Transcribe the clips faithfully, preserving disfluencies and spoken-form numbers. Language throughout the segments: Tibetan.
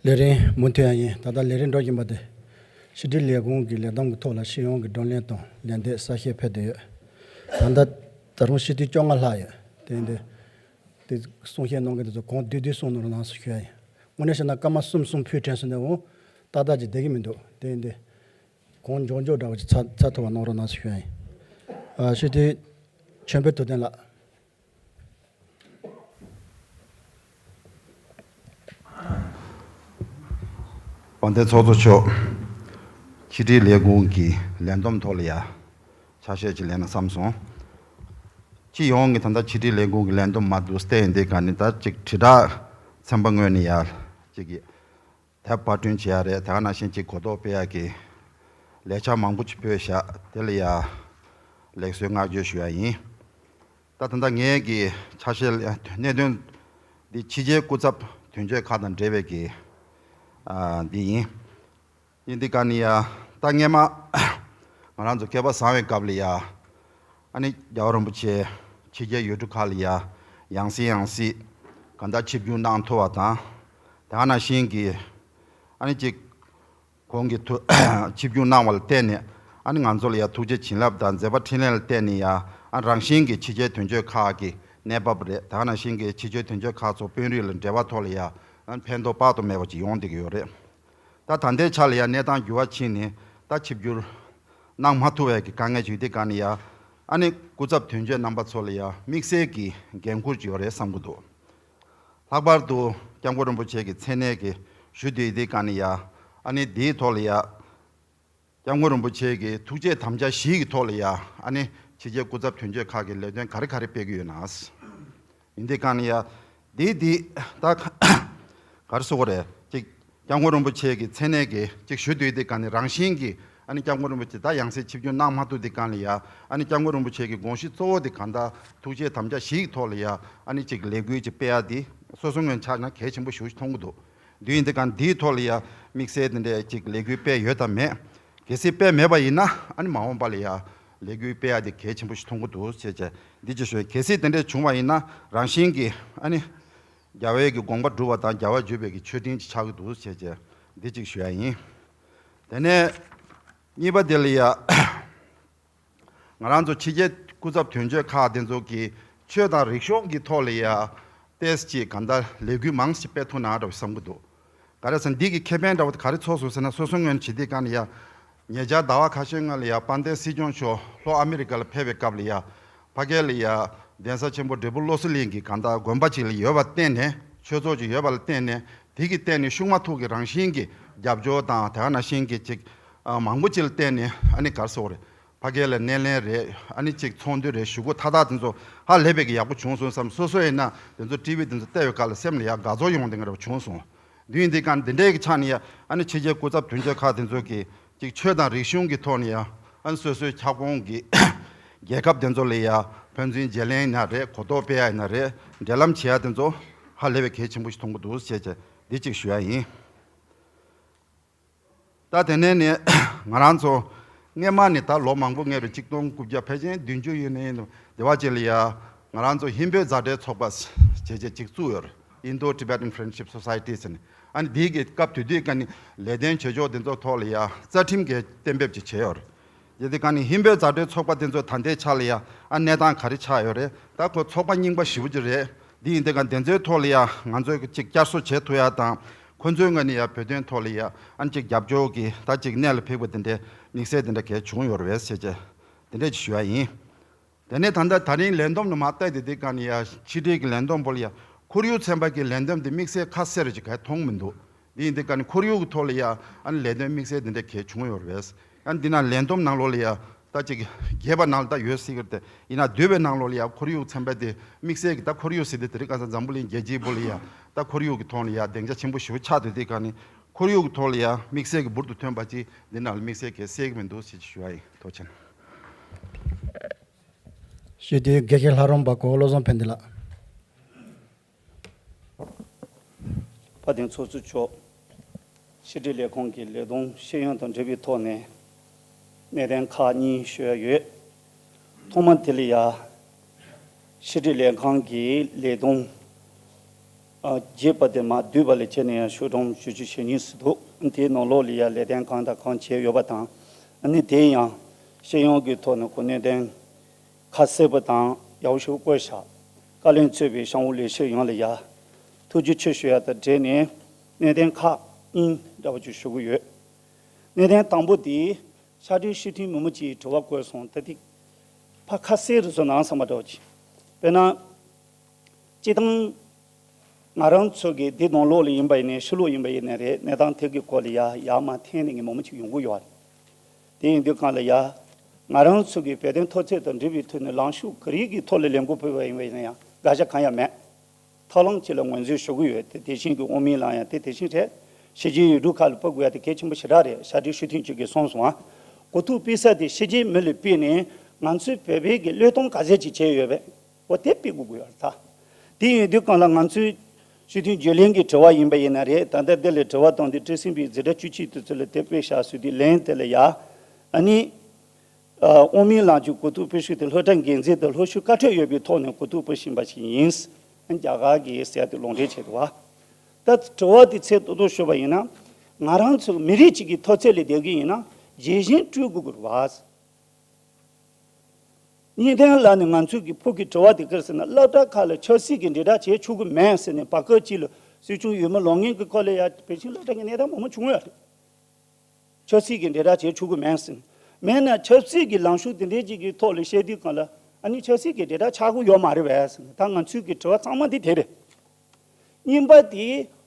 ལས་རིམ་མུ་མཐུད་ཡང་ཡིན། ད་ལྟ་ལས་རིམ་འགྲོ་བཞིན་པ་དེ། ཕྱི་དྲིལ་ལས་ཁུངས་ཀྱི་ལས་བསྡོམས་ཀྱི་ཐོག་ལ་སྤྱི་ཡོངས་ཀྱི་བགྲོ་གླེང་དང་ལན་འདེབས་གསལ་བཤད་ཕེབས་བསྡད་ཡོད། ད་ལྟ་ད་རུང་སྤྱི་འཐུས་བཅོ་ལྔ་ལྷག་ཡོད། དེ་ཡིན་དུས། དེ་གསུང་བཤད་གནང་མཁན་དེ་ཚོ་གང་བསྡུས་བསྡུས་གསུང་གནང་རོགས་གནང་ཟེར་ཞུ་ཡ་ཡིན། དངོས་གནས་བཤད་ན་སྐར་མ་གསུམ་གསུམ་ཕུལ་དྲན་སོང་ནས་འོང་། ཏག་ཏག་ཅིག་བསྡད་ཀྱི་མི་འདུག་དེ་ཡིན་དུས། གང་མགྱོགས་མགྱོགས་འདྲ་བ་ཅིག་ཚར་ཚར་ཐུབ་པ་གནང་རོགས་གནང་ཟེར་ཞུ་ཡ་ཡིན། ཨ། སྤྱི་འཐུས་ཆོས་འཕེལ་ཐུབ་བསྟན་ལགས། དཔལ་ལྡན་ཚོགས་གཙོ་མཆོག་ཕྱི་དྲིལ་ལས་ཁུངས་ཀྱི་ལས་བསྡོམས་ཐོག་ལ་ཡ་ཆ་ཤས་ཅིག་ལེན་ན་བསམ་སོང་། སྤྱི་ཡོངས་ཀྱི་ད་ལྟ་ཕྱི་དྲིལ་ལས་ཁུངས་ཀྱི་ལས་བསྡོམས་མར་བསྡུས་ཏེ་ཡིན་དུས་ག་ནི་ད་ཅིག་དྲིལ་བསྒྲགས་ཚན་པ་ངོས་ནས་ཡ་ཅིག་གི་དེབ་པར་སྐྲུན་བྱེད་ཡ་རེད། དེ་ག་ནང་བཞིན་ཅིག་གོ་རྟོགས་སྤེལ་ཡ་གི་ལས་འཆར་མང་པོ་ཅིག་ཕུལ་བཞག་དེ་ལ་ཡ་ལེགས་གསོལ་བསྔགས་བརྗོད་ཞུ་ཡ་ཡིན། ད་ད་ལྟ་ངའི་གི་ཆ་ཤས་ལ་གནད་དོན་འདི་ཕྱི་རྒྱལ་སྐུ་ཚབ་དོན་གཅོད་ཁག་དང་འབྲེལ་བའི་གི་ཨ་འདི་ཡིན། ཡིན་འདི་ག་ནི་ཡ། ད་སྔས་མ་ང་རང་ཚོ་སྐལ་པ་བཟང་བའི་སྐབས་ལ་ཡ། ཨ་ནི་རྒྱལ་བ་རིན་པོ་ཆེ་ཕྱི་རྒྱལ་ཡུལ་གྲུ་ཁག་ལ་ཡ་ཡང་སེ་ཡང་སེ་གང་ལྟར་ཆིབས་བསྒྱུར་གནང་ཐུབ་པ་དང་། དེ་ག་ནང་བཞིན་གི་ཨ་ནི་ཅིག་ཁོང་གིས་ཐུ་ཆིབས་བསྒྱུར་གནང་བ་ལ་བརྟེན་ནས་ཨ་ནི་ང་ཚོ་ལ་ཡ་ཐུགས་རྗེ་བྱིན་རླབས་དང་མཛད་པ་འཕྲིན་ལས་ལ་བརྟེན་ནས་ཡ། ཨ་རང་བཞིན་གྱི་ཕྱི་རྒྱལ་དོན་གཅོད་ཁག་གི་གནས་བབ་རེད། དེ་ག་ནང་བཞིན་གྱི་ཕྱི་རྒྱལ་དོན་གཅོད་ཁག་ཚོ་དཔོན་རིགས་ལ་འབྲེལ་བ་ཐོག་ལ་ཡ་ཨ་ནི་ཕན་ཐོགས་དཔག་ཏུ་མེད་པ་ཅིག་ཡོང་བསྡད་ཀྱི་ཡོད་རེད། ད་ད་ལྟའི་ཆ་ལ་ཡ་གནས་སྟངས་འགྱུར་བ་ཕྱིན་ནས་ད་ཆིབས་བསྒྱུར་གནང་མ་ཐུབ་པའི་གི་དཀའ་ངལ་ཅིག་ཡོད་དུས་ག་ནས་ཡ། ཨ་ནི་སྐུ་ཚབ་དོན་གཅོད་རྣམ་པ་ཚོ་ལ་ཡ་དམིགས་བསལ་གྱི་འགན་ཁུར་ཅིག་ཡོད་རེད་བསམ་གྱི་འདུག་ལྷག་པར་དུ་སྐྱབས་མགོན་རིན་པོ་ཆེ་གི་མཚན་གནས་ཀྱི་ཞུ་འདོད་ཡོད་དུས་ག་ནས་ཡ། ཨ་ནི་འདིའི་ཐོག་ལ་ཡ། སྐྱབས་མགོན་རིན་པོ་ཆེ་གི་ཐུགས་བསྐྱེད་དམ་བཅའ་བཞི་གི་ཐོག་ལ་ཡ། ཨ་ནི་ཕྱི་རྒྱལ་སྐུ་ཚབ་དོན་གཅོད་ཁག་གི་ལས་དོན་ག་རེ་ག་རེ་སྤེལ་གྱི་ཡོད་ན། ཡིན་དུས་ག་ནས་ཡ། འདི་འདི་ད་ག་རེ་ཟེར་དགོས་རེད། ཅིག་སྐྱབས་མགོན་རིན་པོ་ཆེ་གི་མཚན་གནས་ཀྱི་ཅིག་ཞུ་འདོད་དུས་ག་ནས་རང་བཞིན་གྱིས་ཨ་ནི་སྐྱབས་མགོན་རིན་པོ་ཆེ་ད་ཡང་སེ་ཆིབས་བསྒྱུར་གནང་མ་ཐུབ་དུས་ག་ནས་ཡ། ཨ་ནི་སྐྱབས་མགོན་རིན་པོ་ཆེ་གི་དགོངས་གཞི་གཙོ་བོ་དེ་གང་ལྟར་ཐུགས་བསྐྱེད་དམ་བཅའ་བཞི་གི་ཐོག་ལ་ཡ། ཨ་ནི་ཅིག་ལས་འགུལ་ཅིག་སྤེལ་ཡ་དེ་སོ་སོ་ངོས་ཆ་ན་གལ་ཆེན་པོ་ཞེ་པོ་ཅིག་མཐོང་གི་འདུག་དུས་ཡིན་དུས་ག་འདིའི་ཐོག་ལ་ཡ་དམིགས་བསལ་དེ་འདྲའི་ཅིག་ལས་འགུལ་སྤེལ་ཡོད་དམ་མེད། གལ་སྲིད་སྤེལ་མེད་པ་ཡིན་ན་ཨ་ནི་མ་འོངས་པ་ལ་ཡ་ལས་འགུལ་སྤེལ་ཡ་དེ་གལ་ཆེན་པོ་ཞིག་མཐོང་གི་འདུག་ཅེས་བྱས་འདི་ཅིག་ཞུ། གལ་སྲིད་དེ་འདྲ་བྱུང་བ་ཡིན་ན་རང་བཞིན་གྱིས་ཨ་ནི་རྒྱལ་བའི་གི་དགོངས་པ་སྒྲུབ་པ་དང་རྒྱལ་བ་བརྒྱུད་པའི་གི་མཆོད་སྤྲིན་ཅིག་ཆགས་ཀྱི་འདུག་ཅེས་བྱས་འདི་ཅིག་ཞུ་ཡ་ཡིན། དེ་ནས་གཉིས་པ་དེ་ལ་ཡ། ང་རང་ཚོ་ཕྱི་རྒྱལ་སྐུ་ཚབ་དོན་གཅོད་ཁག་དེ་ཚོ་གིས་ཆོས་དང་རིག་གཞུང་གི་ཐོག་ལ་ཡ་ཏོག་ཙམ་ཅིག་གང་ལྟར་ལས་འགུལ་མང་ཙམ་སྤེལ་ཐུབ་ན་འདྲ་བ་བསམ་གྱི་འདུག་ག་རེ་ཟེར་ན་འདི་གི་ཁེ་ཕན་འདྲ་བ་དེ་ག་རེ་ཚོར་སོང་ཟེར་ན་སོ་སོ་ངོས་ནས་བྱེད་དུས་ག་ནས་ཡ། ཉེ་ཆར་ཟླ་བ་ཁ་ཤས་སྔོན་ལ་ཡ་དཔལ་ལྡན་སྲིད་སྐྱོང་མཆོག་ལྷོ་ཨ་མི་རི་ཀ་ལ་ཕེབས་པའི་སྐབས་ལ་ཡ། ཕ་གི་ལ་ཡ་གདན་ས་ཆེན་པོ་འབྲས་སྤུངས་བློ་གསལ་གླིང་གི་གང་ལྟར་དགོན་པ་ཅིག་ལ་ཡོད་པ་བརྟེན་ནས་ཆོས་ཚོགས་ཅིག་ཡོད་པ་ལ་བརྟེན་ནས་དེ་གི་སྟེང་ནས་ཤུགས་མ་ཐུག་གི་རང་བཞིན་གྱི་རྒྱབ་སྐྱོར་དང་དེ་ག་ནང་བཞིན་གྱི་ཅིག་ཨ་མང་པོ་ཅིག་ལ་བརྟེན་ནས་ཨ་ནི་ག་རེ་ཟེར་དགོས་རེད། ཕ་གི་ལ་སྣེ་ལེན་རེད། ཨ་ནི་ཅིག་ཚོགས་འདུ་རེད་ཞུ་སྒོ་མཐའ་དག་དེ་ཚོ་ཧ་ལས་པའི་གི་ཡག་པོ་བྱུང་སོང་བསམ། སོ་སོ་ཡིན་ན་དེ་ཚོ་ཊི་ཝི་དེ་ཚོ་བལྟས་པའི་སྐབས་ལ་སེམས་ལ་ཡག་དགའ་ཚོར་ཡོང་བསྡད་མཁན་འདྲ་བོ་བྱུང་སོང་། དུས་འདི་ག་འདི་འདྲའི་གི་ཆ་ནས་ཡ་ཨ་ནི་ཕྱི་རྒྱལ་སྐུ་ཚབ་དོན་གཅོད་ཁག་དེ་ཚོ་གིས་ཅིག་ཆོས་དང་རིག་གཞུང་གི་ཐོག་ནས་ཡ་ཨ་ནི་སོ་སོའི་ཁྱབ་ཁོངས་ཀྱི་རྒྱལ་ཁབ་དེ་ཚོ་ལ་ཡ་ཕན་ཚུན་བརྗེ་ལེན་ཡིན་ན་རེད། གོ་རྟོགས་སྤེལ་ཡ་ཡིན་ན་རེད། འབྲེལ་ལམ་བྱེད་ཡ་དེ་ཚོ་ཧ་ལས་པའི་གལ་ཆེན་པོ་ཞིག་མཐོང་གི་འདུག་ཅེས་བྱས་འདི་གཅིག་ཞུ་ཡ་ཡིན། ད་དེ་ནས་ནི་ང་རང་ཚོ་སྔས་མ་ནས་ད་ལོ་མང་པོ་སྔས་པའི་ཆིག་སྟོང་དགུ་བརྒྱ་ཕལ་ཆེར་བདུན་ཅུ་ཡིན་ནའི་སྡེ་བ་ཅིག་ལ་ཡ་ང་རང་ཚོ་ཧིན་བོད་མཛའ་འབྲེལ་ཚོགས་པ་ཞེས་བྱས་ཅིག་བཙུགས་ཡོད་རེད། Indo-Tibetan Friendship Society ཟེར་ནས། ཨ་ནི་འདིའི་གི་སྐབས་དེ་དུས་ཀ་ནི་ལས་དོན་བྱེད་ཕྱོགས་དེ་ཚོ་ཐོག་ལ་ཡ་རྩ་ཁྲིམས་ཀྱི་གཏན་འབེབས་ཅིག་བྱས་ཡོད་རེད། དེ་དུས་ཀ་ནི་ཧིན་བོད་མཛའ་འབྲེལ་ཚོགས་པ་དེ་ཚོ་ད་ལྟའི་ཆ་ལ་ཡ་ཨ་གནས་སྟངས་ག་རེ་ཆགས་ཡོད་རེད། ད་ཁོ་ཚོགས་པ་རྙིང་པ་ཞེ་པོ་ཅིག་རེད། འདི་ཡིན་དུས་ཀ་དེ་ཚོའི་ཐོག་ལ་ཡ་ང་ཚོས་ཅིག་བསྐྱར་གསོ་བྱེད་ཐུབ་ཡ་དང་། ཁོ་ཚོའི་ངོས་ནས་ཡ་བོད་དོན་ཐོག་ལ་ཡ་ཨ་ནི་ཅིག་རྒྱབ་སྐྱོར་གྱི་ད་ཅིག་གནད་ལ་འཕིགས་པ་དེ་འདྲའི་དམིགས་བསལ་དེ་འདྲ་གལ་བྱུང་ཡོད་རེད་ཟེར་བྱས་དེ་འདྲས་ཅིག་ཞུ་ཡ་ཡིན། དེ་ནས་ད་ལྟ་ད་རིང་ལས་བསྡོམས་ནང་མར་བལྟས་དེ་དེ་ག་ནས་ཡ་ཕྱི་དྲིལ་གྱི་ལས་བསྡོམས་པོ་ལ་ཡ་ཁོར་ཡུག་ཚན་པ་གི་ལས་བསྡོམས་དེ་དམིགས་བསལ་ཁ་གསལ་རེ་ཅིག་ག་མཐོང་མི་འདུག་འདི་ཡིན་དུས་ཀ་ནི་ཁོར་ཡུག་གི་ཐོག་ལ་ཡ་ཨ་ནི་ལས་དོན་དམིགས་བསལ་དེ་འདྲ་གལ་བྱུང་ཡོད་རེད། ཨ་འདི་ན་ལས་བསྡོམས་ནང་ལོགས་ལ་ཡ་ད་ཅིག་རྒྱས་པ་ནང་ལ་ད་ཡོད་སྲིད་ཀྱི་རེད་དེ། ཡིན་ན་བསྡུས་པའི་ནང་ལོགས་ལ་ཡ་ཁོར་ཡུག་ཚན་པ་དེ་དམིགས་བསལ་གྱི་ད་ཁོར་ཡུག་ཟེར་དེ་དེ་རིང་ཁ་སང་འཛམ་བུ་གླིང་རྒྱལ་སྤྱིའི་སྦུག་ལ་ཡ་ད་ཁོར་ཡུག་གི་ཐོག་ལ་ཡ་སྡིངས་ཆ་ཆེན་པོ་ཞེ་པོ་ཆགས་བསྡད་དེ་ག་ནི་ཁོར་ཡུག་གི་ཐོག་ལ་ཡ་དམིགས་བསལ་གྱི་འབུར་དུ་ཐོན་པ་ཅིག་འདི་ནང་ལ་དམིགས་བསལ་གྱི་གསལ་གྱི་མི་འདུག་ཞེས་ཞུ་བ་ཡིན། ཐུགས་རྗེ་ཆེ། ཞུ་དེ་དགེ་རྒན་ལྷ་རམས་པ་གོ་བློ་བཟང་ཕན་བདེ་ལགས། དཔལ་ལྡན་ཚོགས་གཙོ་མཆོག་ཕྱི་དྲིལ་ལས་ཁང་གི་ལས་བསྡོམས་ཤེས་ཡོན་དང་འབྲེལ་བའི་ཐོག་ནས་གནད་དོན་ཁག་གཉིས་ཞུ་ཡ་ཡོད། ཐོག་མ་དེ་ལ་ཡ་ཕྱི་དྲིལ་ལས་ཁང་གི་ལས་བསྡོམས་ཨ་རྒྱས་པ་དེ་མ་བསྡུས་པ་ལ་བྱས་ནས་ཡང་ཤོག་གྲངས་བཅུ་བཅུ་ཞེ་གཉིས་སུ་འདུག་དེའི་ནང་ལོགས་ལ་ཡ་ལས་དོན་གང་དང་གང་བྱས་ཡོད་པ་དང་། ཨ་ནི་དེ་ཡང་ཤེས་ཡོན་གྱི་ཐོག་ནས་གོ་གནད་དོན་ཁ་གསལ་པོ་དང་ཡག་པོ་ཞིག་བཀོད་བཞག་བཀའ་བློན་གཙོས་པའི་གཤམ་འོག་ལས་བྱེད་ཡོངས་ལ་ཡ་ཐུགས་རྗེ་ཆེ་ཞུ་ཡ་དང་འབྲེལ་ནས་གནད་དོན་ཁག་གཉིས་འདྲ་བོ་ཅིག་ཞུ་གི་ཡོད། གནད་དོན་དང་པོ་དེ་ཕྱག་སྦྲེལ་ཞུ་མཁན་མི་མང་གིས་དྲི་བ་བཀོད་སོང་། ད་དེ་ཕར་ཁ་གསལ་རུ་བཟོ་གནང་བསམ་པ་འདྲ་བོ་ཅིག་དཔེར་ན། སྤྱིར་བཏང་ང་རང་ཚོ་གི་འདི་ནང་ལོགས་ལ་ཡིན་པ་ཡིན་ནའི་ཕྱི་ལོགས་ཡིན་པ་ཡིན་ནའི་རེད། གནས་སྟངས་དེ་གི་སྐོར་ལ་ཡ་ཡར་མར་འཐེན་ནས་མི་མང་ཅིག་ཡོང་གི་ཡོད་རེད། དེ་ཡིན་དུས་གང་ལ་ཡ། ང་རང་ཚོ་གི་བོད་དོན་འཐབ་རྩོད་དང་འབྲེལ་བའི་ཐོག་ནས་ལངས་ཕྱོགས་ག་རེ་གི་ཐོག་ལ་ལས་འགུལ་སྤེལ་བ་ཡིན་པ་ཡིན་ན་ཡང་དགག་བྱ་གང་ཡང་མེད། ཐབས་ལམ་གཅིག་ལ་ངོས་འཛིན་ཞུ་གི་ཡོད་དེ། དེ་བཞིན་གྱི་དབུ་མའི་ལམ་ཡང་དེ་དེ་བཞིན་རེད། ཕྱི་རྒྱལ་ཡུལ་གྲུ་ཁག་ལ་སྤེལ་དགོས་ཡ་དེ་གལ་ཆེན་པོ་ཞེ་དྲག་རེད། ཕྱག་སྦྲེལ་ཞུ་མཁན་ཅིག་གིས་གསུངས་སོང་ཨ། གོ་རྟོགས་སྤེལ་ས་དེ་ཕྱི་རྒྱལ་མི་ལ་སྤེལ་ནས་ང་ཚོའི་བོད་པའི་གི་བློས་གཏོང་ག་ཚད་ཅིག་བྱས་ཡོད་པས། འོ་དེ་སྤེལ་དགོས་ཀྱི་ཡོད་རེད་ད། དེ་ཡིན་དུས་གང་ལ་ང་ཚོའི་སྤྱི་འཐུས་རྒྱུན་ལས་ཀྱི་དྲི་བ་ཡིན་པ་ཡིན་ན་རེད། ད་ལྟ་འདི་ལ་དྲི་བ་བཏང་དུས་བཀྲ་ཤིས་པའི་འཛིན་གྲྭ་བཅུ་གཅིག་དེ་ཚོ་ལ་དེ་སྤེལ་བཞག་ཟེར་དུས་ལན་དེ་ལ་ཡ། ཨ་ནི། ཨ་དབུ་མའི་ལམ་གྱི་གོ་རྟོགས་སྤེལ་ཤུགས་དེ་སློབ་གྲྭ་འགན་འཛིན་དང་སློབ་ཞུགས་བཀའ་ཁྲོལ་ཡོད་པའི་ཐོག་ནས་གོ་རྟོགས་སྤེལ་བཞིན་པ་ཞིག་ཡིན། རྒྱ་གར་གྱིས་ཟེར་ཏེ་ལུང་འདྲེན་བྱས་འདུག་བ། ད་དྲི་བ་དེ་ཚིག་ཏོག་ཏོག་ཞུས་པ་ཡིན་ན། ང་རང་ཚོ་མི་རིགས་གཅིག་གི་མཐོ་ཚད་ལ་བསྡད་ཀྱི་ཡིན་ན་རྒྱལ་ཞེན་སྤྲོད་དགོས་ཀྱི་རེད་བ། གཉིས་ལྡན་ལ་ནི་ང་ཚོས་ཀྱི་ཕུགས་ཀྱི་དྲི་བ་དེ་ག་རེ་ཟེར་ན། སློབ་གྲྭ་ཁག་ལ་ཆབ་སྲིད་ཀྱི་འབྲེལ་སྒྲ་བྱེད་ཆོག་གི་མེད་ཟེར་ནས་བར་སྐབས་གཅིག་ལ་སྲིད་སྐྱོང་འོས་མི་ལངས་མཁན་གྱི་སྐོར་ལ་ཡ་བོད་ཆེན་སློབ་གྲྭ་གི་གནས་སྟངས་མང་པོ་བྱུང་ཡོད་རེད། ཆབ་སྲིད་ཀྱི་འབྲེལ་སྒྲ་བྱེད་ཆོག་གི་མེད་ཟེར། མེད་ན་ཆབ་སྲིད་ཀྱི་ལངས་ཕྱོགས་དེ་འདྲའི་ཅིག་གི་ཐོག་ལ་བཤད་དུས་གང་ལ་ཨ་ནི་ཆབ་སྲིད་ཀྱི་འབྲེལ་སྒྲ་ཆགས་ཀྱི་ཡོད་མ་རེད་པས་ཟེར། ད་ང་ཚོའི་གི་དྲི་བ་གཙང་མ་འདི་དེ་རེད། གཉིས་པ་དེ་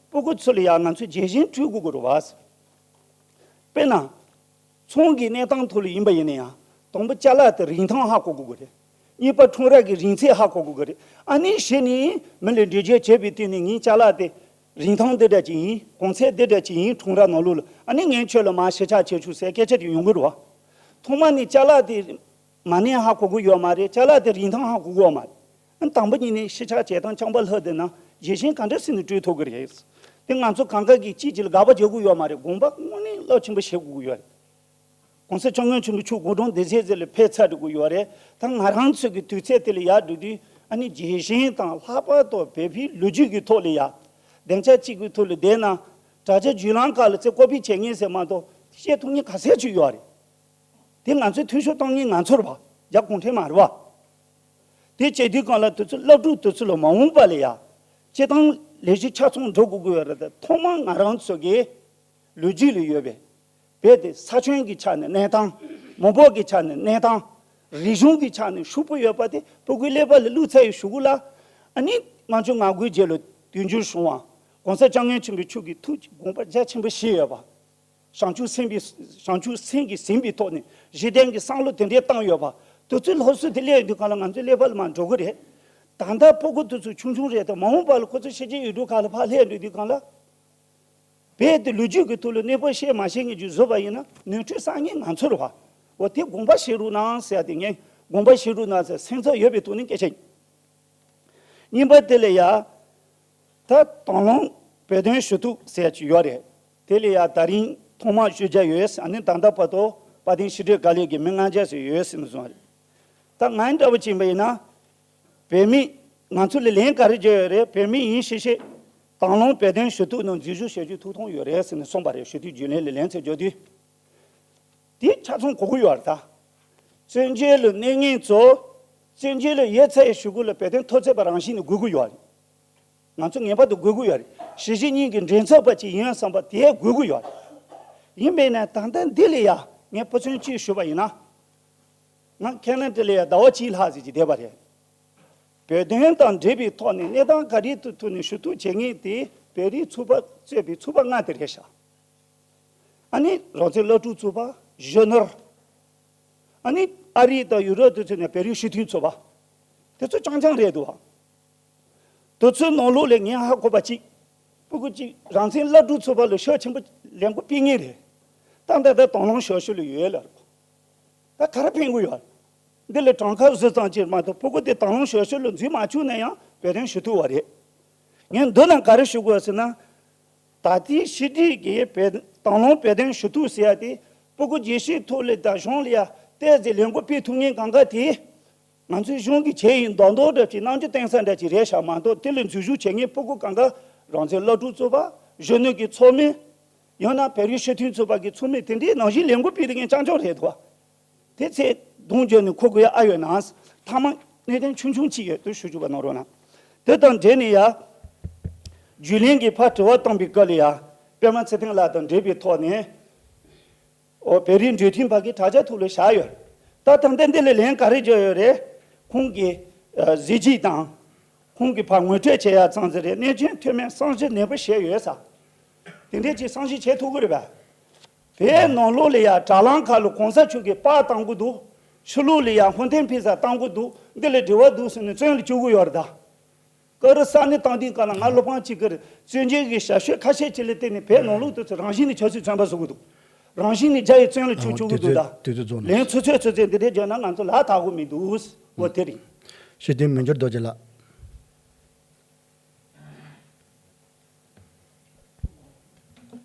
སྤུ་གུ་ཚོ་ལ་ཡང་ང་ཚོས་རྒྱལ་ཞེན་སྤྲོད་དགོས་ཀྱི་རེད་པ་ཟེར། དཔེར་ན། ཚོང་གི་གནས་སྟངས་ཐོག་ལ་ཡིན་པ་ཡིན་ན་ཡང་དང་པོ་ཅ་ལག་དེ་རིན་ཐང་ཧ་གོ་དགོས་ཀྱི་རེད། གཉིས་པ་ཁྲོམ་ར་གི་རིན་ཚད་ཧ་གོ་དགོས་ཀྱི་རེད། ཨ་ནི་གཞི་ནས་མི་ལ་འགྲེལ་བརྗོད་བྱས་པའི་སྟེང་ནས་ངའི་ཅ་ལག་དེ་རིན་ཐང་འདི་འདྲ་ཅིག་ཡིན། གོང་ཚད་འདི་འདྲ་ཅིག་ཡིན། ཁྲོམ་ར་ནང་ལོགས་ལ་ཨ་ནི་ངས་ཁྱོད་ལ་མར་ཞིབ་ཆ་བྱེད་ཆོག་ཟེར་སྐད་ཆ་དེ་ཡོང་གི་རེད་བ། ཐོག་མ་ནས་ཅ་ལག་དེ་མ་གནས་ཧ་གོ་གི་ཡོད་མ་རེད། ཅ་ལག་དེ་རིན་ཐང་ཧ་གོ་གི་ཡོད་མ་རེད། ཨ་ནི་དང་པོ་ཉིད་ནས་ཤི་ཆགས་བྱེད་སྟངས་རྐྱང་པ་ལྷག་བསྡད་ན་རྒྱལ་ཞེན་ག་འདྲ་སེ་ནས་སྤྲོད་ཐུབ་ཀྱི་རེད། དེ་ང་ཚོ་གང་ག་གིས་གཅིག་གཅིག་ལ་དགག་པ་རྒྱག་དགོས་ཡོད་མ་རེད། དགོངས་པ་དངོས་གནས་རླབས་ཆེན་པོ་བཞེས་དགོས་ཀྱི་ཡོད་རེད། ༸གོང་ས་༸སྐྱབས་མགོན་ཆེན་པོ་མཆོག་དགུང་གྲངས་བདུན་ཅུ་ཙམ་ལ་ཕེབས་ཚར་འགྲོ་གི་ཡོད་རེད། ད་ང་རང་ཚོ་གི་དུས་ཚོད་དེ་ལ་ཡར་འགྲོ་དུས་ཨ་ནི་རྒྱལ་ཞེན་དང་ལྷག་པར་དུ་བོད་པའི་ལོ་རྒྱུས་ཀྱི་ཐོག་ལ་ཡ། སྡིངས་ཆ་གཅིག་གི་ཐོག་ལ་བསྡད་ན་དྲ་རྒྱ་བརྒྱུད་ལམ་ཁག་ལ་ཚེ་ཀོ་པི་བྱེད་མཁན་ཟེར་མ་གཏོགས་བཤད་ཐུབ་མཁན་ག་ཚད་ཅིག་ཡོད་རེད། དེ་ང་ཚོས་འཐུས་ཤོར་བཏང་མཁན་ང་ཚོ་རེད་བ། རྒྱ་གུང་ཁྲན་མ་རེད་བ། དེ་བྱེད་དུས་གང་ལ་དེ་ཚོ་སློབ་ཕྲུག་དེ་ཚོ་ལ་མ་འོངས་པ་ལ་ཡ། སྤྱིར་བཏང་ལས་གཞི་ཆ་ཚང་འགྲོ་དགོས་ཀྱི་ཡོད་རེད་དེ། ཐོག་མར་ང་རང་ཚོ་གི་ལོ་རྒྱུས་ལ་ཡོད་པའི་བོད་དེ་ས་ཁྱོན་གྱི་ཆ་ནས་གནས་སྟངས། མི་འབོར་གྱི་ཆ་ནས་གནས་སྟངས། རིག་གཞུང་གི་ཆ་ནས་ཕྱུག་པོ་ཡོད་པ་དེ་སྤུ་གུའི་ཀླད་པ་ལ་བླུགས་ཚར་ཡི་གཞུག་གུ་ལ། ཨ་ནི་ལྔ་བཅུ་ང་དགུའི་རྗེས་ལ་དུས་འགྱུར་བྱུང་བ། ༸གོང་ས་༸སྐྱབས་མགོན་ཆེན་པོ་མཆོག་གིས་ཐུགས་ཀྱི་དགོངས་པ་རྒྱ་ཆེན་པོ་བཞེས་ཡོད་པ། བྱང་ཆུབ་སེམས་པའི་བྱང་ཆུབ་སེམས་ཀྱིས་ཟིན་པའི་ཐོག་ནས་གཞི་རྟེན་གྱི་བསམ་བློ་དེ་འདྲའི་བཏང་ཡོད་པ། དེ་ཚོའི་སློབ་གསོ་དེ་སླེབས་དུས་གང་ལ་ང་ཚོའི་ཀླད་པ་ལ་མར་འགྲོ་གི་རེད། ད་ལྟ་སྤུ་གུ་དེ་ཚོ་ཆུང་ཆུང་རེད་དེ། མ་འོངས་པ་ལ་ཁོ་ཚོ་ཕྱི་རྒྱལ་ཡུལ་གྲུ་ཁག་ལ་ཕར་སླེབས་འགྲོ་དུས་གང་ལ། བོད་དེ་ལོ་རྒྱུས་ཀྱི་ཐོག་ལ་གནས་སྤོ་བཤད་མ་བཤད་ངེས་ཀྱི་བཟོ་བ་ཡིན་ན་ནོར་འཁྲུལ་བསགས་མཁན་ང་ཚོ་རེད་བ། འོ་དེ་དགོངས་པ་བཞེས་རོགས་གནང་ཟེར་ཡ་དེ། ངས་དགོངས་པ་བཞེས་རོགས་གནང་ཟེར་སེམས་འཚབ་ཡོད་པའི་ཐོག་ནས་སྐད་ཆ་ཡིན། གཉིས་པ་དེ་ལ་ཡ། ད་དང་བླངས་བོད་དོན་ཞུ་གཏུག་ཟེར་ཡ་ཅིག་ཡོད་རེད། དེ་ལ་ཡ་ད་རིང་ཐོག་མར་ཞུ་རྒྱུ་ཡོད། ཨ་ནི་ད་ལྟ་བར་དུ་དཔལ་ལྡན་ཕྱི་དྲིལ་བཀའ་བློན་གྱིས་མི་ལྔ་བརྒྱ་ཙམ་ཡོད་ཟེར་ནས་གསུངས་པ་རེད། ད་ང་འདྲ་བོ་ཅིག་ཡིན་པ་ཡིན་ན། བོད་མི། ང་ཚོ་ལ་ལན་ག་རེ་བརྒྱབ་ཡོད་རེད། བོད་མི་ཡིན་ཤེས་ཤེས་དང་བླངས་བོད་དོན་ཞུ་གཏུག་ནང་འཛུལ་ཞུགས་བྱ་རྒྱུའི་ཐུགས་ཐག་ཡོད་རེད་ཟེར་ནས་གསུངས་པ་རེད། ཞུ་གཏུག་རྒྱུན་ལས་ལ་ལན་ཚད་བརྒྱབ་དུས། དེ་ཆ་ཚང་གོ་གི་ཡོད་རེད་ད། བཙན་བྱོལ་ལ་གནས་མཁན་ཚོ་བཙན་བྱོལ་ལ་ཡོད་ཚད་གཞུག་གུ་ལ་བོད་དོན་འཐབ་རྩོད་པ་རང་བཞིན་ནས་དགོས་ཀྱི་ཡོད་རེད། ང་ཚོ་ངེས་པར་དུ་དགོས་ཀྱི་ཡོད་རེད། གཞིས་བྱེས་གཉིས་ཀྱི་འགྲན་ཚབ་པ་ཅིག་ཡིན་བསམ་པ་དེ་དགོས་ཀྱི་ཡོད་རེད། ཡིན་པས་ན་ད་ལྟ་འདི་ལ་ཡ་ངས་དཔེ་མཚོན་གཅིག་ཞུས་པ་ཡིན་ན། ང་ཁེ་ན་ཌ་ལ་ཡ་ཟླ་བ་གཅིག་ལྷག་ཙམ་ཅིག་བསྡད་པ་རེད། བོད་དོན་དང་འབྲེལ་བའི་ཐོག་ནས་གནས་སྟངས་ག་རེའི་ཐོག་ནས་ཞུ་གཏུག་བྱེད་མཁན་དེ་བོད་རིགས་ཚོགས་པ་གཙོས་པའི་ཚོགས་པ་ལྔ་དེ་རེད་ཤག་ཨ་ནི་རང་བཙན་སློབ་ཕྲུག་ཚོགས་པ། གཞོན་ནུ། ཨ་ནི་ཨ་རི་དང་ཡུ་རོབ་དེ་ཚོ་ནས་བོད་རིགས་སྤྱི་མཐུན་ཚོགས་པ་དེ་ཚོ་རྐྱང་རྐྱང་རེད་འདུག་བ། དེ་ཚོའི་ནང་ལོགས་ལས་ངས་ཧ་གོ་བ་གཅིག་སྤུ་གུ་གཅིག་རང་བཙན་སློབ་ཕྲུག་ཚོགས་པ་ལ་ཤུགས་ཆེན་པོ་ལས་འགུལ་སྤེལ་ངེས་རེད། ད་ལྟ་ད་དང་བླངས་ཞབས་ཞུ་ལ་ཡོད་ལ་རེད། ད་ག་རེ་ཕན་གི་ཡོད། འདི་ལ་གྲངས་ཀ་བཟོ་ཙམ་ཅིག་མ་གཏོགས་སྤུ་གུ་དེ་དང་བླངས་ཞབས་ཞུ་ལ་འཛུལ་མ་བཅུག་ན་ཡང་བོད་དོན་ཞུ་ཐུབ་པ་རེད། ངས་འདི་ན་ག་རེ་ཞུ་དགོས་ཟེར་ན། ད་ལྟའི་ཕྱི་དྲིལ་གྱི་བོད་དང་བླངས་བོད་དོན་ཞུ་གཏུག་ཟེར་ཡ་དེ་སྤུ་གུ་རྒྱལ་སྤྱིའི་ཐོག་ལ་དང་གཞུང་ལ་ཡ་བལྟས་ཚེ་ལས་འགུལ་སྤེལ་ཐུབ་མཁན་གང་ག་དེ། ང་ཚོའི་གཞུང་གིས་བྱས་ཡིན་མདོག་མདོག་འདྲ་ཅིག་རྣམ་འགྱུར་བསྟན་ས་འདྲ་ཅིག་རེད་ཤག་མ་གཏོགས་དེ་ལ་འཛུལ་ཞུགས་བྱེད་མཁན་སྤུ་གུ་གང་ག་རང་བཙན་སློབ་ཕྲུག་ཚོགས་པ། གཞོན་ནུ་གི་ཚོགས་མི། ཡང་ན་བོད་རིགས་སྤྱི་མཐུན་ཚོགས་པ་གི་ཚོགས་མི་དེ་འདྲའི་ནང་བཞིན་ལས་འགུལ་སྤེལ་མཁན་རྐྱང་རྐྱང་རེད་འདུག་བ། དེ་ཚེ་གདོང་བརྗོད་ནས་ཁོ་དགོས་ཡ་ཨ་ཡོད་ན། ཐ་མ་གནད་དོན་ཆུང་ཆུང་གཅིག་ཡོད་དུ་ཞུ་རྒྱུ་བ་གནང་རོགས་གནང་། དེ་དང་འབྲེལ་ནས་ཡ། རྒྱུན་ལས་ཀྱིས་ཕར་དྲི་བ་བཏང་པའི་སྐབས་ལ་ཡ། པད་མ་ཚེ་བརྟན་ལགས་དང་འབྲེལ་བའི་ཐོག་ནས། ཨོ་བོད་རིགས་འབྲེལ་མཐུད་པ་གི་དྲ་རྒྱ་ཐོག་ལ་བཞག་ཡོད། ད་ད་ལྟ་འདི་ལ་ལན་ག་རེ་བརྒྱབ་ཡོད་རེད། ཁོང་གིས་ཨ་གཟི་བརྗིད་དང་། ཁོང་གིས་ཕར་ངོ་སྤྲོད་བྱེད་ཡ་ཙམ་ཟིག་རེད། གནས་ཆེན་ཐོན་མིན་བསམ་གཞིག་ནན་པོ་བྱས་ཡོད་ས། དེ་འདྲས་ཀྱི་བསམ་གཞིག་བྱེད་ཐུབ་ཀྱི་རེད་པས། བོད་ནང་ལོགས་ལ་ཡ་དྲ་ལམ་ཁག་ལ་གོང་ས་མཆོག་གིས་པར་བཏང་གི་འདུག་ཕྱི་ལོགས་ལ་ཡ་ཧུན་ཐན་ཕེབས་ས་བཏང་གི་འདུག་འདི་ལ་འབྲེལ་བ་འདུག་ཟེར་ནས་བཙོན་ལ་བཅུག་གི་ཡོད་རེད་ད། ཀ་རུ་ས་གནས་བཏང་དུས་ག་ལ་ང་སློབ་དཔོན་གཅིག་གིས་བཙོན་འཇུག་གི་ཞབས་ཞུ་ཁ་ཤས་ཅིག་ལ་བརྟེན་ནས་བོད་ནང་ལོགས་དུ་ཚོ་རང་བཞིན་ནས་ཆབ་སྲིད་བཙོན་པ་བཟོ་གི་འདུག་རང་བཞིན་ནས་རྒྱ་ཡི་བཙོན་ལ་བཅུག་བཅུག་གི་འདུག་ད། དེ་ཚོ་རྫོང་ནས། ལན་ཚོད་ཚོད་ཚོད་ཚོད་འདི་འདྲས་བརྗོད་ན་ང་ཚོ་ལ་ཐག་གོ་མི་འདུག་འོ་དེ་རེད། ཤེས་ལྡན་མི་འགྱུར་རྡོ་རྗེ་ལགས།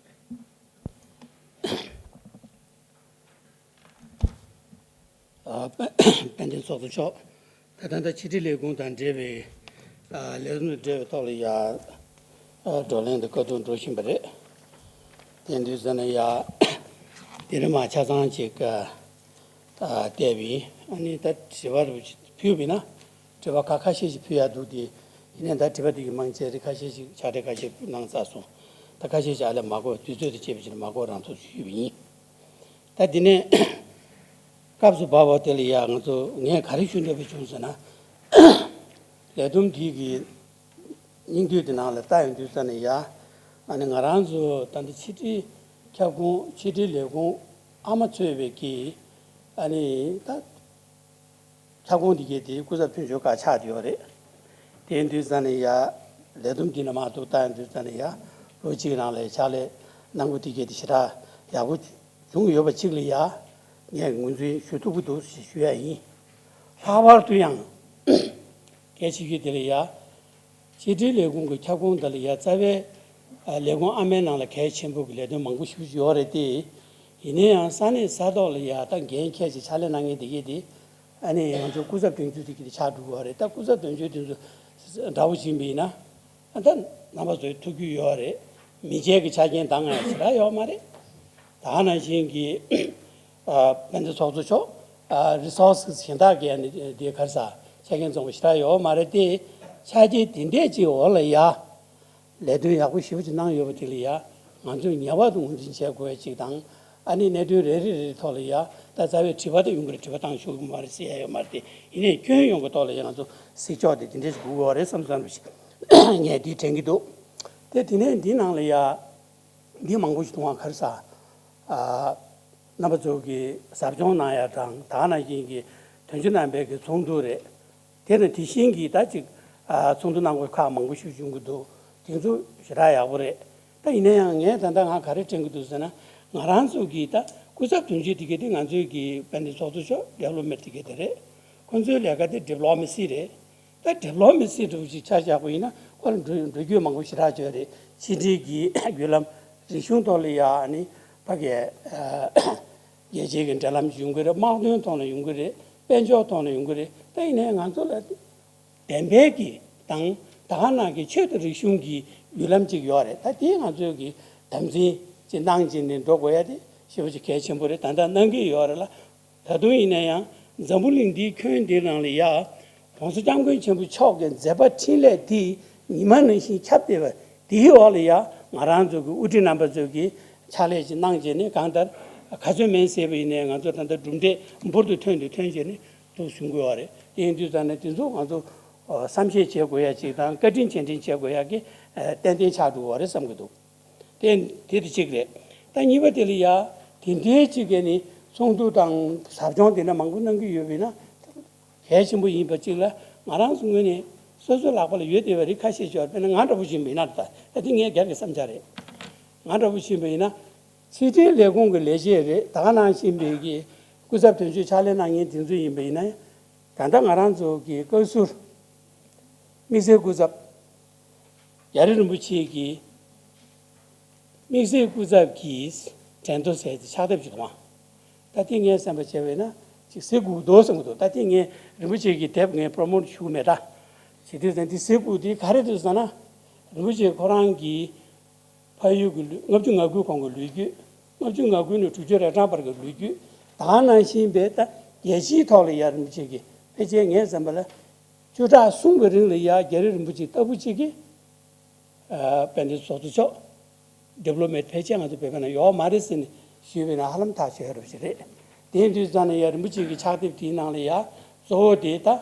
ཨ་དཔལ་ལྡན་ཚོགས་གཙོ་མཆོག་ད་ལྟ་ཕྱི་དྲིལ་ལས་ཁུངས་དང་འབྲེལ་བའི་ཨ་ལས་རིམ་དང་འབྲེལ་བའི་ཐོག་ལ་ཡ་ཨ་བགྲོ་གླེང་དང་བཀའ་བསྡུར་འགྲོ་བཞིན་པ་རེད། དེ་དུས་ཙམ་ན་ཡ་དེ་རིང་མ་ཆ་ཚང་ཅིག་ཨ་ཨ་བལྟས་པ་ཡིན། ཨ་ནི་ད་དྲི་བ་རུ་ཕུལ་བ་ཡིན་ན་དྲི་བ་ཁ་ཁ་ཤས་ཤིག་ཕུལ་ཡ་འདུག་སྟེ། ཡིན་ནའི་ད་དྲི་བ་དེ་གི་མང་ཆེ་རིགས་ཁ་ཤས་ཤིག་ཕྱག་བྲིས་ཁ་ཤས་གནང་ཚར་སོང་། ད་ཁ་ཤས་ཤིག་ཨ་ལས་མ་གོ་དུས་ཚོད་དང་བཅས་པ་ཞིག་ལ་མ་གོ་རང་ཚོར་ཞུས་པ་ཡིན། ད་དེ་ནས་སྐབས་སུ་བབས་པ་དེ་ལ་ཡ་ང་ཚོ་ངས་ག་རེ་ཞུ་འདོད་པ་བྱུང་ཟེར་ན། ལས་བསྡོམས་དེ་གི་སྙིང་བསྡུས་དེ་ནང་ལ་ལྟ་ཡོང་དུས་ཙམ་ནས་ཡ། ཨ་ནི་ང་རང་ཚོ་ད་ལྟ་ཕྱི་དྲིལ་ཁྱབ་ཁོངས་ཕྱི་དྲིལ་ལས་ཁུངས་ཨ་མ་གཙོས་པའི་གི་ཨ་ནི་ད་ཁྱབ་ཁོངས་དེ་གའི་དེ་སྐུ་ཚབ་དོན་གཅོད་ཁག་ཆགས་བསྡད་ཡོད་རེད། དེ་ཡིན་དུས་ཙམ་ནས་ཡ་ལས་བསྡོམས་འདི་ལ་མ་གཏོགས་ལྟ་ཡོང་དུས་ཙམ་ནས་ཡ་ལོ་གཅིག་ནང་ལ་ཕྱག་ལས་གནང་སྒོ་དེ་གའི་དེ་ཞེ་དྲག་ཡག་པོ་བྱུང་ཡོད་པ་གཅིག་ལ་ཡ་ངས་ངོས་འཛིན་ཞུ་ཐུབ་ཀྱི་འདུག་ཞེས་ཞུ་ཡ་ཡིན། ལྷག་པར་དུ་ཡང་གལ་ཆེ་རྒྱུ་དེ་ལ་ཡ། ཕྱི་དྲིལ་ལས་ཁུངས་ཀྱི་ཁྱབ་ཁོངས་དེ་ལ་ཡ་རྩ་བའི་ཨ་ལས་ཁུངས་ཨ་མའི་ནང་ལ་གལ་ཆེན་པོ་གི་ལས་དོན་མང་པོ་ཞེ་པོ་ཅིག་ཡོད་རེད་དེ། ཡིན་ན་ཡང་ས་གནས་ས་ཐོག་ལ་ཡ་ད་འགན་འཁྱེར་ཅིག་ཕྱག་ལས་གནང་མཁན་དེ་གས་དེ་ཨ་ནི་ང་ཚོ་སྐུ་ཚབ་དོན་གཅོད་དེ་གས་དེ་ཆགས་འགྲོ་གི་ཡོད་རེད། ད་སྐུ་ཚབ་དོན་གཅོད་དེ་ཚོ་འདྲ་པོ་ཕྱིན་པ་ཡིན་ན་ཨ་ད་རྣམ་པ་ཚོའི་ཐུགས་རྒྱུས་ཡོད་རེད། མི་སྐྱའི་གི་ཆ་རྐྱེན་འདང་ང་ཡ་ཞེ་དྲག་ཡོད་མ་རེད། ད་ནང་བཞིན་གྱི་ཨ་དཔལ་ལྡན་ཚོགས་གཙོ་མཆོག་ཨ་རི་སོར་སི་གཞན་དག་གི་ཨ་ནི་དེ་ག་རེ་ཟ་ཆ་རྐྱེན་འཛོམས་པོ་ཞེ་དྲག་ཡོད་མ་རེད་དེ། ཆ་རྐྱེན་དེ་འདྲས་ཅིག་འོག་ལ་ཡ་ལས་དོན་ཡག་པོ་ཞེ་པོ་ཅིག་གནང་ཡོད་པ་དེ་ལ་ཡ་ང་ཚོས་ངེས་པར་དུ་ངོས་འཛིན་བྱེད་དགོས་ཡ་ཅིག་དང་། ཨ་ནི་གནད་དོན་རེ་རེ་རེ་རེ་ཐོག་ལ་ཡ་ད་རྩ་བའི་དྲི་བ་དེ་ཡོང་གི་རེད། དྲི་བ་བཏང་ཆོག་གི་མ་རེད་ཟེར་ཡ་ཡོད་མ་རེད་དེ། ཡིན་ནའི་ཁྱོན་ཡོངས་ཀྱི་ཐོག་ལ་ཡ་ང་ཚོ་གཟིགས་ཕྱོགས་དེ་དེ་འདྲས་ཞིག་དགོས་ཀྱི་ཡོད་རེད་བསམ་བསམ་ཞིག་ངས་འདི་དྲན་གྱི་འདུག་དེ་དེ་ནས་འདི་ནང་ལ་ཡ། འདི་མང་པོ་ཞིག་གཏོང་བ་ག་རེ་ཟ། ཨ་རྣམ་པ་ཚོ་གིས་ཟབ་སྦྱོང་གནང་ཡ་དང་ད་ག་ནང་བཞིན་གྱི་དོན་གཅོད་རྣམ་པའི་གི་ཚོགས་འདུ་རེད། དེ་དང་དེ་བཞིན་གྱི་ད་ཅིག་ཨ་ཚོགས་འདུ་གནང་དགོས་ཁག་མང་པོ་ཞིག་བྱུང་གི་འདུག་དེ་ཚོ་ཞེ་དྲག་ཡག་པོ་རེད། ད་ཡིན་ན་ཡང་ངས་ད་ལྟ་ང་ག་རེ་དྲན་གྱི་འདུག་ཟེར་ན། ང་རང་ཚོ་གིས་ད་སྐུ་ཚབ་དོན་གཅོད་དེ་གའི་དེ་ང་ཚོའི་གི་དཔལ་ལྡན་ཚོགས་གཙོ་མཆོག་ཌི་བེ་ལོབ་མེན་ཊི་དེ་གའི་དེ་རེད། ཁོང་ཚོའི་ལས་ཀ་དེ་ཌི་བེ་ལོབ་མ་སི་རེད། ད་ཌི་བེ་ལོབ་མ་སི་འདྲ་བོ་ཞིག་ཆ་བཞག་པ་ཡིན་ན་ཁོ་ལ་འགྲོ་འགྲོ་རྒྱུ་མང་པོ་ཞེ་དྲག་ཅིག་ཡོད་རེད། ཕྱི་འབྲེལ་གྱི་བརྒྱུད་ལམ། རིག་གཞུང་ཐོག་ལ་ཡ་ཨ་ནི་ཕ་གིའི་ཨ་རྒྱལ་སྤྱིའི་གི་འབྲེལ་ལམ་ཡོང་གི་རེད། དམག་དོན་ཐོག་ནས་ཡོང་གི་རེད། དཔལ་འབྱོར་ཐོག་ནས་ཡོང་གི་རེད། ད་ཡིན་ནའི་ང་ཚོ་ལ་བདེན་པའི་གི་དང་ད་ག་ནང་གི་ཆོས་དང་རིག་གཞུང་གི་བརྒྱུད་ལམ་ཅིག་ཡོད་རེད། ད་དེ་ང་ཚོས་གི་དམ་འཛིན་ཅིག་གནང་བྱས་ནས་འགྲོ་དགོས་ཡ་དེ་ཞེ་པོ་ཅིག་གལ་ཆེན་པོ་རེད། ད་ལྟ་གནང་གི་ཡོད་རེད་ལ། ད་དུང་ཡིན་ན་ཡང་འཛམ་བུ་གླིང་འདིའི་ཁྱོན་འདིའི་ནང་ལ་ཡ། ༸གོང་ས་༸སྐྱབས་མགོན་ཆེན་པོ་མཆོག་གི་མཛད་པ་འཕྲིན་ལས་འདི་ཉི་མ་ནང་བཞིན་ཁྱབ་བསྡད་པ་འདིའི་འོག་ལ་ཡ་ང་རང་ཚོ་གི་དབུ་ཁྲིད་རྣམ་པ་ཚོ་གིས་ཕྱག་ལས་ཅིག་གནང་བྱས་ནས། གང་ལྟར་ག་ཚོད་མིན་ཟེར་བ་ཡིན་ནའི་ང་ཚོ་ད་ལྟ་གྲུབ་འབྲས་འབུར་དུ་ཐོན་དུ་ཐོན་བྱས་ནས་འདུག་བྱུང་དགོས་པ་རེད། དེ་ཡིན་དུས་ཙང་ནས་དེ་ཚོ་ང་ཚོ་བསམ་ཤེས་བྱེད་དགོས་ཡ་ཅིག་དང་བཀའ་དྲིན་རྗེས་དྲན་བྱེད་དགོས་ཡ་གི་ཏན་ཏན་ཆགས་འགྲོ་བ་རེད་བསམ་གྱི་འདུག་དེ་དེ་དེ་གཅིག་རེད། ད་གཉིས་པ་དེ་ལ་ཡ་དེ་འདྲའི་གཅིག་གི་ནི་ ཚོགས་འདུ་དང་ཟབ་སྦྱོང་དེ་འདྲ་མང་པོ་གནང་གི་ཡོད་པ་ཡིན་ན་གལ་ཆེན་པོ་ཡིན་པ་གཅིག་ལ། ང་རང་ཚོ་ངོས་ནས་སོ་སོའི་ལག་པ་ལ་ཡོད་བསྡད་པའི་རིགས་ཁ་ཤས་ཤིག་ཡོད་པས་ན། ང་འདྲ་པོ་ཞིག་ཡིན་པ་ཡིན་ན། ད་ད་དེ་ངའི་སྒེར་གྱི་བསམ་འཆར་རེད། ང་འདྲ་པོ་ཞིག་ཡིན་པ་ཡིན་ན། ཕྱི་དྲིལ་ལས་ཁུངས་ཀྱི་ལས་བྱེད་རེད། ད་ག་ནང་བཞིན་པའི་གི་སྐུ་ཚབ་དོན་གཅོད་ཕྱག་ལས་གནང་མཁན་དེ་ཚོ་ཡིན་པ་ཡིན་ན། ད་ལྟ་ང་རང་ཚོ་གི་བཀའ་ཟུར་དམིགས་བསལ་སྐུ་ཚབ་རྒྱ་རི་རིན་པོ་ཆེ་གི་དམིགས་བསལ་སྐུ་ཚབ་ཀྱི་གྲལ་མཐོ་ཟེར་ཏེ་ཕྱག་དེབ་ཅིག་འདུག་ཨང་། ད་ལྟ་ངས་བསམ་པ་བྱས་པས་ན་ཅིག་གཟིགས་དགོས་འདུག་བསམ་གྱི་འདུག། ད་ལྟ་ངས་རིན་པོ་ཆེ་གི་དེབ་ངས་པྲོ་མོཊ་ཞུ་གི་མེད་ད། བྱེད་དུས་ཙང་འདི་གཟིགས་དགོས་དེ་ག་རེ་འདུག་ཟེར་ན། རིན་པོ་ཆེ་ཁོ་རང་གི་ཕ་ཡུལ་གྱི་ལོ་ལྔ་བཅུ་ང་དགུའི་གོང་གི་ལོ་རྒྱུས། ལྔ་བཅུ་ང་དགུ་ནས་དྲུག་ཅུ་རེ་གྲངས་བར་གྱི་ལོ་རྒྱུས། ད་ག་ནང་བཞིན་པའི་ད་རྒྱལ་སྤྱིའི་ཐོག་ལ་ཡ་རིན་པོ་ཆེ་གི་ཕལ་ཆེར་ངས་བསམ་པ་ལ་བཅུ་ཕྲག་གསུམ་གྱི་རིང་ལ་ཡ་རྒྱ་རི་རིན་པོ་ཆེ་ལྟ་བུ་གཅིག་གིས་ཨ་དཔལ་ལྡན་ཚོགས་གཙོ་མཆོག་ཌི་པི་ལོ་མེཊ་ཕལ་ཆེར་ང་ཚོ་བོད་པའི་ནང་ཡོད་མ་རེད་ཟེར་ནས་ཞུས་པས་ན་ཧ་ལམ་ཐག་ཆོད་རབས་ཤིག་རེད། དེ་ཡིན་དུས་ཙང་ནས་ཡ་རིན་པོ་ཆེ་གི་ཕྱག་དེབ་དེའི་ནང་ལ་ཡ་གཙོ་བོ་དེ་ད་ཨམ་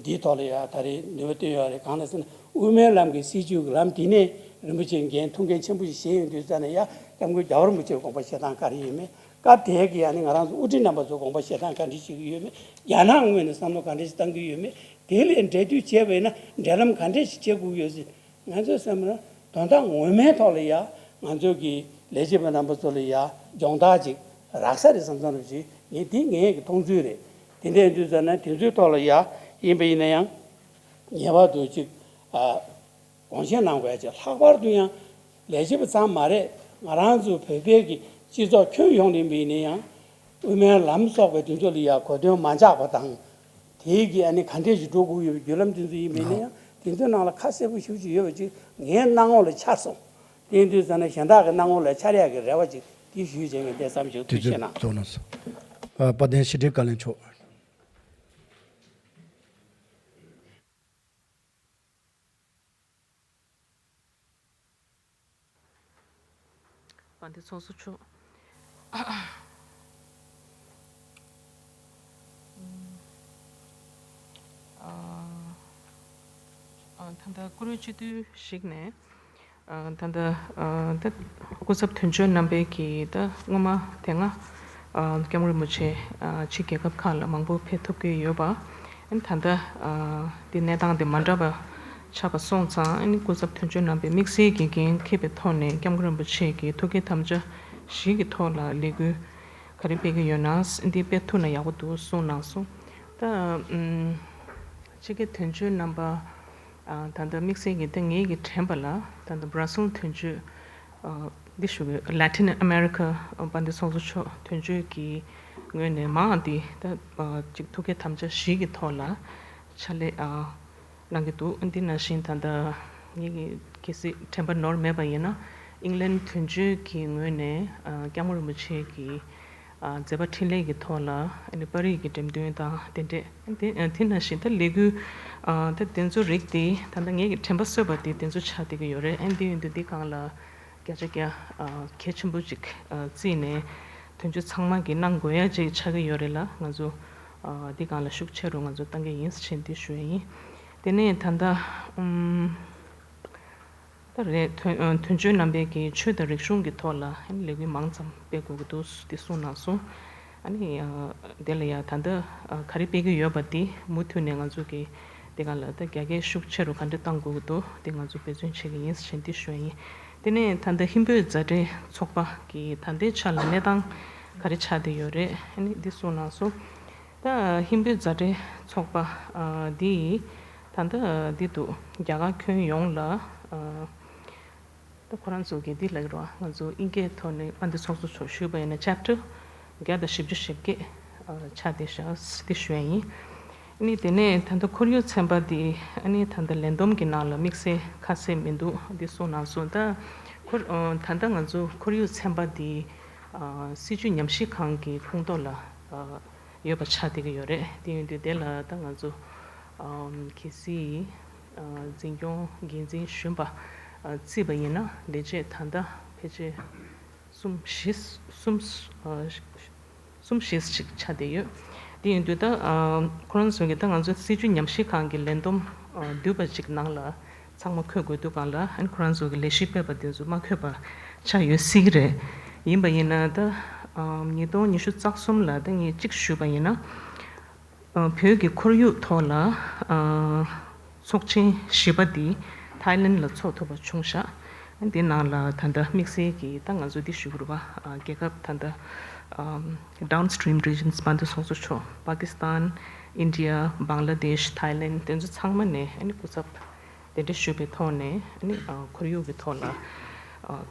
འདིའི་ཐོག་ལ་ཡ་ད་རེས་ནུས་པ་བཏོན་ཡོད་རེད། གང་ལ་ཟེར་ན་དབུ་མའི་ལམ་གྱི་སྲིད་བྱུས་ཀྱི་ལམ་དེ་ནས་རིན་པོ་ཆེ་འགན་ཐུགས་འགན་ཆེན་པོ་ཞིག་བཞེས་ཡོང་དུས་ཙང་ནས་ཡ་སྐྱབས་མགོན་རྒྱལ་བ་རིན་པོ་ཆེའི་དགོངས་པ་བཞེས་སྟངས་ག་རེ་ཡོད་མེད། སྐབས་དེའི་གི་ཡ་ནི་ང་རང་ཚོ་དབུ་ཁྲིད་རྣམ་པ་ཚོ་དགོངས་པ་བཞེས་སྟངས་ག་འདྲ་ཞིག་ཡོད་མེད། རྒྱ་ནག་ངོས་ནས་བསམ་བློ་ག་འདྲ་ཞིག་བཏང་གི་ཡོད་མེད། དེ་ལས་འབྲེལ་མཐུད་བྱས་པ་ཡིན་ན་འབྲེལ་ལམ་ག་འདྲ་ཞིག་བྱེད་དགོས་ཡོད་ཟེར། ང་ཚོའི་བསམ་བློ་དོན་དག་ངོ་མའི་ཐོག་ལ་ཡ་ང་ཚོ་གི་ལས་བྱེད་པ་རྣམ་པ་ཚོ་ལ་ཡ་སྦྱོང་བརྡར་ཅིག་རག་ས་རེད་བསམ་བསམ་རབ་ཅིག་ངས་འདི་ངའི་གི་མཐོང་ཚུལ་རེད། དེ་འདྲ་ཡིན་དུས་ཙང་ན་དེ་ཚོའི་ཐོག་ལ་ཡ་ཡིན་པ་ཡིན་ན་ཡང་ངེས་པར་དུ་ཅིག་ཨ། དགོངས་བཞེས་གནང་དགོས་ཡ་ཅིག། ལྷག་པར་དུ་ཡང་ལས་བྱེད་པ་ཙམ་མ་རེད། ང་རང་ཚོ་བོད་པའི་གི་སྤྱི་ཚོགས་ཁྱོན་ཡོངས་ནས་ཡིན་ན་ཡང་དབུ་མའི་ལམ་སོགས་པའི་དེ་ཚོ་ལ་ཡ་གོ་དོན་མ་འཇགས་པ་དང་། དེའི་གི་ཨ་ནི་ག་འདྲས་ཞིག་འགྲོ་དགོས་ཡོད་པའི་བརྒྱུད་ལམ་དེ་ཚོ་ཡིན་པ་ཡིན་ན་ཡང་དེ་ཚོའི་ནང་ལ་ཁ་གསལ་པོ་ཞེ་པོ་ཅིག་ཡོད་པ་ཅིག་ངའི་སྣང་ངོ་ལ་འཆར་སོང་། དེ་ཡིན་དུས་ཙང་ན་གཞན་དག་གི་སྣང་ངོ་ལ་འཆར་ཡག་གི་རེ་བ་ཅིག་དེ་ཞུས་བྱས་ངས་འདས་ཙམ་ཞིག་ཐུགས་རྗེ་ཆེ་གནང་། ཐུགས་རྗེ་ཆེ་གནང་སོང་། ཨ། དཔལ་ལྡན་ཤེས་རིག་བཀའ་བློན་མཆོག། དཔལ་ལྡན་ཚོགས་གཙོ་མཆོག། ཨ། ཨ། ད་ལྟ་བཀུར་འོས་སྤྱི་འཐུས་ཞིག་ནས། ཨ། ད་ལྟ། ཨ། ད་སྐུ་ཚབ་དོན་གཅོད་རྣམ་པའི་གི་ད་སྔོན་མ་དེ་སྔ་ཨ། སྐྱབས་མགོན་རིན་པོ་ཆེ་ཨ། ཕྱི་རྒྱལ་ཁབ་ཁག་ལ་མང་པོ་ཕེབས་ཐུབ་ཀྱི་ཡོད་པ། ཨ་ནི་ད་ལྟ་ཨ། འདི་གནས་སྟངས་དེ་མ་འདྲ་བ་ཆགས་པ་སོང་ཙང་། ཨ་ནི་སྐུ་ཚབ་དོན་གཅོད་རྣམ་པས་དམིགས་བསལ་གྱི་འགན་འཁྱེར་བའི་ཐོག་ནས་སྐྱབས་མགོན་རིན་པོ་ཆེ་གི་ཐུགས་བསྐྱེད་དམ་བཅའ་བཞི་གི་ཐོག་ལ་ལས་འགུལ་ག་རེ་སྤེལ་གྱི་ཡོད་ན། འདི་སྤེལ་ཐུབ་ན་ཡག་པོ་འདུག་གསུངས་གནང་སོང་། ད་ཨམ། ཕྱི་རྒྱལ་དོན་གཅོད་རྣམ་པ། ཨ། ད་ལྟ་དམིགས་བསལ་གྱི་ད་ངེད་ཀྱི་དྲན་པ་ལ་ད་ལྟ་Brazil་དོན་གཅོད། ཨ། འདི་ཞུ་གི། Latin America་དཔལ་ལྡན་ཚོགས་གཙོ་མཆོག་དོན་གཅོད་ཀྱི་ངོས་ནས་མང་འདི་ད་ཅིག་ཐུགས་བསྐྱེད་དམ་བཅའ་བཞི་གི་ཐོག་ལ་ཕྱག་ལས་ཨ། གནང་གི་འདུག། འདི་ནང་བཞིན་ད་ལྟ་ངེད་ཀྱི་གལ་སྲིད་དྲན་པ་ནོར་མེད་པ་ཡིན་ན་ཨིང་ལན་དོན་གཅོད་ཀྱི་ངོས་ནས་ཨ། སྐྱབས་མགོན་རིན་པོ་ཆེ་གི་ཨ། མཛད་པ་འཕྲིན་ལས་ཀྱི་ཐོག་ལ་ཨ་ནི་པར་རིས་ཀྱི་འགྲེམས་སྟོན་དང་དེ་འདྲས། དེ་དེ་ནང་བཞིན་ད་ལས་འགུལ་ཨ། ད་དེ་ཚོ་རིགས་དེ་ད་ལྟ་ངེད་ཀྱི་དྲན་པ་གསོས་པ་དེ་དེ་ཚོ་ཆགས་བསྡད་ཀྱི་ཡོད་རེད། ཨ། འདི་ཡིན་དུས་འདི་སྒང་ལ་བརྒྱ་ཆ་བརྒྱ་ཨ། གལ་ཆེན་པོ་ཅིག་ཨ། བརྩིས་ནས་དོན་གཅོད་ཚང་མ་གིས་གནང་དགོས་ཡ་ཅིག་ཆགས་ཀྱི་ཡོད་རེད་ལ། ང་ཚོ་ཨ། འདི་སྒང་ལ་ཤུགས་ཆེ་རུ་ང་ཚོ་གཏང་གི་ཡིན་ཟེར་འདི་ཞུ་ཡ་ཡིན། དེ་ནས་ད་ལྟ་ཨམ། ད་རེད། དོན་དོན་གཅོད་རྣམ་པའི་གི་ཆོས་དང་རིག་གཞུང་གི་ཐོག་ལ་ལས་འགུལ་མང་ཙམ་སྤེལ་དགོས་ཀྱི་འདུག་དེ་གསུངས་གནང་སོང་། ཨ་ནི་དེ་ལ་ཡ་ད་ལྟ་ག་རེ་སྤེལ་གྱི་ཡོད་པ་དེ་མུ་མཐུད་ནས་ང་ཚོ་གི་དེ་ག་ལ་ད་རྒྱ་སྐད་ཤུགས་ཆེ་རུ་ག་འདྲ་གཏང་དགོས་ཀྱི་འདུག་དེ་ང་ཚོ་འབད་བརྩོན་བྱེད་ཀྱི་ཡིན་ཟེར་འདི་ཞུ་ཡ་ཡིན། དེ་ནས་ད་ལྟ་ཧིན་བོད་མཛའ་འབྲེལ་ཚོགས་པ་གི་ད་ལྟའི་ཆ་ལ་གནས་སྟངས་ག་རེ་ཆགས་བསྡད་ཡོད་རེད། ཨ་ནི་འདི་གསུངས་གནང་སོང་། ད་ཧིན་བོད་མཛའ་འབྲེལ་ཚོགས་པ་ཨ། འདི་ད་ལྟ་འདི་འདུག། རྒྱ་གར་ཁྱོན་ཡོངས་ལ་ཨ། ད་ཁོ་རང་ཚོ་གི་འདི་ལབ་ཀྱི་རེད་བ། ང་ཚོ་དབྱིན་སྐད་ཐོག་ནས་ཨ། འདི་ཚོགས་གཙོ་མཆོག་ཞུས་པ་ཡིན་ན་ཅེབ་ཊར་བརྒྱ་དང་བཞི་བཅུ་ཞེ་བརྒྱད་ཨ། ཆགས་བསྡད་ཤག་འདི་ཞུ་ཡ་ཡིན། ཨ་ནི་དེ་ནས་ད་ལྟ་ཁོར་ཡུག་ཚན་པ་འདི་ཨ་ནི་ད་ལྟ་ལས་བསྡོམས་ཀྱི་ནང་ལ་དམིགས་བསལ་ཁ་གསལ་མི་འདུག། འདི་གསུངས་གནང་སོང་། ད་ཁོར་ཨ། ད་ལྟ་ང་ཚོ་ཁོར་ཡུག་ཚན་པ་འདི་ཨ། སྲིད་བྱུས་ཉམས་ཞིབ་ཁང་གི་ཁོངས་གཏོགས་ལ་ཨ། ཡོད་པ་ཆགས་བསྡད་ཀྱི་ཡོད་རེད། དེ་ཡིན་དུས་དེ་ལ་ད་ང་ཚོ་ཨམ། གལ་སྲིད་ཨ། འཛིན་སྐྱོང་འགན་འཛིན་གཞོན་པ་ཨ། བརྩིས་པ་ཡིན་ན་ལས་བྱེད་ད་ལྟ་ཕལ་ཆེར་གསུམ་བཞི་གསུམ་ཨ། གསུམ་བཞི་ཅིག་ཆགས་བསྡད་ཡོད། དེ་ཡིན་དུས་ད་ཨ། ཁོ་རང་ཚོ་གིས་ད་ང་ཚོ་སྲིད་བྱུས་ཉམས་ཞིབ་ཁང་གི་ལས་བསྡོམས་ཨ། བསྡུས་པ་ཅིག་ནང་ལ་ཚང་མ་འཁོད་དགོས་དུས་སྒང་ལ་ཨ་ནི་ཁོ་རང་ཚོ་གི་ལས་གཞི་སྤེལ་བ་དེ་ཚོ་མ་འཁོད་པ་ཆགས་ཡོད་སྲིད་ཀྱི་རེད། ཡིན་པ་ཡིན་ན་ད་ ཉིས་སྟོང་ཉི་ཤུ་རྩ་གསུམ་ལ་ད་ངས་གཅིག་ཞུས་པ་ཡིན་ན། ཨ། བོད་ཀྱི་ཁོར་ཡུག་ཐོག་ལ། ཨ། ཚོགས་ཆེན་བཞི་པ་འདི་ཐའི་ལེན་ལ་ཚོགས་ཐུབ་པ་བྱུང་ཤག་འདི་ནང་ལ་ད་ལྟ་དམིགས་བསལ་གྱི་ད་ང་ཚོ་འདི་ཞུ་དགོས་རེད་པ། ཨ། རྒྱལ་ཁབ་ད་ལྟ། ཨམ། downstream regions དཔལ་ལྡན་སོག་པོ་ཚོ་ཕྱོགས། པ་ཀི་སི་ཐན། ཨིན་ཌི་ཡ། བང་ལ་དེཤ། ཐའི་ལེན་དེ་ཚོ་ཚང་མ་ནས་ཨ་ནི་སྐུ་ཚབ་དེ་འདྲ་ཞུས་པའི་ཐོག་ནས། ཨ་ནི། ཨ། ཁོར་ཡུག་གི་ཐོག་ལ། ཨ།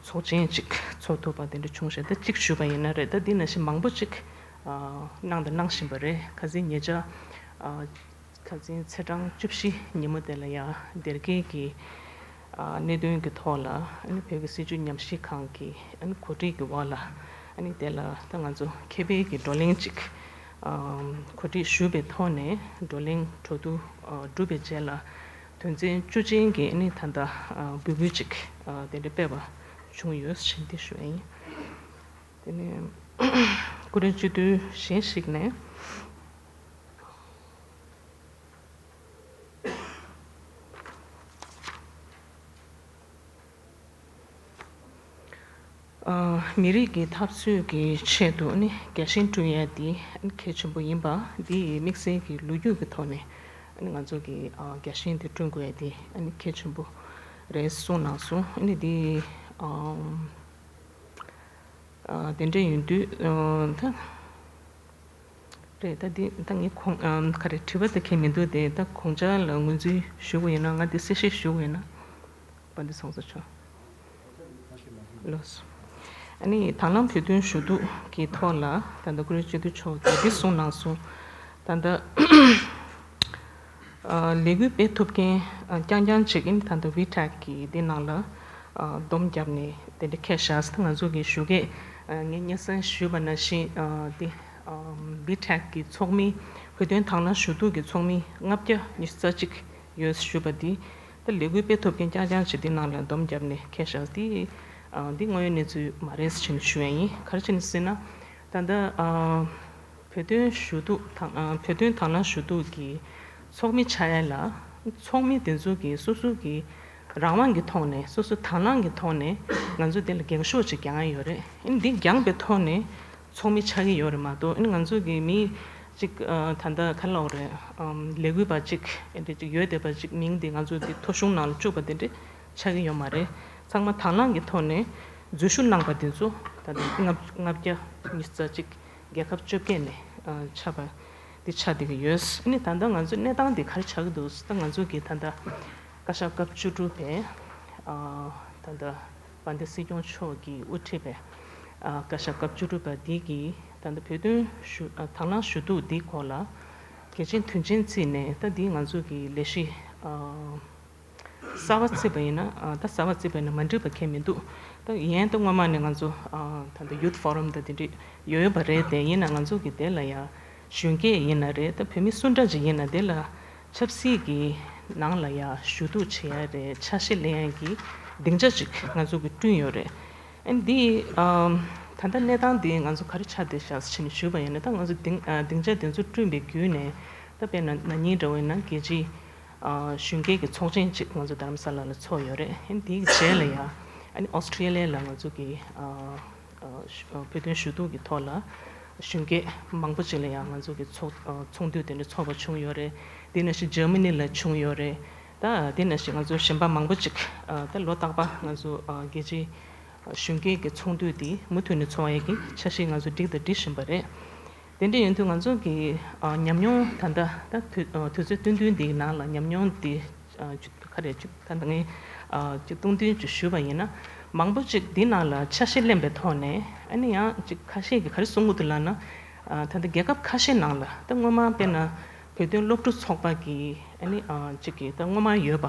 ཚོགས་ཆེན་ཅིག་ཚོགས་ཐུབ་པ་དེ་འདྲ་བྱུང་ཤག་ད་གཅིག་ཞུས་པ་ཡིན་ན་རེད། ད་འདི་ནང་བཞིན་མང་པོ་ཅིག་ཨ། གནང་དང་གནང་བཞིན་པ་རེད། ཁ་སང་ཉེ་ཆར། ཨ། ཁ་སང་ཚེས་གྲངས་བཅུ་བཞི་ཉིན་མོ་དེ་ལ་ཡང་སྡེར་ཁའི་གི། ཨ། གནད་དོན་གྱི་ཐོག་ལ། ཨ་ནི་བོད་ཀྱི་སྲིད་བྱུས་ཉམས་ཞིབ་ཁང་གི། ཨ་ནི་གོ་སྒྲིག་གི་འོག་ལ། ཨ་ནི་དེ་ལ་ད་ང་ཚོ་མཁས་པའི་གི་བགྲོ་གླེང་ཅིག་ཨ། གོ་སྒྲིག་ཞུས་པའི་ཐོག་ནས་བགྲོ་གླེང་གྲོས་བསྡུར། ཨ། གྲུབ་པའི་རྗེས་ལ་དོན་ཚན་བཅུ་ཅན་གྱི། ཨ་ནི་ད་ལྟ། ཨ། འབོད་སྐུལ་ཅིག་ཨ། དེ་འདྲ་སྤེལ་བ་བྱུང་ཡོད་ཅེས་འདི་ཞུ་ཡ་ཡིན། དེ་ནས་ཀུ་རེ་སྤྱི་འཐུས་གཞན་ཞིག་ནས། ཨ། མི་རིགས་ཀྱི་འཐབ་རྩོད་ཀྱི་ཆེད་དུ་ནི་རྒྱལ་ཞེན་བསྐྲུན་ཡས་འདི་གལ་ཆེན་པོ་ཡིན་པ། འདི་དམིགས་བསལ་གྱི་ལོ་རྒྱུས་ཀྱི་ཐོག་ནས་ང་ཚོ་གི། ཨ། རྒྱལ་ཞེན་འདི་བསྐྲུན་དགོས་ཡས་འདི་གལ་ཆེན་པོ་རེད་གསུངས་གནང་སོང་། འདི། ཨ། ཨ། དེ་འདྲ་ཡིན་དུས། ཨ། ད། རེད། ད་འདི་ད་ངས་གོང་། ཨམ། ག་རེ། དྲི་བ་དེ་གལ་མི་འདུག་དེ་ད་དགོངས་འཆར་ལ་ངོས་འཛིན་ཞུ་དགོས་ཡིན་ན། ང་འདི་གསལ་བཤད་ཞུ་དགོས་ཡིན་ན། དཔལ་ལྡན་སོག་པོ་ཚོ་ལགས་སོ། ཨ་ནི་དང་བླངས་བོད་དོན་ཞུ་གཏུག་གི་ཐོག་ལ་ད་ལྟ་ཀུ་རེ་སྤྱི་འཐུས་མཆོག་གིས་འདི་གསུངས་གནང་སོང་། ད་ལྟ། ཨ། ལས་འགུལ་སྤེལ་ཐུབ་མཁན། ཨ། རྐྱང་རྐྱང་ཅིག་ཨིན། ད་ལྟ་ཝི་ཊེག་གི་འདི་ནང་ལ། ཨ། སྡོམ་བརྒྱབ་ནས་དེ་འདྲ་འཁེལ་བཞག་ཟེར། ང་ཚོ་གི་ཞོགས་ཀས། ཨ། ངས་སྔ་སང་ཞུས་པ་ནང་བཞིན། ཨ། འདི། ཨ། ཝི་ཊེག་གི་ཚོགས་མི། བོད་དོན་དང་བླངས་ཞུ་གཏུག་གི་ཚོགས་མི་ལྔ་བརྒྱ་ཉི་ཤུ་རྩ་གཅིག་ཡོད་ཞུས་པ་འདི། ད་ལས་འགུལ་སྤེལ་ཐུབ་མཁན་རྐྱང་རྐྱང་ཅིག་འདི་ནང་ལ་སྡོམ་བརྒྱབ་ནས་འཁེལ་བཞག་འདི། ཨ། འདི་དངོས་ཡོད་གནས་ཚུལ་མ་རེད་ཟེར་ནས་ཞུ་ཡ་ཡིན། ག་རེ་བྱས་ནས་ཟེར་ན། ད་ལྟ། ཨ། བོད་དོན་ཞུ་གཏུག་དང་། ཨ། བོད་དོན་དང་བླངས་ཞུ་གཏུག་གི་ཚོགས་མི་ཆགས་ཡ་ལ། ཚོགས་མི་དེ་ཚོ་གིས་སོ་སོ་གི་རང་དབང་གི་ཐོག་ནས། སོ་སོ་དང་བླངས་ཀྱི་ཐོག་ནས་ང་ཚོ་དེ་ལ་འགེངས་ཤོག་ཅིག་རྒྱག་ཡ་ཡོད་རེད། ཨ་ནི་འདི་འགྱངས་པའི་ཐོག་ནས་ཚོགས་མི་ཆགས་ཀྱི་ཡོད་རེད་མ་གཏོགས། ཨ་ནི་ང་ཚོ་གི་མི་གཅིག་ཨ། ད་ལྟ་ག་རེ་ལབ་དགོས་རེད། ཨམ། ལས་འགུལ་བ་གཅིག་ཨེ་འདྲ་གཅིག་ཡོད་བསྡད་པ་གཅིག་མིང་དེ་ང་ཚོ་འདི་ཐོ་གཞུང་ནང་ལ་བཅུག་པ་དེ་འདྲ་ཆགས་ཀྱི་ཡོད་མ་རེད། ཚང་མ་དང་བླངས་ཀྱི་ཐོག་ནས་འཛུལ་ཞུགས་གནང་པ་དེ་ཚོ་ད་ལྟ་ལྔ་ལྔ་བརྒྱ་ཉི་ཤུ་རྩ་གཅིག་རྒྱལ་ཁབ་བཅོ་བརྒྱད་ནས། ཨ། ཆགས་པ་འདི་ཆགས་བསྡད་ཀྱི་ཡོད། ཨ་ནི་ད་ལྟ་ང་ཚོའི་གནས་སྟངས་འདི་ག་རེ་ཆགས་ཀྱི་འདུག་ཟེར། ད་ང་ཚོ་གི་ད་ལྟ་བཀའ་ཤག་སྐབས་བཅུ་དྲུག་པའི། ཨ། ད་ལྟ་དཔལ་ལྡན་སྲིད་སྐྱོང་མཆོག་གིས་དབུ་ཁྲིད་པའི། ཨ། བཀའ་ཤག་སྐབས་བཅུ་དྲུག་པ་འདི་གིས་ད་ལྟ་བོད་དོན་ཞུ། ཨ། དང་བླངས་ཞུ་གཏུག་འདིའི་སྐོར་ལ་གལ་ཆེན་དོན་ཆེན་བརྩིས་ནས། ད་འདི་ང་ཚོ་གི་ལས་གཞི། ཨ། གསར་པ་བརྩིས་པ་ཡིན་ན། ཨ། ད་གསར་པ་བརྩིས་པ་ཡིན་ན་མ་འགྲིག་པ་གང་ཡང་མི་འདུག་ད་ཡིན་ཡང་ད་སྔོན་མ་ནས་ང་ཚོ། ཨ། ད་ལྟ་ཡུཐ་ཕོ་རམ་དང་དེ་འདྲ་ཡོད་པ་རེད། དེ་ཡིན་ན་ང་ཚོ་གི་དེ་ལ་ཡ་གཞོན་སྐྱེས་ཡིན་ན་རེད། ད་བོད་མི་སུ་འདྲ་ཅིག་ཡིན་ན་དེ་ལ་ཆབ་སྲིད་ཀྱི་ནང་ལ་ཡ་ཞུ་གཏུག་བྱེད་ཡ་རེད། ཆ་ཤས་ལེན་ཡ་གི་སྡིངས་ཆ་ཅིག་ང་ཚོ་གི་བསྐྲུན་ཡོད་རེད། ཨ་ནི་འདི། ཨ། ད་ལྟ་གནས་སྟངས་འདི་ང་ཚོ་ག་རེ་ཆགས་བསྡད་ཤག་ཟེར་ནས་ཞུས་པ་ཡིན་ན། ད་ང་ཚོ་སྡིངས། ཨ། སྡིངས་ཆ་དེ་ཚོ་བསྐྲུན་པའི་བརྒྱུད་ནས། ད་དཔེར་ན་ན་ནིང་འདྲ་བོ་ཡིན་ན་རྒྱལ་སྤྱིའི། ཨ། གཞོན་སྐྱེས་ཀྱི་ཚོགས་ཆེན་ཅིག་ང་ཚོ་རྡ་རམ་ས་ལ་ལ་ཚོགས་ཡོད་རེད། ཨ་ནི་དེའི་རྗེས་ལ་ཡ། ཨ་ནི་ཨོ་སི་ཀྲི་ལི་ཡ་ལ་ང་ཚོ་གི། ཨ། ཨ། བོད་དོན་ཞུ་གཏུག་གི་ཐོག་ལ་གཞོན་སྐྱེས་མང་པོ་ཅིག་ལ་ཡ་ང་ཚོ་གི་ཚོགས། ཨ། ཚོགས་འདུ་དེ་འདྲ་ཚོགས་པ་བྱུང་ཡོད་རེད། དེ་ནང་བཞིན་འཇར་མ་ནི་ལ་བྱུང་ཡོད་རེད། ད་དེ་ནང་བཞིན་ང་ཚོ་གཞན་པ་མང་པོ་ཅིག་ཨ། ད་ལོ་རྟག་པར་ང་ཚོ། ཨ། རྒྱལ་སྤྱིའི་གཞོན་སྐྱེས་ཀྱི་ཚོགས་འདུ་དེ་མུ་མཐུད་ནས་ཚོགས་ཡས་ཀྱི་འཆར་གཞི་ང་ཚོ་སྒྲིག་དང་སྒྲིག་བཞིན་པ་རེད། དེ་འདྲ་ཡིན་དུས་ང་ཚོ་གི། ཨ། ཉམས་མྱོང་ད་ལྟ་ད་དུས། ཨ། དུས་ཚོད་བསྟུན་བསྟུན་འདིའི་ནང་ལ་ཉམས་མྱོང་འདི། ཨ། ག་རེ་ད་ལྟ་ངས། ཨ། བསྟུན་བསྟུན་ཅིག་ཞུས་པ་ཡིན་ན། མང་པོ་ཅིག་འདི་ནང་ལ་ཆ་ཤས་ལེན་པའི་ཐོག་ནས། ཨ་ནི་ཡང་ཅིག་ཁ་ཤས་ཀྱིས་ག་རེ་གསུང་གི་འདུག་ལབ་ན། ཨ། ད་ལྟ་རྒྱལ་ཁབ་ཁ་ཤས་ནང་ལ། ད་སྔོན་མ་དཔེར་ན་བོད་དོན་སློབ་ཕྲུག་ཚོགས་པ་གི། ཨ་ནི། ཨ། ཅིག་གི་ད་སྔོན་མ་ཡོད་པ།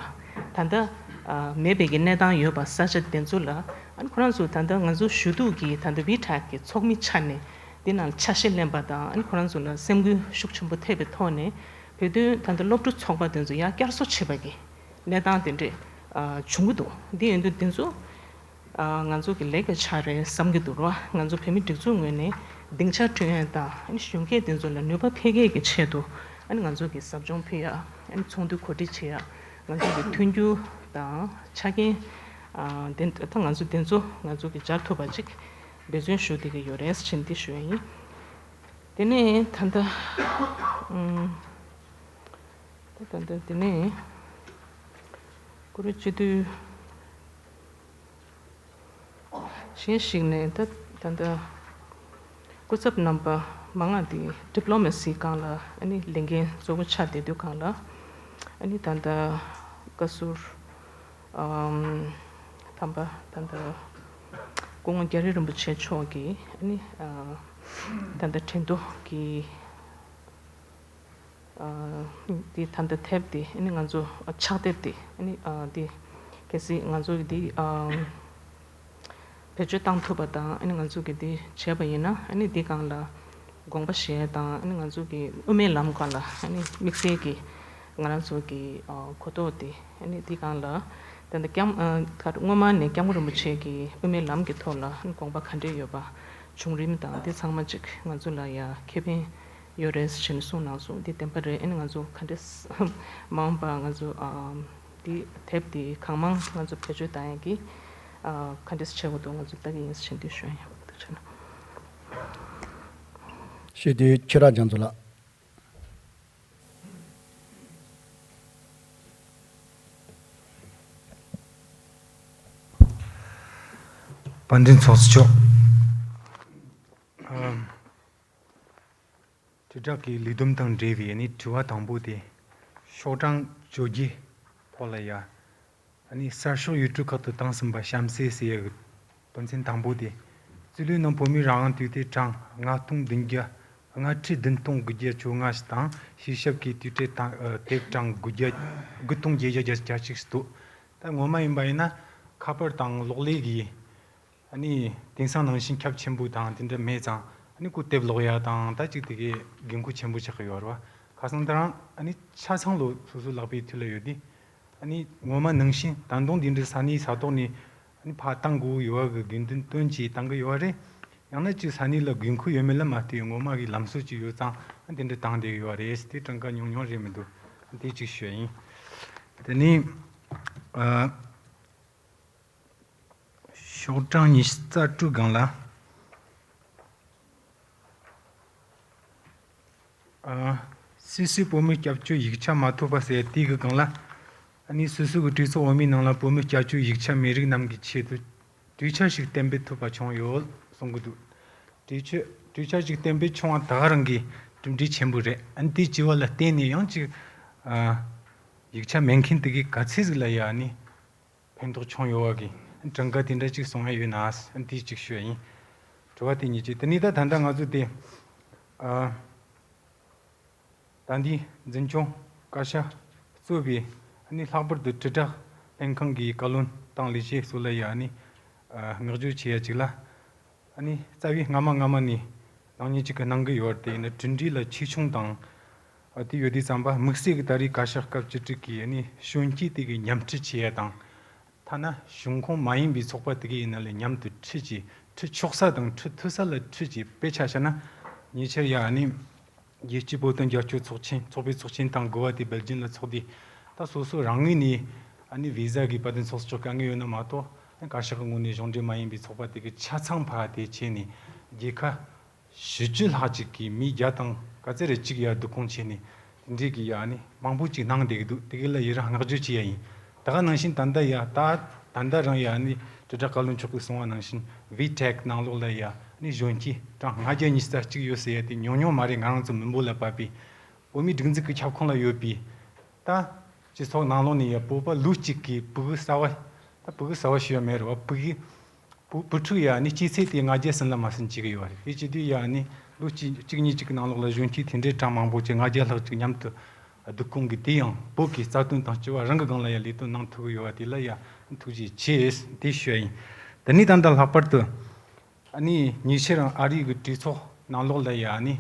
ད་ལྟ། ཨ། མེད་པའི་གི་གནས་སྟངས་ཡོད་པ་ས་ཆ་དེ་ཚོ་ལ། ཨ་ནི་ཁོ་རང་ཚོ་ད་ལྟ་ང་ཚོ་ཞུ་གཏུག་གི་ད་ལྟ་ཝི་ཊེག་གི་ཚོགས་མི་ཆགས་ནས་འདི་ནང་ཆ་ཤས་ལེན་པ་དང་། ཨ་ནི་ཁོ་རང་ཚོ་ལ་སེམས་འགུལ་ཤུགས་ཆེན་པོ་ཐེབས་པའི་ཐོག་ནས་བོད་དོན་ད་ལྟ་སློབ་ཕྲུག་ཚོགས་པ་དེ་ཚོ་ཡར་བསྐྱར་གསོ་བྱེད་པ་གི་གནས་སྟངས་དེ་འདྲས། ཨ། བྱུང་གི་འདུག་འདི་ཡིན་དུས་དེ་ཚོ། ཨ། ང་ཚོ་གི་ལེགས་པའི་ཆ་རེད་བསམ་གྱི་འདུག་ར། ང་ཚོ་བོད་མི་སྒྲིག་འཛུགས་ངོས་ནས་སྡིངས་ཆ་བསྐྲུན་ཡས་དང་། ཨ་ནི་གཞོན་སྐྱེས་དེ་ཚོ་ལ་ནུས་པ་འཕེལ་རྒྱས་ཀྱི་ཆེད་དུ། ཨ་ནི་ང་ཚོ་གི་ཟབ་སྦྱོང་ཕུལ་ཡ། ཨ་ནི་ཚོགས་འདུ་གོ་སྒྲིག་བྱེད་ཡ། ང་ཚོ་གི་མཐུན་འགྱུར་དང་ཆ་རྐྱེན། ཨ། དེ་ད་ང་ཚོ་དེ་ཚོ་ང་ཚོ་གི་སྦྱར་ཐུབ་པ་ཅིག་འབད་བརྩོན་ཞུ་བསྡད་ཀྱི་ཡོད་རེད་ཟེར་འདི་ཞུ་ཡ་ཡིན། དེ་ནས་ད་ལྟ་ཨམ། ད་ད་ལྟ་དེ་ནས་ཀུ་རེ་སྤྱི་འཐུས་གཞན་ཞིག་ནས་ད་ད་ལྟ་སྐུ་ཚབ་རྣམ་པ་མང་ང་དེ་ཌི་པི་ལོ་མ་སི་སྒང་ལ་ཨ་ནི་ལས་འགན་གཙོ་བོ་ཆགས་བསྡད་དུས་སྒང་ལ་ཨ་ནི་ད་ལྟ་བཀའ་ཟུར་ཨམ། དམ་པ་ད་ལྟ་སྐུ་ངོ་རྒྱ་རི་རིན་པོ་ཆེ་མཆོག་གིས་ཨ་ནི་ཨ། ད་ལྟ་ཁྲེང་ཏུའུ་གི་ཨ། འདི་ད་ལྟ་དེབ་འདི་ཨ་ནི་ང་ཚོ་ཕྱག་དེབ་འདི་ཨ་ནི་ཨ། འདི་གལ་སྲིད་ང་ཚོ་གི་འདི་ཨ། བེད་སྤྱོད་བཏང་ཐུབ་པ་དང་ཨ་ནི་ང་ཚོ་གི་འདི་བྱས་པ་ཡིན་ན་ཨ་ནི་འདི་སྒང་ལ་དགོངས་པ་བཞེས་དང་ཨ་ནི་ང་ཚོ་གི་དབུ་མའི་ལམ་སྒང་ལ་ཨ་ནི་དམིགས་བསལ་གྱི་ང་རང་ཚོ་གི་ཨ། གོ་རྟོགས་དེ་ཨ་ནི་འདི་སྒང་ལ་ད་ལྟ་སྐྱབས་ཨ། ད་སྔོན་མ་ནས་སྐྱབས་མགོན་རིན་པོ་ཆེ་གི་དབུ་མའི་ལམ་གྱི་ཐོག་ལ་ཨ་ནི་དགོངས་པ་ག་འདྲས་ཡོད་པ་བྱུང་རིམ་དང་འདི་ཚང་མ་ཅིག་ང་ཚོ་ལ་ཡ་ཁེ་ཕན་ཡོད་རེད་ཟེར་ནས་གསུངས་གནང་སོང་། འདི་བདེན་པ་རེད། ཨ་ནི་ང་ཚོ་ག་འདྲས་མ་འོངས་པ་ང་ཚོ་ཨ། འདི་དེབ་འདི་གང་མང་ང་ཚོ་བེད་སྤྱོད་བཏང་ཡ་གི་ཨ། ག་འདྲས་བྱེད་དགོས་འདུག་ང་ཚོ་ལྟ་གི་ཡིན་ཟེར་འདི་ཞུ་ཡ་ཡིན། ཐུགས་རྗེ་གནང་། ཞུ་དུས་ཆོས་གྲགས་རྒྱ་མཚོ་ལགས། དཔལ་ལྡན་ཚོགས་གཙོ་མཆོག་ཨ། དྲིལ་བསྒྲགས་ཀྱི་ལས་བསྡོམས་དང་འབྲེལ་བའི་ནི་དྲི་བ་དང་པོ་དེ། ཤོག་གྲངས་བཅོ་བརྒྱད་ཐོག་ལ་ཡ། ཨ་ནི་གསར་ཤོག་ཡུལ་གྲུ་ཁག་ཏུ་བཏང་ཟིན་པ་གཤམ་གསལ་ཟེར་ཡ་གི་དོན་ཚན་དང་པོ་དེ། རྩིས་ལོའི་ནང་བོད་མིའི་རང་དབང་དུས་དེབ་གྲངས་ལྔ་སྟོང་བདུན་བརྒྱ། ལྔ་ཁྲི་བདུན་སྟོང་དགུ་བརྒྱ་བཅོ་ལྔ་དང་། ཕྱི་ཞབས་ཀྱི་དུས་དྲན་དང་ཨ། དེབ་གྲངས་དགུ་བརྒྱ། དགུ་སྟོང་བརྒྱད་བརྒྱ་གྱ་གཅིག་འདུག་ད་ངོ་མ་ཡིན་པ་ཡིན་ན་ཁ་པར་དང་གློག་ཀླད་ཀྱི་ཨ་ནི་དེང་སང་ནང་བཞིན་ཁྱབ་ཆེན་པོ་དང་དེ་འདྲ་མེད་ཙང་ཨ་ནི་ཁོ་དེབ་ཀློག་ཡ་དང་ད་ཅིག་དེ་གའི་འགན་ཁུར་ཆེན་པོ་ཆགས་ཀྱི་ཡོད་རེད་བ། ཁ་སང་དེ་རིང་ཨ་ནི་ཆ་ཚང་ལོ་སོ་སོའི་ལག་པའི་མཐུལ་ལ་ཡོད་དུས་ཨ་ནི་ངོ་མ་ནང་བཞིན་ད་དུང་དེ་འདྲའི་ས་གནས་ས་ཐོག་ནས་ཨ་ནི་ཕར་བཏང་དགོས་ཡོད་པ་གི་དགོས་འདུན་བཏོན་བྱས་བཏང་གི་ཡོད་པ་རེད། ཡང་ན་ཅིག་ས་གནས་ལ་དགོས་མཁོ་ཡོད་མེད་ལ་མ་ལྟོས་ངོ་མ་གི་ལམ་སྲོལ་ཅིག་ཡོད་ཙང་ཨ་དེ་འདྲ་བཏང་བསྡད་ཡོད་པ་རེད། དེ་གྲངས་ཀ་ཉུང་ཉུང་རེད་མི་འདུག་དེ་གཅིག་ཞུ་ཡ་ཡིན། དེ་ནས་ཨ། ཤོག་གྲངས་ཉི་ཤུ་རྩ་དྲུག་སྒང་ལ། ཨ། སུད་སི་བོད་མིའི་སྐྱབས་བཅོལ་ཡིག་ཆ་མ་ཐོབ་པ་ཟེར་དེ་གི་སྒང་ལ། ཨ་ནི་སུད་སི་གི་གྲོས་ཚོགས་འོས་མིའི་ནང་ལ་བོད་མིའི་སྐྱབས་བཅོལ་ཡིག་ཆ་མེད་རིགས་རྣམས་ཀྱི་ཆེད་དུ་གྲོས་འཆར་ཞིག་གཏན་འབེབས་ཐུབ་པ་བྱུང་ཡོད་གསུང་གི་འདུག་གྲོས་ཆོད་གྲོས་འཆར་ཞིག་གཏན་འབེབས་བྱུང་བ་ད་ག་རང་གི་གྲུབ་འབྲས་ཆེན་པོ་རེད། ཨ་ནི་དེ་བྱས་པ་ལ་བརྟེན་ནས་ཡང་ཅིག་ཨ། ཡིག་ཆ་མེད་མཁན་དེ་གའི་ག་ཚད་ཟིག་ལ་ཡ་ཨ་ནི། ཕན་ཐོགས་བྱུང་ཡོད་པ་གི་གྲངས་ཀ་དེ་འདྲ་ཅིག་གསུང་ཡ་ཡོད་ན་དེ་ཅིག་ཞུ་ཡ་ཡིན། དྲི་བ་དེ་གཉིས་ཅིག་དེ་ནས་ད་ད་ལྟ་ང་ཚོ་དེ་ཨ། ད་འདི་འཛིན་སྐྱོང་བཀའ་ཤག་གཙོས་པའི་ཨ་ནི་ལྷག་པར་དུ་དྲིལ་བསྒྲགས་ལྷན་ཁང་གི་བཀའ་བློན་དང་ལས་བྱེད་ཚོ་ལ་ཡ་ཨ་ནི་ཨ། བསྔགས་བརྗོད་བྱེད་ཡ་ཅིག་ལ། ཨ་ནི་རྩ་བའི་སྔ་མ་སྔ་མ་ནས་ནག་ཉེས་ཅིག་གི་གནང་གི་ཡོད་རེད། དེ་ཡིན་ན་གྲུབ་འབྲས་ལ་ཆེ་ཆུང་དང་། ཨ། དེ་ཡོད་དུས་ཙམ་པ་དམིགས་བསལ་གྱི་ད་རེས་བཀའ་ཤག་སྐབས་བཅུ་དྲུག་གི་ཨ་ནི་གཞོན་སྐྱེས་དེ་གི་མཉམ་ཁྲིད་བྱེད་ཡ་དང་། ཐ་ན་གཞུང་ཁོངས་མ་ཡིན་པའི་ཚོགས་པ་དེ་གི་ཡིན་ན་ལས་མཉམ་དུ་ཁྲིད་ཀྱི་ཁྲིད་ཆོག་ས་དང་ཁྲིད་ཐུབ་ས་ལ་ཁྲིད་ཀྱི་དཔེ་ཆ་བཞག་ན་ཉེ་ཆར་ཡ་ཨ་ནི། རྒྱལ་སྤྱིའི་བོད་དོན་རྒྱབ་སྐྱོར་ཚོགས་ཆེན་ཚོགས་པའི་ཚོགས་ཆེན་དང་དགུ་པ་དེ་སྦེལ་ཇམ་ལ་ཚོགས་དུས། ད་སོ་སོ་རང་ངོས་ནས་ཨ་ནི་བི་ཟ་གི་བར་དོན་ཚོགས་གཙོ་དཀའ་ངལ་ཡོད་ན་མ་གཏོགས་ཨ་ནི་བཀའ་ཤག་གི་ངོས་ནས་གཞུང་འབྲེལ་མ་ཡིན་པའི་ཚོགས་པ་དེ་གི་ཆ་ཚང་ཕར་དེ་བྱས་ནས་རྒྱལ་ཁབ་བཞི་བཅུ་ལྷག་ཅིག་གི་མི་བརྒྱ་དང་ག་ཚད་རེ་གཅིག་ཡར་བསྡུ་སྐོང་བྱས་ནས་དེ་འདྲའི་གི་ཡ་ཨ་ནི་མང་པོ་ཅིག་གནང་བསྡད་ཀྱི་འདུག་དེ་གི་ལ་ཡི་རང་བསྔགས་བརྗོད་བྱེད་ཡ་ཡིན། ད་ག་ནང་བཞིན་ད་ལྟ་ཡ་ད་ད་ལྟ་རང་ཡ་ཨ་ནི་དྲིལ་བསྒྲགས་བཀའ་བློན་མཆོག་གིས་གསུངས་པ་ནང་བཞིན་ཝི་ཊེག་ནང་ལོགས་ལ་ཡ་ཨ་ནི་གཞོན་སྐྱེས་གྲངས་ལྔ་བརྒྱ་ཉི་ཤུ་རྩ་གཅིག་ཡོད་ཟེར་ཡ་དེ་ཉུང་ཉུང་མ་རེད། ང་རང་ཚོ་མི་འབོར་ལ་བབས་པའི་བོད་མིའི་སྒྲིག་འཛུགས་ཀྱི་ཁྱབ་ཁོངས་ལ་ཡོད་པའི་ད་སྤྱི་ཚོགས་ནང་ལོགས་ནས་ཡ་བོད་པ་ལོ་གཅིག་གི་ཕྲུ་གུ་གསར་བ། ད་ཕྲུ་གུ་གསར་བ་ཞུ་ཡ་མེད་རེད་བ། ཕྲུ་གུ་བུ་བུ་ཕྲུག་ཡ་ནི་སྐྱེས་ཚེས་དེ་ལྔ་བརྒྱ་ཟིན་ལ་མ་ཟིན་བྱེད་ཀྱི་ཡོད་རེད། དེ་བྱེད་དུས་ཡ་ནི་ལོ་གཅིག་གཅིག་གཉིས་གཅིག་གི་ནང་ལོགས་ལ་གཞོན་སྐྱེས་དེ་འདྲའི་གྲངས་མང་པོ་ཅིག་ལྔ་བརྒྱ་ལྷག་ཅིག་མཉམ་དུ་བསྡུ་སྐོང་གིས་དེ་ཡང་བོད་ཀྱི་རྩ་དོན་དང་སྤྱི་པ་རང་གི་སྒང་ལ་ཡ་ལས་དོན་གནང་ཐུབ་ཀྱི་ཡོད་པ་དེ་ལ་ཡ་ཐུགས་རྗེ་ཆེ་དེ་ཞུ་ཡ་ཡིན། དེ་ནས་ད་ལྟ་ལྷག་པར་དུ་ཨ་ནི་ཉེ་ཆར་རང་ཨ་རི་གི་གྲོས་ཚོགས་ནང་ལོགས་ལ་ཡ་ཨ་ནི་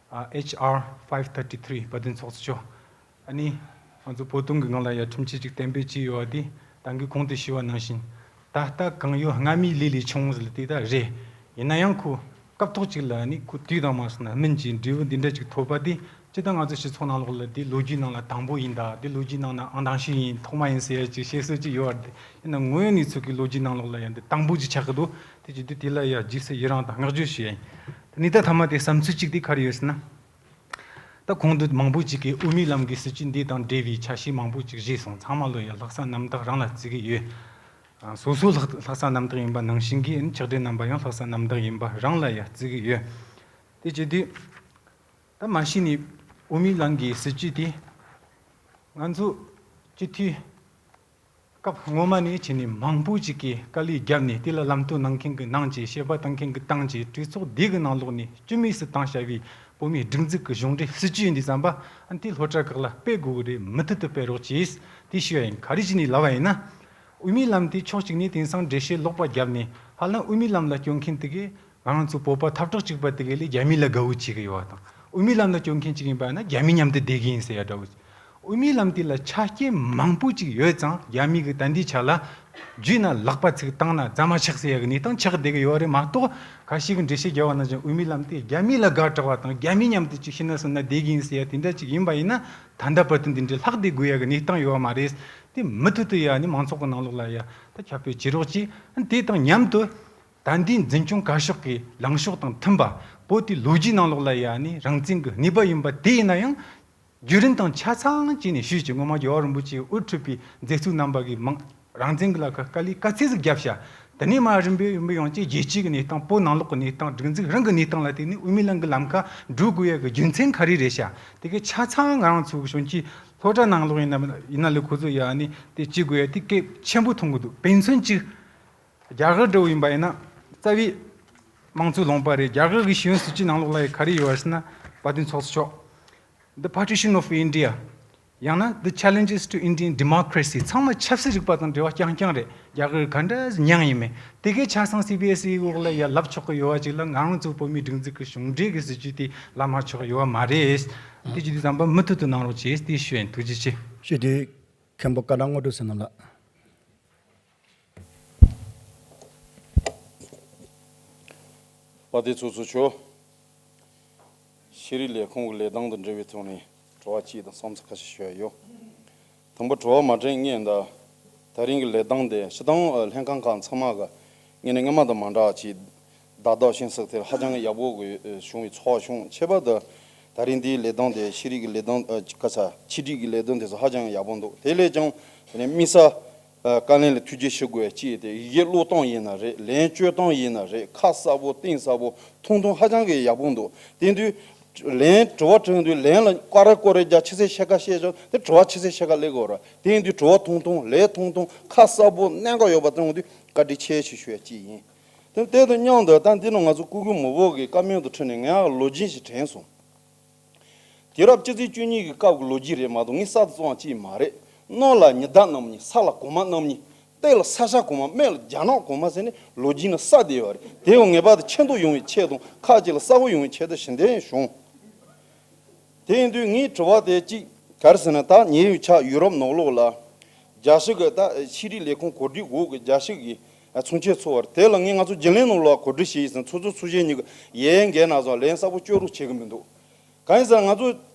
ཨ་ཨེཆ་ཨར་ཕའིབ་ཐར་ཊི་ཐི་རི་བར་དོན་ཚོགས་གཙོ་ཨ་ནི་ང་ཚོ་བོད་དོན་གྱི་ངང་ལ་ཡ་ཁྲིམས་ཆད་ཅིག་གཏན་འབེབས་བྱས་ཡོད་པ་དེ་ད་གིན་གོང་དུ་ཞུས་པ་ནང་བཞིན་ད་ལྟ་གང་ཡོད་སྔ་མའི་ལས་ལས་ཆུང་ཟེར་དེ་ད་རེད། ཡིན་ན་ཡང་ཁོ་སྐབས་ཐོག་ཅིག་ལ་ནི་ཁོ་དུས་དང་མ་སོང་ན་སྨིན་གྱི་འབྲས་བུ་འདི་འདྲ་ཅིག་ཐོབ་པ་དེ་ སྤྱིར་བཏང་ང་ཚོ་སྤྱི་ཚོགས་ནང་ལོགས་ལ་འདི་ལོ་རྒྱུས་ནང་ལ་དང་པོ་ཡིན་ད། འདི་ལོ་རྒྱུས་ནང་ན་ཨང་དང་ཤོས་ཡིན། ཐོག་མ་ཡིན་ཟེར་ཡ་ཅིག་བཤད་སྲོལ་ཅིག་ཡོད་པ་རེད། ཡིན་ན་དངོས་ཡོད་གནས་ཚུལ་གྱི་ལོ་རྒྱུས་ནང་ལོགས་ལ་ཡ་འདི་དང་པོ་ཅིག་ཆགས་ཀྱི་འདུག་དེ་བྱེད་དུས་དེ་ལ་ཡ་རྗེས་སུ་ཡི་རང་དང་བསྔགས་བརྗོད་ཞུ་ཡ་ཡིན། དེ་ནས་ད་མཐའ་མ་དེ་བསམ་ཚུལ་གཅིག་དེ་ག་རེ་ཡོད་ཟེར་ན། ད་གོང་དུ་མང་པོ་ཅིག་གིས་དབུ་མའི་ལམ་གྱི་སྲིད་བྱུས་འདི་དང་འབྲེལ་བའི་ཆ་ཤས་མང་པོ་ཅིག་བཞེས་སོང་། ཚང་མ་ལོ་ཡ་ལྷག་བསམ་རྣམ་དག་རང་ལ་བརྩི་གི་ཡོད། ཨ། སོ་སོ་ལྷག་ལྷག་བསམ་རྣམ་དག་ཡིན་པ་ནང་བཞིན་གྱི་ཕྱག་སྦྲེལ་རྣམ་པ་ཡང་ལྷག་བསམ་རྣམ་དག་ཡིན་པ་རང་ལ་ཡ་བརྩི་གི་ཡོད། དེ་བྱེད་དུས། ད་མ་གཞི་ནས་དབུ་མའི་ལམ་གྱི་སྲིད་བྱུས་དེ་ང་ཚོ་སྤྱི་འཐུས་སྐབས་སྔོན་མ་ནས་བྱས་ནས་མང་པོ་ཅིག་གིས་དཀའ་ལས་བརྒྱབ་ནས། དེ་ལ་ལམ་སྟོན་གནང་མཁན་གྱིས་གནང་བྱས། དཔྱད་པ་བཏང་མཁན་གྱིས་བཏང་བྱས། གྲོས་ཚོགས་འདི་གི་ནང་ལོགས་ནས་སྤྱི་མོས་སུ་བཏང་བྱ་བའི་བོད་མིའི་སྒྲིག་འཛུགས་ཀྱི་གཞུང་འབྲེལ་སྲིད་བྱུས་ཡིན་དུས་ཙམ་པ། ཨ། དེ་སློབ་གྲྭ་ཁག་ལ་སྤེལ་དགོས་ཀྱི་རེད། མུ་མཐུད་དུ་སྤེལ་རོགས་གྱིས། དེ་ཞུ་བ་ཡིན། ག་རེ་བྱས་ནས་ལབ་པ་ཡིན་ན། དབུ་མའི་ལམ་དེ་ཕྱོགས་གཅིག་ནས་དེང་སང་འགྲེལ་བཤད་ལོག་པ་བརྒྱབ་ནས། ཧ་ལམ་དབུ་མའི་ལམ་ལ་སྐྱོད་མཁན་དེ་གས་ང་རང་ཚོ་བོད་པ་ཐབས་གྲགས་གཅིག་པ་དེ་གས་ལས་རྒྱ་མི་ལ་དགའ་བོ་བྱེད་ཀྱི་ཡོད་པ་དང་། དབུ་མའི་ལམ་ལ་སྐྱོད་མཁན་གཅིག་ཡིན་པ་ཡིན་ན་རྒྱ་མི་མཉམ་དུ་བསྡད་ཀྱི་ཡིན་ཟེར་ཡ་འདྲ་བོ། དབུ་མའི་ལམ་དེ་ལ་ཆ་རྐྱེན་མང་པོ་ཅིག་ཡོད་ཙང་། རྒྱ་མི་གིས་ད་འདིའི་ཆ་ལ་བརྒྱུད་ན་ལག་པ་ཚིག་བཏང་ན་རྫ་མ་ཆག་ཟེར་ཡ་གི་གནས་སྟངས་ཆགས་བསྡད་ཀྱི་ཡོད་རེད་མ་གཏོགས། ཁ་ཤས་ཀྱིས་འགྲེལ་བཤད་རྒྱག་པ་ནང་བཞིན་དབུ་མའི་ལམ་དེ་རྒྱ་མི་ལ་དགའ་དྲགས་པ་དང་། རྒྱ་མི་མཉམ་དུ་ཅིག་ཤི་ན་གསོན་ན་བསྡད་ཀྱི་ཡིན་ཟེར་ཡ་དེ་འདྲ་ཅིག་ཡིན་པ་ཡིན་ན། ད་ལྟ་བར་དུ་འདི་འདྲའི་ལྷག་བསྡད་དགོས་ཡ་གི་གནས་སྟངས་ཡོད་པ་མ་རེད། དེ་མུ་མཐུད་དུ་ཡ་ནི་མང་ཚོགས་ཀྱི་ནང་ལོགས་ལ་ཡ་ད་ཁྱབ་སྤེལ་བྱེད་རོགས་གྱིས། དེ་དང་མཉམ་དུ་ད་ལྟའི་འཛིན་སྐྱོང་བཀའ་ཤོག་གི་ལངས་ཕྱོགས་དང་མཐུན་པ། བོད་དེ་ལོ་རྒྱུས་ནང་ལོགས་ལ་ཡ་ནི་རང་བཙན་གྱི་གནས་བབ་ཡིན་པ་དེ་ཡིན་ན་ཡང་། བརྒྱུད་རིམ་དང་ཆ་ཚང་བྱས་ནས་ཞུས་ཀྱི། སྔོན་མ་རྒྱལ་བ་རིན་པོ་ཆེས་དབུ་ཁྲིད་པའི་མཛད་གཙོ་རྣམ་པ་གིས་མང་རང་བཙན་གྱི་ལ་ཁ་དཀའ་ལས་དཀའ་ཚེགས་ཤིག་བརྒྱབ་ཤག་དེ་ནས་མར་རིམ་པས་རིམ་པས་ཡོང་བྱས་རྒྱལ་སྤྱིའི་གི་གནས་སྟངས། བོད་ནང་ལོགས་ཀྱི་གནས་སྟངས། སྒྲིག་འཛུགས་རང་གི་གནས་སྟངས་ལ་བལྟས་ནས་དབུ་མའི་ལམ་གྱི་ལམ་ཁ་འགྲོ་དགོས་ཡ་གི་རྒྱུ་མཚན་ག་རེ་རེད་ཤག་དེ་གའི་ཆ་ཚང་ང་རང་ཚོ་གི་གཞོན་སྐྱེས་སློབ་གྲྭ་ནང་ལོགས་ཡིན་ན་ཡིན་ན་ལས་ཁོ་ཚོ་ཡ་ནི་དེ་བྱེད་དགོས་ཡ་དེ་གལ་ཆེན་པོ་མཐོང་གི་འདུག་དཔེ་མཚོན་གཅིག་རྒྱ་གར་འདྲ་བོ་ཡིན་པ་ཡིན་ན། རྩ་བའི་དམངས་གཙོའི་ལུང་པ་རེད། རྒྱ་གར་གྱི་ཤེས་ཡོན་སྲིད་བྱུས་ནང་ལོགས་ལ་ཡ་ག་རེ་ཡོད་པ་ཟེར་ན། དཔལ་ལྡན་ཚོགས་གཙོ་མཆོག The Partition of India། ཡང་ན་The Challenges to Indian Democracy། ཚང་མ་ཆབ་སྲིད་རིག་པ་དང་འབྲེལ་བ་རྐྱང་རྐྱང་རེད། རྒྱ་གར་ག་འདྲ་མྱངས་ཡིན་མིན། དེ་གའི་ཆ་ཚང་སི་བི་ཨེས་ཨི་འོག་ལ་ཡ་ལབ་ཆོག་གི་ཡོད་པ་ཅིག་ལ། ང་རང་ཚོ་བོད་མིའི་སྒྲིག་འཛུགས་ཀྱི་གཞུང་འབྲེལ་གྱི་སྲིད་བྱུས་དེ་ལབ་མ་ཆོག་གི་ཡོད་པ་མ་རེད། དེ་བྱེད་དུས་ཙམ་པ་མུ་མཐུད་དུ་གནང་རོགས་བྱེད། དེ་ཞུ་ཡིན། ཐུགས་རྗེ་ཆེ། ཞུ་དུས་མཁན་པོ་ཀ་ན་དངོས་གྲུབ་བསོད་ནམས་ལགས། དཔལ་ལྡན་ཚོགས་གཙོ་མཆོག་ཤེས་རིག་ལས་ཁུངས་ཀྱི་ལས་སྟངས་དང་འབྲེལ་བའི་ཐོག་ནས་དྲི་བ་གཅིག་དང་བསམ་ཚུལ་ཁ་ཤས་ཞུ་ཡ་ཡོད། དང་པོ་དྲི་བ་མ་དྲན་སྔོན་ད། ད་རིང་གི་ལས་སྟངས་དེ་སྤྱིར་བཏང་ལྷན་ཁང་ཁག་ཚང་མ་གི་སྔོན་ནས་སྔོན་མ་དང་མ་འདྲ་བ་ཅིག་བདག་བདག་ཤིང་སག་དེར་ཧ་ཅང་ཡག་པོ་གི་བྱུང་བའི་ཚོར་བ་བྱུང་། ཁྱད་པར་དུ་ད་རིང་འདིའི་ལས་སྟངས་དེ་ཤེས་རིག་གི་ལས་སྟངས། ཨ། ག་ས་ཆེད་སྒྲིག་གི་ལས་དོན་དེ་ཚོ་ཧ་ཅང་ཡག་པོ་འདུག་དེ་ལས་ཀྱང་དེ་ནས་དམིགས་བསལ། ཨ། བཀའ་བློན་ལ་ཐུགས་རྗེ་ཆེ་དགོས་ཡ་གཅིག་དེ་ཡི་གེ་ཀློག་སྟངས་ཡིན་ན་རེད། ལན་བསྐྱོན་སྟངས་ཡིན་ན་རེད། ཁ་གསལ་པོ་གཏིང་ཟབ་པོ་ཐུང་ཐུང་ཧ་ཅང་གི་ཡག་པོ་འདུག་དེ་དུས་ལན་དྲི་བ་དྲིས་དུས་ལན་ལ་ཀ་རེ་ཀོ་རེ་རྒྱག་ཆི་ཟེར་ཕྱེད་ཀ་བཤད་ཆོག་དེ་དྲི་བ་ཆི་ཟེར་ཕྱེད་ཀ་སླེབས་དགོས་རེད། དེ་ཡིན་དུས་དྲི་བ་ཐུང་ཐུང་ལན་ཐུང་ཐུང་ཁ་གསལ་པོ་གནད་འགག་ཡོད་པ་བཏང་དུས་བཀའ་དྲིན་ཆེ་ཞེས་ཞུ་ཡ་གཅིག་ཡིན། དེ་དེ་དང་མཉམ་དུ་ད་འདི་ནང་ང་ཚོ་སྐུ་སྒེར་མི་བོ་གི་བཀའ་མོལ་དུ་ཁྲིད་ནས་ངས་ལོ་རྒྱུས་ཤིག་དྲན་སོང་། དུས་རབས་བཅུ་ཚེས་བཅུ་གཉིས་ཀྱི་སྐབས་ཀྱི་ལོ་རྒྱུས་རེད་མ་གཏོགས་ངས་གསར་དུ་བཙུགས་པ་ཅིག་མ་རེད། ནོར་ལ་ཉི་ཟླ་རྣམ་གཉིས། ས་ལ་གོང་མ་རྣམ་གཉིས། སྟོད་ལ་ས་ཤ་གོང་མ། སྨད་ལ་རྒྱ་ནག་གོང་མ་ཟེར་ནས་ལོ་རྒྱུས་ནང་གསལ་བསྡད་ཡོད་རེད། དེ་ཡང་ངེས་པར་དུ་ཆེ་མཐོང་ཡོང་བའི་ཆེད་དང་ཁག་ཅིག་ལ་གསལ་བོ་ཡོང་བའི་ཆེད་དུ་ཞུ་འདོད་བྱུང་། དེ་ཡིན་དུས་ངའི་དྲི་བ་དེ་གཅིག་ག་རེ་ཟེར་ན། ད་ཉེ་བའི་ཆར་ཡུ་རོབ་ནང་ལོགས་ལ་རྒྱལ་སྤྱི་གི་ད་ཤེས་རིག་ལས་ཁུངས་གོ་སྒྲིག་འོག་གི་རྒྱལ་སྤྱི་གི་ཚོགས་ཆེན་ཚོགས་པ་རེད། དེ་ལ་ངས་ང་ཚོ་རྒྱུན་ལས་ནང་ལ་གོ་སྒྲིག་བྱས་ཡིན་ཟེར། ཚོགས་གཙོ་ཚོགས་གཞོན་གཉིས་ཀྱིས་ཡ་ཡན་འགལ་ན་བཟང་ལན་གསལ་པོ་བསྐྱོན་རོགས་བྱེད་ཀྱི་མི་འདུག་གང་ཡིན་ཟེར་ན་ང་ཚོ་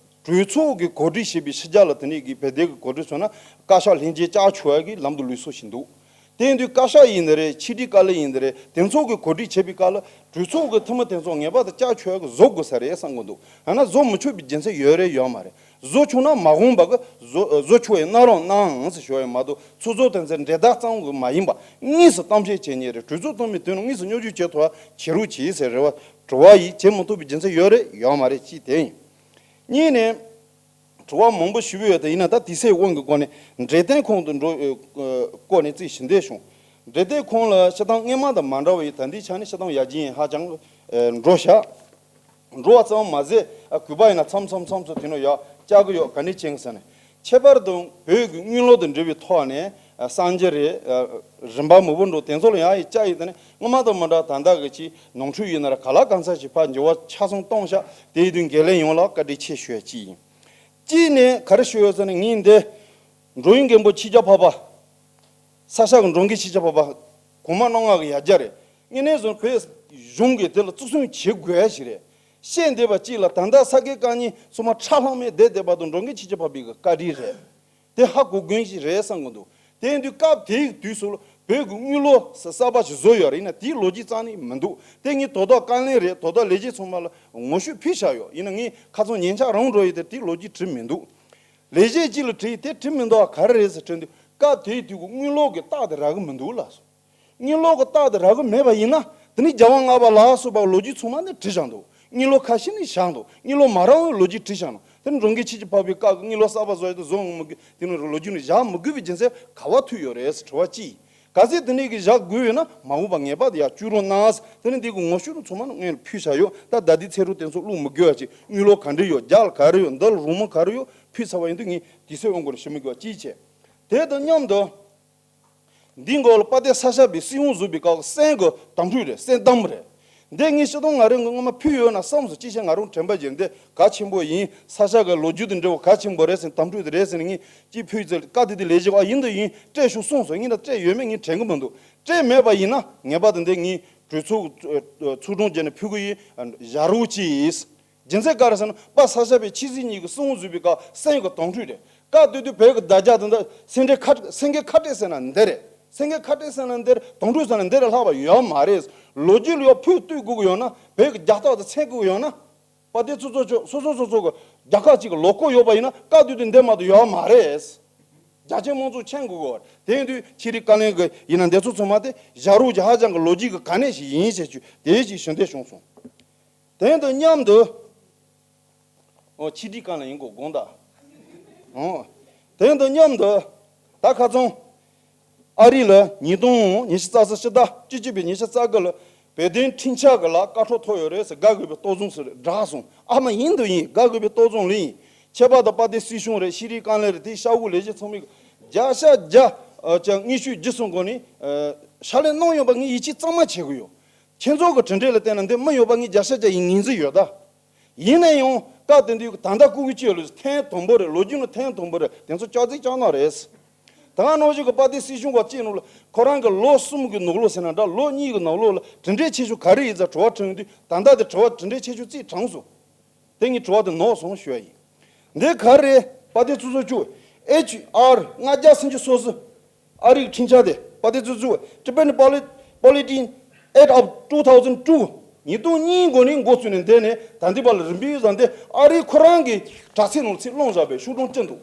གྲོས་ཚོགས་ཀྱི་གོ་སྒྲིག་བྱས་པའི་ཕྱི་རྒྱལ་ལ་དེ་ནས་གི་བོད་དོན་གྱི་གོ་སྒྲིག་བྱུང་ན་བཀའ་ཤག་ལྷན་རྒྱས་བཅར་ཆོག་ཡ་གི་ལམ་དུ་ལུས་སྲོལ་ཞིག་འདུག་དེ་ཡིན་དུས་བཀའ་ཤག་ཡིན་ནི་རེད། ཕྱི་དྲིལ་བཀའ་བློན་ཡིན་ནི་རེད། དེ་ཚོ་གི་གོ་སྒྲིག་བྱེད་པའི་སྐབས་ལ་གྲོས་ཚོགས་ཀྱི་འཐུས་མི་དེ་ཚོ་ངེས་པར་དུ་བཅར་ཆོག་ཡ་གི་བཟོ་དགོས་ས་རེད་བསམ་གི་འདུག་ཡང་ན་བཟོ་མི་ཆོག་པའི་རྒྱུ་མཚན་ཡོད་རེད་ཡོད་མ་རེད། བཟོ་ཆོག་ན་མ་འོངས་པ་གི་བཟོ་བཟོ་ཆོག་ཡ་གནང་རོགས་གནང་ཟེར་ཞུ་ཡ་མ་གཏོགས། ཚོགས་གཙོ་དེ་ཚོ་འབྲེལ་ཐག་གཙང་བོ་མ་ཡིན་པ་དངོས་སུ་གཏམ་བཤད་བྱེད་མཁན་རེད། གྲོས་ཚོགས་འཐུས་མི་དེ་ནི་དངོས་སུ་སྙོབ་བསྒྱུར་བྱེད་ཐུབ་པ་བྱེད་རོགས་གྱིས་ཟེར་རེ་བ་དྲི་བ་ཡིས་བྱེད་མི་ཐུབ་པའི་རྒྱུ་མཚན་ཡོད་རེད་ཡོད་མ་རེད། གཅིག་དེ་ཡིན། གཉིས་ནས། དྲི་བ་མང་པོ་ཞུས་ཡོད་དེ། ཡིན་ན་ད་དུས་ཚོད་དབང་གི་སྒོ་ནས་འབྲེལ་ཐོག་ཁོངས་སུ་འགྲོ་ཨ་སྐོར་ནས་རྩིས་ཞུ་འདོད་བྱུང་། འབྲེལ་ཐོག་ཁོངས་ལ་སྤྱིར་བཏང་སྔོན་མ་དང་མ་འདྲ་བ་ཡིན། ད་ལྟའི་ཆ་ནས་སྤྱིར་བཏང་ཡར་རྒྱས་ཧ་ཅང་ཨ་འགྲོ་ཤག་འགྲོ་བ་ཙམ་མ་ཟད། ཨ་གུས་པ་ཡིན་ན་མཚམས་མཚམས་མཚམས་སུ་དེ་ནང་ཡར་བཅར་གི་ཡོད། ག་ནས་བྱས་ཟེར་ན། ཁྱད་པར་དུ་བོད་ཀྱི་དངུལ་ལོར་དང་འབྲེལ་བའི་ཐོག་ནས་ཨ་གསར་འགྱུར་རེད། ཨ་རིམ་པ་མང་པོ་འགྲོ། དེ་ཚོ་ལ་ཡང་ཡི་བཅར་ཡི། དེ་ནས་སྔོན་མ་དང་མ་འདྲ་ད་ལྟ་གི་ཅིག་ནོར་འཁྲུལ་ཡོད་ན་ར་ག་ལ་གང་འཚམ་ཞིག་ཕར་འགྱུར་བ་ཆ་ཚང་གཏོང་ཤག་དེ་ཡི་དུས་འགན་ལེན་ཡོངས་ལ་བཀའ་དྲིན་ཆེ་ཞུ་ཡ་གཅིག་ཡིན། གཅིག་ནས་ག་རེ་ཞུ་ཡོད་ཟེར་ན། ངས་འདི་འགྲོ་ཡི་མགོན་པོ་ཆོས་རྒྱལ་འཕགས་པ། ས་སྐྱ་གི་འགྲོ་མགོན་ཆོས་རྒྱལ་འཕགས་པ་གོང་མ་རྣམ་ལྔ་གི་ཡ་གྱལ་རེད། དངོས་གནས་བཟུང་བོད་གཞུང་གིས་དེ་ལ་བརྩི་སྲུང་བྱེད་དགོས་ཡ་ཞིག་རེད། བཤད་བསྡད་པ་གཅིག་ལ་ད་ལྟ་ས་དགེ་བཀའ་རྙིང་སོ་མ་ཁྲ་ལྷང་མེ་བསྡད་བསྡད་པ་དང་འགྲོ་མགོན་ཆོས་རྒྱལ་འཕགས་པའི་གི་བཀའ་དྲིན་རེད། དེ་ཧ་གོ་མཁན་ཞིག་རེད་བསམ་གི་འདུག་དེ་ཡིན་དུས་སྐབས་དེའི་དུས་སུ་བོད་ཀྱི་དངུལ་ལོར་གསར་པ་ཞིག་བཟོས་ཡོད་རེད། ཡིན་ན་དེའི་ལོ་རྒྱུས་རྩ་ནས་མི་འདུག་དེ་ངས་དོ་བདག་བཀའ་བློན་རེད། དོ་བདག་ལས་བྱེད་ཚང་མ་ལ་ངོ་ཤུགས་ཕུལ་བཞག་ཡོད། ཡིན་ན་ངས་ཁ་སང་ཉིན་ཞག་རིང་འགྲོ་ཡི་དེ་དེའི་ལོ་རྒྱུས་བྲིས་མི་འདུག་ལས་བྱེད་ཅིག་ལ་དྲིས། དེ་བྲིས་མི་འདུག་ག་རེ་རེད་ཟེར་དྲིས་དུས་སྐབས་དེའི་དུས་ཀྱི་དངུལ་ལོར་གྱི་རྟགས་དེ་རག་གི་མི་འདུག་ལབ་སོང་། དངུལ་ལོར་གྱི་རྟགས་དེ་རག་གི་མེད་པ་ཡིན་ན་དེ་ནི་རྒྱལ་དབང་ལྔ་པ་ལ་སོགས་པ་ལོ་རྒྱུས་ཚང་མ་ནས་བྲིས་བཞག་འདུག་དངུལ་ལོར་ཁ་ཤས་ནས་བཞག་འདུག་དངུལ་ལོར་མ་རག་པའི་ལོ་རྒྱུས་བྲིས་བཞག་འདུག་དེ་ནི་འགྲོ་མགོན་ཆོས་རྒྱལ་འཕགས་པའི་སྐབས་ཀྱི་དངུལ་ལོར་གསར་པ་བཟོ་ཡ་དེ་བཟོ་མི་དགོས། དེ་ནི་ལོ་རྒྱུས་ནས་བཞག་མི་དགོས་པའི་རྒྱུ་མཚན་ག་པར་ཐུག་ཡོད་རེད་ཟེར་དྲི་བ་གཅིག་ག་ཚོད་དེ་ནས་ཀྱི་བཞག་དགོས་ཡོད་ན་མ་འོངས་པ་ངེས་པར་དུ་ཡར་བཅུག་རོགས་གནང་། དེ་ནི་འདི་གི་ངོ་ཤུགས་ཚང་མ་ནི་སྔོན་ལ་ཕུལ་བཞག་ཡོད། ད་ད་ལྟའི་ཚེ་རུ་དེ་ཚོ་བླུག་མི་དགོས་པ་ཅིག་དངུལ་ལོར་ག་འདྲ་ཡོད། རྒྱ་ལ་ག་རེ་ཡོད། འདི་ལ་རོགས་མ་ག་རེ་ཡོད། ཕུལ་ཚར་བ་ཡིན་དུས་ངས་དུས་ཚོད་ཡོང་དགོས་ན་ཞུ་མི་དགོས་པ་གཅིག་བྱས། དེ་དང་མཉམ་དུ། འདི་འགོ་ལ་དཔལ་ལྡན་ས་སྐྱ་པའི་སྲིད་གཞུང་བཟོས་པའི་སྐབས་སེམས་ཀྱི་དམ་ཕྲུག་རེད། སེམས་གཏམ་རེད། འདི་ངས་སྤྱིར་བཏང་ང་རང་གི་སྔོན་མ་ཕུལ་ཡོད་ན་བསམ་སོང་། ཅི་བྱས་ང་རང་དྲན་པ་བརྗེད། འདི་གལ་ཆེན་པོ་ཡིན། ས་སྐྱ་གི་ལོ་རྒྱུས་དང་འབྲེལ་བ་གལ་ཆེན་པོ་རེད་ཟེར། དམ་ཕྲུག་དེ་རེད་ཟེར་ནས་ངས་ཅིག་ཕུལ་ཚེ་བཀའ་དེ་དེ་ལས་བྱེད་པ་ཡིན་དང་ཡིན་སྤྲད་ཤོག་གསུངས་སོང་། ཡིན་ན་སྤྲད་ཡོད་མེད་ངས་དྲན་གི་མི་འདུག་སྤྲད་མེད་པ་ཡིན་ན་ངེས་པར་དུ་འདི་ངས་གྲོས་ཚོགས་ཚོགས་དྲུང་བརྒྱུད་ནས་ཕུལ་གི་ཡིན། བཞག་རོགས་གྱིས། རྒྱུ་མཚན་ག་རེ་ཟེར་ན་དཔལ་ས་སྐྱ་པའི་ཆོས་སྲིད་གཉིས་ཀྱི་སྲིད་དབང་བཟོས་པའི་སྐབས་སེམས་ཀྱི་དམ་ཕྲུག་རེད། སྐབས་དེ་དུས་བོད་ཀྱི་བརྡ་རྒྱ་དེ་འདྲ་སེང་གེ་ཁ་སེང་གེ་ཁ་སྤྲད་ཟེར་ན་འདི་རེད། སེང་གེ་ཁ་སྤྲད་ཟེར་ན་འདི་རེད། དམ་ཕྲུག་ཟེར་ན་འདི་རེད་ལྷག་པ་ཡོད་མ་རེད། ལོ་རྒྱུས་ལ་ཡང་ཕུགས་གཏུག་དགོས་ཀྱི་ཡོད་ན། བོད་ཀྱི་རྒྱལ་རྟགས་དེ་མཚོན་དགོས་ཀྱི་ཡོད་ན། དཔལ་ལྡན་ཚོགས་གཙོ་མཆོག་སོ་སོ་སོ་སོ་གི་རྒྱལ་ཁབ་ཅིག་གི་ལོ་འཁོར་ཡོད་པ་ཡིན་ན་སྐབས་དེ་དུས་འདི་མ་གཏོགས་ཡོད་མ་རེད། རྒྱ་ཆེ་དམངས་གཙོ་མཁྱེན་དགོས་ཀྱི་ཡོད་རེད། དེ་ཡིན་དུས་ཆོས་རིག་བཀའ་བློན་གྱི་ཡིན་ན་འདི་ཚོ་ཚང་མ་དེ་བཞག་རོགས་ཀྱིས། ཧ་ཅང་གི་ལོ་རྒྱུས་ཀྱི་གལ་གནད་ཞིག་ཡིན་ཟེར་རྒྱུ་དེ་ཞིག་ཞུ་འདོད་བྱུང་སོང་། དེ་དང་མཉམ་དུ། ཨོ་ཆིག་སྒྲིལ་གང་ལ་ཡིན་གོ་དགོངས་དག་ཨོ། དེ་དང་མཉམ་དུ་ད་ཁ་སང་ཨ་རི་ལ་ཉིས་སྟོང་ཉི་ཤུ་རྩ་གཅིག་ཕྱི་ཟླ་བཅུ་གཅིག་པའི་ཉི་ཤུ་རྩ་དགུ་ལ་བོད་དོན་ཁྲིམས་འཆར་གྱི་ལ་བཀའ་ཁྲོལ་ཐོབ་ཡོད་རེད་ཟེར་དགའ་དགོས་པའི་རྟོག་བཟུང་ཟེར་བསྒྲགས་སོང་། ཨ་མ་ཡིན་དུ་ཡིན། དགའ་དགོས་པའི་རྟོག་བཟུང་ལ་ཡིན། ཁྱད་པར་དུ་དཔལ་ལྡན་སྲིད་གཞུང་རེད། ཤེས་རིག་བཀའ་བློན་རེད། དེའི་ཤ་བོ་ལས་བྱེད་ཚང་མས་བརྒྱ་ཆ་བརྒྱ་ཨ་ཅག་དངོས་ཤུགས་བརྒྱུད་གསུམ་སྒོ་ནས་ཨ་ཕྱག་ལས་གནང་ཡོད་པ་ངས་ཡིད་ཆེས་གཙང་མ་བྱེད་ཀྱི་ཡོད། ཁྱེད་ཚོ་གི་གྲུབ་འབྲས་ལ་བལྟས་ན་འདི་མི་ཡོད་པ་ངས་བརྒྱ་ཆ་བརྒྱ་ཡིན་ངེས་འཛིན་ཡོད་ད། ཡིན་ན་ཡང་སྐབས་དེ་དུས་ད་ལྟ་སྐུ་གི་སྤྱི་ལ་ཐེངས་དང་པོ་རེད། ལོ་རྒྱུས་ནང་ཐེངས་དང་པོ་རེད། དེ་ཚོ་སྐྱག་རྫུན་སྐྱག་ནག་རེད། ད་ག་ནང་བཞིན་གྱི་དཔལ་ལྡན་སྲིད་གཞུང་གི་སྤྱི་ནང་ལ་ཁོ་རང་གི་ལོ་གསུམ་གྱི་ནང་ལོགས་ཟེར་ན་འདྲ། ལོ་གཉིས་ཀྱི་ནང་ལོགས་ལ་གྲུབ་འབྲས་ཆེ་ཤོས་ག་རེ་ཡིན་ཟེར་དྲི་བ་དྲིས་དུས་ད་ལྟ་དེ་དྲི་བ་གྲུབ་འབྲས་ཆེ་ཤོས་རྩིས་དྲངས་སོང་། དེ་ངས་དྲི་བ་དེ་ནོར་སོང་ཞུ་ཡ་ཡིན། འདི་ག་རེ་རེད། དཔལ་ལྡན་ཚོགས་གཙོ་མཆོག་ཨེཆ་ཨར་ལྔ་བརྒྱ་སུམ་ཅུ་སོ་གསུམ། ཨ་རིའི་ཁྲིམས་འཆར་དེ་དཔལ་ལྡན་ཚོགས་གཙོ་Tibetan Polit- Politician Act of two thousand two ཉིས་སྟོང་གཉིས་འགོ་ནས་འགོ་བཙུགས་ནས་འདས་ནས་ད་ལྟའི་བར་ལ་རིམ་པས་བཟང་སྟེ་ཨ་རིའི་ཁོ་རང་གི་དྲ་ཚིགས་ནང་ཚུར་བླངས་བཞག་པའི་ཤོག་གྲངས་བསྐྲུན་འདུག་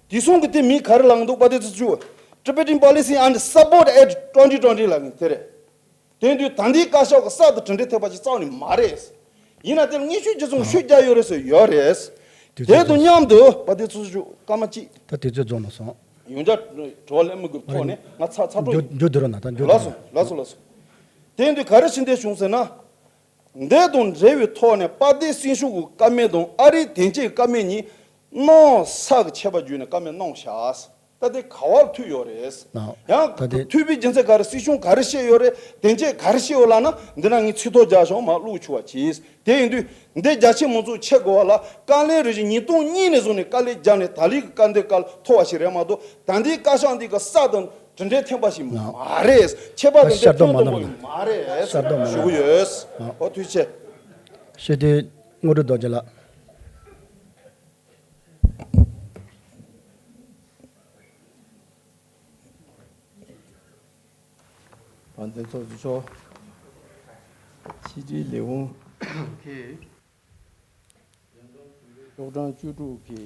དེ་སོང་གི་དེ་མིང་ག་རེ་ལབ་འདུག་དཔལ་ལྡན་ཚོགས་གཙོ་Tibetan Policy and Support Act twenty twenty ལབ་མཁན་དེ་རེད། དེ་དུས་ད་ལྟའི་བཀའ་ཤག་གི་གསར་དུ་གྲུབ་འབྲས་ཐེབས་པ་ཞིག་རྩ་བ་ནས་མ་རེད། ཡིན་ན་དེར་དངོས་ཤུགས་ཅི་ཙམ་ཤུགས་རྒྱག་ཡོད་རེད་ཟེར་ཡོད་རེད། དེ་དེ་དང་མཉམ་དུ་དཔལ་ལྡན་ཚོགས་གཙོ་སྐར་མ་གཅིག་ད་དུས་ཚོད་རྫོགས་ན་སོང་། ཡོངས་རྒྱ་བྲོ་བ་ལེན་མི་དགོས་ཐོག་ནས་ང་ཚ་ཚ་འགྲོ་འགྱོ་ཡིན། འགྱོ་འགྱོ་རོགས་གནང་། ད་འགྱོ་ལགས་སོ་ལགས་སོ་ལགས་སོ། དེ་དུས་ག་རེ་ཕྱིན་བསྡད་བྱུང་ཟེར་ན། འདི་དང་འབྲེལ་བའི་ཐོག་ནས་དཔལ་ལྡན་སྲིད་གཞུང་གི་བཀའ་མོལ་དང་ཨ་རིའི་དོན་གཅོད་ཀྱི་བཀའ་མོལ་གཉིས་གནམ་ས་གི་ཁྱད་པར་བརྒྱུད་ནས་བཀའ་མོལ་གནང་བཞག་ད་དེ་ག་བར་མཐུད་ཡོད་རེད། ནའོ། ཡང་ད་དེ་མཐུད་པའི་རྒྱུ་མཚན་ག་རེ། སྲིད་གཞུང་ག་རེ་བཤད་ཡོད་རེད། དོན་གཅོད་ག་རེ་བཤད་ཡོད་ལབ་ན་འདི་ན་ངས་ཚིག་ཐོ་རྒྱག་ཤོག་མར་བླུག་ཆོག་པ་གྱིས། དེ་ཡིན་དུས་འདི་རྒྱ་ཆེ་མང་ཚོགས་ཆེ་དགོས་པ་ལ་བཀའ་བློན་རེ་བཞིན་ཉིས་སྟོང་གཉིས་ནས་བཟུང་ནས་དཀའ་ལས་བརྒྱབ་ནས་ད་ལིག་གི་བཀའ་འདི་བཀའ་ཐོབ་པ་ཞིག་རེད་མ་གཏོགས་ད་འདིའི་བཀའ་ཤག་འདི་གི་གསར་དུ་གྲུབ་འབྲས་ཐོན་པ་ཞིག་མ་རེད། ཁྱད་པར་དུ་འདི་ཤར་གཏོང་མ་ཐོན་པ་གནང་མ་རེད་ཤར་གཏོང་མ་ཞུ་གི་གནང་ཡོད། ཨོ་ཐུགས་རྗེ་ཆེ། ཞུ་དེ་དངོས་གྲུབ་རྡོ་རྗེ་ལགས། དཔལ་ལྡན་ཚོགས་གཙོ་མཆོག་ཕྱི་དྲིལ་ལས་ཁུངས་ཀྱི་ཤོག་གྲངས་བཅུ་དྲུག་གི་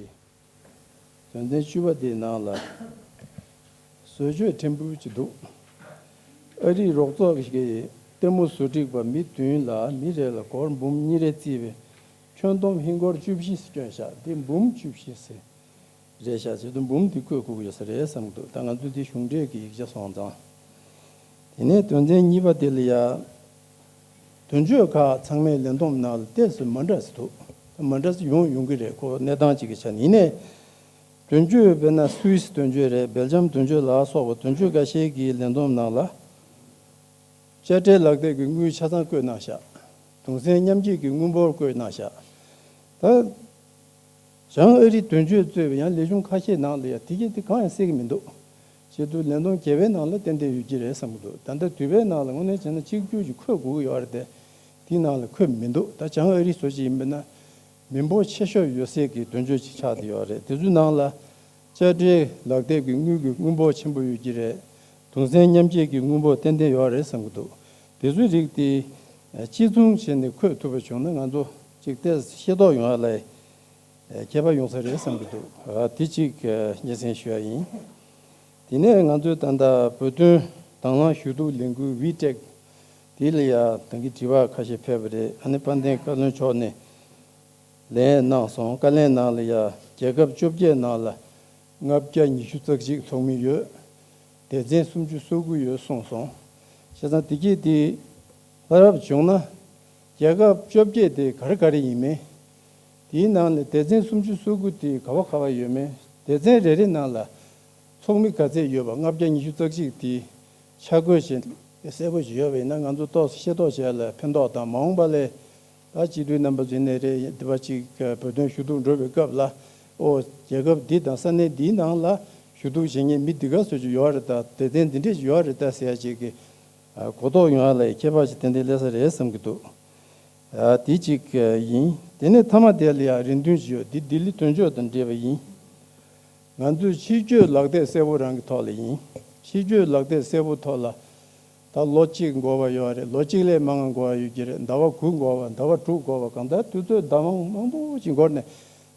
དོན་ཚན་བཅུ་པ་དེའི་ནང་ལ་བཟོ་བཅོས་ཕྲན་བུ་ཅིག་འདུག་ཨ་རིའི་རོགས་ཚོགས་ཀྱིས་ལྟད་མོ་བཟོ་སྒྲིག་པ་མི་བདུན་ལ་མི་རེ་ལ་སྒོར་འབུམ་གཉིས་རེ་བརྩིས་པའི་ཁྱོན་བསྡོམས་ཧིན་སྒོར་བཅུ་བཞི་བསྐྱོན་བཞག་འདི་འབུམ་བཅུ་བཞི་ཟེར། རེད་ཤག་བྱེད་དུས་འབུམ་འདི་བཀོད་དགོས་ཀྱི་ཡོད་ས་རེད་བསམ་གྱི་འདུག་ད་ང་ཚོ་འདི་གཞུང་འབྲེལ་གྱི་ཡིག་ཆ་སོང་ཙང་། དེ་ནས་དོན་ཚན་གཉིས་པ་དེ་ལ་ཡ། དོན་གཅོད་ཁག་ཚང་མའི་ལས་བསྡོམས་ནང་ལ་ཏོག་ཙམ་མ་འདྲ་ས་འདུག་མ་འདྲ་ས་ཡོང་ཡོང་གི་རེད། ཁོ་གནས་སྟངས་གཅིག་གི་ཆ་ནས་ཡིན་ནའི། དོན་གཅོད་དཔེར་ན་སུད་སི་དོན་གཅོད་རེད། སྦེལ་ཇམ་དོན་གཅོད་ལ་སོགས་པ་དོན་གཅོད་འགའ་ཤས་ཀྱི་ལས་བསྡོམས་ནང་ལ། དཔྱ་ཁྲལ་ལག་དེབ་ཀྱི་དངུལ་ཆ་ཚང་བཀོད་གནང་བཞག་གདུང་སེམས་མཉམ་སྐྱེད་ཀྱི་དངུལ་འབོར་བཀོད་གནང་བཞག་ད། བྱང་ཨ་རི་དོན་གཅོད་གཙོས་པའི་ཡང་ལས་གཞུང་ཁ་ཤས་ནང་ལ་ཡང་དེ་གས་དེ་གང་ཡང་གསལ་གྱི་མི་འདུག་བྱེད་དུས་ལས་བསྡོམས་རྒྱས་པའི་ནང་ལ་ཏན་ཏན་ཡོད་ཀྱི་རེད་བསམ་གྱི་འདུག་ད་ལྟ་དུས་བབ་ནང་ལ་དངོས་གནས་བྱས་ན་གཅིག་གྱུར་གྱི་འཁོད་དགོས་ཀྱི་ཡོད་རེད་དེ། དེའི་ནང་ལ་འཁོད་མི་འདུག་ད་བྱང་ཨ་རི་སོགས་ཅིག་ཡིན་པ་ན་མི་འབོར་ཆེ་ཤོས་ཡོད་སའི་གི་དོན་གཅོད་ཅིག་ཆགས་བསྡད་ཡོད་རེད། དེ་ཚོའི་ནང་ལ་དཔྱ་ཁྲལ་ལག་དེབ་ཀྱི་དངུལ་གྱི་དངུལ་འབོར་ཆེན་པོ་ཡོད་ཀྱི་རེད། དུང་སེམས་མཉམ་སྐྱེད་ཀྱི་དངུལ་འབོར་ཏན་ཏན་ཡོད་རེད་བསམ་གྱི་འདུག་དེ་ཚོའི་རིགས་དེ་གཅིག་མཚུངས་བྱས་ནས་འཁོད་ཐུབ་པ་བྱུང་ན་ང་ཚོ་ཅིག་ཏོག་ཙམ་ཤེས་རྟོགས་ཡོང་ཡ་ལ་ཁྱད་པར་ཡོང་ས་རེད་བསམ་གྱི་འདུག་དེ་གཅིག་སྙན་སེང་ཞུ་ཡ་ཡིན། དེ་ནས་ང་ཚོས་ད་ལྟ་བོད་དོན་དང་བླངས་ཞུ་གཏུག་ལས་འགུལ་ཝི་ཊེག་དེ་ལ་ཡ་ད་གིན་དྲི་བ་ཁ་ཤས་ཕེབས་པ་རེད། ཨ་ནི་དཔལ་ལྡན་བཀའ་བློན་མཆོག་ནས་ལན་གནང་སོང་། བཀའ་ལན་ནང་ལ་ཡ་རྒྱལ་ཁབ་བཅོ་བརྒྱད་ནང་ལ་ལྔ་བརྒྱ་ཉི་ཤུ་རྩ་གཅིག་ཚོགས་མི་ཡོད། སྡེ་ཚན་སུམ་ཅུ་སོ་དགུ་ཡོད་གསུངས་སོང་། བྱས་ཙང་དེ་གྱིས་དེ་ལྷ་རབ་བྱུང་ན་རྒྱལ་ཁབ་བཅོ་བརྒྱད་དེ་ག་རེ་ག་རེ་ཡིན་མིན། དེའི་ནང་ནས་སྡེ་ཚན་སུམ་ཅུ་སོ་དགུ་དེ་ག་བ་ག་བ་ཡོད་མེད། སྡེ་ཚན་རེ་རེ་ནང་ལ་ཚོགས་མི་ག་ཚད་ཡོད་པ་ལྔ་བརྒྱ་ཉི་ཤུ་རྩ་གཅིག་དེ་ཆ་བགོས་བྱས་གསལ་པོ་ཞིག་ཡོད་པ་ཡིན་ན་ང་ཚོ་ཏོག་ཙམ་ཤེས་རྟོགས་བྱེད་ཡ་ལ་ཕན་ཐོགས་དང་། མ་འོངས་པ་ལ་ད་སྤྱི་འཐུས་རྣམ་པ་ཚོ་ནས་རེད་དེ་བ་ཅིག་བོད་དོན་ཞུ་གཏུག་འགྲོ་བའི་སྐབས་ལ་ཨོ་རྒྱལ་ཁབ་འདི་དང་ས་གནས་འདིའི་ནང་ལ་ཞུ་གཏུག་བྱེད་མཁན་མི་འདི་ག་ཚོད་ཅིག་ཡོད་རེད། ད་སྡེ་ཚན་འདི་འདྲས་ཅིག་ཡོད་རེད་ད་ཟེར་ཡ་ཅིག་གི་གོ་རྟོགས་ཡོང་ཡ་ལ་ཁྱད་པར་ཅིག་ཏན་ཏན་སླེབས་ས་རེད་བསམ་གྱི་འདུག་ཨ། དེ་གཅིག་ཡིན། དེ་ནས་མཐའ་མ་དེ་ལ་ཡང་རེ་འདུན་ཞིག་ཡོད། འདི་ལྡི་ལི་དོན་གཅོད་དང་འབྲེལ་བ་ཡིན། ང་ཚོས་ཕྱི་སྐྱོད་ལག་དེབ་གསལ་པོ་རང་གི་ཐོག་ལ་ཡིན། ཕྱི་སྐྱོད་ལག་དེབ་གསལ་པོ་ཐོག་ལ་ད་ལོ་གཅིག་འགོར་བ་ཡོད་རེད། ལོ་གཅིག་ལས་མང་བ་འགོར་བ་ཡོད་ཀྱི་རེད། ཟླ་བ་དགུ་འགོར་བ། ཟླ་བ་དྲུག་འགོར་བ། གང་ལྟར་དུས་ཚོད་ཟླ་མང་མང་པོ་ཅིག་འགོར་ནས་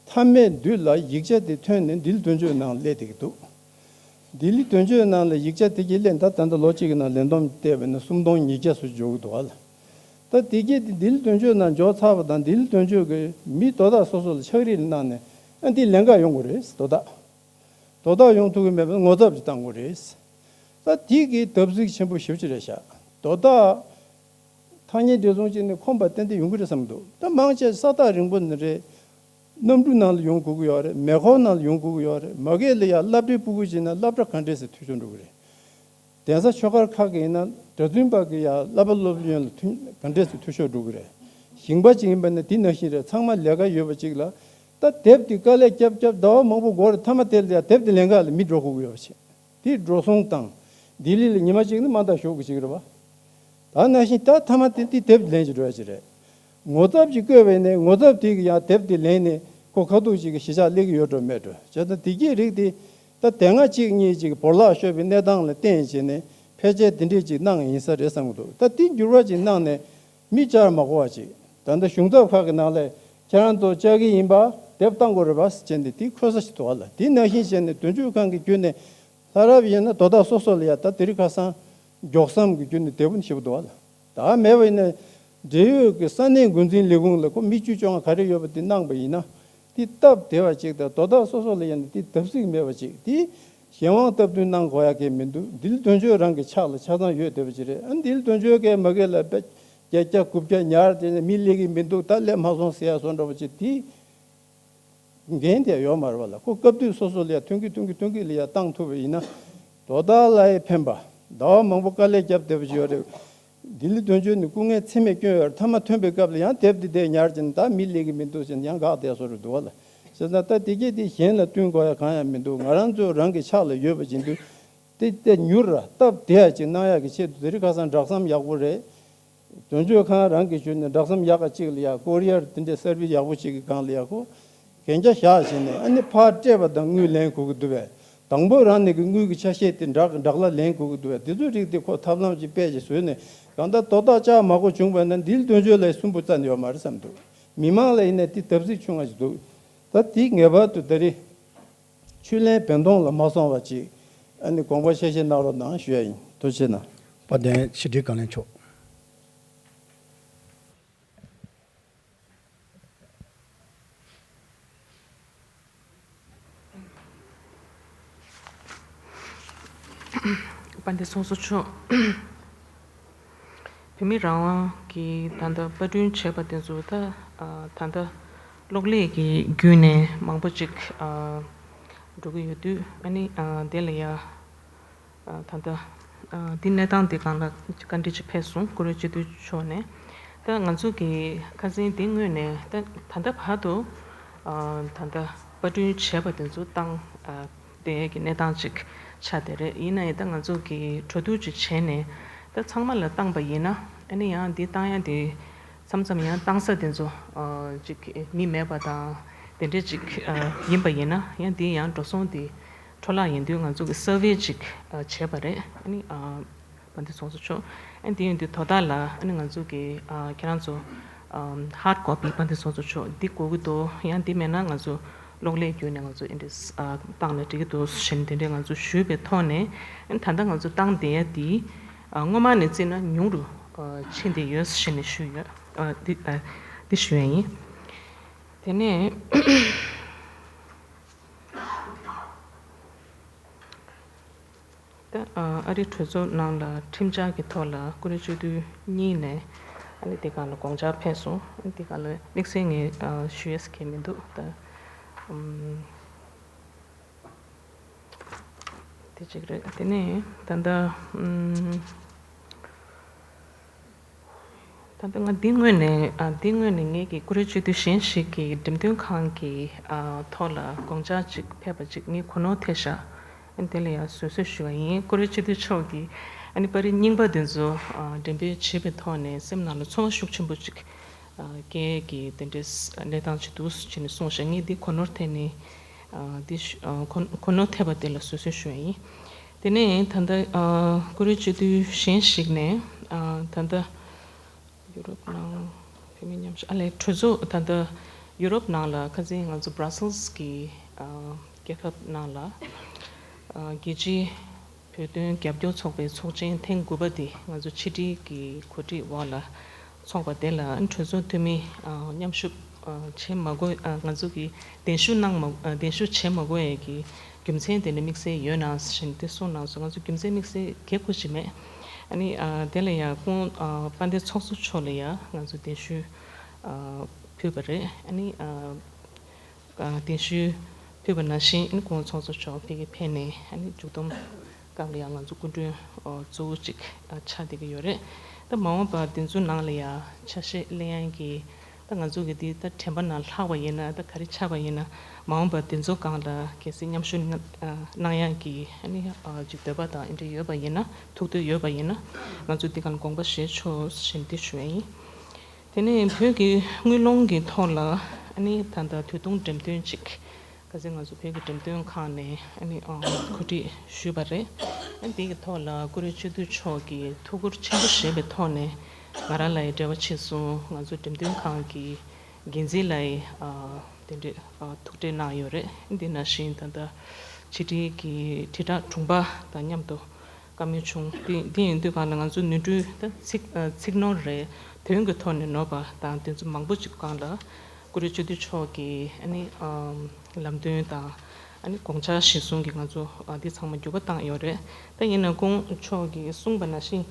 མཐའ་མའི་དུས་ལ་ཡིག་ཆ་དེ་ཐོན་ནས་ལྡི་ལི་དོན་གཅོད་ནང་སླེབས་བསྡད་ཀྱི་འདུག་ལྡི་ལི་དོན་གཅོད་ནང་ལ་ཡིག་ཆ་དེ་གྱིས་ལན་ད་ད་ལྟ་ལོ་གཅིག་གི་ནང་ལན་འདོམས་བལྟས་པ་ན་སུམ་སྟོང་ཉིས་བརྒྱ་ཙམ་འབྱོར་གྱི་འདུག་ཨ་ལ། ད་དེ་གྱིས་དེ་ལྡི་ལི་དོན་གཅོད་ནང་འབྱོར་ཚར་བ་དང་ལྡི་ལི་དོན་གཅོད་ཀྱིས་མི་དོ་བདག་སོ་སོ་ལ་ཕྱག་བྲིས་གནང་ནས་ཨ་འདི་ལན་འགའ་ཡོང་དགོས་རེད། དོ་བདག་དོ་བདག་ཡོང་ཐུབ་ཀྱི་མེད་པ་ངོ་ཚབ་ཅིག་བཏང་དགོས་རེད། ད་དེ་གི་བརྡབ་གསིག་ཆེན་པོ་ཞེ་པོ་ཅིག་རེད་ཤག་དོ་བདག་ཐ་སྙད་འདི་ཚོ་ཅིག་ནས་ཁོམ་པ་ཏན་ཏན་ཡོང་གི་རེད་བསམ་འདུག་ད་མང་ཆེ་ས་ཐག་རིང་པོ་ནས་རེད། གནམ་གྲུ་ནང་ལ་ཡོང་དགོས་ཀྱི་ཡོད་རེད། མེ་འཁོར་ནང་ལ་ཡོང་དགོས་ཀྱི་ཡོད་རེད། མ་གི་ལ་ཡ་སློབ་གྲྭའི་སྤུ་གུ་ཅིག་ན་སློབ་གྲྭ་ག་འདྲས་སེ་འཐུས་ཤོར་འགྲོ་གི་རེད། གདན་ས་ཆོས་སྒར་ཁག་གི་ཡིན་ན་གྲྭ་བཙུན་པ་གི་ཡ་བསླབ་པ་སློབ་གླིང་ལ་མཐུན་ག་འདྲས་སེ་འཐུས་ཤོར་འགྲོ་གི་རེད། ཞིང་པ་ཅིག་ཡིན་པ་ན་དེ་ནང་བཞིན་རེད། ཚང་མ་ལས་ཀ་ཡོད་པ་ཅིག་ལ་ད་དེབ་དེ་དཀའ་ལས་རྒྱབ་རྒྱབ་ཟླ་བ་མང་པོ་འགོར་རེད། མཐའ་མ་དེ་ལ་ཡ་དེབ་དེ་ལེན་ག་ལ་མི་འགྲོ་དགོས་ཀྱི་ཡོད་པ་ཅིག་དེ་འགྲོ་སོང་དང་ལྡི་ལི་ལ་ཉི་མ་གཅིག་ནི་མ་འདང་ཞོག་གི་ཅིག་རེད་པ། ད་ནང་བཞིན་ད་མཐའ་མ་དེ་དེ་དེབ་ལེན་ཅིག་འགྲོ་ཡ་ཅིག་རེད། ངོ་ཚབ་ཅིག་བསྐོས་པས་ནས་ངོ་ཚབ་དེ་གི་ཡང་དེབ་དེ་ལེན་ནས་ཁོ་ཁ་ཐུག་ཅིག་གི་གཞིས་ཆགས་སླེབས་ཀྱི་ཡོད་འགྲོ་མེད་འགྲོ་བྱས་ཙང་དེ་གྱི་རིགས་དེ་ད་དེ་སྔ་གཅིག་གཉིས་ཅིག་བོར་བརླག་ཤོར་བའི་གནས་སྟངས་ལ་བརྟེན་བྱས་ནས་ཕལ་ཆེར་དེ་འདྲས་ཅིག་གནང་ཡིན་ས་རེད་བསམ་གྱི་འདུག་ད་དེ་འགྱུར་བ་ཅིག་གནང་ནས་མི་བཅར་མ་དགོས་པ་ཅིག་ད་ལྟ་གཞུང་ཚབ་ཁག་གི་ནང་ལས་ཁྱེད་རང་ཚོ་བཅར་གྱི་ཡིན་པ་དེབ་བཏང་དགོས་རེད་པ་ཟེར་བྱས་ནས་དེ་འཁོད་ས་ཞིག་འདུག་བ་ལ། དེ་ནང་བཞིན་བྱས་ནས་དོན་གཅོད་ཁང་གི་བརྒྱུད་ནས་ལྷ་རབ་ཡིན་ན་དོ་བདག་སོ་སོ་ལ་ཡ་ད་དེ་རིང་ཁ་སང་མགྱོགས་བསམ་གྱི་བརྒྱུད་ནས་དེབ་ཞིག་འདུག་བ་ལ། ད་མེད་པ་ཡིན་ན་འབྲེལ་ཡོད་ཀྱི་ས་གནས་འགོ་འཛིན་ལས་ཁུངས་ལ་ཁོ་མི་བཅུ་བཅོ་ལྔ་ག་རེ་ཡོད་པ་དེ་གནང་པ་ཡིན་ན་དེ་སྟབས་བདེ་བ་ཅིག་དང་དོ་བདག་སོ་སོ་ལ་ཡིན་ན་དེ་བརྡབ་གསིག་མེད་པ་ཅིག་དེ་གཞན་དབང་སྟབས་བསྟུན་གནང་དགོས་ཡ་གི་མི་འདུག་ལྡི་ལི་དོན་གཅོད་རང་གི་ཕྱག་ལ་ཆ་ཚང་ཡོད་བསྡད་པ་ཅིག་རེད། ཨ་ལྡི་ལི་དོན་གཅོད་ཀྱིས་མ་གི་ལ་བརྒྱད་བརྒྱ་དགུ་བརྒྱ་ཉར་དེ་ནས་མི་སླེབས་ཀྱི་མི་འདུག་ད་སླེབས་མ་སོང་ཟེར་ཡ་བཟོ་འདྲ་པོ་ཅིག་དེ། འགན་དེ་ཡོད་མ་རེད་བ་ལ། ཁོ་སྐབས་དུས་སོ་སོ་ལ་ཡ་ཐོན་གི་ཐོན་གི་ཐོན་གི་ལ་ཡ་བཏང་ཐུབ་པ་ཡིན་ན་དོ་བདག་ལ་ཡ་ཕན་པ། ཟླ་བ་མང་པོ་དཀའ་ལས་བརྒྱབ་བསྡད་པ་ཅིག་ཡོད་རེད། ལྡི་ལི་དོན་གཅོད་ནི་སྐུ་ངལ་ཚད་མེད་བསྐྱོན་ཡོད་རེད། མཐའ་མ་ཐོན་པའི་སྐབས་ལ་ཡང་དེབ་འདི་དེ་ཉར་གྱིན་ད་མི་སླེབས་གི་མི་འདུག་ཟེར་ནས་ཡང་འགག་བསྡད་བཟོ་འདྲ་འདུག་བ་ལ། བྱས་ཙང་ད་དེ་གས་དེ་གཞན་ལ་བསྟུན་དགོས་ཡ་གང་ཡང་མི་འདུག་ང་རང་ཚོ་རང་གི་ཕྱག་ལ་ཡོད་པ་ཅིག་འདུག་དེ་དེ་མྱུར་ར་སྟབས་བདེ་ཡ་ཅིག་གནང་ཡ་གི་ཆེད་དུ་དེ་རིང་ཁ་སང་སྦྲག་མཚམས་ཡག་པོ་རེད། དོན་གཅོད་ཁང་རང་གི་ཞུ་ནས་སྦྲག་མཚམས་ཡག་ག་གཅིག་ལ་ཡ་ཀོ་རི་ཡར་དེ་འདྲའི་སར་བིས་ཡག་པོ་ཅིག་གི་སྒང་ལ་ཡ་ཁོ་གན་རྒྱ་བཞག་བྱས་ནས་ཨ་ནི་ཕར་སྤྲད་པ་དང་དངུལ་ལེན་དགོས་ཀྱི་འདུག་བས། དང་པོ་རང་ནས་ཀྱི་དངུལ་གྱི་ཆ་ཤས་དེ་འདྲ་འདྲ་ལ་ལེན་དགོས་ཀྱི་འདུག་བས། དེ་ཚོའི་རིགས་དེ་ཁོ་ཐབས་ལམ་ཅིག་སྤེལ་ཅིག་བཟོས་ནས་གང་ལྟར་དོ་བདག་བཅའ་མ་དགོས་བྱུང་བས་ན་འདི་ལ་དོན་གཅོད་ལ་སུན་པོ་རྩ་ནས་ཡོད་མ་རེད་བསམ་འདུག་མི་མང་ལ་ཡིན་ན་དེ་བརྡབ་གསིག་ཆུང་བ་ཞིག་འདུག་ད་དེ་ངེས་པར་དུ་ད་རེས་ཆུ་ལེན་བན་སྟོང་ལ་མ་སོང་བ་ཅིག་ཨ་ནི་དགོངས་པ་ཆེ་བཞེས་གནང་རོགས་གནང་ཞུ་ཡ་ཡིན། ཐུགས་རྗེ་གནང་། དཔལ་ལྡན་ཕྱི་དྲིལ་བཀའ་བློན་མཆོག་དཔལ་ལྡན་ཚོགས་གཙོ་མཆོག་བོད་མི་རང་དབང་གི་ད་ལྟ་པར་སྐྲུན་བྱས་པ་དེ་ཚོ་ད་ད་ལྟ་གློག་ཀླད་ཀྱི་བརྒྱུད་ནས་མང་པོ་ཅིག་འགྲོ་གི་ཡོད་དུས་ཨ་ནི་དེ་ལ་ཡ། ད་ལྟ་འདི་གནས་སྟངས་འདི་སྒང་ལ་བཀའ་འདྲི་ཅིག་ཕེབས་སོང་། བཀུར་འོས་སྤྱི་འཐུས་མཆོག་ནས། ད་ང་ཚོ་གི་ཁ་སང་འདི་སྔོན་ནས་ད་ད་ལྟ་བར་དུ་ད་ལྟ་པར་སྐྲུན་བྱས་པ་དེ་ཚོ་བཏང་བསྡད་ཀྱི་གནས་སྟངས་ཅིག་ཆགས་བསྡད་རེད། ཡིན་ན་ཡང་ད་ང་ཚོ་གི་གྲོས་བསྡུར་ཅིག་བྱས་ནས་ད་ཚང་མ་ལ་བཏང་པ་ཡིན་ན་ཨ་ནི་ཡང་འདི་བཏང་ཡ་འདི་ མཚམས་མཚམས་ཡང་བཏང་ས་དེ་ཚོ་ཨ་ཅིག་མི་མེད་པ་དང་དེ་འདྲས་ཅིག་ཨ་ཡིན་པ་ཡིན་ན་ཡང་དེ་ཡང་འགྲོ་སོང་དེ་འཕྲོ་བརླག་ཡིན་དུས་ང་ཚོ་གི་སར་ཝེ་ཅིག་ཨ་བྱས་པ་རེད། ཨ་ནི་ཨ་དཔལ་ལྡན་ཚོགས་གཙོ་མཆོག་ཨ་ནི་དེ་ཡིན་དུས་དོ་བདག་ལ་ཨ་ནི་ང་ཚོ་གི་ཨ་ཁྱེད་རང་ཚོ་ཨ་ཧར་ཌི་ཀོ་པི་དཔལ་ལྡན་ཚོགས་གཙོ་མཆོག་འདི་དགོས་ཀྱི་འདུག་ཡང་འདི་མེད་ན་ང་ཚོ་གློག་ཀླད་བརྒྱུད་ནས་ང་ཚོ་ཨེ་འདྲས་ཨ་བཏང་ན་འགྲིག་གི་འདུག་ཞེས་དེ་འདྲས་ང་ཚོ་ཞུས་པའི་ཐོག་ནས་ཨ་ནི་ད་ལྟ་ང་ཚོ་བཏང་བསྡད་ཡ་དེ་ཨ་སྔོན་མ་ནས་བརྩིས་ན་ཉུང་རུ་ཨ་ཕྱིན་བསྡད་ཡོད་ཞེས་ནས་ཞུས་ཡོད། ཨ་འདི་ཨ་འདི་ཞུ་ཡ་ཡིན། དེ་ནས་ད་ཨ་ཨ་རིའི་གྲོས་ཚོགས་ནང་ལ་ཁྲིམས་འཆར་གྱི་ཐོག་ལ་ཀུ་རེ་སྤྱི་འཐུས་གཉིས་ནས་ཨ་ནི་དེ་སྒང་ལ་དགོངས་འཆར་ཕེབས་སོང་། ཨ་ནི་དེ་སྒང་ལ་དམིགས་བསལ་ངས་ཨ་ཞུ་ཡས་གང་མི་འདུག་ད་ཨམ། དེ་གཅིག་རེད། དེ་ནས་ད་ལྟ་ཨམ། ད་ལྟ་ང་འདི་སྔོན་ནས་ཨ་འདི་སྔོན་ནས་ངེད་ཀྱི་ཀུ་རེ་སྤྱི་འཐུས་གཞན་ཞིག་གིས་འགྲེམས་སྟོན་ཁང་གི་ཨ་ཐོག་ལ་དགོངས་འཆར་ཅིག་ཕེབས་པ་ཅིག་ངས་གོ་ནོར་ཐེབས་ཤག་ཨ་ནི་དེ་ལ་ཡང་བཟོད་གསོལ་ཞུ་བ་ཡིན། ཀུ་རེ་སྤྱི་འཐུས་མཆོག་གིས་ཨ་ནི་པར་རིས་རྙིང་པ་འདི་ཚོ་ཨ་འགྲེམས་སྤེལ་བྱེད་པའི་ཐོག་ནས་སེམས་ནང་ལ་ཚོར་བ་ཤུགས་ཆེན་པོ་ཅིག་ཨ་སྐྱེ་གི་དེ་འདྲའི་གནས་སྟངས་ཅིག་འདུག་ཅེས་ནས་གསུངས་ཤག་ངས་འདི་གོ་ནོར་ཐེབས་ནས་ཨ་འདི་ཞུ་ཨ་གོ་གོ་ནོར་ཐེབས་པ་དེ་ལ་བཟོད་གསོལ་ཞུ་བ་ཡིན། དེ་ནས་ད་ལྟ་ཨ་ཀུ་རེ་སྤྱི་འཐུས་གཞན་ཞིག་ནས་ཨ་ད་ལྟ་ཡུ་རོབ་ནང་བོད་མི་མཉམ་ཞུགས་ཨ་ལས་གྲོས་ཚོགས་ད་ལྟ་ཡུ་རོབ་ནང་ལ་ཁ་སང་ང་ཚོ་Brussels་གི་ཨ་རྒྱལ་ཁབ་ནང་ལ་ཨ་རྒྱལ་སྤྱིའི་བོད་དོན་རྒྱབ་སྐྱོར་ཚོགས་པའི་ཚོགས་ཆེན་ཐེངས་དགུ་པ་དེ་ང་ཚོ་ཕྱི་དྲིལ་གྱི་གོ་སྒྲིག་འོག་ལ་ཚོགས་པ་དེ་ལ་གྲོས་ཚོགས་འཐུས་མི་ཨ་མཉམ་ཞུགས་ཨ་བྱེད་མ་དགོས། ཨ་ང་ཚོ་གི་གདན་ཞུ་གནང་མ་ཨ་གདན་ཞུ་བྱེད་མ་དགོས་ཡས་ཀྱི་རྒྱུ་མཚན་དེ་ནི་དམིགས་བསལ་ཡོད་ན་ཞེས་དེ་གསུངས་གནང་སོང་། ང་ཚོ་རྒྱུ་མཚན་དམིགས་བསལ་གལ་ཁུར་ཅིག་མེད། ཨ་ནི་ཨ་དེ་ལ་ཡང་ཁོང་ཨ་དཔལ་ལྡན་ཚོགས་གཙོ་མཆོག་ལ་ཡང་ང་ཚོ་གདན་ཞུ་ཨ་ཕུལ་བ་རེད། ཨ་ནི་ཨ་ཨ་གདན་ཞུ་ཕུལ་བ་ནང་བཞིན་ཨ་ནི་ཁོང་ཚོགས་གཙོ་མཆོག་ཕ་གིར་ཕེབས་ནས་ཨ་ནི་མཇུག་བསྡོམས་སྐབས་ལ་ཡང་ང་ཚོ་སྐུ་མགྲོན་ཨ་གཙོ་བོ་ཅིག་ཨ་ཆགས་བསྡད་ཀྱི་ཡོད་རེད། ད་མ་འོངས་པ་དེ་ཚོའི་ནང་ལ་ཡང་ཆ་ཤས་ལེན་ཡག་གི་ད་ང་ཚོ་གི་འདི་ད་དྲན་པ་ནང་ལྷག་པ་ཡིན་ན་ད་ག་རེ་ཆགས་པ་ཡིན་ན་མ་འོངས་པ་དེ་ཚོ་སྒང་ལ་གལ་སྲིད་མཉམ་ཞུགས་གནང་ཨ་གནང་ཡག་གི་ཨ་ནི་ཨ་ཅིག་འདོད་པ་དང་ཨེ་འདྲ་ཡོད་པ་ཡིན་ན་ཐུགས་འདོད་ཡོད་པ་ཡིན་ན་ང་ཚོ་འདི་སྒང་དགོངས་པ་བཞེས་ཆོག་ཞེས་འདི་ཞུ་ཡ་ཡིན། དེ་ནས་བོད་ཀྱི་དངུལ་སློང་གི་ཐོག་ལ་ཨ་ནི་ད་ལྟ་དུས་ཐུང་འགྲེམས་སྟོན་ཅིག་ཁ་སང་ང་ཚོ་བོད་ཀྱི་འགྲེམས་སྟོན་ཁང་ནས་ཨ་ནི་ཨ་གོ་སྒྲིག་ཞུས་པ་རེད། ཨ་ནི་དེ་གི་ཐོག་ལ་ཀུ་རེ་སྤྱི་འཐུས་མཆོག་གིས་ཐུགས་ཁུར་ཆེན་པོ་བཞེས་པའི་ཐོག་ནས་ང་རང་ལ་ཡི་འབྲེལ་བ་བྱས་སོང་། ང་ཚོ་འགྲེམས་སྟོན་ཁང་གི་འགན་འཛིན་ལ་ཡི་ཨ་དེ་འདྲས་ཨ་ཐུག་འཕྲད་གནང་ཡོད་རེད། ཨ་ནི་དེ་ནང་བཞིན་ད་ལྟ་ཕྱི་དྲིལ་གྱི་དྲིལ་བསྒྲགས་དྲུང་པ་དང་མཉམ་དུ་བཀའ་མོལ་བྱུང་། དེ་དེ་ཡིན་དུས་གང་ལ་ང་ཚོ་ནོར་འཁྲུལ་ད་ཚིག་ཨ་ཚིག་ནོར་རེད། དོན་གྱི་ཐོག་ནས་ནོར་བ་དང་དེ་ཚོ་མང་པོ་ཅིག་སྒང་ལ་ཀུ་རེ་སྤྱི་འཐུས་མཆོག་གིས་ཨ་ནི་ཨམ་ལམ་སྟོན་དང་ཨ་ནི་དགོངས་འཆར་གཞིར་བཟུང་གིས་ང་ཚོ་ཨ་འདི་ཚང་མ་འགྱུར་བ་བཏང་ཡོད་རེད། ད་ཡིན་ན་ཁོང་མཆོག་གིས་གསུངས་པ་ནང་བཞིན་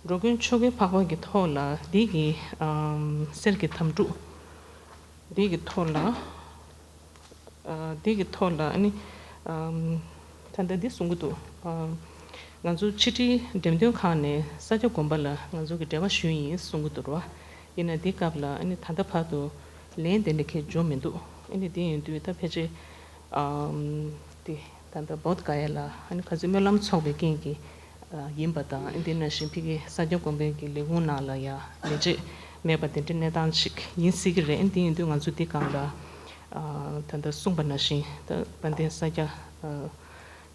འགྲོ་ཀུན་ཆོ་གའི་འཕགས་པ་གི་ཐོག་ལ་འདི་གི་ཨམ་གསེར་གྱི་དམ་ཕྲུག་འདི་གི་ཐོག་ལ། ཨ་འདི་གི་ཐོག་ལ་ཨ་ནི་ཨམ་ད་ལྟ་འདི་གསུང་གི་འདུག་ཨ་ང་ཚོ་ཕྱི་དྲིལ་འགྲེམས་སྟོན་ཁང་ནས་ས་སྐྱ་དགོན་པ་ལ་ང་ཚོ་གི་འབྲེལ་བ་ཞུས་ཡིན་གསུང་གི་འདུག་ར། ཡིན་ན་འདི་སྐབས་ལ་ཨ་ནི་ད་ལྟ་བར་དུ་ལན་དེ་འདྲ་གང་ཡང་འབྱོར་མི་འདུག་ཨ་ནི་དེ་ཡིན་དུས་ད་ཕལ་ཆེར་ཨམ་དེ་ད་ལྟ་བོད་ག་ཡ་ལ་ཨ་ནི་ག་ཚོད་སྨོན་ལམ་ཚོགས་པའི་རྐྱེན་གྱིས་ཨ་ཡིན་པ་དང་། འདི་ནང་བཞིན་ཕ་གི་ས་སྐྱ་དགོན་པའི་གི་ལས་ཁུངས་ནང་ལ་ཡང་ལས་བྱེད་མེད་པ་དེ་འདྲའི་གནས་སྟངས་ཤིག་ཡིན་སྲིད་ཀྱི་རེད། འདི་ཡིན་དུས་ང་ཚོ་འདི་སྒང་ལ་ཨ་ད་ལྟ་གསུངས་པ་ནང་བཞིན་ད་དཔལ་ལྡན་ས་སྐྱ་ཨ་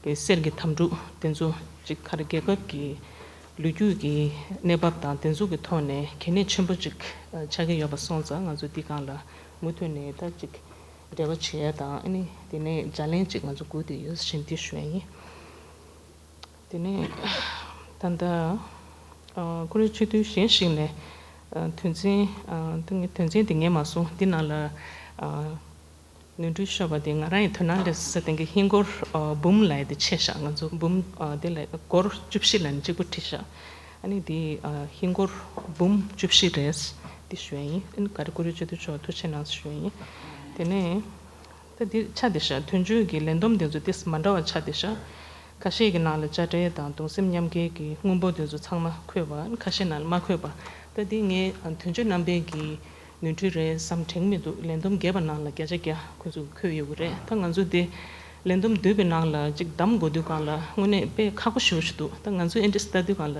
གི་གསེར་གྱི་དམ་ཕྲུག་དེ་ཚོ་ཅིག་ག་རེ་རྒྱལ་ཁབ་ཀྱི་ལོ་རྒྱུས་ཀྱི་གནས་བབ་དང་དེ་ཚོ་གི་ཐོག་ནས་གལ་གནད་ཆེན་པོ་ཅིག་ཨ་ཆགས་ཀྱི་ཡོད་པ་སོང་ཙང་ང་ཚོ་འདི་སྒང་ལ་མུ་མཐུད་ནས་ད་ཅིག་འབྲེལ་བ་བྱེད་ཡ་དང་། ཨ་ནི་དེ་ནས་བརྗེ་ལེན་ཅིག་ང་ཚོ་དགོས་བསྡད་ཡོད་ཞེས་འདི་ཞུ་ཡ་ཡིན། དེ་ནས་ད་ལྟ་ཨ་ཀུ་རེ་སྤྱི་འཐུས་གཞན་ཞིག་ནས་ཨ་དོན་ཚན་ཨ་དེ་ངས་དོན་ཚན་དེ་ངས་མ་གསུངས། འདི་ནང་ལ་ཨ་ནོར་འཁྲུལ་ཤོར་བ་དེ་ང་རང་ཡི་དོ་སྣང་སླེབས་ས་དེང་གི་ཧིན་སྒོར་ཨ་འབུམ་ལབ་ཡ་དེ་ཆད་ཤག་ང་ཚོ་འབུམ་ཨ་དེ་ལ་སྒོར་བཅུ་བཞི་ལབ་ནས་གཅིག་པུ་བྲིས་ཤག་ཨ་ནི་དེ་ཨ་ཧིན་སྒོར་འབུམ་བཅུ་བཞི་རེད། དེ་ཞུ་ཡ་ཡིན། ཨ་ནི་ག་རེ་ཀུ་རེ་སྤྱི་འཐུས་མཆོག་ཐུགས་རྗེ་གནང་ཞུ་ཡ་ཡིན། དེ་ནས། ད་འདི་ཆ་དེ་ཤ་དོན་གཅོད་ཀྱི་ལས་བསྡོམས་དེ་ཚོ་ཏིས་མ་འདྲ་བ་ཆ་དེ་ཤ། ཁ་ཤས་ཀྱི་ནང་ལ་དཔྱ་ཁྲལ་དང་གདུང་སེམས་མཉམ་སྐྱེད་ཀྱི་དངུལ་འབོར་དེ་ཚོ་ཚང་མ་འཁོད་པ། ཁ་ཤས་ནང་ལ་མ་འཁོད་པ། ད་འདི་ངས་དོན་གཅོད་རྣམ་པའི་གི་ནོར་འཁྲུལ་རེད་བསམ་དྲན་མི་འདུག་ལས་བསྡོམས་བརྒྱད་པ་ནང་ལ་བརྒྱ་ཆ་བརྒྱ་ཁོ་ཚོ་འཁོད་ཡོད་གི་རེད། ད་ང་ཚོ་འདི་ལས་བསྡོམས་བསྡུས་པའི་ནང་ལ་ཅིག་གདམ་དགོས་དུས་སྒང་ལ་དངོས་གནས་དཔེ་ཁག་པོ་ཞེ་པོ་ཞིག་འདུག་ད་ང་ཚོ་ཨེ་འདྲས་ལྟ་དུས་སྒང་ལ་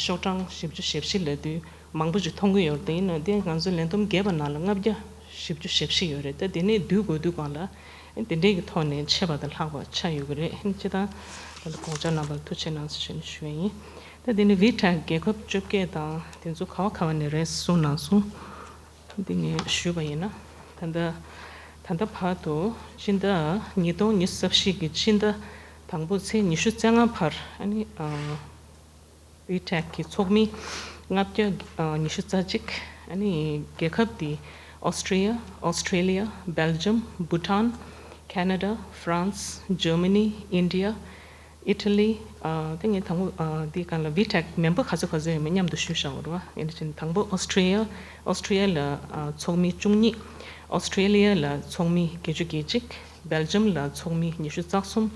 ཤོག་གྲངས་བཞི་བཅུ་ཞེ་བཞི་ལབ་དུས། མང་པོ་ཞིག་མཐོང་གི་ཡོད་རེད། དེ་ཡིན་ན་དེ་ང་ཚོའི་ལས་བསྡོམས་རྒྱས་པ་ནང་ལ་ལྔ་བརྒྱ་བཞི་བཅུ་ཞེ་བཞི་ཡོད་རེད། ད་དེ་ནས་བསྡུས་དགོས་དུས་སྒང་ལ་དེ་འདྲའི་གི་ཐོག་ནས་ཆེ་བ་དང་ལྷག་པ་ཆགས་ཡོད་ཀྱི་རེད། སྤྱིར་བཏང་ད་ལྟ་དགོངས་འཆར་གནང་བར་ཐུགས་རྗེ་གནང་ཞེས་ཞུ་ཡ་ཡིན། ད་དེ་ནས་བི་ཊེག་རྒྱལ་ཁབ་བཅོ་བརྒྱད་དང་དེ་ཚོ་ག་བ་ག་བ་ནས་རེད་གསུངས་གནང་སོང་། འདི་ངས་ཞུས་པ་ཡིན་ན། ད་ལྟ་ད་ལྟ་བར་དུ་སྤྱི་ཟླ་ཉིས་སྟོང་ཉི་ཤུ་རྩ་བཞི་གི་སྤྱི་ཟླ་དང་པོ་ཚེས་ཉི་ཤུ་རྩ་ལྔ་བར་ཨ་ནི་ཨ་བི་ཊེག་གི་ཚོགས་མི་ལྔ་བརྒྱ་ཨ་ཉི་ཤུ་རྩ་གཅིག་ཨ་ནི་རྒྱལ་ཁབ་འདི་ཨོ་སི་ཀྲི་ཡ། ཨོ་སི་ཀྲི་ལི་ཡ། སྦེལ་ཇམ། བྷུ་ཊཱན། ཁེ་ན་ཌ། ཧྥ་རན་སི། ཇར་མ་ནི། ཨིན་ཌི་ཡ། ཨི་ཊ་ལི། ཨ་དེ་ངས་དང་པོ་ཨ་དེའི་སྒང་ལ་བི་ཊེག་མེམ་བར་ག་ཚོད་ག་ཚོད་ཡོད་མེད་མཉམ་དུ་ཞུས་བཞག་ཡོད་རེད་བ། ཡིན་ཕྱིན་དང་པོ་ཨོ་སི་ཀྲི་ཡ། ཨོ་སི་ཀྲི་ཡ་ལ་ཨ་ཚོགས་མི་བཅུ་གཉིས། ཨོ་སི་ཀྲི་ལི་ཡ་ལ་ཚོགས་མི་བརྒྱད་ཅུ་གྱ་གཅིག་སྦེལ་ཇམ་ལ་ཚོགས་མི་ཉི་ཤུ་རྩ་གསུམ།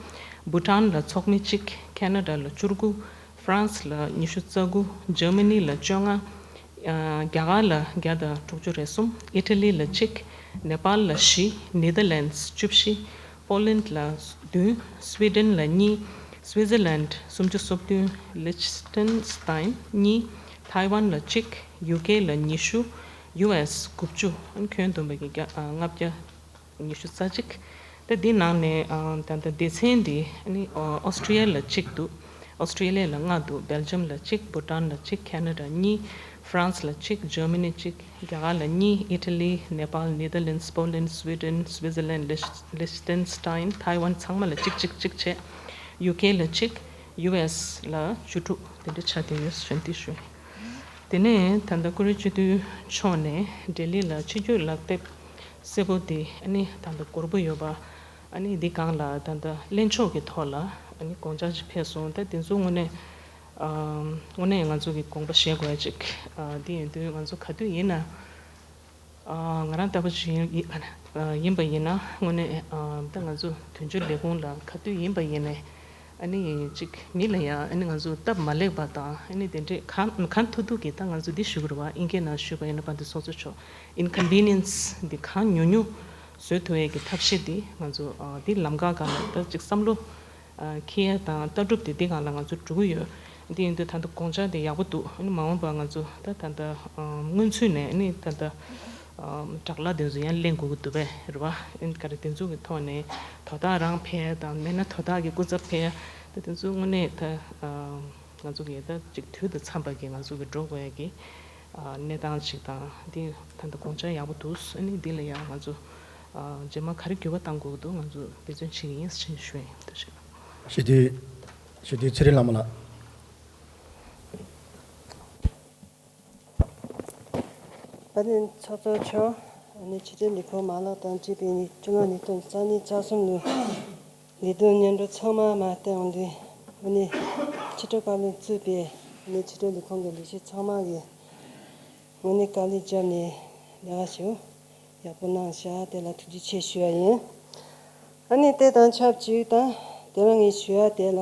བྷུ་ཊཱན་ལ་ཚོགས་མི་གཅིག་ཁེ་ན་ཌ་ལ་བཅུ་དགུ། ཧྥ་རན་སི་ལ་ཉི་ཤུ་རྩ་དགུ། ཇར་མ་ནི་ལ་བཅོ་ལྔ། ཨ་རྒྱ་གར་ལ་བརྒྱ་དང་དྲུག་ཅུ་རེ་གསུམ། ཨི་ཊ་ལི་ལ་གཅིག་ནེ་པཱལ་ལ་བཞི། ནེ་དར་ལེན་སི་བཅུ་བཞི། པོ་ལན་ལ་བདུན། སི་ཝི་ཌེན་ལ་གཉིས། སི་ཝི་ཛར་ལན་སུམ་ཅུ་སོ་བདུན། ལིཆ་ཏན་སི་ཏན་གཉིས། ཐའེ་ཝན་ལ་གཅིག་ཡུ་ཁེ་ལ་ཉི་ཤུ། ཡུ་ཨེ་སི་དགུ་བཅུ། ཁྱོན་བསྡོམས་པ་གི་བརྒྱ་ཨ་ལྔ་བརྒྱ་ཉི་ཤུ་རྩ་གཅིག་ད་འདི་ནང་ནས་ཨ་ད་ལྟ་སྡེ་ཚན་འདི་ཨ་ནི་ཨོ་ཨོ་སི་ཀྲི་ཡ་ལ་གཅིག་འདུག་ཨོ་སི་ཀྲི་ལི་ཡ་ལ་ལྔ་འདུག་སྦེལ་ཇམ་ལ་གཅིག་བྷུ་ཊཱན་ལ་གཅིག་ཁེ་ན་ཌ་གཉིས། ཧྥ་རན་སི་ལ་གཅིག་ཇར་མ་ནི་གཅིག་རྒྱ་གར་ལ་གཉིས། ཨི་ཊ་ལི། ནེ་པཱལ། ནེ་དར་ལེན་སི། པོ་ལན། སི་ཝི་ཌེན། སི་ཝི་ཛར་ལན། ལིཆ་ལིཆ་ཏན་སི་ཏན། ཐའེ་ཝན་ཚང་མ་ལ་གཅིག་གཅིག་གཅིག་བྱས། ཡུ་ཁེ་ལ་གཅིག་ཡུ་ཨེ་སི་ལ་བཅུ་དྲུག་དེ་འདྲ་ཆགས་བསྡད་ཡོད་ཟེར་འདི་ཞུ། དེ་ནས་ད་ལྟ་ཀུ་རེ་སྤྱི་འཐུས་མཆོག་ནས་ལྡི་ལི་ལ་ཕྱི་སྐྱོད་ལག་དེབ་སེར་པོ་དེ་ཨ་ནི་ད་ལྟ་སྒོར་པོ་ཡོད་པ་ཨ་ནི་འདི་སྒང་ལ་ད་ལྟ་ལྷན་ཚོགས་ཀྱི་ཐོག་ལ་ཨ་ནི་དགོངས་འཆར་ཅིག་ཕེབས་སོང་། ད་དེ་ཚོ་དངོས་གནས་ཨ་དངོས་གནས་ང་ཚོ་གི་དགོངས་པ་བཞེས་དགོས་ཡ་ཅིག་ཨ་འདི་ཡིན་དུས་ང་ཚོ་ག་དུས་ཡིན་ན་ཨ་ང་རང་ལྟ་བུ་ཅིག་ཡིན་ཨ་ཡིན་པ་ཡིན་ན་དངོས་གནས་ཨ་ད་ང་ཚོ་དོན་གཅོད་ལས་ཁུངས་ལ་ག་དུས་ཡིན་པ་ཡིན་ནའི་ཨ་ནི་ཅིག་མི་ལ་ཡ་ཨ་ནི་ང་ཚོ་སྟབས་མ་ལེགས་པ་དང་ཨ་ནི་དེ་འདྲས་གང་གང་ཐུབ་ཐུབ་ཀྱིས་ད་ང་ཚོ་འདི་ཞུ་དགོས་རེད་བ། ཨིན་སྐད་ནང་ཞུས་པ་ཡིན་ན་བ་འདི་ཚོགས་གཙོ་མཆོག་ཨིན་ཀོན་ཝི་ནི་ཡན་སི་འདི་གང་ཉུང་ཉུང་བཟོ་ཐུབ་ཡས་ཀྱི་ཐབས་ཤེས་འདི་ང་ཚོ་ཨ་འདི་ལམ་ཁ་སྒང་ལ་ད་ཅིག་བསམ་བློ་ཨ་འཁྱེར་ཡས་དང་ལྟ་གྲུབ་དེ་འདི་སྒང་ལ་ང་ཚོ་འགྲོ་གི་ཡོད། འདི་ཡིན་དུས་ད་ལྟ་དགོངས་འཆར་དེ་ཡག་པོ་འདུག་ཨ་ནི་མ་འོངས་པ་ང་ཚོ་ད་ད་ལྟ་ཨ་སྔོན་ཚུད་ནས་ཨ་ནི་ད་ལྟ་ཨ་དྲག་ལྷ་དེ་ཚོ་ཡང་ལེན་དགོས་ཀྱི་འདུག་པས་རེད་བ། ཨ་ནི་ག་རེ་དེ་ཚོ་གི་ཐོག་ནས་དོ་བདག་རང་ཕེབས་དང་མེད་ན་དོ་བདག་གི་སྐུ་ཚབ་ཕེབས་ད་དེ་ཚོ་དངོས་གནས་ད་ཨ་ང་ཚོ་གི་ད་ཅིག་དུས་དང་འཚམས་པ་གི་ང་ཚོ་གི་འགྲོ་དགོས་ཡ་གི་ཨ་གནས་སྟངས་ཅིག་དང་འདི་ད་ལྟ་དགོངས་འཆར་ཡག་པོ་འདུག་ཨ་ནི་འདི་ལ་ཡང་ང་ཚོ་ཨ་རྗེས་མ་ག་རེ་འགྱུར་བ་གཏང་དགོས་ཀྱི་འདུག་ང་ཚོ་འབད་བརྩོན་བྱེད་ཀྱི་ཡིན་ཟེར་ཞུ་ཡིན། ཐུགས་རྗེ་ཆེ། སྤྱི་འཐུས་སྤྱི་འཐུས་ཚེ་རིང་ལྷ་མོ་ལགས། དཔལ་ལྡན་ཚོགས་གཙོ་མཆོག་ཨ་ནི་ཕྱི་དྲིལ་ལས་ཁུངས་མ་ལག་དང་བཅས་པའི་ནི་སྤྱི་ལོ་ཉིས་སྟོང་རྩ་གཉིས་རྩ་གསུམ་ལོའི་ལས་དོན་སྙན་སྒྲོན་ཚང་མ་མ་བལྟས་འོང་དུས་ཨ་ནི་ཕྱི་དྲིལ་བཀའ་བློན་གཙོས་པའི་ཨ་ནི་ཕྱི་དྲིལ་ལས་ཁུངས་ཀྱི་ལས་བྱེད་ཚང་མ་གིས་དངོས་གནས་དཀའ་ལས་བརྒྱབ་ནས་ལས་ཀ་ཞིག་ཡག་པོ་གནང་བཞག་དེ་ལ་ཐུགས་རྗེ་ཆེ་ཞུ་བ་ཡིན། ཨ་ནི་དེ་དང་ཆབས་ཅིག་དང་དེ་རིང་ངས་ཞུ་ཡ་དེ་ལ་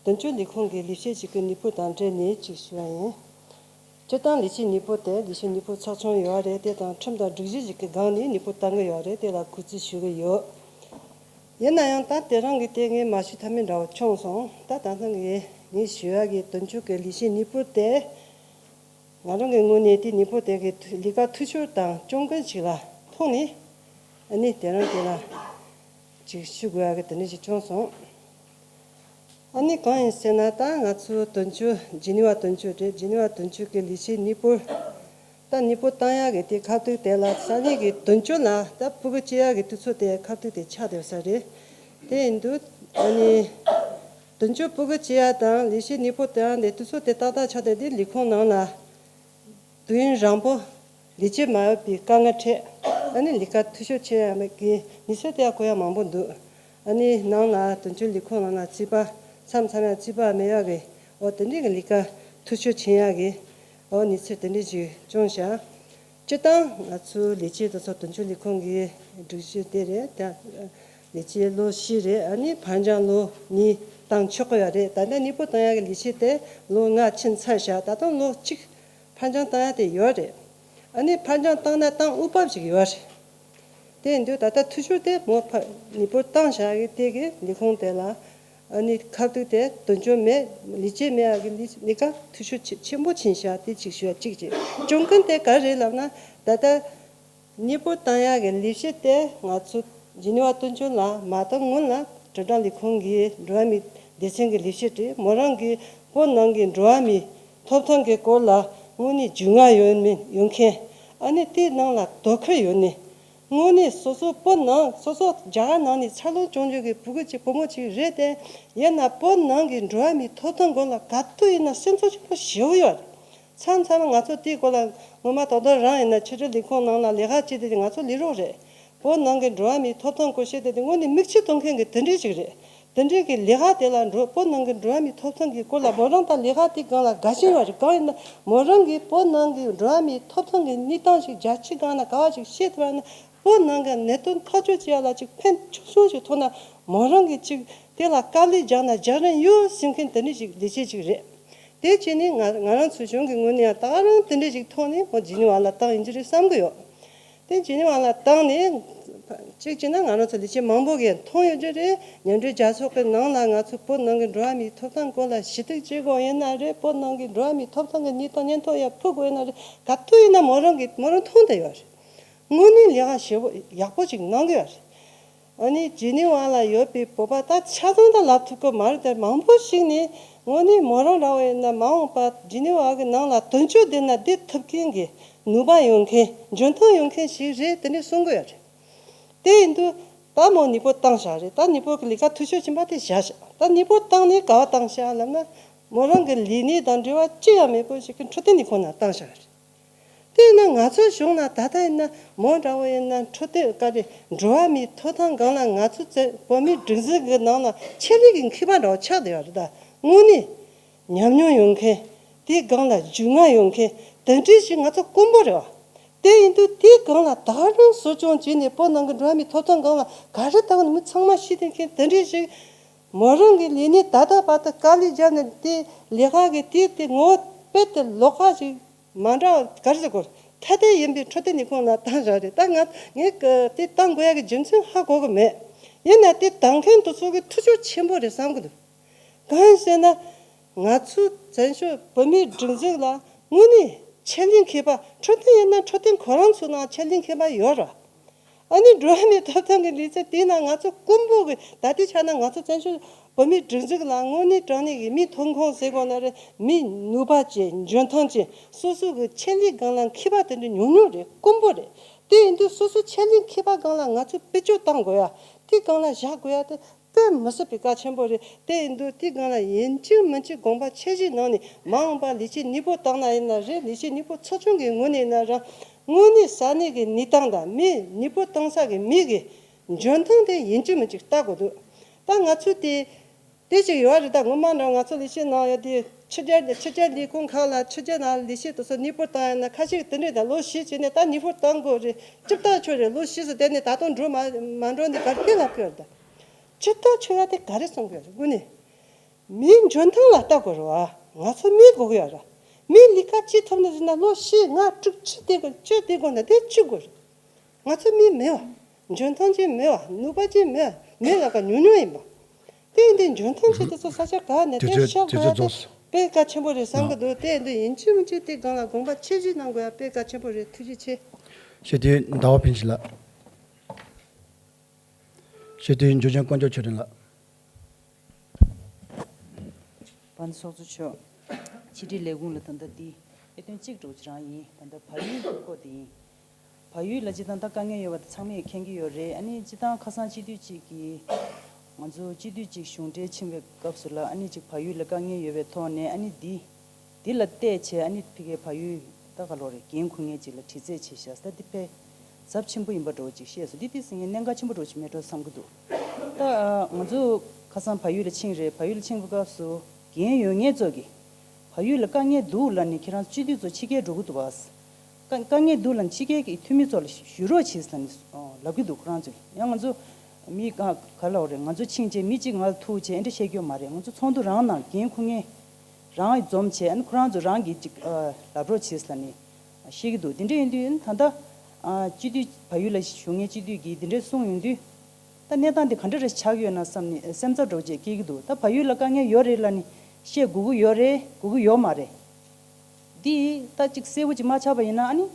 དོན་གཅོད་ལས་ཁུངས་ཀྱི་ལས་བྱེད་ཅིག་གི་ནུས་པ་དང་འབྲེལ་ནས་ཅིག་ཞུ་བ་ཡིན། སྤྱིར་བཏང་ལས་བྱེད་ནུས་པ་དེ་ལས་བྱེད་ནུས་པ་ཚོགས་ཆུང་ཡོད་རེད། དེ་དང་ཁྲིམས་དང་སྒྲིག་གཞི་ཞིག་གི་སྒང་ནས་ནུས་པ་གཏང་གི་ཡོད་རེད། དེ་ལ་གུས་བརྩི་ཞུ་གི་ཡོད། ཡིན་ན་ཡང་ད་དེ་རིང་གི་དེ་ངས་མ་ཞུ་ཐབས་མེད་འདྲ་བོ་བྱུང་སོང་། ད་ད་ཐེངས་ཀྱི་ངས་ཞུ་ཡ་གི་དོན་གཅོད་ཀྱི་ལས་བྱེད་ནུས་པ་དེ། ང་རང་གི་ངོས་ནས་དེ་ནུས་པ་དེ་གི་ལས་ཀ་འཐུས་ཤོར་དང་སྐྱོན་ཀུན་ཞིག་ལ་མཐོང་ནས་ཨ་ནི་དེ་རིང་དེ་ལ་ཅིག་ཞུ་དགོས་ཡ་གི་དེ་འདྲ་ཞིག་བྱུང་སོང་། ཨ་ནི་གང་ཡིན་ཟེར་ན་ད་ང་ཚོ་དོན་གཅོད་ཇི་ནི་ཝ་དོན་གཅོད་རེད། ཇི་ནི་ཝ་དོན་གཅོད་ཀྱི་ལས་བྱེད་ནུས་པ་ད་ནུས་པ་བཏང་ཡ་གི་དེ་ཁ་ཐུག་དེ་ལ་ས་གནས་ཀྱི་དོན་གཅོད་ལ་ད་ཕྲུ་གུ་སྐྱེ་ཡ་གི་དུས་ཚོད་དེ་ཁ་ཐུག་དེ་ཆགས་བསྡད་ས་རེད། དེ་ཡིན་དུས་ཨ་ནི། དོན་གཅོད་ཕྲུ་གུ་སྐྱེ་ཡ་དང་ལས་བྱེད་ནུས་པ་དེའང་དེ་དུས་ཚོད་དེ་ཏག་ཏག་ཆགས་བསྡད་དེ་ལས་ཁུངས་ནང་ལ་དུས་ཡུན་རིང་པོ་ལས་བྱེད་མ་ཡོད་པའི་དཀའ་ངལ་འཕྲད། ཨ་ནི་ལས་ཀ་འཐུས་ཤོར་ཕྱིན་ཡ་མེད་ཀྱི་གནས་ཚུལ་དེ་ཡང་གོ་ཡ་མང་པོ་འདུག་ཨ་ནི་ནང་ལ་དོན་གཅོད་ལས་ཁུངས་ནང་ལ་རྩིས་པ་མཚམས་མཚམས་ཡང་རྩིས་པ་མེད་ཡ་གི་འོ་དེ་འདྲའི་གི་ལས་ཀ་འཐུས་ཤོར་ཕྱིན་ཡ་གི་འོ་གནས་ཚུལ་དེ་འདྲ་ཞིག་བྱུང་ཤག་སྤྱིར་བཏང་ང་ཚོའི་ལས་བྱེད་དེ་ཚོ་དོན་གཅོད་ལས་ཁུངས་ཀྱི་སྒྲིག་གཞི་དེ་རེད་ད། ལས་བྱེད་ལོ་བཞི་རེད། ཨ་ནི་ཕར་འགྱངས་ལོ་གཉིས་བཏང་ཆོག་གི་ཡོད་རེད། ད་ལྟ་ནུས་པ་བཏང་ཡག་གི་ལས་བྱེད་དེ་ལོ་ལྔ་ཕྱིན་ཚར་བཞག་ད་དུང་ལོ་གཅིག་ཕར་འགྱངས་བཏང་ཡག་དེ་ཡོད་རེད། ཨ་ནི་ཕར་འགྱངས་བཏང་ན་བཏང་འོས་བབ་ཞིག་ཡོད་རེད། དེ་ཡིན་དུས་ད་ལྟ་འཐུས་ཤོར་དེ་མོ་ཕར་ནུས་པ་བཏང་བཞག་གི་དེ་གི་ལས་ཁུངས་དེ་ལ་ ཨ་ནི་ཁ་ཐུག་དེ་དོན་འཁྱོལ་མེད། ལས་བྱེད་མེད་ཡག་གི་ལས་ལས་ཀ་འཐུས་ཤོར་ཆེ་ཆེན་པོ་ཕྱིན་ཤག་དེ་གཅིག་ཞུ་ཡ་གཅིག་བྱས། བྱུང་མཁན་དེ་ག་རེད་ལབ་ན། ད་ལྟ་གཉིས་པོ་བཏང་ཡག་གི་ལས་བྱེད་དེ་ང་ཚོ་ཇི་ནི་ཝ་དོན་འཁྱོལ་ལ་མ་བཏང་སྔོན་ལ་དྲིལ་བསྒྲགས་ལས་ཁུངས་ཀྱི་འགྲོ་བ་མིའི་སྡེ་ཚན་གྱི་ལས་བྱེད་རེད། མོ་རང་གིས་བོད་ནང་གི་འགྲོ་བ་མིའི་ཐོབ་ཐང་གི་སྐོར་ལ་དངོས་གནས་རྒྱུས་མངའ་ཡོད་མིན་ཡོད་མཁན། ཨ་ནི་དེའི་ནང་ལ་དོ་ཁུར་ཡོད་ནི། དངོས་གནས་སོ་སོ་བོད་ནང་སོ་སོ་རྒྱ་གར་ནང་ནས་འཚར་ལོངས་བྱུང་ཡོད་ཀྱི་ཕྲུ་གུ་གཅིག་བུ་མོ་གཅིག་རེད་དེ། ཡིན་ན་བོད་ནང་གི་འགྲོ་བ་མིའི་ཐོབ་ཐང་སྐོར་ལ་ག་དུས་ཡིན་ན་སེམས་ཚོར་ཆེན་པོ་ཞེ་པོ་ཡོད་རེད། མཚམས་མཚམས་ང་ཚོ་དེའི་སྐོར་ལ་ངོ་མ་ད་དུང་རང་ཡིན་ན་ཕྱི་དྲིལ་ལས་ཁུངས་ནང་ལ་ལས་ཀ་བྱེད་དེ་ང་ཚོ་ལས་རོགས་རེད། བོད་ནང་གི་འགྲོ་བ་མིའི་ཐོབ་ཐང་སྐོར་བཤད་དེ་དེ་དངོས་གནས་མིག་ཆུ་གཏོང་མཁན་གྱི་དེ་འདྲས་ཞིག་རེད། དེ་འདྲས་ཀྱི་ལས་ཀ་དེ་ལ་འགྲོ་བོད་ནང་གི་འགྲོ་བ་མིའི་ཐོབ་ཐང་གི་སྐོར་ལ་མོ་རང་དང་ལས་ཀ་དེ་སྒང་ལ་དགའ་ཞེན་ཡོད་རེད། གང་ཡིན་ན་མོ་རང་གིས་བོད་ནང་གི་འགྲོ་བ་མིའི་ཐོབ་ཐང་གི་གནས་སྟངས་ཤིག་རྒྱ་ཆེ་སྒང་ན་ག་བ་ཞིག་བཤད་ཐུབ་ན། བོད་ནང་གི་གནད་དོན་ཐག་གཅོད་བྱེད་ཡ་ལ་ཅིག་ཕན་ཆུང་ཆུང་ཞིག་ཐོགས་ན་མོ་རང་གིས་ཅིག་དེ་ལ་དཀའ་ལས་རྒྱག་ན་རྒྱག་རན་ཡོད་བསམ་མཁན་དེ་འདྲ་ཞིག་ལས་བྱེད་ཅིག་རེད། དེ་བྱས་ནས་ང་ང་རང་ཚོ་གཞུང་གི་ངོས་ནས་ཡང་ད་ག་རང་དེ་འདྲ་ཞིག་མཐོང་ནས་ཁོ་ཇི་ནི་ཝ་ལ་བཏང་ཡིན་གྱི་རེད་བསམ་གྱི་ཡོད། དེ་ཇི་ནི་ཝ་ལ་བཏང་ནས་གཅིག་བྱས་ན་ང་རང་ཚོ་ལས་བྱེད་མང་པོ་གིས་མཐོང་ཡོད་ཀྱི་རེད། མཉམ་འབྲེལ་རྒྱལ་ཚོགས་ཀྱི་ནང་ལ་ང་ཚོ་བོད་ནང་གི་འགྲོ་བ་མིའི་ཐོབ་ཐང་སྐོར་ལ་ཞུ་གཏུག་བྱེད་དགོས་ཡིན་ན་རེད། བོད་ནང་གི་འགྲོ་བ་མིའི་ཐོབ་ཐང་གི་གནས་སྟངས་སྙན་ཐོ་ཡར་ཕུལ་དགོས་ཡིན་ན་རེད། ག་དུས་ཡིན་ན་མོ་རང་གིས་མོ་རང་མཐོང་བསྡད་ཡོད་རེད། དངོས་གནས་ལས་ཀ་ཞེ་པོ་ཡག་པོ་ཅིག་གནང་གི་ཡོད་རེད། ཨ་ནི་ཇི་ནི་ཝ་ལ་ཡོད་པའི་བོད་པ་ད་ཆ་ཚང་ད་ལབ་ཐུབ་ཀྱི་མ་རེད་དེ། མང་པོ་ཞིག་ནི་དངོས་གནས་མོ་རང་འདྲ་བོ་ཡིན་ན་མ་འོངས་པ་ཇི་ནི་ཝ་གི་ནང་ལ་དོན་གཅོད་བསྡད་ན་བསྡད་ཐུབ་མཁན་གྱི་ནུས་པ་ཡོད་མཁན་འཇོན་ཐང་ཡོད་མཁན་ཞིག་རེད་དེ་འདྲས་གསུང་གི་ཡོད་རེད། དེ་ཡིན་དུས་ད་མོ་གཉིས་པོ་བཏང་བཞག་རེད། ད་གཉིས་པོ་གི་ལས་ཀ་འཐུས་ཤོར་ཕྱིན་པ་དེ་བཞག་བཞག་ད་གཉིས་པོ་བཏང་ནས་ག་བ་བཏང་བཞག་ལབ་ན། མོ་རང་གི་ལས་གནས་དང་འབྲེལ་བ་ཅི་ཡང་མེད་པོ་ཞིག་གི་འཕྲོད་བསྟེན་ལས་ཁུངས་ནང་བཏང་བཞག་རེད། དེས་ན་ང་ཚོའི་གཞུང་ན་ད་ལྟ་ཡིན་ན་མོ་འདྲ་བོ་ཡིན་ན་འཕྲོད་བསྟེན་ག་རེ་འགྲོ་བ་མིའི་ཐོབ་ཐང་སྒང་ལ་ང་ཚོ་བཙན་བོད་མིའི་སྒྲིག་འཛུགས་ཀྱི་ནང་ལ་ཆེད་ལས་ཀྱི་མཁས་པ་འདྲ་བོ་ཆགས་བསྡད་ཡོད་རེད། ད་དངོས་གནས་ཉམས་མྱོང་ཡོད་མཁན་དེའི་སྒང་ལ་རྒྱུས་མངའ་ཡོད་མཁན་དེ་འདྲའི་ཞིག་ང་ཚོ་དཀོན་པོ་རེད་བ། དེ་ཡིན་དུས་དེའི་སྒང་ལ་ད་རུང་གསོ་སྐྱོང་བྱས་ནས་བོད་ནང་གི་འགྲོ་བ་མིའི་ཐོབ་ཐང་སྒང་ལ་ག་རེ་ལྟ་བུ་ནི་མི་ཚང་མ་ཤེས་བསྡད་མཁན་དེ་འདྲའི་ཞིག་མོ་རང་གི་ལས་གནས་ད་ལྟ་བར་དུ་དཀའ་ལས་བརྒྱབ་ནས་དེ་ལས་ཀ་གི་དེ་དེ་ངོ་བོ་དཔེ་དེ་ལོགས་ཀ་ཞིག་མ་འདྲ་བ་ག་རེ་ཟེར་དགོས། ཐ་དད་ཡིན་པའི་འཕྲོད་བསྟེན་ལས་ཁུངས་ནང་བཏང་བཞག་རེད། ད་ང་ངས་ཀ་དེ་བཏང་དགོས་ཡ་གི་རྒྱུ་མཚན་ཧ་གོ་གི་མེད། ཡིན་ན་དེ་བཏང་མཁན་དེ་ཚོ་གི་ཐུགས་ཕྱོགས་ཆེན་པོ་རེད་བསམ་གི་འདུག་གང་ཡིན་ཟེར་ན། ང་ཚོའི་བཙན་བྱོལ་བོད་མིའི་སྒྲིག་འཛུགས་ལ་དངོས་གནས་ཆེད་ལས་མཁས་པ་འཕྲོད་བསྟེན་ཡིན་ན་འཕྲོད་བསྟེན་ཁོ་རང་ཚོའི་ནང་ཆེད་ལས་མཁས་པ་ཡོད་རེད། ཨ་ནི་འགྲོ་བ་མིའི་ཐོབ་ཐང་གི་ལས་ཚན་དེའི་ནང་ང་ཚོ་དཀོན་པོ་གི་ད་ལྟའི་ཆ་ནས་ང་ཚོ་བཙན་བྱོལ་བོད་མིའི་སྒྲིག་འཛུགས་ལ་དངོས་གནས་དྲང་གནས་ཀྱི་མིའི་ཐོན་ཁུངས་ཟེར་དགོས་ན་རེད། མིའི་ནུས་པ་ཅན་འཇོན་ཐང་ཅན་སོ་སོ་གི་ཆེད་ལས་སྒང་ལ་མཁས་པ་དེ་འདྲ་ཉུང་ཉུང་རེད། དཀོན་པོ་རེད། དེ་ཡིན་དུས་སོ་སོ་ཆེད་ལས་མཁས་པ་སྒང་ལ་ང་ཚོས་བེད་སྤྱོད་གཏང་དགོས་ཡ་དེ་སྒང་ལ་བཞག་དགོས་ཡ་དེ་དཔེ་མི་སྲིད་པའི་གལ་ཆེན་པོ་རེད། དེ་ཡིན་དུས་དེ་སྒང་ལ་ཡིན་གཅིག་མིན་གཅིག་དགོངས་པ་ཆེ་བཞེས་གནང་ནས་མ་འོངས་པ་ལས་བྱེད་གཉིས་པོ་བཏང་ན་ཡིན་ན་རེད། ལས་བྱེད་གཉིས་པོ་ཚོགས་ཆུང་གི་ངོས་ནས་ཡིན་ན་རང་དངོས་གནས་ས་གནས་ཀྱི་གནས་སྟངས་དང་མི་གཉིས་པོ་བཏང་ས་གི་མི་གི་འཇོན་ཐང་དེ་ཡིན་གཅིག་མིན་གཅིག་ལྟ་དགོས་འདུག་ད་ང་ཚོས་དེ་དེ་ཅིག་ཡོད་རེད། ད་ངོ་མ་ནང་ང་ཚོ་ལས་བྱེད་ནང་ཡོད་དེ་ཕྱི་རྒྱལ་ཕྱི་རྒྱལ་ལས་ཁུངས་ཁག་ལ་ཕྱི་རྒྱལ་ནང་ལས་བྱེད་དེ་ཚོ་གཉིས་པོ་བཏང་ཡིན་ན་ཁ་ཤས་དེ་འདྲས་ད་ལོ་བཞི་བྱས་ནས་ད་གཉིས་པོ་བཏང་དགོས་རེད། སྤྱིར་བཏང་ཆོག་རེད། ལོ་བཞི་ཙམ་བསྡད་ནས་ད་དུང་འགྲོ་མ་མ་འགྲོ་ནས་ག་རེ་ལབ་ཀྱི་ཡོད་རེད། ད། སྤྱིར་བཏང་ཆོག་ཡ་དེ་ག་རེ་གསུང་གི་ཡོད་རེད། དངོས་གནས། མིའི་འཇོན་ཐང་ལ་ལྟ་དགོས་རེད་བ། ང་ཚོ་མི་དགོས་ཀྱི་ཡོད་རེད། མིའི་ལས་ཀ་ཅི་ཐོབ་ན་ཟེར་ན་ལོ་བཞི་ལྔ་དྲུག་ཅི་བསྡད་དགོས་ཅི་བསྡད་དགོས་ན་དེ་ཅི་དགོས་རེད། ང་ཚོ་མི་མེད་བ། འཇོན་ཐང་ཅན་མེད་བ། ནུས་པ་ཅན་མེད་བ། མེད་ལ་ཀ་ཉུང་ཉུང་ཡིན་པ། དེ་ཡིན་དུས་འཇོན་ཐང་ཅན་དེ་ཚོ་ས་ཆ་ག་ནས་དེ་དེ་ཚོད་ཤོག་དེ་དགོས་ཚོད་ཡ་དེ་རྫོགས། དཔེ་གལ་ཆེན་པོ་རེད་བསམ་གི་འདུག་དེ་ཡིན་དུས་ཡིན་གཅིག་མིན་གཅིག་དེ་སྒང་ལ་དགོངས་པ་ཆེ་བཞེས་གནང་དགོས་ཡ་དཔེ་གལ་ཆེན་པོ་རེད། ཐུགས་རྗེ་ཆེ། ཞེས་དུས་ཟླ་བ་ཕིན་ཞིག་ལ། ཞེས་དུས་འཇུ་ཆེན་དཀོན་མཆོག་ཆོས་སྒྲོན་ལགས། བན་ཚོགས་གཙོ་མཆོག་ཕྱི་དྲིལ་ལས་ཁུངས་ལ་ད་ལྟ་འདི་དཔེ་སྟོན་གཅིག་འགྲོ་གཅིག་རང་ཡིན། ད་ལྟ་བལ་ཡུལ་གྱི་སྐོར་དེ་ཡིན། བལ་ཡུལ་ལ་སྤྱིར་བཏང་ད་དཀའ་ངལ་ཡོད་པ་དེ་ཚང་མས་མཁྱེན་གྱི་ཡོད་རེད། ཨ་ནི་སྤྱིར་བཏང་ཁ་སང་སྤྱི་འཐུས་གཅིག་གིས་ང་ཚོ་སྤྱི་འཐུས་གཅིག་གཞུང་འབྲེལ་ཕྱིན་པའི་སྐབས་སུ་ལ་ཨ་ནི་གཅིག་བལ་ཡུལ་ལ་དཀའ་ངལ་ཡོད་པའི་ཐོག་ནས་ཨ་ནི་འདི། འདི་ལ་བལྟས་བྱས་ཨ་ནི་ཕ་གིའི་བལ་ཡུལ་ད་ག་ལོ་རེད། འགན་འཁུར་མཁན་ཅིག་ལ་དྲི་རྩད་བྱས་ཤག་ད་འདི་དཔེ་ཚབས་ཆེན་པོ་ཡིན་པ་འདྲ་བོ་ཅིག་བཤད་སོང་། འདི་ཏོག་ཙམ་ངས་གནད་འགག་ཆེན་པོ་འདྲ་བོ་ཅིག་མེད་འགྲོ་བསམ་གྱི་འདུག་ད་ང་ཚོ་ཁ་སང་བལ་ཡུལ་ལ་ཕྱིན་རེད། བལ་ཡུལ་ལ་ཕྱིན་པའི་སྐབས་སུ་འགན་ཡོད་མཁན་ཚོ་གིས་བལ་ཡུལ་ལ་དཀའ་ངལ་འདུག་ལབ་ནས་ཁྱེད་རང་སྤྱི་འཐུས་ཚོ་ཕྱི་རྒྱལ་འགྲོ་གི་འདུག་བ། དཀའ་དཀའ་ངལ་འདུག་ལབ་ནས་ཕྱི་རྒྱལ་གྱི་འཐུས་མི་ཚོ་ལ་ཞུ་རོགས་བྱེད་ཟེར་ནས་ལབ་ཀྱི་འདུག་ཁོ་རང་ཚོས། ཡང་ང་ཚོ་མི་ག་ག་ལབ་རེད། ང་ཚོ་ཕྱིན་བྱས་མི་གཅིག་ང་ལ་ཐུག་བྱས་ཨེ་འདྲ་བཤད་རྒྱུ་མ་རེད། ང་ཚོ་ཚོགས་འདུ་རང་ནང་འགན་འཁུར་མཁན་རང་འཛོམས་བྱས་ཨ་ནི་ཁོ་རང་ཚོ་རང་གིས་ཅིག་ལབ་རོགས་བྱེད་ཟེར་ནས་བཤད་ཀྱི་འདུག་དེ་འདྲ་ཡིན་དུས་ད་ལྟ་སྤྱི་འཐུས་བལ་ཡུལ་ལ་བཞུགས་མཁན་སྤྱི་འཐུས་ཀྱིས་དེ་འདྲ་གསུངས་ཡོང་དུས། ད་གནས་སྟངས་འདི་ག་འདྲ་རེ་ཆགས་ཡོད་ན་བསམ་ནས་སེམས་འཚབ་འདྲ་བོ་ཅིག་སྐྱེ་གི་འདུག་ད་བལ་ཡུལ་ལ་དཀའ་ངལ་ཡོད་རེད་ལབ་ནས་བཤད་དགོས་ཀྱི་ཡོད་རེད། དགོས་ཀྱི་ཡོད་མ་རེད། འདི་ད་ཅིག་གསལ་པོ་ཅིག་མ་ཆགས་པ་ཡིན་ན། ཨ་ནི་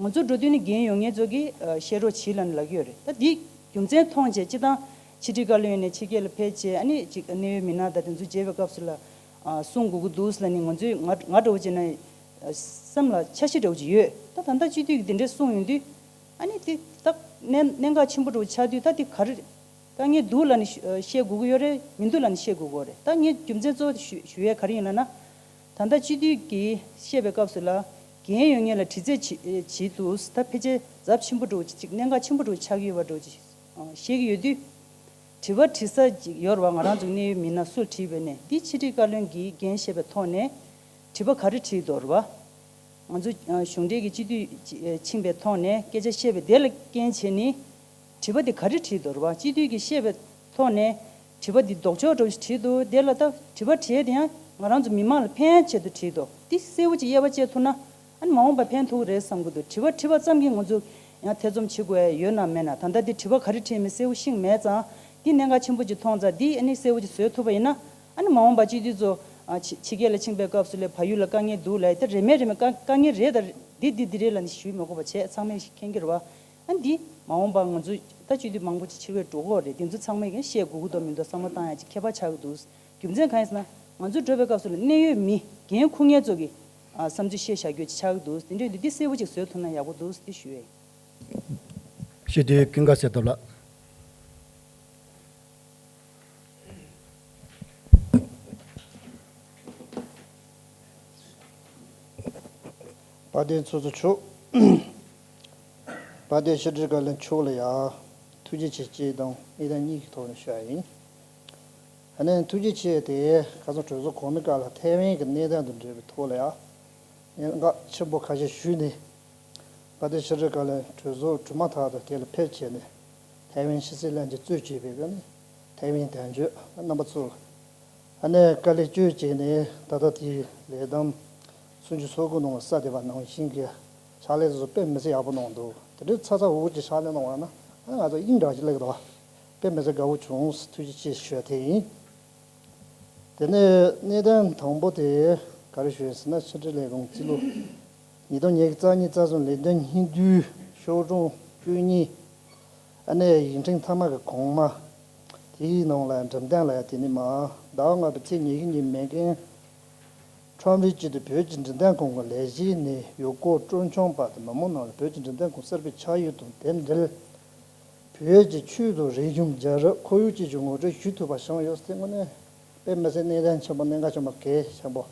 ང་ཚོ་འགྲོ་དུས་ནི་འགན་ཡོད་མཁན་ཚོ་གིས་ཨ་བཤད་རོགས་བྱེད་ལབ་ནས་ལབ་ཀྱི་ཡོད་རེད། ད་འདི་རྒྱུ་མཚན་མཐོང་བྱས་སྤྱིར་བཏང་ཕྱི་དྲིལ་བཀའ་བློན་ནས་ཕྱི་རྒྱལ་ལ་ཕེབས་བྱས། ཨ་ནི་ཅིག་གནད་ཡོད་མི་སྣ་དང་དེ་ཚོ་མཇལ་བའི་སྐབས་སུ་ལ་ཨ་གསུང་དགོས་ཀྱི་འདུག་ལབ་ནས་ང་ཚོས་ང་ང་འདྲ་བོ་བྱས་ན་ཨ་སེམས་ལ་འཆར་གཞི་འདྲ་བོ་ཅིག་ཡོད། ད་ད་ལྟ་སྤྱི་འཐུས་ཀྱིས་དེ་འདྲས་གསུངས་ཡོང་དུས། ཨ་ནི་དེ་ད་གནད་གནད་འགག་ཆེན་པོ་འདྲ་བོ་ཆགས་དུས། ད་དེ་ག་རེ་དཀའ་ངལ་འདུག་ལབ་ནས་ཞུ་བཤད་དགོས་ཀྱི་ཡོད་རེད། མི་འདུག་ལབ་ནས་བཤད་དགོས་ཀྱི་ཡོད་རེད། ད་ངས་རྒྱུ་མཚན་གཙོ་བོ་ཞུ་ཞུ་ཡས་ག་རེ་ཡིན་ལབ་ན། ད་ལྟ་སྤྱི་འཐུས་ཀྱིས་བཤད་པའི་སྐབས་སུ་ལ་འགན་ཡོད་མཁན་ལ་དྲི་རྩད་བྱེད་བྱེད་འདུག་ད་ཕལ་ཆེར་ཚབས་ཆེན་པོ་འདྲ་བོ་ཅིག་གནད་འགག་ཆེན་པོ་འདྲ་བོ་ཆགས་ཀྱི་ཡོད་པ་འདྲ་བོ་ཅིག་བཤད་ཀྱི་ཡོད་དུས། དྲི་བ་དྲི་ས་ཅིག་ཡོད་རེད་བ། ང་རང་ཚོ་གནད་ཡོད་མི་སྣ་སུ་དྲིས་པ་ཡིན་ནའི་འདི་ཕྱི་དྲིལ་བཀའ་བློན་གྱིས་འགན་བཞེས་པའི་ཐོག་ནས་དྲི་བ་ག་རེ་དྲིས་འདུག་རེད་བ། ང་ཚོ་ཨ་གཞུང་འབྲེལ་གྱི་སྤྱི་འཐུས་ཕྱིན་པའི་ཐོག་ནས་སྐད་ཆ་བཤད་པའི་དེ་ལ་རྐྱེན་བྱས་ནས་དྲི་བ་དེ་ག་རེ་དྲིས་འདུག་རེད་བ། སྤྱི་འཐུས་ཀྱིས་བཤད་པའི་ཐོག་ནས་དྲི་བ་འདི་ལྡོག་ཕྱོགས་འདྲ་བོ་ཞིག་དྲིས་འདུག་དེ་ལ་ད་དྲི་བ་དྲིས་དེ་ཡང་ང་རང་ཚོ་མི་མང་ལ་ཕན་ཆེད་དུ་དྲིས་འདུག་འདི་གསལ་པོ་ཅིག་དབྱེ་བ་འབྱེད་ཐུབ་ན། ཨ་ནི་མ་འོངས་པ་ཕན་ཐོགས་རེད་བསམ་གྱི་འདུག་དྲི་བ་དྲིས་པ་ཙམ་གྱིས་ང་ཚོ་ཡང་ཐེ་ཚོམ་བྱེད་དགོས་ཡ་ཡོད་ན་མེད་ན། ད་ལྟ་འདི་དྲི་བ་ག་རེ་དྲིས་མིན་གསལ་པོ་ཤེས་མེད་ཙང་། འདི་གནད་འགག་ཆེན་པོ་ཅིག་མཐོང་ཙང་། འདི་ཨ་ནི་གསལ་པོ་ཅིག་བཟོ་ཐུབ་པ་ཡིན་ན། ཨ་ནི་མ་འོངས་པ་སྤྱི་འཐུས་ཚོ་ཨ་ཕྱི་ཕྱི་རྒྱལ་ལ་ཕྱིན་པའི་སྐབས་སུ་ལ་བལ་ཡུལ་ལ་དཀའ་ངལ་འདུག་ལབ་ཡ་དེ་རེ་མེད་རེ་མེད་དཀའ་དཀའ་ངལ་རེད། ད་འདི་འདི་འདི་རེད་ལབ་ནས་ཞུས་མི་དགོས་པ་བྱས། ཚང་མས་མཁྱེན་གྱི་རེད་བ། ཨ་ནི་འདི་མ་འོངས་པ་ང་ཚོ་ད་སྤྱི་འཐུས་མང་པོ་ཅིག་ཕྱི་རྒྱལ་འགྲོ་གི་ཡོད་རེད། དེ་ཚོ་ཚང་མས་ཀྱང་བཤད་དགོས་ཀྱི་འདུག་མི་འདུག་བསམ་བློ་བཏང་ཡ་ཅིག་ཁྱད་པར་ཆགས་ཀྱི་འདུག་རྒྱུ་མཚན་གང་ཡིན་ཟེར་ན། ང་ཚོ་འགྲོ་བའི་སྐབས་སུ་ལ་གནད་ཡོད་མི་འགན་འཁུར་མཁན་ཚོ་གི་ཨ་བསམ་ཚུལ་བཤད་བཞག་རྒྱུ་ཅིག་ཆགས་ཀྱི་འདུག་དེ་འདྲ་ཡིན་དུས་འདི་གསལ་པོ་ཅིག་བཟོ་ཐུབ་ན་ཡག་པོ་འདུག་ཟེར་ཞུ་ཡས་ཡིན། སྤྱི་འཐུས་ཀུན་དགའ་གསལ་སྟོབས་ལགས། དཔལ་ལྡན་ཚོགས་གཙོ་མཆོག་དཔལ་ལྡན་ཕྱི་དྲིལ་བཀའ་བློན་མཆོག་ལ་ཡང་ཐུགས་རྗེ་ཆེ་ཅེས་དང་གནས་སྟངས་གཉིས་ཀྱི་ཐོག་ནས་ཞུ་ཡ་ཡིན། ཨ་ནི་ཐུགས་རྗེ་ཆེ་དེ་ཁ་སང་གྲོས་ཚོགས་གོང་མའི་སྐབས་ལ་ཐའེ་ཝན་གྱི་གནས་སྟངས་དང་འབྲེལ་བའི་ཐོག་ལ་ཡང་གནད་འགག་ཆེན་པོ་ཁ་ཤས་ཞུས་ནས། དཔལ་ལྡན་ཕྱི་དྲིལ་བཀའ་བློན་གྲོས་ཚོགས་གྲོལ་མ་ཐག་ཏུ་དེ་ལ་ཕེབས་བྱས་ནས། ཐའེ་ཝན་ཕྱི་སྲིད་བློན་ཆེན་གཙོས་བྱས་པའི་གི་ནི་ཐའེ་ཝན་དོན་གཅོད་རྣམ་པ་ཚོ་ལ་ཨ་ནི་དཀའ་ལས་སྤྱོད་བྱས་ནས། ད་ལྟ་དེའི་ལས་བསྡོམས་སུམ་ཅུ་སོ་དགུ་གནང་བ་གསལ་བསྡད་པ་ནང་བཞིན་གྱི་ཕྱག་ལས་དེ་ཚོ་དཔེ་མི་སྲིད་ཡག་པོ་གནང་འདུག་དེ་འདྲའི་ཚ་ཚ་འུར་འུར་གྱི་ཕྱག་ལས་གནང་བ་ན། ཨ་ང་ཚོ་དབྱིངས་འདྲ་ཞིག་སླེབས་འདུག་དཔེ་མི་སྲིད་དགའ་བོ་བྱུང་། ཐུགས་རྗེ་ཆེ་ཞུ་ཡ་དེ་ཡིན། དེ་ནས་གནད་དོན་དང་པོ་དེ་ག་རེ་ཞུ་ཡིན་ཟེར་ན། ཕྱི་དྲིལ་ལས་ཁུངས་རྩིས་ལོ་ཉིས་སྟོང་ཉི་ཤུ་རྩ་གཉིས་རྩ་གསུམ་ལས་དོན་སྙིང་བསྡུས་ཤོག་གྲངས་བཅུ་གཉིས། ཨ་ནི་ཡིག་ཕྲེང་མཐའ་མ་གི་གོང་མ། དེའི་ནང་ལ་འགྲེམས་སྟོན་ལ་ཡ་དེ་ནི་མ། ཟླ་བ་ལྔ་པའི་ཚེས་ཉི་ཤུ་ཉིན་མེ་རྒན་ཁྲོམ་རའི་དཀྱིལ་དུ་བོད་ཀྱི་འབྲེལ་ཟླ་ཁང་གི་ལས་བྱེད་ནས་ཡུལ་སྐོར་སྤྲོ་འཆམ་པ་དང་མི་མང་རྣམས་ལ་བོད་ཀྱི་འབྲེལ་ཟླ་ཁང་གསར་པའི་ཆགས་ཡུལ་དང་དེ་འབྲེལ། བོད་ཀྱི་ཆོས་དང་རིག་གཞུང་རྒྱལ་རབས་ཁོར་ཡུག་བཅས་ཀྱི་ངོ་སྤྲོད་ཞུ་ཐུབ་པ་བྱུང་ཡོད། དེ་དངོས་གནས་དཔེ་མི་སྲིད་གནད་དོན་ཆེན་པོ། གནད་འགག་ཆེན་པོ་གལ་ཆེན་པོ།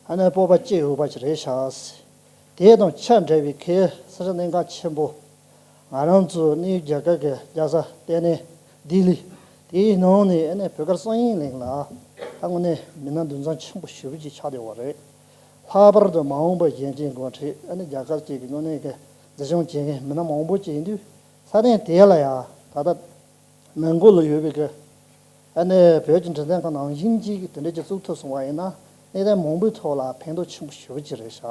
ཨ་ནི་སྤོབས་པ་སྐྱེ་འོས་པ་ཞིག་རེད་ཤག་དེ་དང་ཆ་འདྲ་བའི་གལ་ས་ཆ་གནད་འགག་ཆེན་པོ། ང་རང་ཚོ་གནས་ཡུལ་རྒྱ་གར་གྱི་རྒྱལ་ས་ལྟེ་གནས་ལྡི་ལི། དེའི་ནང་ནས་ཨ་ནི་བོད་དཀར་གསང་བའི་གླིང་ལ་ད་དངོས་གནས་མི་སྣ་འདུ་འཛོམས་ཆེན་པོ་ཞེ་པོ་ཅིག་ཆགས་བསྡད་ཡོད་རེད། ལྷག་པར་དུ་མ་འོངས་པར་གཞོན་སྐྱེས་འགོ་ཁྲིད། ཨ་ནི་རྒྱ་གར་གཅིག་གི་དངོས་གནས་ཀྱི་འཛིན་སྐྱོང་བྱེད་མཁན་མི་སྣ་མང་པོ་ཅིག་ཡིན་དུས། ས་གནས་དེ་ལ་ཡང་ད་ལྟ་མོན་གྷོ་ལ་ཡོད་པའི་གི་ཨ་ནི་བོད་ཀྱི་འབྲེལ་ཟླ་ཁང་ནང་བཞིན་གཅིག་དེ་འདྲ་ཅིག་བཙུགས་ཐུབ་སོང་བ་ཡིན་ན། གནད་དོན་མང་པོའི་ཐོག་ལ་ཕན་ཐོགས་ཆེན་པོ་ཞེ་པོ་ཅིག་རེད་ཤག་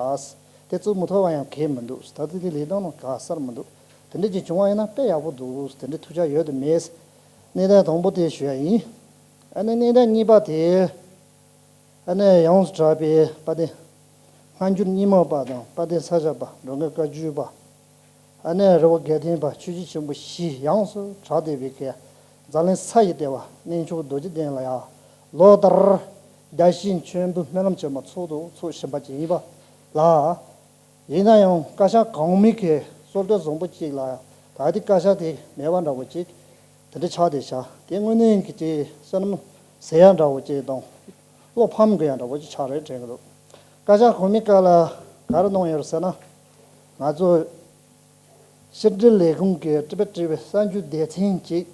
དེ་བཙུགས་མི་ཐུབ་པ་ཡང་གང་ཡང་མི་འདུག་ད་ལྟ་དེ་ལས་དོན་ནང་ག་གསར་མི་འདུག་དེ་འདྲ་ཅིག་བྱུང་བ་ཡིན་ན་དཔེ་ཡག་པོ་འདུག་དེ་འདྲའི་ཐུགས་འཆར་ཡོད་དམ་མེད། གནད་དོན་དང་པོ་དེ་ཞུ་ཡ་ཡིན། ཨ་ནི་གནད་དོན་གཉིས་པ་དེ། ཨ་ནི་ཡོངས་སུ་གྲགས་པའི་དཔལ་ལྡན་སྔ་འགྱུར་རྙིང་མ་པ་དང་། དཔལ་ལྡན་ས་སྐྱ་པ། འགྲོ་མགོན་བཀའ་བརྒྱུད་པ། ཨ་ནི་རི་བོ་དགེ་ལྡན་པ། ཆོས་བརྒྱུད་ཆེན་པོ་བཞི་ཡོངས་སུ་གྲགས་བསྡད་པའི་གི་འཛམ་གླིང་ས་ཡི་ལྟེ་བ་གནས་མཆོག་རྡོ་རྗེ་གདན་ལ་ཡང་ལོ་ལྟར་རྒྱལ་སྤྱིའི་མཆོད་འབུལ་སྨོན་ལམ་ཆེན་མོ་འཚོགས་དང་འཚོགས་བཞིན་པ་ཅིག་ཡིན་པ་ལ། ཡིན་ན་ཡང་བཀའ་ཤག་གོང་མའི་གི་སྲོལ་གཏོད་བཟང་པོ་ཅིག་ལ་ད་ལྟའི་བཀའ་ཤག་དེ་མེད་པ་འདྲ་བོ་ཅིག་དེ་འདྲ་ཆགས་བསྡད་ཤག་དེ་དངོས་གནས་ཀྱི་དེ་བསོད་ནམས་ཟེར་ཡ་འདྲ་བོ་ཅིག་དང་། བློ་ཕམ་དགོས་ཡ་འདྲ་བོ་ཅིག་ཆགས་རེད་དྲན་གྱི་འདུག་བཀའ་ཤག་གོང་མའི་སྐབས་ལ་ག་རེ་གནང་ཡོད་རེད་ཟེར་ན། ང་ཚོ་ཕྱི་དྲིལ་ལས་ཁུངས་ཀྱི་ཊི་བེཊ་ཊི་ཝི་གསར་འགྱུར་སྡེ་ཚན་གཅིག་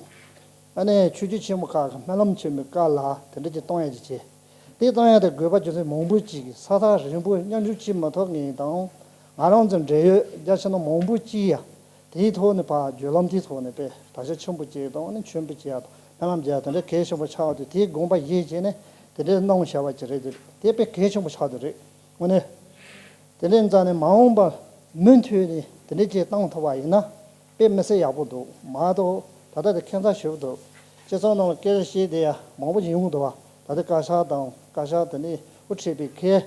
ཨ་ནི་ཆོས་བརྒྱུད་ཆེན་པོ་ཁག་གི་སྨོན་ལམ་ཆེན་མོའི་སྐབས་ལ་དེ་འདྲ་ཅིག་གཏོང་ཡ་ཅིག་བྱས། དེ་གཏོང་ཡ་དེ་དགོས་པ་རྒྱུ་མཚན་མང་པོ་ཅིག་གིས་ས་ཐག་རིང་པོ་མཉམ་ཞུགས་བྱེད་མ་ཐུབ་མཁན་དང་། ང་རང་ཚོའི་འབྲེལ་ཡོད་རྒྱ་ཆེ་ན་མང་པོ་ཅིག་ཡ། དེའི་ཐོག་ནས་ཕར་བརྒྱུད་ལམ་དེའི་ཐོག་ནས་དཔེ་དར་ཆ་ཆེན་པོ་ཅིག་དང་། ཨ་ནི་མཆོད་འབུལ་བྱེད་ཡ་དང་སྨོན་ལམ་རྒྱག་ཡ་དེ་འདྲ་གལ་ཆེན་པོ་ཆགས་དུས། དེའི་དགོངས་པ་བཞེས་བྱས་ནས་དེ་འདྲའི་གནང་བཞག་པ་ཅིག་རེད། དེ་དེ་དཔེ་གལ་ཆེན་པོ་ཆགས་བསྡད་རེད། དངོས་གནས། དེ་འདྲའི་རྩ་ནས་མ་འོངས་པར་མུ་མཐུད་ནས་དེ་འདྲའི་ཅིག་བཏང་ཐུབ་པ་ཡིན་ན་དཔེ་མི་སྲིད་ཡག་པོ་འདུག་མ་གཏོགས་ ད་ལྟ་དེ་ཁྱད་མཚར་ཞེ་པོ་འདུག་སྤྱི་ཚོགས་ནང་ལ་སྐད་ཆ་བཤད་དེ་ཡ་མང་པོ་ཞིག་ཡོང་གི་འདུག་བ། ད་ལྟ་བཀའ་ཤག་དང་བཀའ་ཤག་དེ་ནས་དབུ་ཁྲིད་པའི་ཁེ།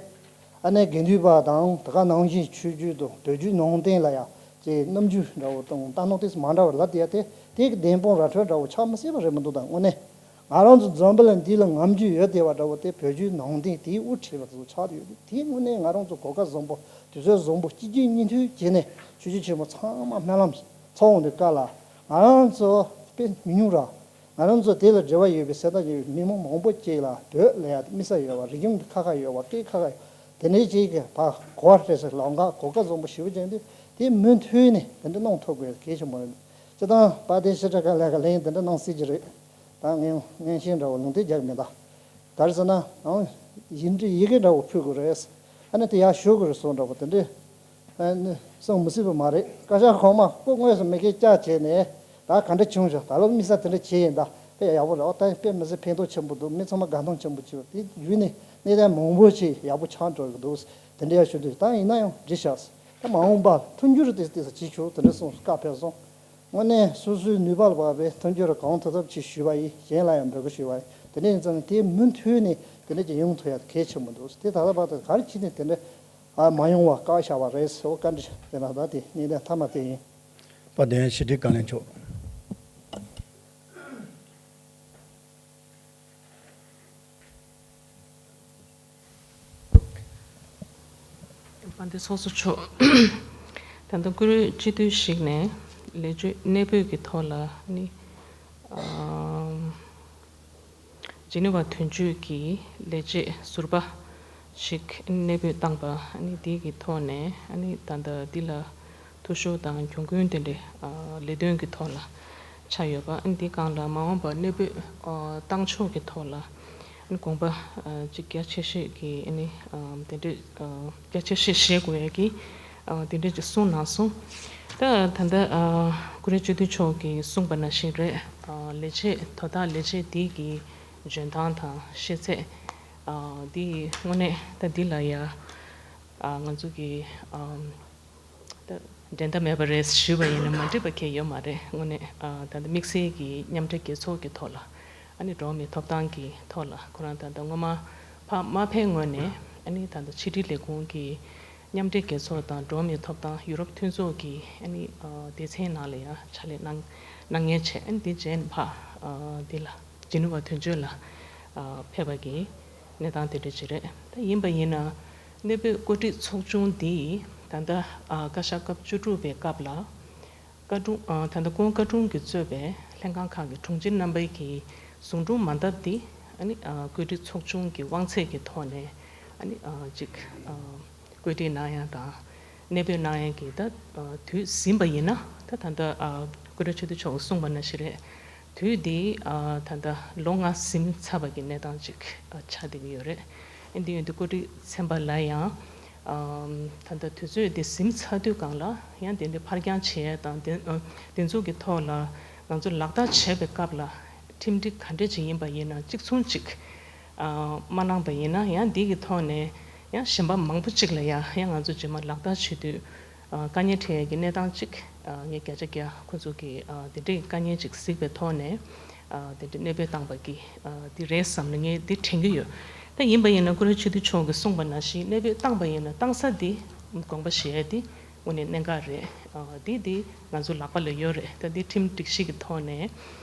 ཨ་ནེ་དགེ་འདུན་པ་དང་ད་ག་ནང་བཞིན་ཆོས་བརྒྱུད་དང་བོད་བརྒྱུད་ནང་བསྟན་ལ་ཡང་ཅེས་རྣམ་འགྱུར་འདྲ་བོ་དང་ལྟ་སྣང་ཏོག་ཙམ་མ་འདྲ་བ་ལབ་དེ་ཡ་དེ་དེ་གི་བདེན་དཔང་ར་འཕྲོད་འདྲ་བོ་ཆགས་མི་སྲིད་པ་རེད་མི་འདུག་ད་དངོས་གནས་ང་རང་ཚོ་འཛམ་བུ་གླིང་འདི་ལ་ངམ་རྒྱུས་ཡོད་བསྡད་པ་འདྲ་བོ་དེ་བོད་བརྒྱུད་ནང་བསྟན་དེའི་དབུ་ཁྲིད་པ་ཚོ་ཆགས་ཡོད་དེ་དེ་དངོས་གནས་ང་རང་ཚོ་གོ་སྐབས་བཟང་པོ་དུས་ཚོད་བཟང་པོ་གཅིག་རྒྱུན་གཉིས་མཐུད་བྱས་ནས་ཆོས་བརྒྱུད་ཆེན་མོ་ཚང་མ་སྨོན་ལམ་ཚོགས་འོང་དུས་སྐབས་ལ་ང་རང་ཚོ་དཔེ་མི་ཉུང་ར། ང་རང་ཚོ་དེ་ལ་འབྲེལ་བ་ཡོད་པའི་སེམས་ཐག་ཉེ་བའི་མི་མང་མང་པོ་ཅིག་ལ་བོད་ལ་ཡང་དམིགས་བསལ་ཡོད་པ་རིག་གཞུང་གི་ཁ་ཁ་ཡོད་པ་སྐད་ཁ་ཁ་ཡོད་དེ་འདྲའི་ཅིག་གི་ཕ་གོ་བ་སྤྲད་ས་ལམ་ཁ་གོ་སྐབས་བཟང་པོ་ཞེ་པོ་ཅན་དེ་དེ་མུ་མཐུད་ནས་དེ་འདྲ་གནང་ཐུབ་དགོས་གལ་ཆེན་པོ་རེད། སྤྱིར་བཏང་དཔལ་ལྡན་ཞི་ཁྲོ་ཁ་ལས་ཀ་ལན་དེ་འདྲ་གནང་སྲིད་ཀྱི་རེད། ད་ངས་ངན་ཤེས་འདྲ་བོ་ལུང་བསྟན་རྒྱག་གི་མེད་ད། ག་རེ་ཟེར་ན་ཨང་ཡིག་འབྲུ་ཡི་གེ་འདྲ་བོ་ཕུལ་དགོས་རེད། ཨ་ནི་དེ་ཡར་ཞུ་དགོས་རེད་སོགས་འདྲ་བོ་དེ་འདྲའི་ཨ་ནི་གསུང་མི་སྲིད་པ་མ་རེད། བཀའ་ཤག་གོང་མ་སྐུ་དངོས་སུ་མི་ཁེ་བཅར་བྱས་ནས་ད་ག་འདྲ་བྱུང་ཞག་ད་ལོ་དམིགས་བསལ་དེ་འདྲ་བྱས་ཡིན་ད་དཔེ་ཡག་པོ་རེད། ཨོ་ད་དཔེ་མི་སྲིད་ཕན་ཐོགས་ཆེན་པོ་འདུག་མི་ཚང་མ་དགའ་སྣང་ཆེན་པོ་བྱས་པ་དེ་བརྒྱུད་ནས་གནད་དོན་མང་པོ་ཞིག་ཡག་པོ་ཆགས་འགྲོ་གི་འདུག་དེ་འདྲ་ཡར་ཞུ་འདོད་ད་ཡིན་ན་ཡང་འགྲིག་ཤག་ད་མ་འོངས་པ་མཐུན་འགྱུར་དེ་དེ་ས་བྱེད་ཆོག་དེ་འདྲ་གསུངས་བཀའ་ཕེབས་སོང་། དངོས་གནས་སོ་སོའི་ནུས་པ་ལ་བབས་པའི་མཐུན་འགྱུར་གང་ཐུབ་ཐབས་ཅིག་ཞུས་པ་ཡིན། གཞན་ལ་ཡང་འབོད་སྐུལ་ཞུས་པ་ཡིན། དེ་འདྲ་ཡིན་ཙང་དེ་མུ་མཐུད་ནས་དེ་འདྲ་ཅིག་ཡོང་ཐུབ་ཡ་གལ་ཆེན་པོ་འདུག་དེ་ད་ལྟ་བར་དུ་ག་རེ་བྱས་ནས་དེ་འདྲ་ཨ་མ་ཡོང་བ་བཀག་བཞག་པ་རེད་ཟེར་བ་བཀའ་འདྲི་དེ་ན་ད་དེ་གནད་དོན་མཐའ་མ་དེ་ཡིན། དཔལ་ལྡན་ཕྱི་དྲིལ་བཀའ་བློན་མཆོག་དཔལ་ལྡན་ཚོགས་གཙོ་མཆོག་ད་ལྟ་བཀུར་འོས་སྤྱི་འཐུས་ཤིག་ནས་ལས་བྱེད་གནས་སྤོས་ཀྱི་ཐོག་ལ་ནི། ཨམ། ཇི་ནི་ཝ་དོན་གཅོད་ཀྱི་ལས་བྱེད་ཟུར་པ་ཞིག་གནས་སྤོས་བཏང་པ་ནི་དེ་གི་ཐོག་ནས་ནི་ད་ལྟ་འདི་ལ་འཐུས་ཤོར་དང་གྱོང་གུན་དེ་འདྲའི་ལས་དོན་གྱི་ཐོག་ལ་ཆགས་ཡོད་པ། འདི་སྒང་ལ་མ་འོངས་པར་གནས་སྤོས་བཏང་ཕྱོགས་ཀྱི་ཐོག་ལ་དགོངས་པ་ཅིག་རྒྱ་ཆེ་ཤོས་ཀྱི་དེ་འདྲའི་རྒྱ་ཆེ་ཤོས་བཞེས་དགོས་ཡ་གི་དེ་འདྲའི་ཅིག་གསུངས་གནང་སོང་། ད་ད་ལྟ་བཀུར་འོས་སྤྱི་འཐུས་མཆོག་གིས་གསུངས་པ་ནང་བཞིན་རེད། ལས་བྱེད་དོ་བདག་ལས་བྱེད་འདི་གི་འཇོན་ཐང་དང་ཤེས་ཚད་འདི་དངོས་གནས་ད་འདི་ལ་ཡ་ང་ཚོ་གི་ད་འགྲན་ཟླ་མེད་པ་རེད་ཞུས་པ་ཡིན་ན་མ་འགྲིག་པ་གང་ཡོད་མ་རེད། དངོས་གནས་ད་ལྟ་དམིགས་བསལ་གྱི་མཉམ་འབྲེལ་རྒྱལ་ཚོགས་ཀྱི་ཐོག་ལ་ཨ་ནི་འགྲོ་བ་མིའི་ཐོབ་ཐང་གི་ཐོག་ལ་ཁོ་རང་ད་ལྟ་སྔོན་མ་ཕ་མ་ཕའི་ངོས་ནས་ཨ་ནི་ད་ལྟ་ཕྱི་དྲིལ་ལས་ཁུངས་ཀྱི་མཉམ་འབྲེལ་རྒྱལ་ཚོགས་དང་འགྲོ་བ་མིའི་ཐོབ་ཐང་ཡུ་རོབ་མཐུན་ཚོགས་ཀྱི་ཨ་ནི་སྡེ་ཚན་ནང་ལ་ཡང་ཕྱག་ལས་གནང་གནང་མཁན་བྱས། ཨ་ནི་དེ་རྗེས་ཕ་འདི་ལ་ཇི་ནི་ཝ་དོན་གཅོད་ལ་ཕེབས་པ་གི་གནས་སྟངས་དེ་འདྲ་ཅིག་རེད། ད་ཡིན་པ་ཡིན་ན་གནས་སྤོས་བཀོད་སྒྲིག་ཚོགས་ཆུང་འདིས་ད་ལྟ་བཀའ་ཤག་སྐབས་བཅུ་དྲུག་པའི་སྐབས་ལ། བཀའ་དྲུང་ཨ་ད་ལྟ་ྋགོང་བཀའ་དྲུང་གིས་གཙོས་པའི་ལྷན་ཁང་ཁག་གི་དྲུང་ཆེ་རྣམ་པའི་གི་ཟུང་དྲུང་མ་འདབ་འདི་ཨ་ནི་ཨ་བཀོད་སྒྲིག་ཚོགས་ཆུང་གི་དབང་ཚད་ཀྱི་ཐོག་ནས་ཨ་ནི་ཨ་ཅིག་ཨ་བཀོད་སྒྲིག་གནང་ཡ་དང་གནས་སྤོས་གནང་ཡ་གི་ད་ཨ་དུས་ཟིན་པ་ཡིན་ན་ད་ད་ལྟ་ཨ་བཀུར་འོས་སྤྱི་འཐུས་མཆོག་གིས་གསུངས་པ་ནང་བཞིན་རེད། དུས་འདི་ཨ་ད་ལྟ་ལོ་ལྔ་ཟིན་ཚར་བ་གི་གནས་སྟངས་ཅིག་ཨ་ཆགས་བསྡད་ཀྱི་ཡོད་རེད། ཨ་འདི་ཡོད་དུས་བཀོད་སྒྲིག་ཚན་པ་ལ་ཡང་ཨམ་ད་ལྟ་དུས་ཚོད་འདི་ཟིན་ཚར་དུས་སྒང་ལ་ཡང་དེ་འདྲའི་ཕར་འགྱངས་བྱས་དང་དེ་ཨ་དེ་ཚོ་གི་ཐོག་ལ་ང་ཚོ་ལག་བསྟར་བྱས་པའི་སྐབས་ལ་ཁྲིམས་སྒྲིག་ག་འདྲས་ཅིག་ཡིན་པ་ཡིན་ན་གཅིག་མཚུངས་གཅིག་ཨ་མ་གནང་པ་ཡིན་ན་ཡང་འདི་གི་ཐོག་ནས་ཡང་གཞན་པ་མང་པོ་གཅིག་ལ་ཡང་ཡང་ང་ཚོ་རྗེས་མ་ལག་བསྟར་བྱེད་དུས་ཨ་དཀའ་ངལ་འཕྲད་ཡས་ཀྱི་གནས་སྟངས་གཅིག་ཨ་ངས་བརྒྱ་ཆ་བརྒྱ་ཁོ་ཚོ་གི་ཨ་དེ་འདྲའི་དཀའ་ངལ་ཅིག་གཟིགས་པའི་ཐོག་ནས་ཨ་དེ་འདྲའི་གནས་སྤོས་བཏང་པ་གི་ཨ་དེ་རེད་བསམ་ནས་ངས་འདི་དྲན་གྱི་ཡོད། ད་ཡིན་པ་ཡིན་ན་བཀུར་འོས་སྤྱི་འཐུས་མཆོག་གིས་གསུངས་པ་ནང་བཞིན་གནས་སྤོས་བཏང་པ་ཡིན་ན་བཏང་ས་འདི་དགོངས་པ་བཞེས་ཡས་འདི་དངོས་གནས་གནད་འགག་རེད། ཨ་འདི་འདི་ང་ཚོ་ལག་པ་ལ་ཡོད་རེད། ད་འདི་ཁྲིམས་སྒྲིག་གཞི་གི་ཐོག་ནས་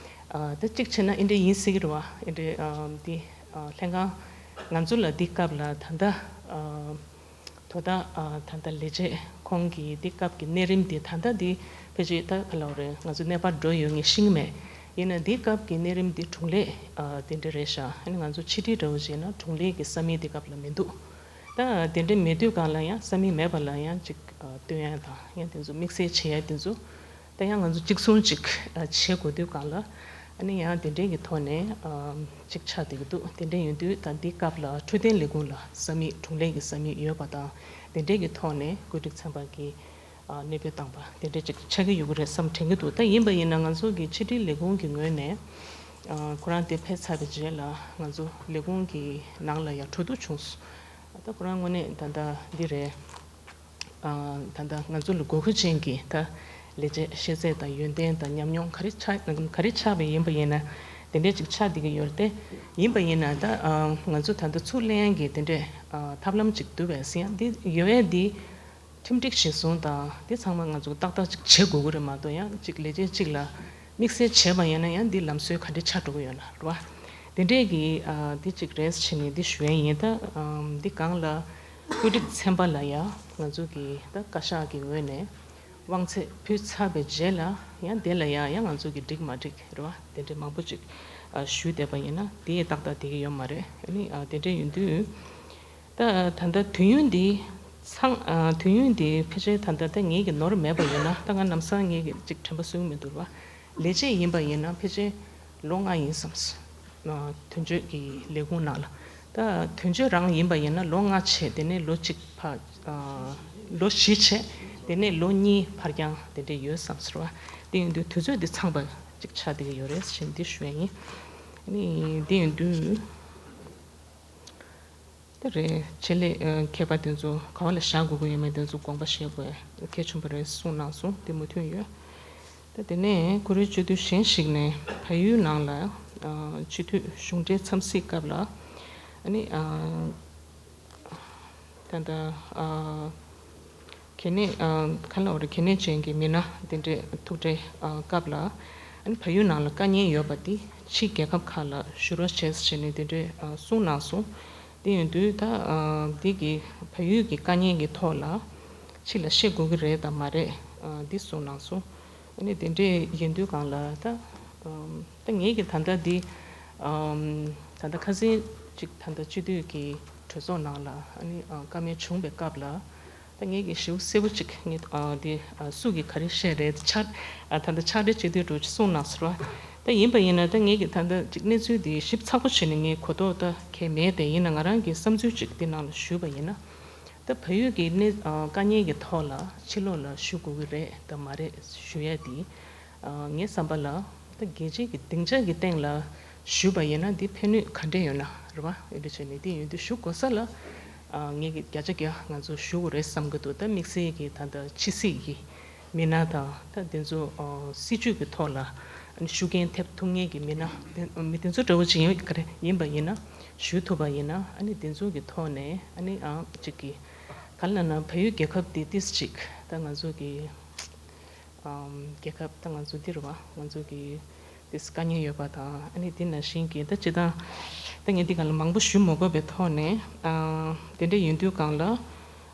ཨ་ད་གཅིག་བྱས་ན་འདི་འདྲ་ཡིན་སྲིད་ཀྱི་རེད་བ། འདི་འདྲ་ཨ་འདི་ཨ་ལྷན་ཁང་ང་ཚོ་ལ་འདི་སྐབས་ལ་ད་ལྟ་ཨ། དོ་བདག་ཨ་ད་ལྟ་ལས་བྱེད་ཁོང་གི་འདི་སྐབས་ཀྱི་གནས་རིམ་འདི་ད་ལྟ་འདི་ཕལ་ཆེར་ད་ག་ལབ་རེད། ང་ཚོ་གནས་སྤར་འགྲོ་ཡོད་ངས་ཤེས་ཀྱི་མེད། ཡིན་ན་འདི་སྐབས་ཀྱི་གནས་རིམ་འདི་དྲུང་ལས་ཨ་དེ་འདྲ་རེད་ཤག་ཨ་ནི་ང་ཚོ་ཕྱི་དྲིལ་འདྲ་བོ་བྱས་ན་དྲུང་ལས་ཀྱི་ས་མིག་འདི་སྐབས་ལ་མི་འདུག་ད་དེ་འདྲ་མེད་དུས་སྒང་ལ་ཡང་ས་མིག་མེད་པ་ལ་ཡང་ཅིག་ཨ་སྟོན་ཡ་དང་ཡང་དེ་ཚོ་དམིགས་བསལ་བྱེད་ཡ་དེ་ཚོ། ད་ཡང་ང་ཚོ་གཅིག་མཚུངས་གཅིག་ཨ་བྱེད་དགོས་དུས་སྒང་ལ་ཨ་ནི་ཡང་དེ་འདྲའི་གི་ཐོག་ནས་ཨ་གཅིག་ཆགས་བསྡད་ཀྱི་འདུག་དེ་འདྲ་ཡིན་དུས་ད་འདི་སྐབས་ལ་འཕྲོད་བསྟེན་ལས་ཁུངས་ལ་ས་མིག་དྲུང་ལས་ཀྱི་ས་མིག་ཡོད་པ་དང་དེ་འདྲའི་གི་ཐོག་ནས་བཀོད་སྒྲིག་ཚན་པ་གི་ཨ་གནས་སྤོས་བཏང་པ་དེ་འདྲ་ཅིག་ཆགས་ཀྱི་ཡོད་ཀྱི་རེད་བསམ་དྲན་གྱི་འདུག་ད་ཡིན་པ་ཡིན་ན་ང་ཚོ་གི་ཕྱི་དྲིལ་ལས་ཁུངས་ཀྱི་ངོས་ནས་ཨ་ཁོ་རང་དེ་ཕེབས་ཚར་བའི་རྗེས་ལ་ང་ཚོ་ལས་ཁུངས་ཀྱི་ནང་ལ་ཡང་གྲོས་བསྡུར་བྱུང་སོང་། ད་ཁོ་རང་དངོས་གནས་ད་ལྟ་འདི་རེད། ཨ་ད་ལྟ་ང་ཚོ་ལ་དགོས་མཁོ་ཅན་གྱི་ད་ ལས་བྱེད་ཤེས་ཚད་དང་ཡོན་ཏན་དང་ཉམས་མྱོང་ག་རེ་ཆགས་ག་རེ་ཆགས་པ་ཡིན་པ་ཡིན་ན་དེ་འདྲས་ཅིག་ཆགས་བསྡད་ཀྱི་ཡོད་རེད་དེ། ཡིན་པ་ཡིན་ན་ད་ང་ཚོ་ད་ལྟ་ཚུར་ལེན་ཡག་གི་དེ་འདྲས་ཐབས་ལམ་ཅིག་འདུག་པས་ཟེར་ཡང་འདི་ཡོད་ཡས་འདི། ཁྲིམས་སྒྲིག་གཞིར་བཟུང་དང་དེ་ཚང་མ་ང་ཚོ་ཏག་ཏག་ཅིག་བྱེད་དགོས་ཀྱི་རེད་མ་གཏོགས་ཡང་ཅིག་ལས་བྱེད་ཅིག་ལ་དམིགས་བསལ་བྱས་པ་ཡིན་ན་ཡང་འདི་ལམ་སྲོལ་ག་འདྲ་ཆགས་འགྲོ་གི་ཡོད་ན་རེད་བ། དེ་འདྲས་ཀྱི་འདི་ཅིག་རེད་བྱས་ནས་འདི་ཞུ་ཡས་ཡིན། ད་འདི་སྒང་ལ་བཀོད་སྒྲིག་ཚན་པ་ལ་ཡང་ང་ཚོ་གི་ད་བཀའ་ཤག་གི་ངོས་ནས་དབང་ཚད་ཕུལ་ཚར་བའི་རྗེས་ལ་ཡང་དེ་ལ་ཡང་ཡང་ང་ཚོ་གི་འགྲིག་མ་འགྲིག་རེད་བ། དེ་འདྲས་མང་པོ་ཅིག་ཞུས་བསྡད་པ་ཡིན་ན་དེ་ཡི་ཏག་ཏག་བསྡད་ཀྱི་ཡོད་མ་རེད། ཨ་ནི་དེ་འདྲས་ཡིན་དུས། ད་ད་ལྟ་དུས་ཡུན་འདི་ཚང་ཨ་དུས་ཡུན་འདི་ཕལ་ཆེར་ད་ལྟ་ད་ངེད་ཀྱི་ནོར་མེད་པ་ཡིན་ན། ད་ང་ལམ་སང་ངེད་ཀྱི་ཅིག་དྲན་པ་གསོས་ཀྱི་མི་འདུག་བ། ལས་བྱེད་ཡིན་པ་ཡིན་ན་ཕལ་ཆེར་ལོ་ལྔ་ཡིན་བསམས། ཨ་དོན་གཅོད་ཀྱི་ལས་ཁུངས་ནང་ལ། ད་དོན་གཅོད་རང་ཡིན་པ་ཡིན་ན་ལོ་ལྔ་བྱས། དེ་ནས་ལོ་གཅིག་ཕར་ཨ་ལོ་བཞི་བྱས། དེ་ནས་ལོ་གཉིས་ཕར་འགྱངས་དེ་འདྲས་ཡོད་བསམས་ཟེར་བ། དེ་ཡིན་དུས་དུས་ཚོད་འདི་ཚང་པ་ཅིག་ཆགས་བསྡད་ཀྱི་ཡོད་རེད་ཟེར་འདི་ཞུ་ཡ་ཡིན། ཨ་ནི་དེ་ཡིན་དུས། དེ་རེད། ཆེད་ལས་ཨ་མཁས་པ་དེ་ཚོ་ག་བ་ལ་བཞག་དགོས་ཀྱི་ཡོད་མེད་དེ་ཚོ་དགོངས་པ་བཞེས་དགོས་གལ་ཆེན་པོ་རེད་གསུངས་གནང་སོང་། དེ་མུ་མཐུད་ཡོད། ད་དེ་ནས་ཀུ་རེ་སྤྱི་འཐུས་གཞན་ཞིག་ནས་བལ་ཡུལ་ནང་ལ་ཨ་སྤྱི་འཐུས་གཞུང་འབྲེལ་འཚམས་གཟིགས་སྐབས་ལ་ཨ་ནི་ཨ་ད་ལྟ་ཨ་གལ་གནད་ཨ་ག་ལ་བ་རེད། གལ་གནད་ཅན་གྱི་མི་སྣ་དེ་འདྲས་ཐུག་འཕྲད་ཨ་སྐབས་ལ་ཨ་ནི་བལ་ཡུལ་ནང་ལ་དཀའ་ངལ་ཡོད་པ་དེ་ཕྱིའི་རྒྱལ་ཁབ་ཁག་ལ་བཞུར་བ་བྱས་ཟེར་ནས་དེ་འདྲས་ཨ་གསུངས་གནང་སོང་། དེ་ཡིན་དུས་ད་ཨ་འདི་གི་བལ་ཡུལ་གྱི་དཀའ་ངལ་གྱི་ཐོག་ལ་ཕྱི་ལ་བཤད་དགོས་ཀྱི་རེད་དམ་མ་རེད་ཨ་འདི་གསུངས་གནང་སོང་། ཨ་ནི་དེ་འདྲས་ཡིན་དུས་སྒང་ལ་ད་ཨམ་ད་ངེད་ཀྱི་ད་ལྟ་འདི་ཨམ་ད་ལྟ་ཁ་སང་ཅིག་ད་ལྟ་སྤྱི་འཐུས་ཀྱི་གྲོས་ཚོགས་ནང་ལ་ཨ་ནི་ཨ་བཀའ་མོལ་བྱུང་བའི་སྐབས་ལ། ད་ངེད་ཀྱིས་ཞེ་པོ་གསལ་པོ་ཅིག་ངེད་ཨ་འདི་ཨ་སུ་གིས་ག་རེ་བཤད་རེད། ཕྱག་ཨ་ད་ལྟ་ཕྱག་སྦྲེལ་བྱེད་དུས་འགྲོ་ཅིག་གསུངས་གནང་ཟེར་བ། ད་ཡིན་པ་ཡིན་ན་ད་ངེད་ཀྱིས་ད་ལྟ་ཅིག་གནས་ཚུལ་འདི་ཞིབ་ཚགས་པོ་བྱས་ནས་ངས་གོ་རྟོགས་ད་གང་ཡང་མེད་དེ། ཡིན་ན་ང་རང་གི་བསམ་ཚུལ་ཅིག་འདི་ནང་ལ་ཞུས་པ་ཡིན་ན། ད་བལ་ཡུལ་གྱི་གནས་ཨ་དཀའ་ངལ་གྱི་ཐོག་ལ་ཕྱི་ལོགས་ལ་ཞུ་དགོས་ཀྱི་རེད་དམ་མ་རེད་ཞུ་ཡ་དེ། ཨ་ངའི་བསམ་པ་ལ་ད་རྒྱལ་སྤྱིའི་གི་སྡིངས་ཆ་གི་སྟེང་ལ་ཞུས་པ་ཡིན་ན་འདི་ཕན་ནུས་ག་འདྲས་ཡོད་ན་རེད་བ། འདི་བྱས་ནས་འདི་ཡིན་དུས་ཞུ་དགོས་ས་ལ་ཨ་ངེད་ཀྱི་བརྒྱ་ཆ་བརྒྱ་ང་ཚོ་ཞུ་དགོས་རེད་བསམ་གྱི་འདུག་ད་དམིགས་བསལ་གྱི་ད་ལྟ་ཕྱི་སྲིད་ཀྱི་མི་སྣ་དང་ད་འདི་ཚོ་ཨ་སྲིད་བྱུས་ཀྱི་ཐོག་ལ་ཨ་ནི་ཤུགས་རྐྱེན་ཐེབས་ཐུབ་མཁན་གྱི་མི་སྣ་དེ་མི་དེ་ཚོ་འདྲ་བོ་ཅིག་ཡིན་ག་རེ་ཡིན་པ་ཡིན་ན་ཞུ་ཐུབ་པ་ཡིན་ན་ཨ་ནི་འདི་ཚོ་གི་ཐོག་ནས་ཨ་ནི་ཨ་ཅིག་གི་ག་ལ་ན་བལ་ཡུལ་རྒྱལ་ཁབ་དེ་ཏིས་ཅིག་ད་ང་ཚོ་གི་ཨམ་རྒྱལ་ཁབ་ད་ང་ཚོ་འདི་རུ་བ་ང་ཚོ་གི་ཏིས་དཀའ་ངལ་ཡོད་པ་དང་ཨ་ནི་འདི་ན་བཞིན་གི་ད་ཅི་ད་ད་ངས་འདི་ག་ལ་མང་པོ་ཞུ་མ་དགོས་པའི་ཐོག་ནས་ཨ་དེ་འདྲ་ཡིན་དུས་སྒང་ལ།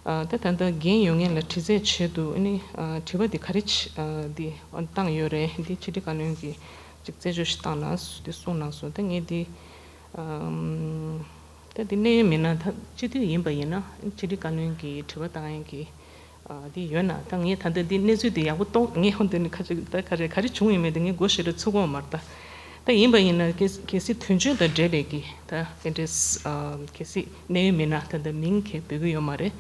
ཨ་ད་ད་ལྟ་འགན་ཡོད་མཁན་ལ་དྲི་རྩད་ཆེད་དུ་ཨ་ནི་ཨ་དྲི་བ་འདི་ག་རེ་ཆ་ཨ་འདི་བཏང་ཡོད་རེད། འདི་ཕྱི་དྲིལ་བཀའ་བློན་གྱིས་ཅིག་རྩད་གཅོད་ཞིག་བཏང་ན་འདི་གསུངས་གནང་སོང་། ད་ངས་འདི་ཨམ་ད་འདི་གནད་ཡོད་མི་སྣ་ད་སྤྱི་འཐུས་ཡིན་པ་ཡིན་ན་ཕྱི་དྲིལ་བཀའ་བློན་གྱིས་དྲི་བ་བཏང་ཡས་ཀྱི་ཨ་འདི་ཡོད་ན་ད་ངས་ད་ལྟ་འདི་གནས་ཚུལ་འདི་ཡག་པོ་རྟོགས། ངས་ཧོན་དེ་ནི་ཁ་ཅིག་ད་ག་རེ་ག་རེ་བྱུང་ཡོད་མེད་དེ་ངས་མགོ་ཞེ་དྲག་ཚུགས་ཀྱི་ཡོད་མ་རེད། ད་ད་ཡིན་པ་ཡིན་ན་གལ་གལ་སྲིད་དོན་གཅོད་དང་འབྲེལ་བའི་གི་ད་དེ་འདྲའི་ཨ་གལ་སྲིད་གནད་ཡོད་མི་སྣ་ད་ལྟ་མིང་གི་འབོད་ཀྱི་ཡོད་མ་རེད།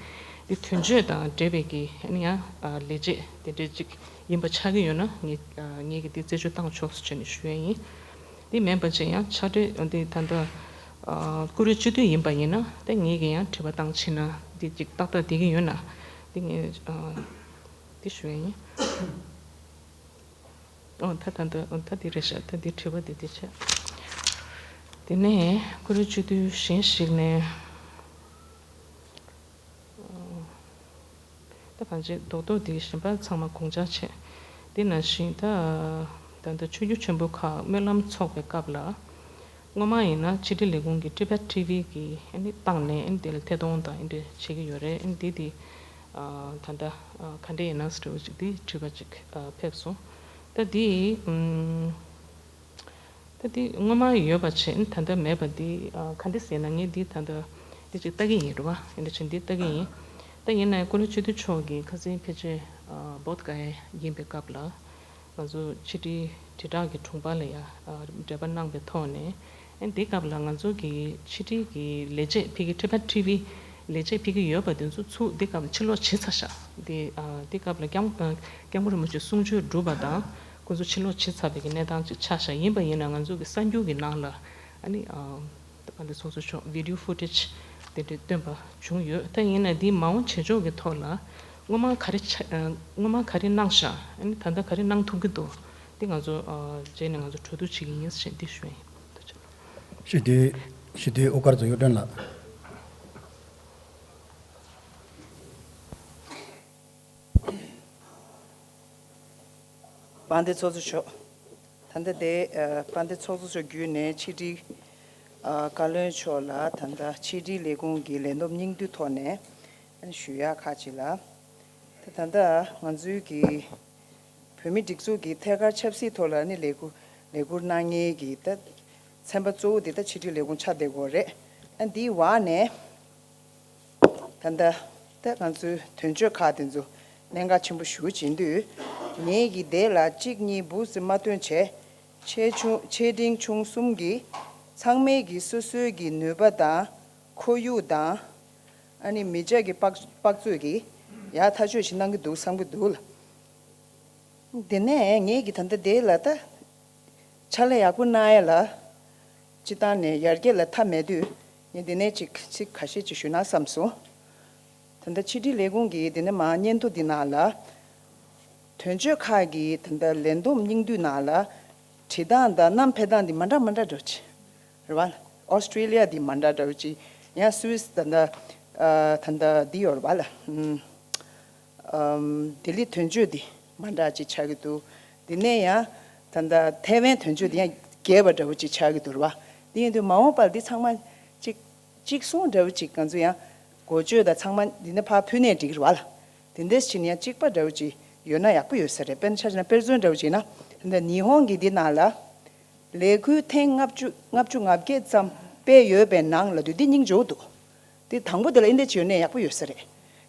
དེ་དོན་གཅོད་དང་འབྲེལ་བའི་གི་ཨ་ནི་ཡང་ཨ་ལས་བྱེད་དེ་འདྲའི་ཅིག་ཡིན་པ་ཆགས་ཀྱི་ཡོད་ན་ངས་ཨ་ངས་གི་དེ་རྩད་གཅོད་བཏང་ཆོག་ཟེར་བྱས་ནས་ཞུ་ཡ་ཡིན། དེ་མིན་པ་ཅིག་ཡང་ཕྱག་སྦྲེལ་དེ་ད་ལྟ་ཨ་བཀུར་འོས་སྤྱི་འཐུས་ཡིན་པ་ཡིན་ན་དེ་ངས་གི་ཡང་དྲི་བ་བཏང་ཕྱིན་ན་དེ་ཅིག་ཏག་ཏག་བསྡད་ཀྱི་ཡོད་ན་དེ་ངས་ཨ་དེ་ཞུ་ཡ་ཡིན། ཨོ་ད་ད་འདི་ཨོ་ད་འདི་རེད་ཤག་ད་འདི་དྲི་བ་འདི་འདི་བྱས། དེ་ནས་བཀུར་འོས་སྤྱི་འཐུས་གཞན་ཞིག་ནས་ཨོ་ད་ཕན་ཆད་རྡོག་རྡོག་འདི་གཞན་པ་ཚང་མ་དགོངས་འཆར་བྱས། འདི་ནང་བཞིན་ད་ད་ལྟ་ཆོས་བརྒྱུད་ཆེན་པོ་ཁག་སྨོན་ལམ་ཚོགས་པའི་སྐབས་ལ། སྔོན་མ་ཡིན་ན་ཕྱི་དྲིལ་ལས་ཁུངས་ཀྱི་Tibet TV གི་ཨ་ནི་བཏང་ནས་ཨ་ནི་དེ་ལ་ཐད་གཏོང་དང་ཨ་འདྲ་བྱེད་ཀྱི་ཡོད་རེད། ཨ་ནི་དེ་དེ་ཨ་ད་ལྟ་ཨ་ག་འདྲ་ཡིན་ན་ཟེར་བ་ཅིག་དེ་དྲི་བ་ཅིག་ཨ་ཕེབས་སོང་། ད་དེ་ཨམ་ད་དེ་སྔོན་མ་ཡོད་པ་བྱས་ཨ་ནི་ད་ལྟ་མེད་པ་དེ་ཨ་ག་འདྲ་ཟེར་ན་ངས་དེ་ད་ལྟ་དེ་ཅིག་ལྟ་གི་ཡིན་རེད་བ། ཨ་འདྲ་བྱས་དེ་ལྟ་གི་ཡིན། ད་ཡིན་ནའི་བཀུར་འོས་སྤྱི་འཐུས་མཆོག་གིས་ཁ་སང་ཕལ་ཆེར་ཨ་བོད་ག་ཡིན་པའི་སྐབས་ལ། ང་ཚོ་ཕྱི་དྲིལ་དྲིལ་བསྒྲགས་ཀྱི་དྲུང་འཕར་ལ་ཡང་ཨ་འབྲེལ་པ་གནང་པའི་ཐོག་ནས་ཨ་འདི་སྐབས་ལ་ང་ཚོ་གི་ཕྱི་དྲིལ་གྱི་ལས་བྱེད་ཕ་གི་Tibet TV ལས་བྱེད་ཕ་གི་ཡོད་པ་དེ་ཚོ་ཚུར་འདི་སྐབས་ལ་ཕྱིར་ལོག་བྱེད་ཚར་ཤག་འདི་ཨ་འདི་སྐབས་ལ་སྐྱབས་ཨ་སྐྱབས་མགོན་རིན་པོ་ཆེ་གསུང་ཆོས་གྲུབ་པ་དང་ཁོ་ཚོ་ཕྱིར་ལོག་བྱེད་ཚར་བའི་གི་གནས་སྟངས་ཅིག་ཆགས་ཤག་ཡིན་པ་ཡིན་ན་ང་ཚོ་གི་གསར་འགྱུར་གྱི་ནང་ལ་ཨ་ནི་ཨ་ད་ག་འདི་སོ་སོ་ཆོག་video footage དེ་འདྲ་བཏོན་པ་བྱུང་ཡོད། ད་ཡིན་ན་འདི་མ་འོངས་བྱེད་ཕྱོགས་ཀྱི་ཐོག་ལ་ སྔོན་མ་ག་རེ་ཆ་ཨ། སྔོན་མ་ག་རེ་གནང་ཤག་ཨ་ནི་ད་ལྟ་ག་རེ་གནང་ཐུབ་ཀྱི་འདུག་འདི་ང་ཚོ་ཨ། རྗེས་ནས་ང་ཚོ་གྲོས་བསྡུར་བྱེད་ཀྱི་ཡིན་ཞེས་འདི་ཞུ་ཡིན། ཐུགས་རྗེ་ཆེ། ཞི་བདེའི་ཞི་བདེའི་དབུ་དཀར་ཚོ་གཡུ་སྒྲོན་ལགས། དཔལ་ལྡན་ཚོགས་གཙོ་མཆོག་ད་ལྟ་དེ་ཨ། དཔལ་ལྡན་ཚོགས་གཙོ་མཆོག་བརྒྱུད་ནས་ཕྱི་དྲིལ་ཨ། བཀའ་བློན་མཆོག་ལ་ད་ལྟ་ཕྱི་དྲིལ་ལས་ཁུངས་ཀྱི་ལས་བསྡོམས་སྙིང་བསྡུས་ཐོག་ནས་ཨ་ནི་ཞུ་ཡག་ཁག་ཅིག་ལ། ད་ད་ལྟ་ང་ཚོའི་གི་བོད་མི་སྒྲིག་འཛུགས་ཀྱི་ཐད་ཀར་ཆབ་སྲིད་ཐོག་ལ་ནི་ལས་འཁུར་ལས་འཁུར་གནང་མཁན་གྱི་ད་ཚན་པ་གཙོ་བོ་དེ་ད་ཕྱི་དྲིལ་ལས་ཁུངས་ཆགས་བསྡད་ཡོད་རེད། ཨ་འདིའི་འོག་ནས་ད་ལྟ་ད་ང་ཚོའི་དོན་གཅོད་ཁག་དེ་ཚོ་གནད་འགག་ཆེན་པོ་ཞེ་པོ་ཅིག་ཡིན་དུས། ངེད་ཀྱིས་དེ་ལ་གཅིག་གཉིས་འབུ་ཙམ་མ་བཏོན་བྱས། ཆེ་ཆུང་ཆེ་འབྲིང་ཆུང་གསུམ་གྱི་ཚང་མའི་གི་སོ་སོའི་གི་ནུས་པ་དང་ཁོར་ཡུག་དང་། ཨ་ནི་མི་ཆ་གི་དཔག་དཔག་ཚོད་ཀྱིས་ཡག་ཐག་ཆོད་ཅིག་གནང་གི་འདུག་བསམ་གི་འདུག་ལ། དེ་ནས་ངེད་ཀྱིས་ད་ལྟ་དེ་ལ་ད་ཕྱག་ལས་ཡག་པོ་གནང་ཡ་ལ་སྤྱི་བཏང་ནས་ཡར་རྒྱས་ལ་མཐའ་མེད་དུས། ངས་དེ་ནས་ཅིག་ཚིག་ཁ་ཤས་ཅིག་ཞུས་ན་བསམ་སོང་། ད་ལྟ་ཕྱི་དྲིལ་ལས་ཁུངས་ཀྱི་དེ་ནས་མ་སྙན་ཐོ་འདི་ནང་ལ། དོན་གཅོད་ཁག་གི་ད་ལྟ་ལས་བསྡོམས་སྙིང་བསྡུས་ནང་ལ་བྲིས་སྟངས་དང་བསྣམས་ཕེབས་སྟངས་འདི་མ་འདྲ་མ་འདྲ་འདྲ་བོ་ཅིག་རེད་བ། ཨོ་སི་ཀྲི་ལི་ཡ་འདི་མ་འདྲ་འདྲ་བོ་ཅིག་ཡང་སུད་སི་ད་ལྟ་ཨ། ད་ལྟ་འདི་ཡོད་རེད་བ་ལ། ཨུམ། ཨམ། ལྡི་ལི་དོན་གཅོད་འདི་མ་འདྲ་ཅིག་ཆགས་ཀྱི་འདུག་འདི་ནས་ཡང་ད་ལྟ་ཐའེ་ཝན་དོན་གཅོད་འདི་ཡང་རྒྱས་པ་འདྲ་བོ་ཅིག་ཆགས་ཀྱི་འདུག་རེད་བ། འདི་ཡིན་དུས་མ་འོངས་པར་འདི་ཚང་མ་ཅིག་གཅིག་མཚུངས་འདྲ་བོ་ཅིག་ང་ཚོ་ཡང་འགོ་བརྗོད་དང་ཚང་མ་འདི་ནས་ཕར་ཕུལ་ནས་འགྲིག་རེད་བ་ལ། དེ་འདྲས་བྱས་ནས་ཡང་གཅིག་པ་འདྲ་བོ་ཅིག་ཡོད་ན་ཡག་པོ་ཡོད་ས་རེད། དཔེར་ན་ཆ་བཞག་ན་དཔེར་མཚོན་འདྲ་བོ་ཅིག་ཡིན་ན། ད་ཉི་ཧོང་གི་འདི་ནང་ལ་ལས་འགུལ་ཐེངས་ལྔ་བཅུ་ལྔ་བཅུ་ང་བརྒྱད་ཙམ་སྤེལ་ཡོད་པའི་ནང་ལ་དུས་འདི་སྙིང་རྗེ་པོ་འདུག་དེ་དང་པོ་དེ་ལ་ཨེ་འདྲས་བྱས་ཡོད་ན་ཡག་པོ་ཡོད་ས་རེད།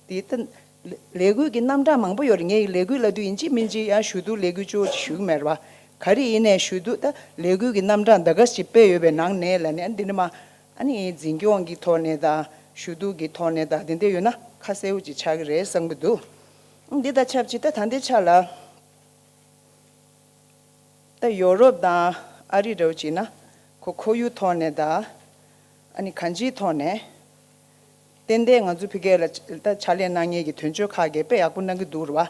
དེ་ད་ལས་འགུལ་གྱི་རྣམ་གྲངས་མང་པོ་ཡོད་རེད། ངས་ལས་འགུལ་ལབ་དུས་ཡིན་གཅིག་མིན་གཅིག་ཡང་ཞུ་གཏུག་ལས་འགུལ་གཙོ་བོ་ཅིག་ཞུ་གི་མེད་རེད་བ། ག་རེ་ཡིན་ནའི་ཞུ་གཏུག་ད་ལས་འགུལ་གྱི་རྣམ་གྲངས་འདི་ག་ཞིག་སྤེལ་ཡོད་པའི་ནང་ནས་ལབ་ནས་ཨ་འདི་ནི་མ། ཨ་ནི་འཛིན་སྐྱོང་གི་ཐོག་ནས་དང་ཞུ་གཏུག་གི་ཐོག་ནས་དང་དེ་འདྲ་ཡོད་ན་ཁ་གསལ་པོ་ཅིག་ཆགས་ཀྱི་རེད་བསམ་གྱི་འདུག་འདི་དང་ཆབས་ཅིག་ད་ད་ལྟའི་ཆ་ལ་ད་ཡོ་རོབ་དང་ཨ་རི་འདྲ་བོ་ཅིག་ན་ཁོ་ཁོར་ཡུག་ཐོག་ནས་དང་ཨ་ནི་གང་ཅིའི་ཐོག་ནས་ཏན་ཏན་ང་ཚོ་ཕ་གི་ལ་ད་ཕྱག་ལས་གནང་མཁན་གྱི་དོན་གཅོད་ཁག་གིས་དཔེ་ཡག་པོ་གནང་གི་འདུག་རེད་བ།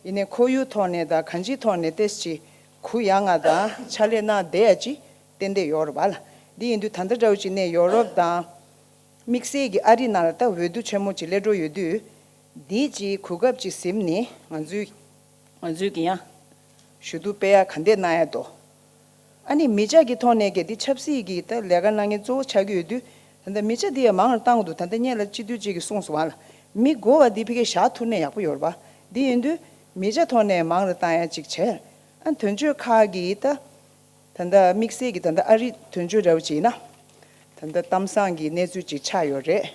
ཡིན་ནའི་ཁོར་ཡུག་ཐོག་ནས་དང་གང་ཅིའི་ཐོག་ནས་ཏོག་ཙམ་གུ་ཡངས་ང་དང་ཕྱག་ལས་གནང་བསྡད་ཡ་ཅིག་ཏན་ཏན་ཡོད་རེད་བ་ལ། འདི་ཡིན་དུས་ད་ལྟ་འདྲ་བོ་ཅིག་ནས་ཡོ་རོབ་དང་དམིགས་བསལ་གྱི་ཨ་རི་ནང་ལ་ད་འོས་བསྡུ་ཆེན་མོ་ཅིག་སླེབས་འགྲོ་ཡོད་དུས། འདི་ཅིག་གོ་སྐབས་ཅིག་ཟིན་ནས་ང་ཚོའི་ང་ཚོའི་གི་ཡང་ཞུ་གཏུག་སྤེལ་ཡ་ག་འདྲས་གནང་ཡ་འདུག་ཨ་ནི་མི་ཆ་གི་ཐོག་ནས་གལ་ཏེ་ཆབ་སྲིད་ཀྱི་ད་ལས་ཀ་གནང་མཁན་གཙོ་བོ་ཆགས་ཀྱི་ཡོད་དུས། ད་ལྟ་མི་ཆ་འདི་ཡང་མང་རུ་བཏང་དགོས་འདུག་ད་ལྟ་སྔོན་ལ་སྤྱི་འཐུས་གཅིག་གིས་གསུངས་སོང་བ་ལ། མི་དགོས་པ་འདི་ཕ་གིར་བཞག་ཐུབ་ན་ཡག་པོ་ཡོད་རེད་པ། འདི་ཡིན་དུས་མི་ཆ་ཐོག་ནས་མང་རུ་བཏང་ཡ་གཅིག་བྱས། ཨ་དོན་གཅོད་ཁག་གིས་ད་ད་ལྟ་དམིགས་བསལ་གྱི་ད་ལྟ་ཨ་རི་དོན་གཅོད་འདྲ་བོ་ཅིག་ཡིན་ན། ད་ལྟ་གཏམ་བཟང་གི་གནས་ཚུལ་ཅིག་ཆགས་ཡོད་རེད།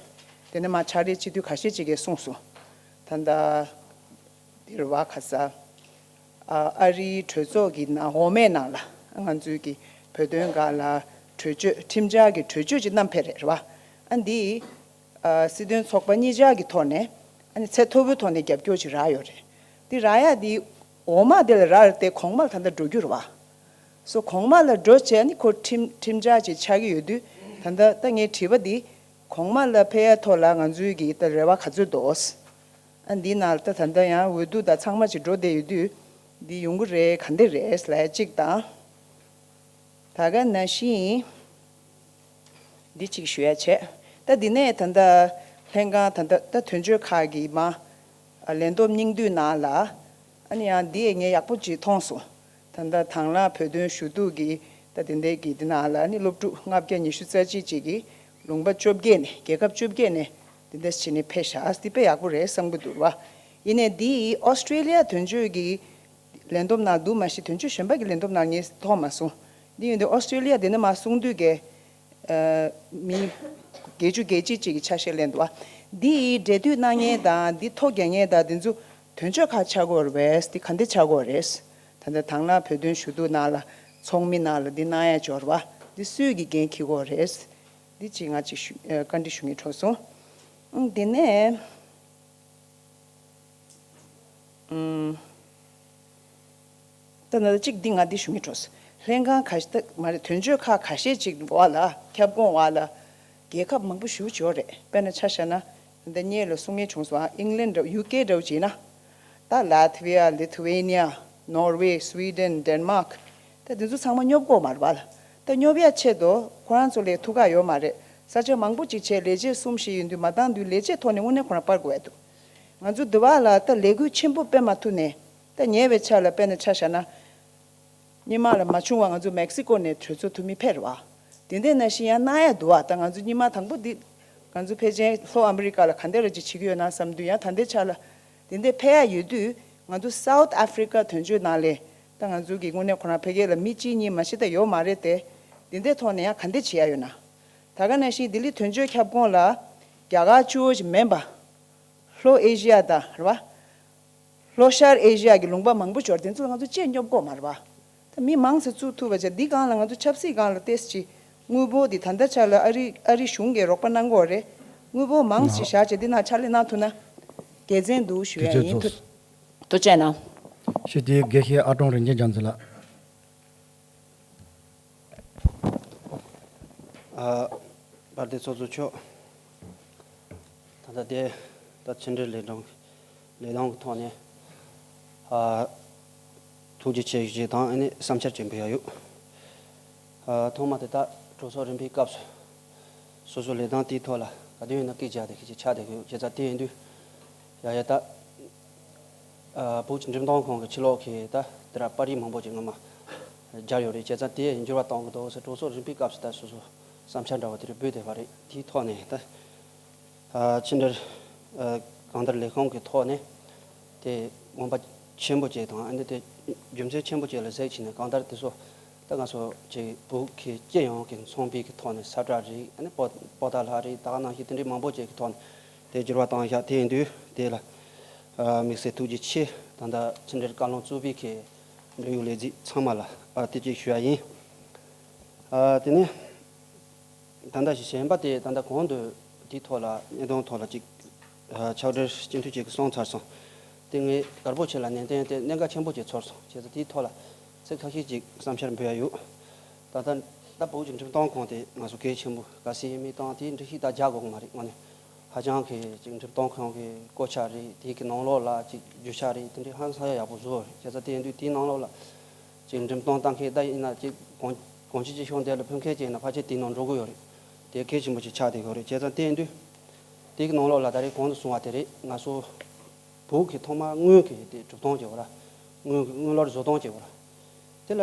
དེ་ནས་མ་ཕྱག་ལས་སྤྱི་འཐུས་ཁ་ཤས་ཅིག་གིས་གསུངས་སོང་། ད་ལྟ་འདིར་བ་ཁ་ས། ཨ་ཨ་རིའི་གྲོས་ཚོགས་ཀྱི་ནང་འོག་མའི་ནང་ལ་ང་ཚོའི་གི་བོད་དོན་སྒང་ལ་གྲོས་ཆོད་ཁྲིམས་འཆར་གྱི་གྲོས་ཆོད་ཅིག་བསྣམས་ཕེབས་རེད་རེད་བ། ཨ་འདི་ཨ་སྲིད་དོན་ཚོགས་པ་གཉིས་ཆར་གྱི་ཐོག་ནས་ཨ་ནི་ཚད་མཐོ་པོའི་ཐོག་ནས་རྒྱབ་སྐྱོར་ཅིག་རག་ཡོད་རེད། འདི་རག་ཡ་འདི་འོག་མ་དེ་ལ་རག་སྟེ་གོང་མར་ད་ལྟ་འགྲོ་རྒྱུ་རེད་བ། སོ་གོང་མ་ལ་འགྲོ་བྱས་ནི་ཁོ་ཁྲིམས་ཁྲིམས་འཆར་ཅིག་ཆགས་ཀྱི་ཡོད་དུས། ད་ལྟ་ད་ངས་དྲིས་པ་འདི་གོང་མ་ལ་ཕེབས་ཡ་ཐོག་ལ་ང་ཚོའི་གི་ད་རེ་བ་ག་ཚོད་འདུག་ཨ་འདི་ནང་ད་ད་ལྟ་ཡང་འོས་བསྡུ་དང་ཚང་མ་ཅིག་འགྲོ་བསྡད་ཡོད་དུས། འདི་ཡོང་གི་རེད་ག་འདྲ་རེད་ལབ་ཡ་གཅིག་དང་། ད་ག་ནང་བཞིན་འདི་གཅིག་ཞུ་ཡ་བྱས། ད་འདི་ནས་ད་ལྟ་ལྷན་ཁང་ད་ལྟ་ད་དོན་གཅོད་ཁག་གི་མ་ཨ་ལས་བསྡོམས་སྙིང་བསྡུས་ནང་ལ། ཨ་ནི་ཡང་འདི་ངས་ཡག་པོ་ཅིག་མཐོང་སོང་། ད་ལྟ་དང་བླངས་བོད་དོན་ཞུ་གཏུག་གི་ད་དེ་འདྲའི་གི་འདི་ནང་ལ་ནི་སློབ་ཕྲུག་ལྔ་བརྒྱ་ཉི་ཤུ་རྩ་གཅིག་ཅིག་གིས་ལུང་པ་བཅོ་བརྒྱད་ནས་རྒྱལ་ཁབ་བཅོ་བརྒྱད་ནས་འདི་འདྲ་བྱས་ནས་ཕེབས་ཤག་འདི་དཔེ་ཡག་པོ་རེད་བསམ་གྱི་འདུག་བ། ཡིན་ནའི་འདི་ཨོ་སི་ཀྲི་ལི་ཡ་དོན་གཅོད་ཀྱི་ལས་བསྡོམས་ནང་འདུག་མ་གཞི་དོན་གཅོད་གཞན་པ་གི་ལས་བསྡོམས་ནང་ངས་མཐོང་མ་སོང་། འདི་ཡིན་དུས་ཨོ་སི་ཀྲི་ལི་ཡ་འདི་ནས་མར་གསུང་དུས་ཀྱི་ཨ་མི་བརྒྱད་ཅུ་གྱ་གཅིག་ཅིག་གི་ཆ་ཤས་ལེན་འདུག་བ། འདི་ཡི་འབྲེལ་མཐུད་གནང་མཁན་དང་འདི་ཐོ་རྒྱག་མཁན་དང་འདི་ཚོ་དོན་གཅོད་ཁག་ཆགས་ཀྱི་ཡོད་རེད་པས། འདི་ག་འདྲ་ཆགས་ཀྱི་ཡོད་རེད། ད་ལྟ་དང་བླངས་བོད་དོན་ཞུ་གཏུག་ནང་ལ་ཚོགས་མི་ནང་ལ་འདི་གནང་ཡ་འབྱོར་བ་འདི་སུས་ཀྱི་འགན་འཁྱེར་གྱི་ཡོད་རེད། འདི་ཅིག་ང་ཅིག་ཞུ་ཨ་བཀའ་འདྲི་ཞུ་སྙིང་བྲོ་སོང་། ཨང་དེ་ནས་ཨང་། ད་ནི་གཅིག་འདི་ང་འདི་ཞུ་སྙིང་བྲོ་སོང་། ལྷན་ཁང་ཁ་ཤས་ད་མ་རེད། དོན་གཅོད་ཁག་ཁ་ཤས་ཅིག་འོག་ལ་ཁྱབ་ཁོངས་འོག་ལ་རྒྱལ་ཁབ་མང་པོ་ཞེ་པོ་ཅིག་ཡོད་རེད། དཔེར་ན་ཆ་བཞག་ན་ འདི་སྔོན་ལ་གསུང་མཁན་བྱུང་སོང་ཨ། ཨིང་ལན་འདྲ་ཡུ་ཀེ་འདྲ་བོ་བྱས་ན། ད་ལ་ཐི་ཝི་ཡ། ལི་ཐི་ཝེ་ནི་ཡ། ནོར་ཝེ། སུའི་ཌེན། ཌེན་མཱག་ད་འདི་ཚོ་ཚང་མ་སྙོབ་དགོས་མ་རེད་པ་ལ། ད་སྙོབ་ཡ་ཆེད་དུ་ཁོ་རང་ཚོ་ལ་ཐུགས་ཁག་ཡོད་མ་རེད། ས་ཆ་མང་པོ་ཅིག་བྱས་ལས་བྱེད་གསུམ་བཞི་ཡོད་དུས་མ་བཏང་དུས་ལས་བྱེད་ཐོག་ནས་དངོས་གནས་ཁོ་རང་སྤར་དགོས་ཡ་འདུག་ང་ཚོ་འདི་བ་ལ་ད་ལས་འགུལ་ཆེན་པོ་སྤེལ་མ་ཐུབ་ནས། ད་ཉེ་བའི་ཆར་ལ་དཔེར་ན་ཆ་བཞག་ན། སྔོན་མ་ལ་མ་བྱུང་བ་ང་ཚོ་མེག་སི་ཀོ་ནས་གྲོས་ཚོགས་འཐུས་མི་ཕེབས་རེད་བ། དེ་འདྲ་ནང་བཞིན་ཡང་གནང་ཡ་འདུག་བ། ད་ང་ཚོ་སྔོན་མ་དང་པོ་འདི། ང་ཚོ་ཕལ་ཆེར་ལྷོ་ཨ་མི་རི་ཀ་ལ་ག་འདྲ་རེ་ཅིག་བྱེད་ཀྱི་ཡོད་ན་བསམ་དུས་ཡང་ད་ལྟའི་ཆ་ལ། དེ་འདྲ་ཕེབས་ཡ་ཡོད་དུས་ང་ཚོ་སའུ་ཐི་ཨ་ཧྥི་རི་ཀ་དོན་གཅོད་ནང་ལ། ད་ང་ཚོ་གི་དངོས་གནས་ཁོ་རང་ཕ་གི་ལ་མི་གཅིག་གཉིས་མ་གཞི་ད་ཡོད་མ་རེད་དེ། དེ་འདྲའི་ཐོག་ནས་ཡང་ག་འདྲ་བྱེད་ཡ་ཡོད་ན། ད་ག་ནང་བཞིན་ལྡི་ལི་དོན་གཅོད་ཁྱབ་ཁོངས་ལ་རྒྱ་གར་གཙོ་བོ་ཞིག་མིན་པ། ལྷོ་ཨེ་ཤི་ཡ་དང་རེད་བ། ལྷོ་ཤར་ཨེ་ཤི་ཡ་གི་ལུང་པ་མང་པོ་འབྱོར། དེ་ཚོ་ང་ཚོ་ཅིས་སྙོབ་དགོས་མ་རེད་པ། ད་མི་མང་ཙམ་བཙུགས་ཐུབ་པ་བྱས། འདི་སྒང་ལ་ང་ཚོ་ཆབ་སྲིད་སྒང་ལ་ཏོག་ཙམ་ཅིག་དངུལ་འབོར་འདི་ད་ལྟ་ཆ་ལ་ཨ་རི་ཨ་རི་གཞུང་གིས་རོགས་པ་གནང་གི་ཡོད་རེད། དངུལ་འབོར་མང་ཙམ་བཞག་བྱས་འདི་ནང་ཕྱག་ལས་གནང་ཐུབ་ན་དགེ་མཚན་འདུག་ཞུ་ཡ་ཡིན། ཐུགས་ཐུགས་རྗེ་གནང་། ཞུ་དེའི་དགེ་བཤེས་ཨ་ཀྲོང་རིན་ཆེན་རྒྱ་མཚོ་ལགས། ཨ། དཔལ་ལྡན་ཚོགས་གཙོ་མཆོག་ད་ལྟ་དེ་ད་ཕྱི་འབྲེལ་ལས་དྲུང་ལས་དོན་གྱི་ཐོག་ནས། ཨ། ཐུགས་རྗེ་ཆེ་ཞུ་ཅེས་དང་། ཨ་ནི་བསམ་འཆར་ཅིག་འབུལ་ཡ་ཡོད། ཨ། ཐོག་མ་དེ་ད་གྲོས་ཚོགས་རིམ་པའི་སྐབས་སུ་སོ་སོའི་ལས་དོན་དེའི་ཐོག་ལ་ག་དུས་ཡིན་ན་སྐད་ཆ་དེ་སྐད་ཆ་ཆགས་བསྡད་ཀྱི་ཡོད། བྱས་ཙང་དེ་ཡིན་དུས་ཡ་ཡ་ད། ཨ། བོད་ཀྱི་འགྲེམས་སྟོན་ཁང་གི་ཕྱི་ལོགས་ཀྱི་ད་དེ་ར་པར་རིས་མང་པོ་ཅིག་སྔོན་མ་སྦྱར་ཡོད་རེད། བྱས་ཙང་དེ་འགྱུར་བ་གཏོང་གི་འདུག་ཟེར། གྲོས་ཚོགས་རིམ་པའི་སྐབས་སུ་ད་སོ་སོ་བསམ་འཆར་འདྲ་བོ་དེ་རིགས་འབུལ་བསྡད་པ་རེད། དེའི་ཐོག་ནས་ད། ཨ། ཕྱི་འབྲེལ། ཨ། གང་ལྟར་ལས་ཁུངས་ཀྱི་ཐོག་ནས་དེ་དགོངས་པ་ཆེན་པོ་ཅིག་དང་། ཨ་ནི་དེ་རྒྱུ་མཚན་ཆེན་པོ་ཅིག་ལ་གཟིགས་བྱས་ནས། གང་ལྟར་དེ་ཚོ་ད་ང་ཚོ་ཅིག་བོད་ཀྱི་སྤྱི་ཡོངས་ཀྱི་ཚོང་པའི་གི་ཐོག་ནས་ས་བཀྲ་རེད། ཨ་ནི་པོ་པོ་ཏ་ལ་རེད། ད་ག་ནང་བཞིན་དེ་འདྲའི་མང་པོ་ཅིག་གི་ཐོག་ནས་དེ་འགྱུར་བ་བཏང་བཞག་དེ་ཡིན་དུས་དེ་ལ། ཨ། དམིགས་བསལ་ཐུགས་རྗེ་ཆེ། ད་ལྟ་ཕྱི་འབྲེལ་བཀའ་བློན་གཙོས་པའི་གི་འབྲེལ་ཡོད་ལས་འཛིན་ཚང་མ་ལ། ཨ། དེ་གཅིག་ཞུ་ཡ་ཡིན། ཨ། དེ་ནས་ད་ལྟ་གཞན་པ་དེ་ད་ལྟ་གོང་དུ་དེའི་ཐོག་ལ་གནད་དོན་ཐོག་ལ་ཅིག་ཕྱག་སྦྲེལ་སྤྱི་འཐུས་ཅིག་གིས་གསུངས་ཚར་སོང་། དེ་ངས་དཀར་པོ་ཆེ་ལ་ནན་ཏན་དེ་གནད་འགག་ཆེན་པོ་ཅིག་ཚོར་སོང་། བྱས་ཙང་དེའི་ཐོག་ལ་ཚིག་ཁ་ཤས་ཅིག་བསམ་འཆར་འབུལ་ཡ་ཡོད། ད་ལྟ་ད་བོད་ཀྱི་འགྲེམས་སྟོན་ཁང་དེ་ང་ཚོ་གལ་ཆེན་པོ་གལ་སྲིད་ཡིན་མིན་དང་དེའི་འགྲིག་གཞི་ད་རྒྱག་དགོས་ཀྱི་མ་རེད། དངོས་གནས་ཧ་ཅང་གི་ཅིག་འགྲེམས་སྟོན་ཁང་གི་སྐོར་ཆ་རེད། དེའི་གི་ནང་ལོགས་ལ་ཅིག་རྒྱུ་ཆ་རེད། དེ་འདྲའི་ཧང་སང་ཡག་པོ་བཟོ་རེད། བྱས་ཙང་དེ་ཡིན་དུས་དེའི་ནང་ལོགས་ལ་ཅིག་འགྲེམས་སྟོན་བཏང་མཁན་ད་ཡིན་ན་ཅིག་གོང་གོང་ཆེན་སྤྱི་ཤོག་འདི་ལ་ཕེབས་མཁན་ཅིག་ཡིན་ན་ཕལ་ཆེར་དེའི་ནང་འགྲོ་གི་ཡོད་རེད། དེ་གལ་ཆེན་པོ་ཅིག་ཆགས་བསྡད་ཡོད་རེད། བྱས་ཙང་དེ་ཡིན་དུས་དེའི་གི་ནང་ལོགས་ལ་ད་རེས་གོང་དུ་གསུངས་པ་དེ་རེད། ང་ཚོ་བོད་ཀྱི་ཐོག་མར་དངུལ་གྱི་དེ་གྲུབ་སྟངས་ཅིག་ཡོད་ར། དངུལ་གྱི་དངུལ་ལོར་བཟོ་སྟངས་ཅིག་ཡོད་ར། དེ་ལ།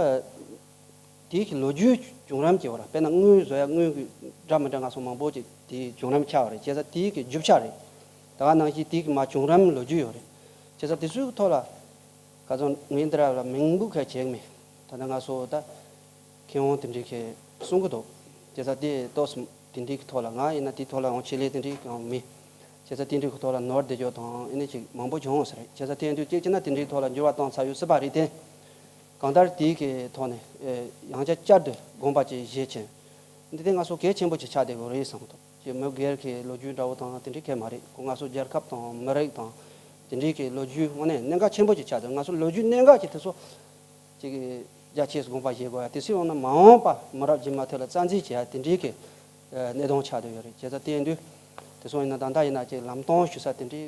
དེའི་གི་ལོ་རྒྱུས་བྱུང་རིམ་ཅིག་ཡོད་ར། དཔེར་ན་དངུལ་བཟོ་ཡ་དངུལ་གྱི་འདྲ་མི་འདྲ་ང་ཚོ་མང་པོ་ཅིག་དེའི་བྱུང་རིམ་ཆགས་པ་རེད། བྱས་ཙང་དེའི་གི་རྒྱུ་ཆ་རེད། ད་ག་ནང་བཞིན་དེའི་གི་མར་བྱུང་རིམ་ལོ་རྒྱུས་ཡོད་རེད། བྱས་ཙང་དེ་ཚོའི་ཐོག་ལ་ག་ཚོད་ངས་འདི་ར་ལ་མིང་འབོད་ཁ་བྱེད་མེད། ད་ལྟ་ང་ཚོ་ད་མཁས་དབང་དེ་འདྲའི་གི་གསུང་གི་འདུག་བྱས་ཙང་དེ་ཏོག་ཙམ་དེ་འདྲའི་གི་ཐོག་ལ་ང་ཡིན་ན་དེའི་ཐོག་ལ་ཡང་ཆེད་ལས་དེ་འདྲའི་གང་མེད། བྱས་ཙང་དེ་འདྲའི་གི་ཐོག་ལ་ནོར་བསྡད་རྒྱུ་དང་ཨེ་ནི་ཅིག་མང་པོ་བྱུང་ཡོད་ས་རེད། བྱས་ཙང་དེ་ཡིན་དུས་གཅིག་བྱས་ན་དེ་འདྲའི་ཐོག་ལ་འགྱུར་བ་གཏོང་ཚར་ཡོད་སྲིད་པ་རེད་དེ། གང་ལྟར་དེའི་གི་ཐོག་ནས་ཨེ་ཡང་བསྐྱར་བསྐྱར་དུ་དགོངས་པ་ཅིག་བཞེས་ཕྱིན། འདི་དེ་ང་ཚོ་གལ་ཆེན་པོ་ཅིག་ཆགས་བསྡད་དགོས་རེད་བསམ་གི་འདུག་ཅེས་མི་སྒེར་གྱི་ལོ་རྒྱུས་འདྲ་བོ་དང་དེ་འདྲའི་གལ་མ་རེད། ཁོ་ང་ཚོ་རྒྱལ་ཁབ་དང་མི་རིགས་དང་དེ་འདྲའི་གི་ལོ་རྒྱུས་དངོས་གནས་གནད་འགག་ཆེན་པོ་ཅིག་ཆགས་འདུག་ང་ཚོ་ལོ་རྒྱུས་གནད་འགག་ཅིག་དེ་ཚོ་ཅིག་རྒྱ་ཆེ་སུ་དགོངས་པ་བཞེས་དགོས་ཡ། དེ་སྲིད་འོང་ན་མ་འོངས་པ་མི་རབས་རྗེས་མ་ཐོན་ལ་རྩ་འཛིན་བྱེད་ཡ་དེ་འདྲའི་གི་གནད་དོན་ཆགས་བསྡད་ཡོད་རེད། བྱས་ཙང་དེ་ཡིན་དུས་དེ་ཚོ་ཡིན་ན་ད་ལྟ་ཡིན་ན་ཅིག་ལམ་སྟོན་ཞུ་ས་དེ་འདྲའི་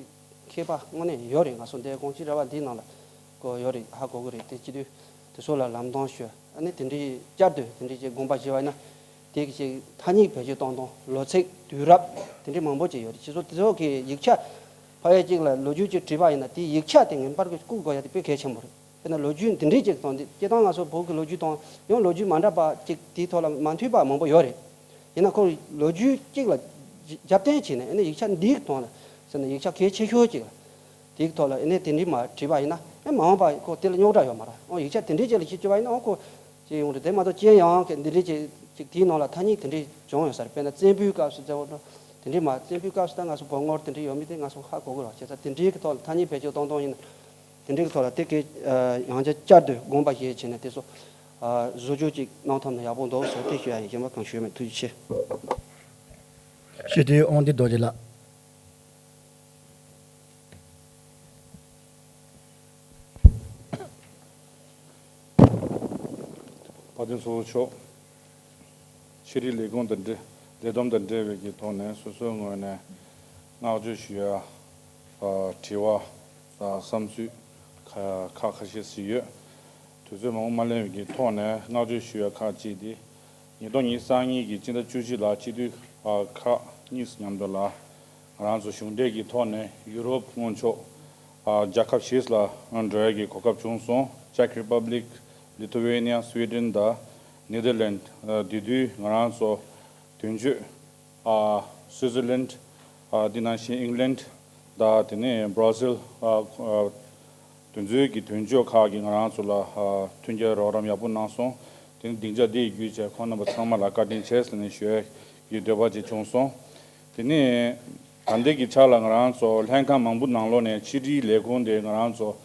མཁས་པ་དངོས་གནས་ཡོད་རེད། ང་ཚོ་འདི་གོང་ཅི་ར་བ་འདིའི་ནང་ལ་ཀོ་ཡོད་རེད། ཧ་གོ་གི་རེད། དེ་བྱེད་དུས་དེ་ཚོ་ལ་ལམ་སྟོན་ཞུ། ཨ་ནི་དེ་འདྲའི་བསྐྱར་དུ་དེ་འདྲའི་ཅིག་དགོངས་པ་བཞེས་པ་ཡིན་ན་དེ་གི་ཅིག་ཐ་སྙད་བེད་སྤྱོད་གཏོང་སྟངས་ལོ་ཚིགས་དུས་རབས་དེ་འདྲའི་མང་པོ་ཅིག་ཡོད་རེད། ཁྱེད་ཚོ་དེ་ཚོ་གི་ཡིག་ཆ་ཕ་ཡུལ་གཅིག་ལ་ལོ་རྒྱུས་ཅིག་བྲིས་པ་ཡིན་ན་དེའི་ཡིག་ཆ་དེ་ངེས་པར་དུ་བཀུག་དགོས་ཡ་དེ་དཔེ་གལ་ཆེན་པོ་རེད། དཔེར་ན་ལོ་རྒྱུས་འདི་འདྲའི་ཅིག་དང་འདི་སྤྱིར་བཏང་ང་ཚོ་བོད་ཀྱི་ལོ་རྒྱུས་དང་ཡང་ལོ་རྒྱུས་མ་འདྲ་བ་ཅིག་དེའི་ཐོག་ལ་མ་མཐུན་པ་མང་པོ་ཡོད་རེད། ཡིན་ན་ཁོ་ལོ་རྒྱུས་གཅིག་ལ་རྒྱབ་རྟེན་བྱས་ནས་ཨ་ནི་ཡིག་ཆ་འདིའི་ཐོག་ལ་ཟེར་ན་ཡིག་ཆ་གལ་ཆེ་ཤོས་ཅིག་ལ་དེའི་ཐོག་ལ་ཨ་ནི་དེ་འདྲའི་མ་བྲིས་པ་ཡིན་ན་ཨ་མ་འོངས་པ་ཁོ་དེ་ལ་རྙོག་དྲ་ཡོད་མ་རེད། ཨོ་ཡིག་ཆ་དེ་འདྲའི་ཅིག་ལ་ཞིག་བྲིས་པ་ཡིན་ན་ཨོ་ཁོ་ཅིག་ཡོང་རེད། དེ་མ་གཏོགས་ཅི་ཡང་གི་འདི་འདྲའི་ཅིག་ཅིག་དེའི་ནང་ལ་ཐ་སྙད་དེ་འདྲའི་བྱུང་ཡོད་ས་རེད། དཔེར་ན་བཙན་པོའི་སྐབས་སུ་ཟེར་བ་འདྲ་དེ་འདྲའི་མ་བཙན་པོའི་སྐབས་སུ་ད་ང་ཚོ་བོད་ངོར་དེ་འདྲའི་ཡོད་མེད་དེ་ང་ཚོ་ཧ་གོ་གི་རེད། བྱས་ཙང་དེ་འདྲའི་གི་ཐོག་ལ་ཐ་སྙད་བེད་སྤྱོད་གཏོང་སྟངས་ཡིན་ན། དེ་འདྲའི་ཐོག་ལ་དེ་གའི་ཡང་བསྐྱར་བསྐྱར་དུ་དགོངས་པ་བཞེས་བྱས་ནས་དེ་ཚོ་བཟོ་བཅོས་ཅིག་གནང་ཐུབ་ན་ཡག་པོ་འདུག་ཟེར་དེ་ཞུ་ཡ་ཡིན། གཞན་པ་གང་ཞུ་ཡོད་མེད། ཐུགས་རྗེ་ཆེ། ཞུ་དེ་དབང་འདུས་རྡོ་རྗེ་ལགས། དཔལ་ལྡན་ཚོགས་གཙོ་མཆོག་ཤེས་རིག་ལས་ཁུངས་དང་འབྲེལ་ལས་བསྡོམས་དང་འབྲེལ་བའི་གི་ཐོག་ནས་སོ་སོའི་ངོས་ནས་ བསྔགས་བརྗོད་ཞུ་ཡ། ཨ། དྲི་བ་དང་བསམ་ཚུལ་ཁ་ཁ་ཁ་ཤས་ཤིག་ཡོད། དུས་ཚོད་མང་པོ་མ་ལེན་པའི་གི་ཐོག་ནས་བསྔགས་བརྗོད་ཞུ་ཡ་ཁག་ཅིག་དེ། ཉིས་སྟོང་ཉི་ཤུ་རྩ་གཉིས་ཀྱི་སྤྱི་ཟླ་བཅུ་གཅིག་ལ་སྤྱི་འཐུས་ཨ་ཁག་གཉིས་མཉམ་དུ་ལ་ང་རང་ཚོ་གཞུང་འབྲེལ་གྱི་ཐོག་ནས་ཡུ་རོབ་སྔོན་ཕྱོགས་ཨ་རྒྱལ་ཁབ་བཞི་ལ་འགྲོ་ཡ་གི་གོ་སྐབས་བྱུང་སོང་། Czech Republic, Lithuania, Sweden དང་Netherlands ཨ་དེ་དུས་ང་རང་ཚོ་དོན་གཅོད་ཨ་སུའི་ཙི་ལན། ཨ་འདི་ནང་བཞིན་ཨིང་ལན་དང་དེ་ནས་བྷར་ཟིལ་ཨ་ཨ་དེ་ཚོའི་གི་དོན་གཅོད་ཁག་གིས་ང་རང་ཚོ་ལ་ཨ་མཐུན་རྐྱེན་རོགས་རམ་ཡག་པོ་གནང་སོང་། དེ་ནས་སྡིངས་ཆ་འདི་ཡི་བརྒྱུད་བྱས་ཁོང་རྣམ་པ་ཚང་མ་ལ་བཀའ་དྲིན་ཆེ་ཟེར་ནས་ཞུ་ཡ་གི་འདོད་པ་ཅིག་བྱུང་སོང་། དེ་ནས་ད་ལྟའི་གི་ཆ་ལ་ང་རང་ཚོ་ལྷན་ཁང་མང་པོ་ནང་ལོགས་ནས་ཕྱི་དྲིལ་ལས་ཁུངས་དེ་ང་རང་ཚོ་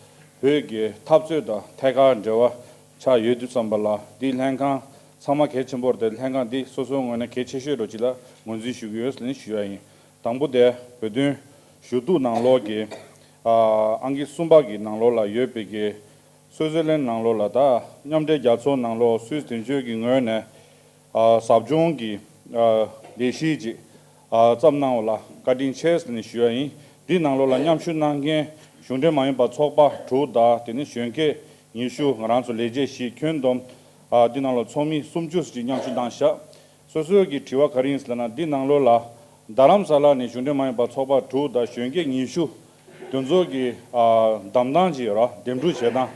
བོད་ཀྱི་འཐབ་རྩོད་དང་ཐད་ཀར་འབྲེལ་བ་ཆགས་ཡོད་དུས་ཙམ་པ་ལ་འདི་ལྷན་ཁང་ཚང་མ་གལ་ཆེན་པོ་རེད། དེ་ལྷན་ཁང་འདི་སོ་སོའི་ངོས་ནས་གལ་ཆེ་ཤོས་རོ་ཅིག་ལ་ངོས་འཛིན་ཞུ་གི་ཡོད་ཟེར་ནས་ཞུ་ཡ་ཡིན། དང་པོ་དེ་བོད་དོན་ཞུ་གཏུག་ནང་ལོགས་ཀྱི་ཨ་ཨང་ཀི་གསུམ་པ་གི་ནང་ལོགས་ལ་ཡོད་པའི་གི་སུའི་ཙི་ལན་ནང་ལོགས་ལ་ད་མཉམ་འབྲེལ་རྒྱལ་ཚོགས་ནང་ལོགས་སུད་སི་དོན་གཅོད་ཀྱི་ངོས་ནས་ཨ་ཟབ་སྦྱོང་གི་ཨ་ལས་གཞི་ཅིག་ཨ་བརྩམས་གནང་བ་ལ་བཀའ་དྲིན་ཆེ་ཟེར་ནས་ཞུ་ཡ་ཡིན། འདི་ནང་ལོགས་ལ་མཉམ་ཞུགས་གནང་མཁན་གཞུང་འབྲེལ་མ་ཡིན་པ་ཚོགས་པ་དྲུག་དང་དེ་ནས་གཞོན་སྐྱེས་ཉི་ཤུ། ང་རང་ཚོ་ལས་བྱེད་བཞི། ཁྱོན་བསྡོམས་ཨ་འདི་ནང་ལ་ཚོགས་མི་སུམ་ཅུ་ཞིག་མཉམ་ཞུགས་གནང་ཤག་སོ་སོའི་གི་དྲི་བ་ག་རེ་ཡིན་ཟེར་ན། འདི་ནང་ལོགས་ལ་རྡ་རམ་ས་ལ་ནས་གཞུང་འབྲེལ་མ་ཡིན་པ་ཚོགས་པ་དྲུག་དང་གཞོན་སྐྱེས་ཉི་ཤུ་དེ་ཚོ་གི་ཨ་བདམས་སྟངས་ཅིག་ཡོད་ར། འདེམས་སྒྲུག་བྱེད་སྟངས་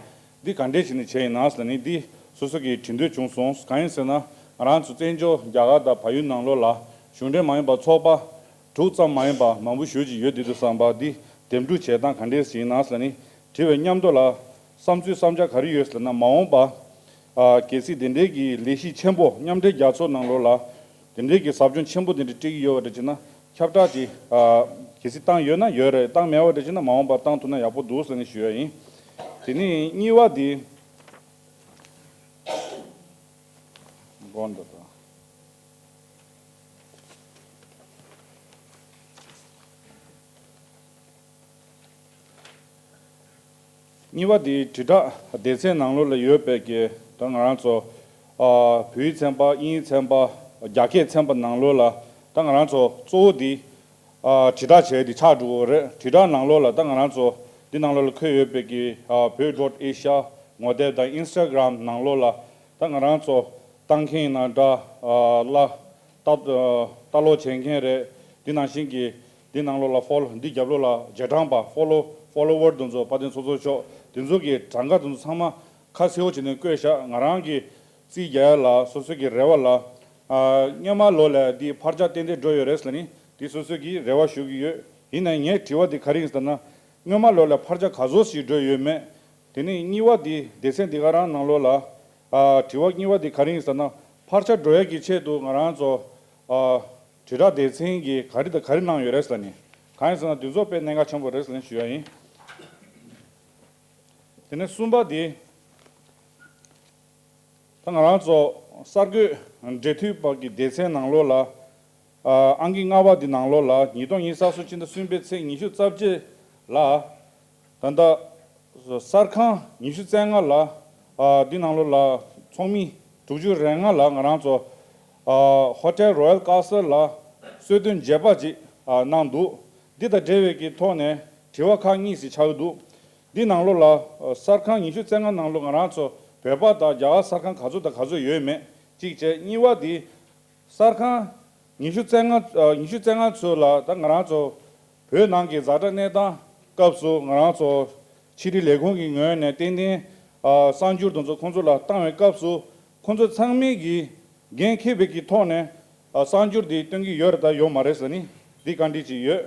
འདི་ག་འདྲས་བྱས་ནས་བྱས་ཡིན་ན་ཟེར་ནས་འདི་སོ་སོ་གི་དྲི་འདོད་བྱུང་སོང་། གང་ཡིན་ཟེར་ན་ང་རང་ཚོ་བཙན་བྱོལ་རྒྱ་གར་དང་བལ་ཡུལ་ནང་ལོགས་ལ་གཞུང་འབྲེལ་མ་ཡིན་པ་ཚོགས་པ་དྲུག་ཙམ་མ་ཡིན་པ་མང་པོ་ཞེ་ཅིག་ཡོད། དེ་དུས་ཙམ་པ་འདི་འདེམས་སྒྲུག་བྱེད་སྟངས་ག་འདྲས་ཡིན་ན་ཟེར་ནས་དྲི་བའི་མཉམ་དུ་ལ་བསམ་ཚུལ་བསམ་འཆར་ག་རེ་ཡོད་ཟེར་ན། མ་འོངས་པ་ཨ་གལ་སྲིད་དེ་འདྲའི་གི་ལས་གཞི་ཆེན་པོ་མཉམ་འབྲེལ་རྒྱལ་ཚོགས་ནང་ལོགས་ལ་དེ་འདྲའི་གི་ཟབ་སྦྱོང་ཆེན་པོ་དེ་འདྲ་སྤྲད་ཀྱི་ཡོད་པ་འདྲ་བྱས་ན་ཁྱབ་བསྒྲགས་ཀྱི་ཨ་གལ་སྲིད་བཏང་ཡོད་ན་ཡོད་རེད། བཏང་མེད་པ་འདྲ་བྱས་ན་མ་འོངས་པར་བཏང་ཐུབ་ན་ཡག་པོ་འདུག་ཟེར་ནས་ཞུ་ཡ་ཡིན། དེ་ནས་གཉིས་པ་དེ། གཉིས་པ་དེ་དྲིལ་བསྒྲགས་སྡེ་ཚན་ནང་ལོགས་ལ་ཡོད་པའི་གི་ད་ང་རང་ཚོ་ཨ་བོད་ཡིག་ཚན་པ། དབྱིན་ཡིག་ཚན་པ། རྒྱ་སྐད་ཚན་པ་ནང་ལོགས་ལ་ད་ང་རང་ཚོ་གཙོ་བོ་དེ་ཨ་དྲིལ་བསྒྲགས་བྱས་ཏེ་ཆགས་འགྲོ་གི་རེད། དྲིལ་བསྒྲགས་ནང་ལོགས་ལ་ད་ང་རང་ཚོ་འདི་ནང་ལོགས་ལ་འཁོད་ཡོད་པའི་གི་ཨ་བོད་ཌོཊ་ཨེ་ཤ་ཡ་ངོ་དེབ་དང་ཨིན་སི་ཊ་གྷི་རམ་ནང་ལོགས་ལ་ད་ང་རང་ཚོ་ལྟ་མཁན་ཡིན་ན་འདྲ། ཨ་ལ་ལྟ་ལྟ་ཀློག་བྱེད་མཁན་རེད། འདི་ནང་བཞིན་གྱི་འདི་ནང་ལོགས་ལ་ཕོ་ལོ་འདི་རྒྱབ་ལོགས་ལ་རྗེས་འབྲང་པ་ཕོ་ལོ་ཕོ་ལོ་ཝར་དེ་ཚོ་དཔལ་ལྡན་ཚོགས་གཙོ་མཆོག་དེ་ཚོ་གི་གྲངས་ཀ་དེ་ཚོ་ཚང་མ་ཁ་གསལ་པོ་བྱས་ནས་བཀོད་བཞག་ང་རང་གི་རྩིས་རྒྱག་ཡ་ལ་སོ་སོ་གི་རེ་བ་ལ། ཨ་སྔོན་མ་ལོ་ལ་འདི་འཕར་ཆག་ཏན་ཏན་འགྲོ་ཡོད་རེད་ཟེར་ནས་འདི་སོ་སོ་གི་རེ་བ་ཞུ་གི་ཡོད། ཡིན་ནའི་ངའི་དྲི་བ་འདི་ག་རེ་ཡིན་ཟེར་ན། སྔོན་མ་ལོ་ལ་འཕར་ཆག་ག་ཚོད་ཞིག་འགྲོ་ཡོད་མེད། དེ་ནས་གཉིས་པ་འདི་སྡེ་ཚན་འདི་ག་རང་ནང་ལོགས་ལ། ཨ་དྲི་བ་གཉིས་པ་འདི་ག་རེ་ཡིན་ཟེར་ན། འཕར་ཆག་འགྲོ་ཡས་ཀྱི་ཆེད་དུ་ང་རང་ཚོ་ཨ་དྲིལ་བསྒྲགས་སྡེ་ཚན་གྱིས་ག་རེ་དང་ག་རེ་གནང་ཡོད་རེད་ཟེར་ནས། གང་ཡིན་ཟེར་ན་འདི་ཚོ་དཔེ་གནད་འགག་ཆེན་པོ་རེད་ཟེར་ནས་ཞུ་ཡ་ཡིན། དེ་ནས་གསུམ་པ་འདི། ད་ང་རང་ཚོ་གསར་འགོད་འབྲེལ་མཐུད་པ་གི་སྡེ་ཚན་ནང་ལོགས་ལ། ཨ་ཨང་ཀི་ལྔ་པ་འདི་ནང་ལོགས་ལ་ཉིས་སྟོང་ཉི་ཤུ་རྩ་གསུམ་ཕྱི་ཟླ་གསུམ་པའི་ཚེས་ཉི་ཤུ་རྩ་བརྒྱད་ལ། ད་ལྟ་གསར་ཁང་ཉི་ཤུ་རྩ་ལྔ་ལ། ཨ་འདི་ནང་ལོགས་ལ་ཚོགས་མི་དྲུག་ཅུ་རེ་ལྔ་ལ་ང་རང་ཚོ་ཨ་ཧོ་ཊེལ་རོ་ཡལ་ཀ་སལ་ལ་གསོལ་སྟོན་རྒྱས་པ་ཅིག་ཨ་གནང་འདུག་འདི་དང་འབྲེལ་བའི་གི་ཐོག་ནས་དྲི་བ་ཁག་གཉིས་ཤིག་ཆགས་ཀྱི་འདུག་འདི་ནང་ལོགས་ལ་ཨ་གསར་ཁང་ཉི་ཤུ་རྩ་ལྔ་ནང་ལོགས་ང་རང་ཚོ་བོད་པ་དང་རྒྱ་གར་གསར་ཁང་ག་ཚོད་དང་ག་ཚོད་ཡོད་མེད་གཅིག་བྱས། གཉིས་པ་འདི་གསར་ཁང་ཉི་ཤུ་རྩ་ལྔ་ཨ་ཉི་ཤུ་རྩ་ལྔ་ཚོ་ལ་ད་ང་རང་ཚོ་བོད་ནང་གི་ཛ་དྲག་གནས་སྟངས་སྐབས་སུ་ང་རང་ཚོ་ཕྱི་དྲིལ་ལས་ཁུངས་ཀྱི་ངོས་ནས་ཏན་ཏན་ཨ་གསར་འགྱུར་དེ་ཚོ་ཁོང་ཚོ་ལ་བཏང་བའི་སྐབས་སུ་ཁོང་ཚོ་ཚང་མས་ཀྱིས་འགན་འཁྱེར་བའི་གི་ཐོག་ནས་ཨ་གསར་འགྱུར་འདི་སྟོན་གྱི་ཡོད་རེད་དང་ཡོད་མ་རེད་ཟེར་ནི་འདི་བཀའ་འདྲི་ཅིག་ཡོད།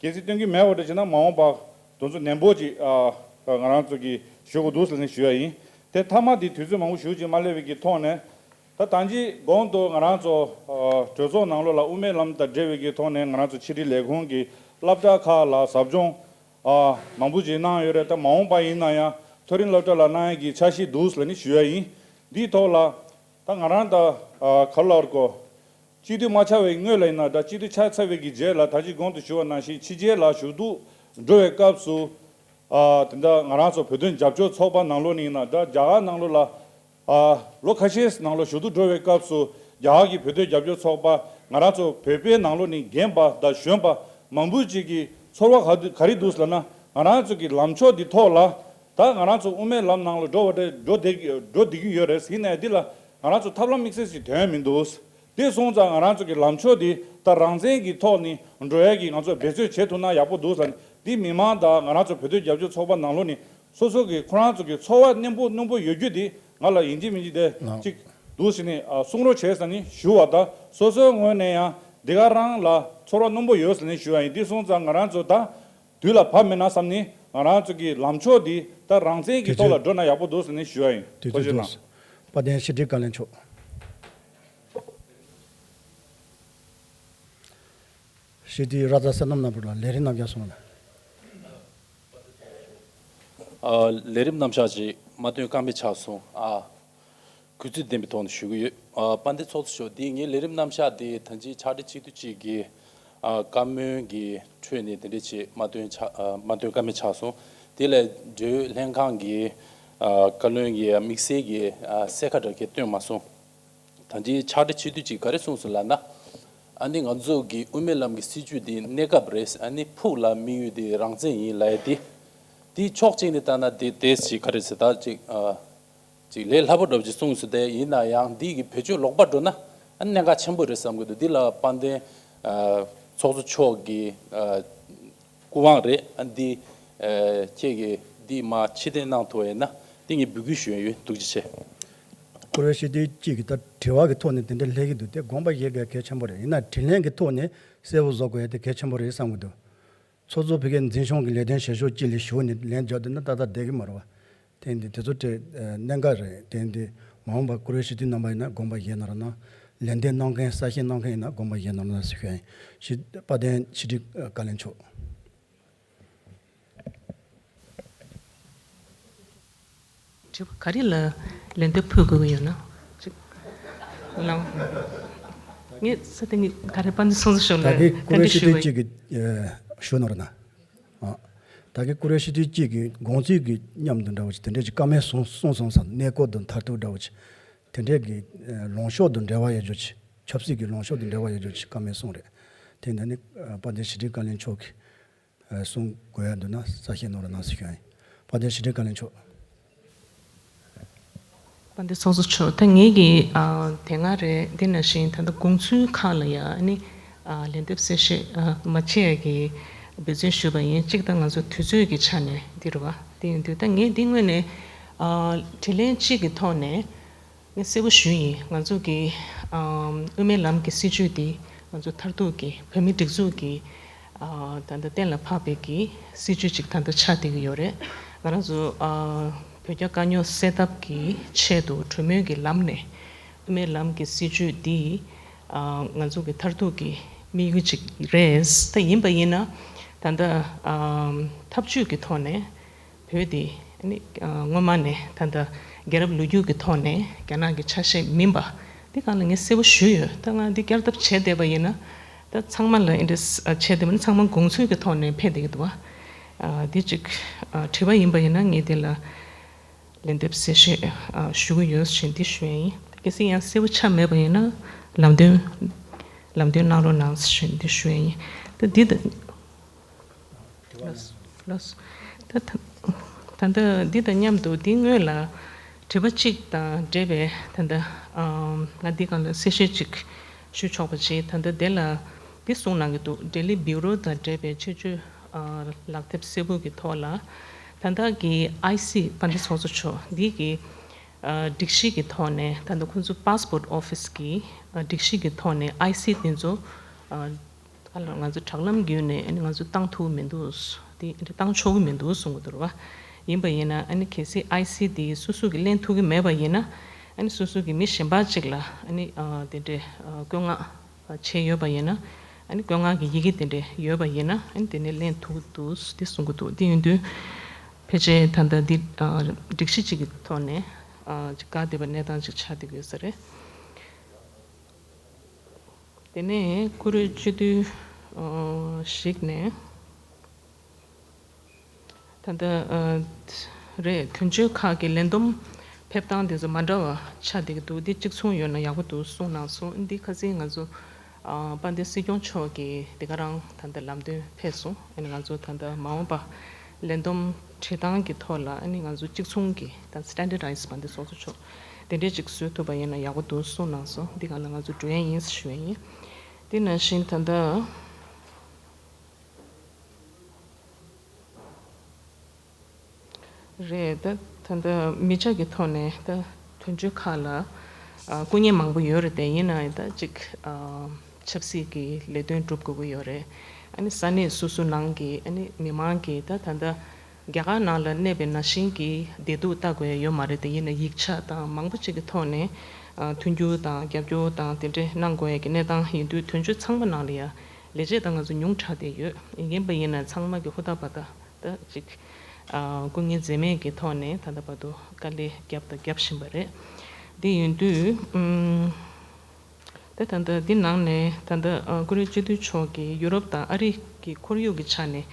གལ་སྲིད་སྟོན་གྱི་མེད་པ་འདྲ་བྱས་ན་མ་འོངས་པ་དེ་ཚོ་ནན་པོ་ཅིག་ཨ་ང་རང་ཚོ་གིས་ཞུ་དགོས་འདུག་ཟེར་ནས་ཞུ་ཡ་ཡིན། དེ་མཐའ་མ་འདི་དུས་ཚོད་མང་པོ་ཞེ་ཅིག་མ་སླེབས་པའི་གི་ཐོག་ནས། ད་ད་ཅི་གོང་དུ་ང་རང་ཚོ་ཨ་གྲོས་ཚོགས་ནང་ལོགས་ལ་དབུ་མའི་ལམ་དང་འབྲེལ་བའི་གི་ཐོག་ནས་ང་རང་ཚོ་ཕྱི་དྲིལ་ལས་ཁུངས་ཀྱི་སློབ་གྲྭ་ཁག་ལ་ཟབ་སྦྱོང་ཨ་མང་པོ་ཅིག་གནང་ཡོད་རེད། ད་མ་འོངས་པ་ཡིན་ན་ཡང་མཐོ་རིམ་སློབ་གྲྭ་ལ་གནང་ཡས་ཀྱི་འཆར་གཞི་འདུག་ཟེར་ནས་ཞུ་ཡ་ཡིན། འདིའི་ཐོག་ལ་ད་ང་རང་ད་ཨ་ག་རེ་ལབ་དགོས། སྤྱི་འཐུས་མ་ཆགས་པའི་སྔོན་ལ་ཡིན་ན་འདྲ། སྤྱི་འཐུས་ཆགས་ཚར་བའི་གི་རྗེས་ལ་ད་ཅི་གོང་དུ་ཞུ་བ་ནང་བཞིན་ཕྱི་རྒྱལ་ལ་ཞུ་གཏུག་འགྲོ་བའི་སྐབས་སུ། ཨ་དེ་འདྲ་ང་རང་ཚོ་བོད་དོན་རྒྱབ་སྐྱོར་ཚོགས་པ་ནང་ལོགས་ནས་ཡིན་ན་འདྲ། རྒྱ་གར་ནང་ལོགས་ལ་ཨ་ལོ་ཁ་ཤས་ནང་ལོགས་ཞུ་གཏུག་འགྲོ་བའི་སྐབས་སུ་རྒྱ་གར་གྱི་བོད་དོན་རྒྱབ་སྐྱོར་ཚོགས་པ་ང་རང་ཚོ་བོད་པའི་ནང་ལོགས་ནས་རྒན་པ་དང་གཞོན་པ་ མང་པོ་ཅིག་གི་ཚོར་བ་ག་དུ་ག་རེ་འདུག་ཟེར་ན། ང་རང་ཚོ་གི་ལམ་ཕྱོགས་འདི་ཐོག་ལ་ད་ང་རང་ཚོ་དབུ་མའི་ལམ་ནང་ལ་འགྲོ་བ་དེ་འགྲོ་བསྡད་འགྲོ་བསྡད་ཀྱི་ཡོད་རེད། ཡིན་ནའི་འདི་ལ་ང་རང་ཚོ་ཐབས་ལམ་དམིགས་བསལ་ཞིག་དོན་མི་འདུག་དེ་སོང་ཙང་ང་རང་ཚོ་གི་ལམ་ཕྱོགས་འདི་ད་རང་བཙན་གྱི་ཐོག་ནས་འགྲོ་ཡ་གི་ང་ཚོ་འབད་རྩོལ་བྱེད་ཐུབ་ན་ཡག་པོ་འདུག་ཟེར་ནས། འདི་མི་མང་དང་ང་རང་ཚོ་བོད་དོན་རྒྱབ་སྐྱོར་ཚོགས་པ་ནང་ལོགས་ནས་སོ་སོ་གི་ཁོ་རང་ཚོ་གི་ཚོར་བ་རྣོན་པོ་རྣོན་པོ་ཡོད་རྒྱུ་འདི་ང་ལ་ཡིན་གཅིག་མིན་གཅིག་དེ་ལགས། གཅིག་འདུག་ཟེར་ནས་ཨ་གསུང་རོགས་བྱས་ཟེར་ནས་ཞུ་བ་དང་། སོ་སོའི་ངོས་ནས་ཡང་འདི་ག་རང་ལ་ཚོར་བ་རྣོན་པོ་ཡོད་ཟེར་ནས་ཞུ་བ་ཡིན། འདི་སོང་ཙང་ང་རང་ཚོ་ད་དུས་ལ་བབ་མེད་ན་བསམ་ནས། ང་རང་ཚོ་གི་ལམ་ཕྱོགས་འདི་ད་རང་བཙན་གྱི་ཐོག་ལ་འགྲོ་ན་ཡག་པོ་འདུག་ཟེར་ནས་ཞུ་བ་ཡིན། ཐུགས་རྗེ་ཆེ། ཐུགས་རྗེ་གནང་། དཔལ་ལྡན་ཤེས་རིག་བཀའ་བློན་མཆོག་ཤེས་རིག་ར་ཛ་བསོད་ནམས་ནོར་བུ་ལགས། ལས་རིམ་རྣམ་གཞག་སོང་ལ། ཨ། ལས་རིམ་རྣམ་གཞག་ཅིག་མ་བཏོན་ཀ་མེད་ཆགས་སོང་། ཨ། གུས་བརྩི་ལྡན་པའི་ཐོག་ནས་ཞུ་གི་ཡོད། ཨ། དཔལ་ལྡན་ཚོགས་གཙོ་མཆོག་འདི་ངའི་ལས་རིམ་རྣམ་གཞག་འདི་ད་ཅི་ཕྱག་སྦྲེལ་སྤྱི་འཐུས་གཅིག་གིས། ཨ། བཀའ་མོལ་གྱི་ཁྲོད་ནས་དེ་འདྲ་ཅིག་མ་བཏོན་ཆ། ཨ། མ་བཏོན་ཀ་མེད་ཆགས་སོང་། དེ་ལས་འབྲེལ་ཡོད་ལྷན་ཁང་གི། ཨ། བཀའ་བློན་གྱིས་དམིགས་བསལ་གྱི། ཨ། གསལ་ཁ་འདྲ་གས་བཏོན་མ་སོང་། ད་ཅི་ཕྱག་སྦྲེལ་སྤྱི་འཐུས་ཀྱིས་ག་རེ་གསུངས་སོང་ལབ་ན། ཨ་ནི་ང་ཚོ་གི་དབུ་མའི་ལམ་གྱི་སྲིད་བྱུས་འདི་གནས་སྐབས་རེད། ཨ་ནི་ཕུགས་ལ་དམིགས་ཡུལ་འདི་རང་བཙན་ཡིན་ལབ་ཡ་དེ། དེ་ཕྱོགས་གཅིག་ནས་བལྟས་ན་དེ་དེ་ཞིག་ག་རེ་ཟེར་ད་ཅིག་ཨ། ཅིག་ལས་སླ་པོ་འདྲ་པོ་ཅིག་གསུངས་སོང་། དེ་ཡིན་ན་ཡང་འདི་གི་བེད་སྤྱོད་ལོག་པ་འགྲོ་ན་ཨ་གནད་འགག་ཆེན་པོ་རེད་བསམ་གྱི་འདུག་འདི་ལ་དཔལ་ལྡན། ཨ། ཚོགས་གཙོ་མཆོག་གི། ཨ། སྐུ་དབང་རེད། ཨ། འདི། ཨ། ཁྱེད་ཀྱིས་འདི་མར་ཕྱིར་འཐེན་གནང་ཐུབ་པ་ཡིན་ན་འདི་ངས་འབོད་སྐུལ་ཞུ་ཡ་ཡོད། ཐུགས་རྗེ་ཆེ། བཀུར་འོས་སྤྱི་འཐུས་གཅིག་གིས་ད་དྲི་བ་གི་ཐོག་ནས་དེ་འདྲ་སླེབས་ཀྱི་འདུག་དེ་དགོངས་པ་བཞེས་དགོས་གལ་ཆེན་པོ་རེད། ཡིན་ན་དྲིས་ལན་གྱི་ཐོག་ནས་གསལ་པོ་བཟོ་དགོས་ཡ་དེ་གལ་ཆེན་པོ་རེད་བསམ་གྱི་འདུག་ཚོགས་གཙོ་ཕ་གིའི་འཛིན་སྐྱོང་གི་ལས་དོན་བྱེད་ཕྱོགས་གཅིག་ལ་ཞུགས་ནས་ལན་འཇོག་བསྡད་ན་ཏག་ཏག་བསྡད་ཀྱི་མ་རེད་བ། དེ་འདི་དེ་ཚོ་དེ་གནད་འགག་རེད། དེ་འདི་མ་འོངས་པ་བཀུར་འོས་སྤྱི་འཐུས་རྣམ་པ་ཡིན་ན་དགོངས་པ་བཞེས་གནང་རོགས་གནང་། ལན་འདེབས་གནང་མཁན་གསལ་བཤད་གནང་མཁན་ཡིན་ན་དགོངས་པ་བཞེས་གནང་རོགས་གནང་ཟེར་ཞུ་ཡ་ཡིན། ཞེས་དཔལ་ལྡན་ཕྱི་དྲིལ་བཀའ་བློན་མཆོག་དྲི་བ་ག་རེ་ལ་ལན་འདེབས་ཕུལ་དགོས་ཀྱི་ཡོད་ན། ཅིག་ལའོ། ངས་ས་དེ་ངས་ག་རེ་དཔལ་ལྡན་ཚོགས་གཙོ་མཆོག་ལ་ད་གིན་བཀུར་འོས་སྤྱི་འདྲི་ཞུ་འདོད་གི་ཅིག་གི་ཞུ་གནང་རོགས་གནང་། ཨ། ད་གིན་བཀུར་འོས་སྤྱི་འཐུས་གཅིག་གིས་དགོངས་ཚུལ་གྱི་མཉམ་དུ་འདྲ་བོ་ཅིག་དེ་འདྲས་ཀྱི་བཀའ་མོལ་གསུངས་གསུངས་སོང་ཙང་། གནས་སྐོར་དང་མཐར་ཐུག་འདྲ་བོ་ཅིག་དེ་འདྲས་ཀྱི་ལངས་ཕྱོགས་དང་འབྲེལ་བ་ཡོད་རྒྱུ་ཅིག་ཆབ་སྲིད་ཀྱི་ལངས་ཕྱོགས་དང་འབྲེལ་བ་ཡོད་རྒྱུ་ཅིག་བཀའ་མོལ་གསུངས་རེད། དེ་འདྲ་ནི་དཔལ་ལྡན་ཕྱི་དྲིལ་བཀའ་བློན་མཆོག་གིས་གསུང་དགོས་ཡ་འདུག་ན་གསལ་བཤད་གནང་རོགས་གནང་ཟེར་ཞུ་ཡ་ཡིན། དཔལ་ལྡན་ཕྱི་དྲིལ་བཀའ་བློན་མཆོག་དཔལ་ལྡན་ཚོགས་གཙོ་མཆོག་ད་ངེད་ཀྱི་ཨ་དེ་སྔ་རེད། དེ་ནང་བཞིན་ད་ལྟ་དགོངས་ཚུལ་ཁག་ལ་ཡང་ཨ་ནི་ཨ་ལན་འདེབས་གསལ་བཤད་ཨ་མ་བྱས་ཀྱི་འབད་བརྩོན་ཞུས་པ་ཡིན། གཅིག་ད་ང་ཚོ་དུས་ཚོད་ཀྱི་ཆ་ནས་འདི་རུ་བ་དེ་ཡིན་དུས། ད་ངས་འདི་སྔོན་ནས་ཨ་དྲིས་ལན་གཅིག་གི་ཐོག་ནས་ངས་གསལ་པོ་ཞུས་ཡིན། ང་ཚོ་གི་ཨ་དབུ་མའི་ལམ་གྱི་སྲིད་བྱུས་འདི་ང་ཚོ་མཐར་ཐུག་གི་བོད་མི་སྒྲིག་འཛུགས་ཀྱི་ཨ་ད་ལྟ་གཏན་ལ་ཕབ་པའི་གི་སྲིད་བྱུས་ཅིག་ད་ལྟ་ཆགས་བསྡད་ཀྱི་ཡོད་རེད། ང་རང་ཚོ་ཨ་བོད་རྒྱ་དཀའ་རྙོག་སེལ་ཐབས་ཀྱི་ཆེད་དུ་གྲོས་མོལ་གྱི་ལམ་ནས་དབུ་མའི་ལམ་གྱི་སྲིད་བྱུས་འདི་ཨ་ང་ཚོ་གི་མཐར་ཐུག་གི་དམིགས་ཡུལ་ཅིག་རེད། ད་ཡིན་པ་ཡིན་ན་ད་ལྟ་ཨ་འཐབ་ཇུས་ཀྱི་ཐོག་ནས་བོད་འདི་ཨ་ནི་ཨ་སྔོན་མ་ནས་ད་ལྟ་རྒྱལ་རབས་ལོ་རྒྱུས་ཀྱི་ཐོག་ནས་རྒྱ་ནག་གི་ཆ་ཤས་མིན་པ་འདི་སྒང་ལ་ངས་གསལ་པོ་ཞུས་ཡོད། ད་ང་འདི་བསྐྱར་ལྡབ་བྱས་བསྡད་པ་ཡིན་ན། ད་ཚང་མ་ལ་ཨེ་འདྲས་ཨ་བྱས་བསྡད་པ་ནི་ཚང་མ་དགོངས་ཚུལ་གྱི་ཐོག་ནས་ཕེབས་བསྡད་ཀྱི་འདུག་བ། ཨ་འདི་གཅིག་ཨ་དྲི་བ་ཡིན་པ་ཡིན་ན་ངས་འདི་ལ་ལན་འདེབས་གསལ་བཤད་ཨ་ཞུ་གི་ཡོད་ཅེས་འདི་ཞུ་ཡ་ཡིན། གལ་སྲིད་ཡང་གསལ་པོ་ཆགས་མེད་པ་ཡིན་ན་ལམ་སྟོན་ལམ་སྟོན་གནང་རོགས་གནང་ཞེས་འདི་ཞུ་ཡ་ཡིན། ད་འདི་ད་ལགས་ལགས། ད་ད་ད་ལྟ་འདི་དང་མཉམ་དུ་འདི་སྔོན་ལ་དྲི་བ་གཅིག་དང་འབྲེལ་བའི་ད་ལྟ་ཨམ་ང་འདི་སྒང་ལ་གསལ་བཤད་ཅིག་ཞུ་ཆོག་པ་བྱས། ད་ལྟ་དེ་ལ་འདི་གསུང་གནང་གི་འདུག་འབྲེལ་ཡོད་བྷིའུ་རོ་དང་འབྲེལ་བའི་ཆེད་བརྗོད་ཨ་ལག་དེབ་སེར་པོ་གི་ཐོག་ལ་ད་ལྟ་གི་ཨའི་སི་དཔལ་ལྡན་ཚོགས་གཙོ་མཆོག་འདི་གི་ཨ་སྒྲིག་གཞི་གི་ཐོག་ནས་ད་ལྟ་ཁོང་ཚོ་པཱ་སི་པོར་ཨོ་ཕི་སི་གི་ཨ་སྒྲིག་གཞི་གི་ཐོག་ནས་ཨའི་སི་དེ་ཚོ་ཨ་ཨ་ལ་ང་ཚོ་དྲ་ལམ་བརྒྱུད་ནས་ཨ་ནི་ང་ཚོ་བཏང་ཐུབ་མི་འདུག་དེ་བཏང་ཆོག་གི་མི་འདུག་གསུང་གི་འདུག་རེད་བ། ཡིན་པ་ཡིན་ན་ཨ་ནི་གལ་སྲིད་ཨའི་སི་དེ་སོ་སོ་གིས་ལེན་ཐུབ་ཀྱི་མེད་པ་ཡིན་ན་ཨ་ནི་སོ་སོ་གི་མི་གཞན་པ་ཅིག་ལ་ཨ་ནི་ཨ་དེ་འདྲའི་ཨ་བཀོད་མངགས་བྱས་ཡོད་པ་ཡིན་ན་ཨ་ནི་བཀོད་མངགས་ཀྱི་ཡི་གེ་དེ་འདྲ་ཡོད་པ་ཡིན་ན་ཨ་ནི་དེ་ནས་ལེན་ཐུབ་ཀྱི་འདུག་དེ་གསུང་གི་འདུག་དེ་ཡིན་དུས་ཕལ་ཆེར་ད་ལྟ་འདི་ཨ་སྒྲིག་གཞི་གཅིག་གི་ཐོག་ནས་ཨ་ཅིག་བཀག་བསྡད་པའི་གནས་སྟངས་ཅིག་ཆགས་བསྡད་ཀྱི་ཡོད་ས་རེད། དེ་ནས་བཀུར་འོས་སྤྱི་འཐུས་ཨ་ཞིག་ནས་ད་ལྟ་ཨ་རེད། དོན་གཅོད་ཁག་གི་ལས་བསྡོམས་ཕེབས་སྟངས་དེ་ཚོ་མ་འདྲ་བ་ཆགས་བསྡད་ཀྱི་འདུག་འདི་གཅིག་མཚུངས་ཡོད་ན་ཡག་པོ་འདུག་གསུངས་གནང་སོང་། འདི་ཁ་སང་ང་ཚོ་ ཨ་དཔལ་ལྡན་སྲིད་སྐྱོང་མཆོག་གིས་དེ་ག་རང་ད་ལྟ་ལམ་སྟོན་ཕེབས་སོང་། ཨ་ནི་ང་ཚོ་ད་ལྟ་མ་འོངས་པ་ལས་བསྡོམས་བྲིས་སྟངས་ཀྱི་ཐོག་ལ་ཨ་ནི་ང་ཚོ་གཅིག་མཚུངས་ཀྱི་ད་standardized བ་འདི་སོ་སོ་ཆོག་དེ་འདྲས་ཅིག་བཟོ་ཐུབ་པ་ཡིན་ན་ཡག་པོ་འདུག་གསུངས་གནང་སོང་། འདི་ག་ལ་ང་ཚོ་འགྲོ་ཡ་ཡིན་ཞུ་ཡ་ཡིན། དེ་ནང་བཞིན་ད་ལྟ། རེད། ད་ད་ལྟ་མི་ཆ་གི་ཐོག་ནས་ད་དོན་གཅོད་ཁག་ལ་ཨ་སྐུ་ངལ་མང་པོ་ཡོད་རེད་དེ། ཡིན་ན་ཡང་ད་ཅིག་ཨ་ཆབ་སྲིད་ཀྱི་ལས་དོན་སྒྲུབ་དགོས་ཀྱི་ཡོད་རེད། ཨ་ནི་ས་གནས་སོ་སོ་ནང་གི་ཨ་ནི་མི་མང་གི་ད་ད་ལྟ་རྒྱ་གར་ནང་ལ་གནས་པའི་ནང་བཞིན་གྱི་བདེ་སྡུག་ལྟ་དགོས་ཡ་ཡོད་མ་རེད་དེ། ཡིན་ན་ཡིག་ཆ་དང་མང་པོ་ཅིག་གི་ཐོག་ནས་ཨ་མཐུན་འགྱུར་དང་རྒྱབ་སྐྱོར་དང་དེ་འདྲས་གནང་དགོས་ཡ་གི་གནས་སྟངས་ཡིན་དུས། དོན་གཅོད་ཚང་མ་ནང་ལ་ཡ་ལས་བྱེད་ད་ང་ཚོ་ཉུང་དྲགས་བསྡད་ཡོད། ཡིན་པ་ཡིན་ན་ཚང་མ་གི་ཧུར་ཐག་བར་ཐག་ད་ཅིག་ཨ་སྐུ་ངལ་འཛེམས་མེད་ཀྱི་ཐོག་ནས་ད་ལྟ་བར་དུ་དཀའ་ལས་བརྒྱབ་དང་རྒྱབ་བཞིན་པ་རེད། འདི་ཡིན་དུས་ཨུམ། ད་ད་ལྟ་འདི་ནང་ནས་ད་ལྟ་ཨ་སྐུ་ངོ་སྤྱི་འཐུས་མཆོག་གིས་ཡུ་རོབ་དང་ཨ་རི་གི་ཁོར་ཡུག་གི་ཆ་ནས་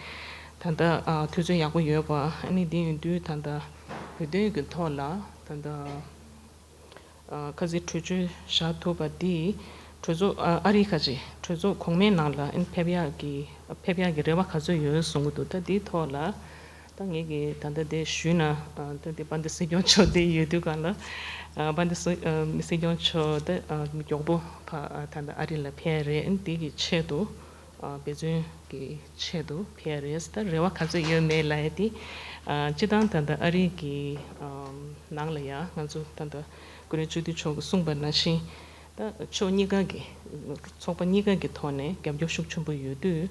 ད་ལྟ་ཨ་དུས་ཚོད་ཡག་པོ་ཡོད་པ། ཨ་ནི་འདི་ཡིན་དུས་ད་ལྟ་བོད་དོན་གྱི་ཐོག་ལ་ད་ལྟ་ཨ་ཁ་སང་གྲོས་ཆོད་བཞག་ཐུབ་པ་འདི་གྲོས་ཚོགས་ཨ་ཨ་རི་ཁ་ཅིག་གྲོས་ཚོགས་གོང་མའི་ནང་ལ་ཨ་ནི་ཕེབས་ཡག་གི་ཕེབས་ཡག་གི་རེ་བ་ག་ཚོད་ཡོད་གསུང་གི་འདུག་ད་འདིའི་ཐོག་ལ་ད་ངེད་ཀྱིས་ད་ལྟ་དེ་ཞུས་ན་ཨ་ད་དེ་དཔལ་ལྡན་སྲིད་སྐྱོང་མཆོག་དེ་ཡོད་དུས་གང་ལ་ཨ་དཔལ་ལྡན་སྲིད་ཨ་སྲིད་སྐྱོང་མཆོག་ད་ཨ་མགྱོགས་པོ་ཕ་ཨ་ད་ལྟ་ཨ་རི་ལ་ཕེབས་རེད། ཨ་ནི་དེ་གི་ཆེད་དུ་ཨ་འབད་བརྩོན་གྱི་ཆེད་དུ་ཕེབས་རེད། ད་རེ་བ་ག་ཚོད་ཡོད་མེད་ལབ་ཡ་དེ་ཨ་སྤྱིར་བཏང་ད་ལྟ་ཨ་རི་གི་ཨ་ནང་ལ་ཡ་ང་ཚོ་ད་ལྟ་སྐུ་ངོ་སྤྱི་འཐུས་མཆོག་གིས་གསུངས་པ་ནང་བཞིན་ད་ཕྱོགས་གཉིས་ཀ་གི་ཚོགས་པ་གཉིས་ཀ་གི་ཐོག་ནས་རྒྱབ་སྐྱོར་ཤུགས་ཆེན་པོ་ཡོད་དུས།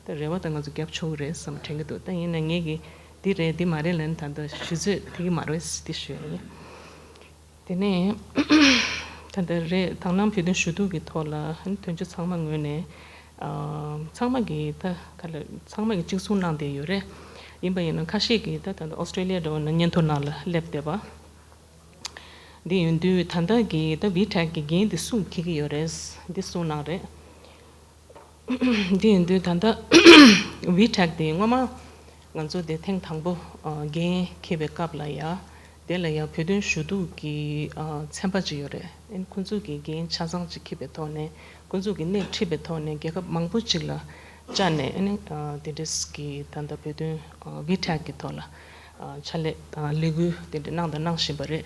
ད་རེ་བ་ད་ང་ཚོ་རྒྱབ་ཆོག་གི་རེད་བསམ་དྲན་གྱི་འདུག་ད་ཡིན་ན་ངེད་ཀྱིས་འདི་རེད་འདི་མ་རེད་ལབ་ན་ད་ལྟ་ཞུ་ཚོད་དེ་གི་མ་རེད་འདི་ཞུ་ཡ་ཡིན། དེ་ནས་ད་ལྟ་རེད། དང་བླངས་བོད་དོན་ཞུ་གཏུག་གི་ཐོག་ལ་དོན་གཅོད་ཚང་མ་ངོས་ནས་ཨ་ཚང་མ་གིས་ད་ག་ལ་ཚང་མ་གིས་གཅིག་མཚུངས་གནང་བསྡད་ཡོད་རེད། ཡིན་པ་ཡིན་ན་ཁ་ཤས་ཀྱིས་ད་ད་ལྟ་ཨོ་སི་ཀྲི་ལི་ཡ་འདྲ་བོ་ན་སྙན་ཐོ་ནང་ལ་སླེབས་བསྡད་པ། འདི་ཡིན་དུས་ད་ལྟ་གི་ད་ཝི་ཊེག་གི་འགན་འདི་སུས་འཁྱེར་གྱི་ཡོད་རེད། འདི་གསུངས་གནང་རེད། འདི་ཡིན་དུས་ད་ལྟ་ཝི་ཊེག་དེ་སྔོན་མ་ང་ཚོ་དེ་ཐེངས་དང་པོ་ཨ་འགན་འཁྱེར་བའི་སྐབས་ལ་ཡ་དེ་ལ་ཡ་བོད་དོན་ཞུ་གཏུག་གི་ཨ་ཚན་པ་ཅིག་ཡོད་རེད། ཨ་ནི་ཁོང་ཚོ་གི་འགན་ཆ་ཚང་ཅིག་འཁྱེར་བའི་ཐོག་ནས་ཁོང་ཚོ་གི་སྣེ་ཁྲིད་པའི་ཐོག་ནས་རྒྱལ་ཁབ་མང་པོ་ཅིག་ལ་བཅར་ནས་ཨ་ནི་ཨ་དེ་འདྲས་ཀྱི་ད་ལྟ་བོད་དོན་ཨ་ཝི་ཊེག་གི་ཐོག་ལ་ཨ་ཕྱག་ལས་དང་ལས་འགུལ་དེ་འདྲ་གནང་དང་གནང་བཞིན་པ་རེད།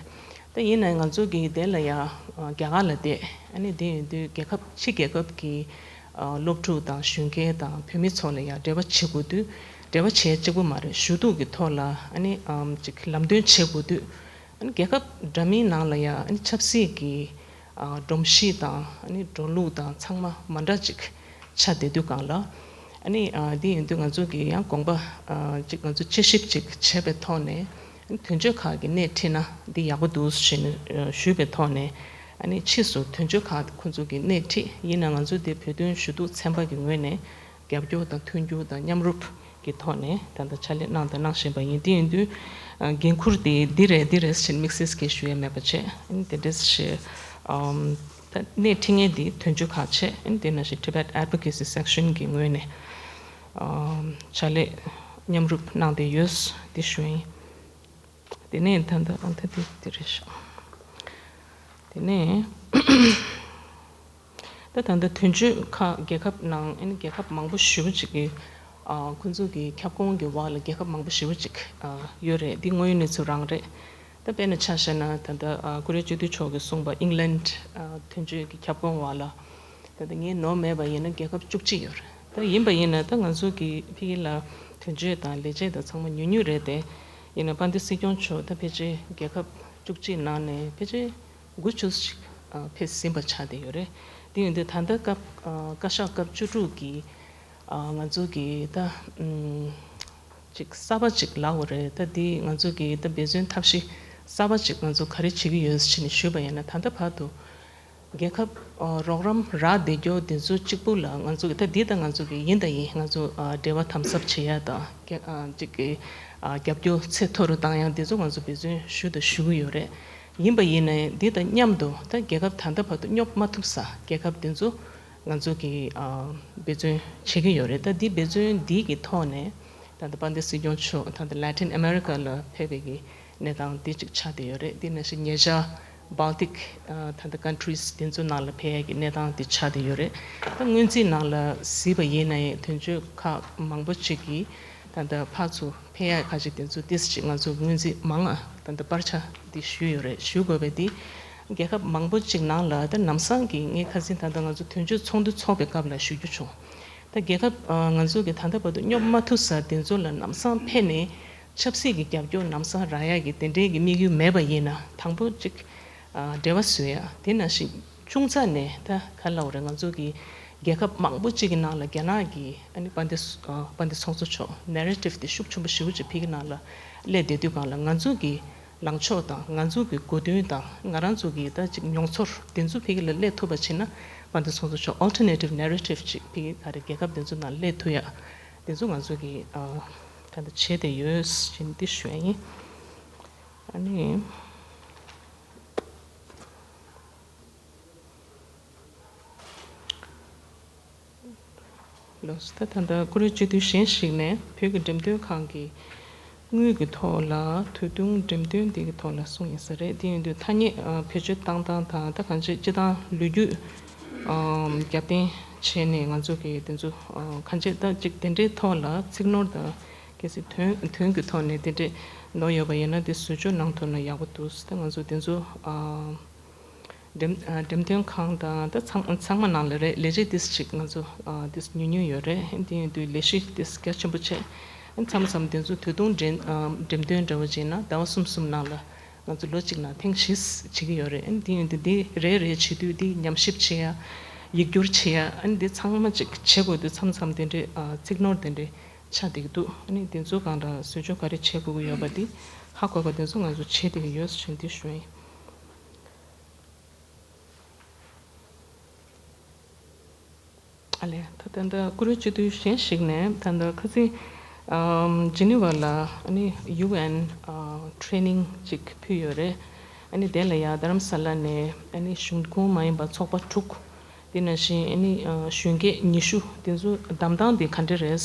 ད་ཡིན་ནའི་ང་ཚོ་གི་དེ་ལ་ཡ་ཨ་རྒྱ་གར་ལ་བསྡད། ཨ་ནི་དེ་ཡིན་དུས་རྒྱལ་ཁབ་ཕྱི་རྒྱལ་ཁབ་ཀྱི་ཨ་སློབ་ཕྲུག་དང་གཞོན་སྐྱེས་དང་བོད་མི་ཚོ་ལ་ཡ་འབྲེལ་བ་བྱེད་དགོས་དུས་འབྲེལ་བ་བྱེད་གཅིག་པོ་མ་རེད། ཞུ་གཏུག་གི་ཐོག་ལ་ཨ་ནི་ཨམ་ཅིག་ལམ་སྟོན་བྱེད་དགོས་དུས་ཨ་ནི་རྒྱལ་ཁབ་འདྲ་མིན་ནང་ལ་ཡ་ཨ་ནི་ཆབ་སྲིད་ཀྱི་ཨ་སྒྲོམ་གཞི་དང་ཨ་ནི་འགྲོ་ལུགས་དང་ཚང་མ་མ་འདྲ་ཅིག་ཆགས་བསྡད་དུས་གང་ལ། ཨ་ནི་ཨ་འདི་ཡིན་དུས་ང་ཚོ་གི་ཡང་དགོངས་པ་ཨ་ཅིག་ང་ཚོ་དཔྱད་ཞིབ་ཅིག་བྱས་པའི་ཐོག་ནས་ཨ་ནི་དོན་གཅོད་ཁག་གི་སྣེ་ཁྲིད་ན་འདི་ཡག་པོ་འདུག་ཞེས་ནས་ཨ་ཞུས་པའི་ཐོག་ནས་ཨ་ནི་ཕྱིས་སུ་དོན་གཅོད་ཁག་ཁོང་ཚོ་གི་སྣེ་ཁྲིད་ཡིན་ན་ང་ཚོ་དེ་བོད་དོན་ཞུ་གཏུག་ཚན་པ་གི་ངོས་ནས་རྒྱབ་སྐྱོར་དང་མཐུན་འགྱུར་དང་མཉམ་རུབ་ཀྱི་ཐོག་ནས་ད་ལྟ་ཕྱག་ལས་གནང་དང་གནང་བཞིན་པ་ཡིན། དེ་ཡིན་དུས་ཨ་འགན་འཁུར་དེ་འདི་རེད་འདི་རེད་ཞེས་དམིགས་བསལ་གྱི་ཞུ་ཡ་མེད་པ་བྱས། ཨ་ནི་དེ་འདྲས་ཞེས་ཨམ། ད་སྣེ་ཁྲིད་མཁན་འདི་དོན་གཅོད་ཁག་བྱས། ཨ་ནི་དེ་ནང་བཞིན་Tibet Advocacy Section གི་ངོས་ནས་ཨམ་ཕྱག་ལས་མཉམ་རུབ་གནང་བསྡད་ཡོད་འདི་ཞུ་ཡིན། དེ་ནས་ད་ལྟ་ཨ་ད་དེ་དེ་རེད་ཤག་དེ་ནས་ད་ད་ལྟ་དོན་གཅོད་ཁག་རྒྱལ་ཁབ་ནང་ཨ་ནི་རྒྱལ་ཁབ་མང་པོ་ཞེ་པོ་ཅིག་གི་ཨ་ཁོང་ཚོ་གི་ཁྱབ་ཁོངས་ཀྱི་འོག་ལ་རྒྱལ་ཁབ་མང་པོ་ཞེ་པོ་ཅིག་ཨ་ཡོད་རེད། འདི་དངོས་ཡོད་གནས་ཚུལ་རང་རེད། ད་དཔེར་ན་ཆ་བཞག་ན་ད་ལྟ་ཨ་སྐུ་ངོ་སྤྱི་འཐུས་མཆོག་གིས་གསུངས་པ་ཨིང་ལན་ཨ་དོན་གཅོད་ཀྱི་ཁྱབ་ཁོངས་འོག་ལ་ད་ལྟ་ངས་ནོར་མེད་པ་ཡིན་ན་རྒྱལ་ཁབ་བཅུ་གཅིག་ཡོད་རེད། ད་ཡིན་པ་ཡིན་ན་ད་ང་ཚོ་གི་ཕ་གི་ལ་དོན་གཅོད་དང་ལས་བྱེད་དང་ཚང་མ་ཉུང་ཉུང་རེད་དེ། ཡིན་ན་དཔལ་ལྡན་སྲིད་སྐྱོང་མཆོག་ད་ཕལ་ཆེར་རྒྱལ་ཁབ་བཅུ་གཅིག་ནང་ནས་ཕལ་ཆེར་དགུ་བཅུ་ཞིག་ཨ་ཕེབས་ཟིན་པ་ཆགས་བསྡད་ཡོད་རེད། དེ་ཡིན་དུས་ད་ལྟ་སྐབས་ཨ་བཀའ་ཤག་སྐབས་བཅུ་དྲུག་གི་ཨ་ང་ཚོ་གི་ད་ཨུམ་ཅིག་གསར་པ་ཅིག་ལབ་དགོས་རེད། ད་འདི་ང་ཚོ་གི་ད་འབད་བརྩོན་ཐབས་ཤེས་གསར་པ་ཅིག་ང་ཚོ་ག་རེ་བྱེད་ཀྱི་ཡོད་ཟེར་ནས་ཞུས་པ་ཡིན་ན། ད་ལྟ་བར་དུ་རྒྱལ་ཁབ་ཨ་རོགས་རམ་རག་བསྡད་རྒྱུ་འདི་ཚོ་གཅིག་པུ་ལ་ང་ཚོ་གི་ད་འདི་ད་ང་ཚོ་གི་ཡིན་ད་ཡིན། ང་ཚོ་ཨ་འབྲེལ་བ་དམ་ཟབ་བྱེད་ཡ་དང་རྒྱ་ཨ་ཅིག་གི་ཨ་རྒྱབ་སྐྱོར་ཚད་མཐོ་རུ་བཏང་ཡ་འདི་ཚོ་ང་ཚོ་འབད་བརྩོན་ཞུ་དང་ཞུ་གི་ཡོད་རེད། ཡིན་པ་ཡིན་ནའི་འདི་དང་མཉམ་དུ་ད་རྒྱལ་ཁབ་ད་ལྟ་བར་དུ་སྙོབ་མ་ཐུབ་ས་རྒྱལ་ཁབ་འདི་ཚོ་ང་ཚོ་གི་ཨ་འབད་བརྩོན་བྱེད་ཀྱི་ཡོད་རེད། ད་འདི་འབད་བརྩོན་འདི་གི་ཐོག་ནས་ད་ལྟ་དཔལ་ལྡན་སྲིད་སྐྱོང་མཆོག་ད་ལྟ་Latin America ལ་ཕེབས་པའི་གི་གནས་སྟངས་འདི་གཅིག་ཆགས་བསྡད་ཡོད་རེད། འདི་ནང་བཞིན་ཉེ་ཆར་ Baltic ད་ལྟ་countries དེ་ཚོའི་ནང་ལ་ཕེབས་ཡག་གི་གནས་སྟངས་དེ་ཆགས་བསྡད་ཡོད་རེད། ད་སྔོན་རྩིས་ནང་ལ་གཟིགས་པ་ཡིན་ན་ཡང་དོན་གཅོད་ཁག་མང་པོ་ཅིག་གིས་ད་ལྟ་ཕར་ཚུར་ཕེབས་ཡག་ཁ་ཅིག་དེ་ཚོ་ཏིས་ཅིག་ང་ཚོ་སྔོན་རྩིས་མང་ང་ད་ལྟ་པར་ཆ་འདི་ཞུས་ཡོད་རེད། ཞུ་དགོས་པའི་འདི་རྒྱལ་ཁབ་མང་པོ་ཅིག་ནང་ལ་ད་ལམ་སང་གི་ངས་ཁ་སང་ད་ལྟ་ང་ཚོ་དོན་གཅོད་ཚོགས་འདུ་ཚོགས་པའི་སྐབས་ལ་ཞུ་རྒྱུ་བྱུང་། ད་རྒྱལ་ཁབ་ང་ཚོ་གི་ད་ལྟ་བར་དུ་སྙོབ་མ་ཐུབ་ས་དེ་ཚོ་ལ་ལམ་སང་ཕེབས་ནས་ཆབ་སྲིད་ཀྱི་རྒྱབ་སྐྱོར་ལམ་སང་རག་ཡག་གི་དེ་འདྲའི་གི་དམིགས་ཡུལ་མེད་པ་ཡིན་ན་དང་པོ་གཅིག་འབྲེལ་བ་བཟོ་ཡ་དེ་ནང་བཞིན་ཆུང་ཙག་ནས་ད་ག་ལབ་རེད། ང་ཚོ་གི་རྒྱལ་ཁབ་མང་པོ་གཅིག་གི་ནང་ལ་རྒྱ་ནག་གི་ཨ་ནི་དཔལ་ལྡན་དཔལ་ལྡན་ཚོགས་གཙོ་མཆོག་narrative དེ་ཤུགས་ཆེན་པོ་ཞེ་པོ་ཅིག་ཕ་གི་ནང་ལ་སླེབས་བསྡད་དུས་སྒང་ལ་ང་ཚོ་གི་ལངས་ཕྱོགས་དང་ང་ཚོ་གི་གོ་དོན་དང་ང་རང་ཚོ་གི་ད་ཅིག་མྱོང་ཚོར་དེ་ཚོ་ཕ་གི་ལ་སླེབས་ཐུབ་པ་བྱས་ན་དཔལ་ལྡན་ཚོགས་གཙོ་མཆོག་alternative narrative ཅིག་ཕ་གི་ག་རེ་རྒྱལ་ཁབ་དེ་ཚོ་ནང་སླེབས་ཐུབ་ཡ་དེ་ཚོ་ང་ཚོ་གི་ད་ལྟ་བྱས་བསྡད་ཡོད་ཅེས་འདི་ཞུ་ཡ་ཡིན། ཨ་ནི། ལགས་སོ། ད་ད་ལྟ་ཀུ་རེ་སྤྱི་འཐུས་གཞན་ཞིག་ནས་བོད་ཀྱི་འགྲེམས་སྟོན་ཁང་གི་དངུལ་གྱི་ཐོག་ལ་ད་དུང་འགྲེམས་སྟོན་འདི་གི་ཐོག་ལ་གསུངས་ཡིན་ས་རེད། དེ་ཡིན་དུས་ཐ་སྙད་བེད་སྤྱོད་བཏང་སྟངས་དང་ད་གང་ཅི་སྤྱི་བཏང་ལོ་རྒྱུས་རྒྱབ་རྟེན་བྱས་ནས་ང་ཚོ་གི་དེ་ཚོ་གང་ཅི་ད་ཅིག་དེ་འདྲའི་ཐོག་ལ་ཚིག་ནོར་དང་གལ་སྲིད་དོན་དོན་གྱི་ཐོག་ནས་དེ་འདྲའི་ནོར་ཡོད་པ་ཡིན་ན་དེ་བཟོ་བཅོས་གནང་ཐུབ་ན་ཡག་པོ་འདུག་ད་ང་ཚོ་དེ་ཚོ། འགྲེམས་འགྲེམས་སྟོན་ཁང་དང་ད་ཚང་ཚང་མ་ནང་ལ་རེད། ལས་བྱེད་ཏིས་ཅིག་ང་ཚོ་ཏིས་ཉུང་ཉུང་ཡོད་རེད། དེ་ཡིན་དུས་ལས་གཞི་ཏིས་རྒྱ་ཆེན་པོ་བྱས། མཚམས་མཚམས་དེ་ཚོ་ད་དུང་འགྲེམས་འགྲེམས་སྟོན་འདྲ་བོ་བྱས་ན་ཟླ་བ་གསུམ་གསུམ་ནང་ལ་ང་ཚོ་ལོ་གཅིག་ནང་ཐེངས་བཞི་བྱེད་ཀྱི་ཡོད་རེད། དེ་ཡིན་དུས་འདི་རེ་རེ་བྱེད་དུས་འདི་ཉམས་ཞིབ་བྱེད་ཡ། ཡིག་སྒྱུར་བྱེད་ཡ། འདི་ཚང་མ་ཅིག་བྱེད་དགོས་དུས་མཚམས་མཚམས་དེ་འདྲའི་ཚིག་ནོར་དེ་འདྲའི་ཆགས་བསྡད་ཀྱི་འདུག་ཨ་ནི་དེ་ཚོ་གང་འདྲ་བཟོ་བཅོས་ག་རེ་བྱེད་དགོས་ཀྱི་ཡོད་པ་འདི་ཧ་གོ་བ་དེ་ཚོ་ང་ཚོ་བྱེད་བསྡད་ཀྱི་ཡོད་ཟེར་འདི་ཞུ་ཡིན། ཨ་ལས། ད་ད་ལྟ་ཀུ་རེ་སྤྱི་འཐུས་གཞན་ཞིག་ནས་ད་ལྟ་ཁ་སང་ཨམ་ཇི་ནི་ཝ་ལ་ཨ་ནི་ཡུ་ཨེན་ཨ་ཊེ་རེ་ནིང་ཅིག་ཕུལ་ཡོད་རེད། ཨ་ནི་དེ་ལ་ཡ་རྡ་རམ་ས་ལ་ནས་ཨ་ནི་གཞུང་ཁོངས་མ་ཡིན་པ་ཚོགས་པ་དྲུག་དེ་ནང་བཞིན་ཨ་ནི་ཨ་གཞོན་སྐྱེས་ཉི་ཤུ་དེ་ཚོ་བདམས་སྟངས་དེ་ག་འདྲ་རེད།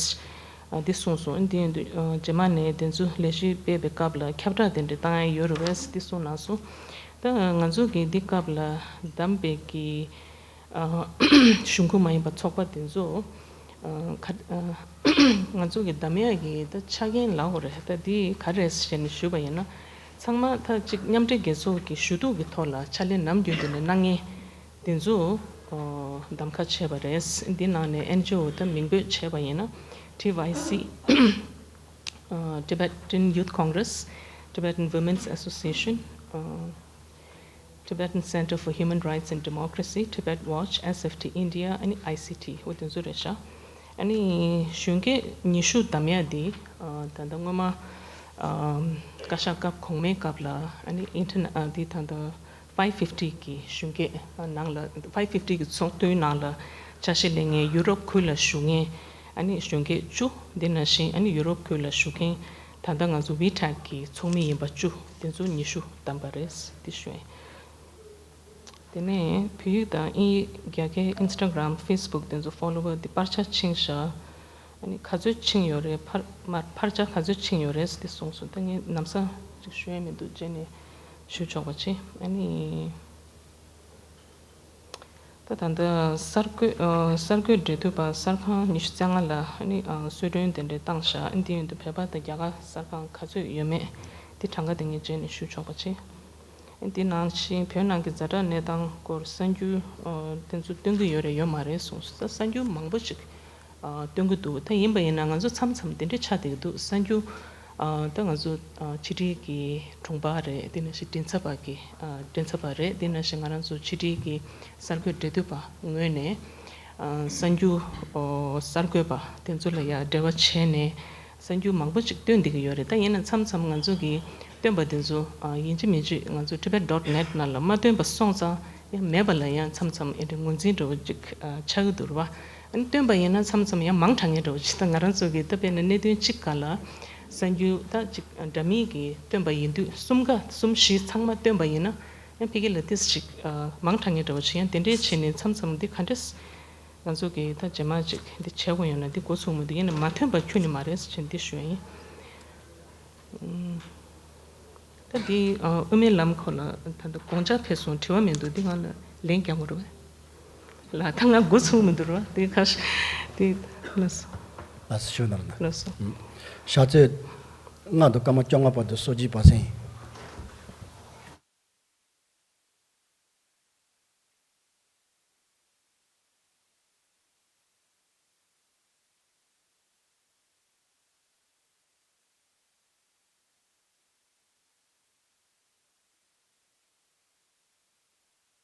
ཨ་འདི་གསུངས་སོང་། ཨ་འདི་ཡིན་དུས་ཨ་རྗེས་མ་ནས་དེ་ཚོ་ལས་གཞི་སྤེལ་བའི་སྐབས་ལ་ཁྱབ་བསྒྲགས་དེ་འདྲ་བཏང་ཡ་ཡོད་རེད་པས་འདི་གསུངས་གནང་སོང་། ད་ང་ཚོ་གི་འདི་སྐབས་ལ་བདམས་པའི་གི་ཨ་གཞུང་ཁོངས་མ་ཡིན་པ་ཚོགས་པ་དེ་ཚོ་ཨ་ཁ་ཨ་ང་ཚོ་གི་བདམས་ཡ་གི་ད་ཆ་རྐྱེན་ལབ་དགོས་རེད། ད་འདི་ག་རེ་རེད་ཟེར་ནས་ཞུས་པ་ཡིན་ན་ཚང་མ་ད་ཅིག་མཉམ་འབྲེལ་རྒྱལ་ཚོགས་ཀྱི་ཞུ་གཏུག་གི་ཐོག་ལ་ཕྱག་ལས་ནམ་རྒྱུན་དུ་ནས་གནང་མཁན། དེ་ཚོ་གདམ་ཁ་བྱས་པ་རེད། འདི་ནང་ནས་ཨེན་ཇི་ཨོ་དང་མིང་འབོད་བྱས་པ་ཡིན་ན་ཊི་ཝའི་སི། Tibetan Youth Congress, Tibetan Women's Association, Tibetan Center for Human Rights and Democracy, Tibet Watch, S F T India, ཨ་ནི་ཨའི་སི་ཊི་འོ་དེ་ཚོ་རེད་ཤག་ཨ་ནི་གཞོན་སྐྱེས་ཉི་ཤུ་བདམས་ཡ་འདི་ད་ལྟ་སྔོན་མ་བཀའ་ཤག་སྐབས་གོང་མའི་སྐབས་ལ་ཨ་ནི་ཨིན་ཊར་ནེ་འདི་ད་ལྟ་ཕའིབ་ཕིབ་ཊི་གི་གཞོན་སྐྱེས་ནང་ལ་ཕའིབ་ཕིབ་ཊི་གི་ཚོགས་འདུའི་ནང་ལ་ཆ་ཤས་ལེན་མཁན་ཡུ་རོབ་ཁུལ་ལ་བཞུགས་མཁན་ཨ་ནི་གཞོན་སྐྱེས་བཅུ། འདི་ནང་བཞིན་ཨ་ནི་ཡུ་རོབ་ཁུལ་ལ་བཞུགས་མཁན་ད་ལྟ་ང་ཚོ་ཝི་ཊེག་གི་ཚོགས་མི་ཡིན་པ་བཅུ་དེ་ཚོ་ཉི་ཤུ་བདམས་པ་རེད་འདི་ཞུ་ཡིན། དེ་ནས་བོད་ཡིག་དང་དབྱིན་ཡིག་རྒྱ་སྐད་ཨིན་སི་ཊ་གྷ་རམ་ཕེ་སི་བུག་དེ་ཚོ་ཕོ་ལོ་ཝར་འདི་སྤར་ཆ་ཕྱིན་ཤག་ཨ་ནི་ག་ཚོད་ཕྱིན་ཡོད་རེད། ཕར་མར་ཕར་ཆ་ག་ཚོད་ཕྱིན་ཡོད་རེད་འདི་གསུངས་སོང་། ད་ངས་ལམ་སང་ཅིག་ཞུ་ཡ་མི་འདུག་རྗེས་ནས་ཞུ་ཆོག་པ་བྱེད། ཨ་ནི། ད་ད་ལྟ་གསར་འགོད་ཨ་གསར་འགོད་འབྲེལ་མཐུད་པ་གསར་ཁང་ཉི་ཤུ་རྩ་ལྔ་ལ་ཨ་ནི་ཨ་གསོལ་མགྲོན་དེ་འདྲ་བཏང་ཤག་ཨ་འདི་ཡིན་དུས་བོད་པ་དང་རྒྱ་གར་གསར་ཁང་ག་ཚོད་ཡོད་མེད་འདི་གྲངས་ཀ་དེ་ངས་རྗེས་ནས་ཞུ་ཆོག་པ་བྱེད། ཨ་འདི་ནང་བཞིན་བོད་ནང་གི་ཛ་དྲག་གནས་སྟངས་སྐོར་གསར་འགྱུར་ཨ་དེ་ཚོ་སྟོན་གྱི་ཡོད་རེད་ཡོད་མ་རེད་གསུངས་སོང་། ད་གསར་འགྱུར་མང་པོ་ཅིག་ཨ་སྟོན་གྱི་འདུག་ད་ཡིན་པ་ཡིན་ན་ང་ཚོ་མཚམས་མཚམས་དེ་འདྲ་ཆགས་བསྡད་ཀྱི་འདུག་གསར་འགྱུར་ཨ་ད་ང་ཚོ་ཨ་ཕྱི་དྲིལ་གྱི་དྲུང་འཕར་རེད། དེ་ནང་བཞིན་མགྲིན་ཚབ་པ་གི་ཨ་མགྲིན་ཚབ་པ་རེད། དེ་ནང་བཞིན་ང་རང་ཚོ་ཕྱི་དྲིལ་གྱི་གསར་འགོད་འབྲེལ་མཐུད་པ་ངོས་ནས་ཨ་གསར་འགྱུར་ཨོ་གསར་འགོད་པ་དེ་ཚོ་ལ་ཡ་འབྲེལ་བ་བྱས་ནས་གསར་འགྱུར་མང་པོ་ཅིག་བཏོན་བསྡད་ཀྱི་ཡོད་རེད། ད་ཡིན་ན་མཚམས་མཚམས་ང་ཚོ་གི་བཏོན་པ་དེ་ཚོ་ཨ་ཡིན་གཅིག་མིན་གཅིག་ང་ཚོ་tibet dot net ནང་ལ་མ་བཏོན་པ་སོང་ཙང་ཡང་མེད་པ་ལ་ཡང་མཚམས་མཚམས་ཨེ་འདྲ་ངོས་འཛིན་འདྲ་བོ་ཅིག་ཨ་ཆགས་ཀྱི་འདུག་རེད་བ། ཨ་ནི་བཏོན་པ་ཡིན་ན་མཚམས་མཚམས་ཡང་མང་དྲགས་མཁན་འདྲ་བོ་ཅིག་ད་ང་རང་ཚོ་གི་ད་དཔེར་ན་གནད་དོན་གཅིག་སྒང་ལ་གསར་འགྱུར་ད་ཅིག་འདྲ་མིན་གྱི་བཏོན་པ་ཡིན་དུས་གསུམ་ཀ་གསུམ་བཞི་ཚང་མ་བཏོན་པ་ཡིན་ན་ཡང་ཕ་གི་ལ་ཏིས་ཅིག་ཨ་མང་དྲགས་མཁན་འདྲ་བོ་ཅིག་ཡང་དེ་འདྲས་བྱས་ནས་མཚམས་མཚམས་འདི་ག་འདྲས་ང་ཚོ་གི་ད་རྗེས་མ་ཅིག་འདི་བྱེད་དགོས་ཡོད་ན་འདི་འགོ་ཚུགས་མི་འདུག་ཡིན་ན་མ་ཐོན་པ་ཁྱོན་ནས་མ་རེད་ཟེར་བྱས་འདི་ཞུ་ཡ་ཡིན། ཨུམ། ད་འདི་ཨ་དབུ་མའི་ལམ་སྐོར་ལ་ད་ལྟ་དགོངས་འཆར་ཕེབས་སོང་། དྲི་བ་མི་འདུག་འདི་ང་ལ་ལན་རྒྱག་དགོས་རེད་བས། ལ་ད་ང་འགོ་ཚུགས་མི་འདུག་རེད་བ། དེ་ཁ་ཤས་དེ་ལགས་སོ། ལགས་སོ། ཞུ་ན་ར་ན། ལགས་སོ། ཤར་ཚེས་ལྔ་དང་སྐར་མ་བཅོ་ལྔ་བར་དུ་སོ་བརྒྱད་པ་སེང་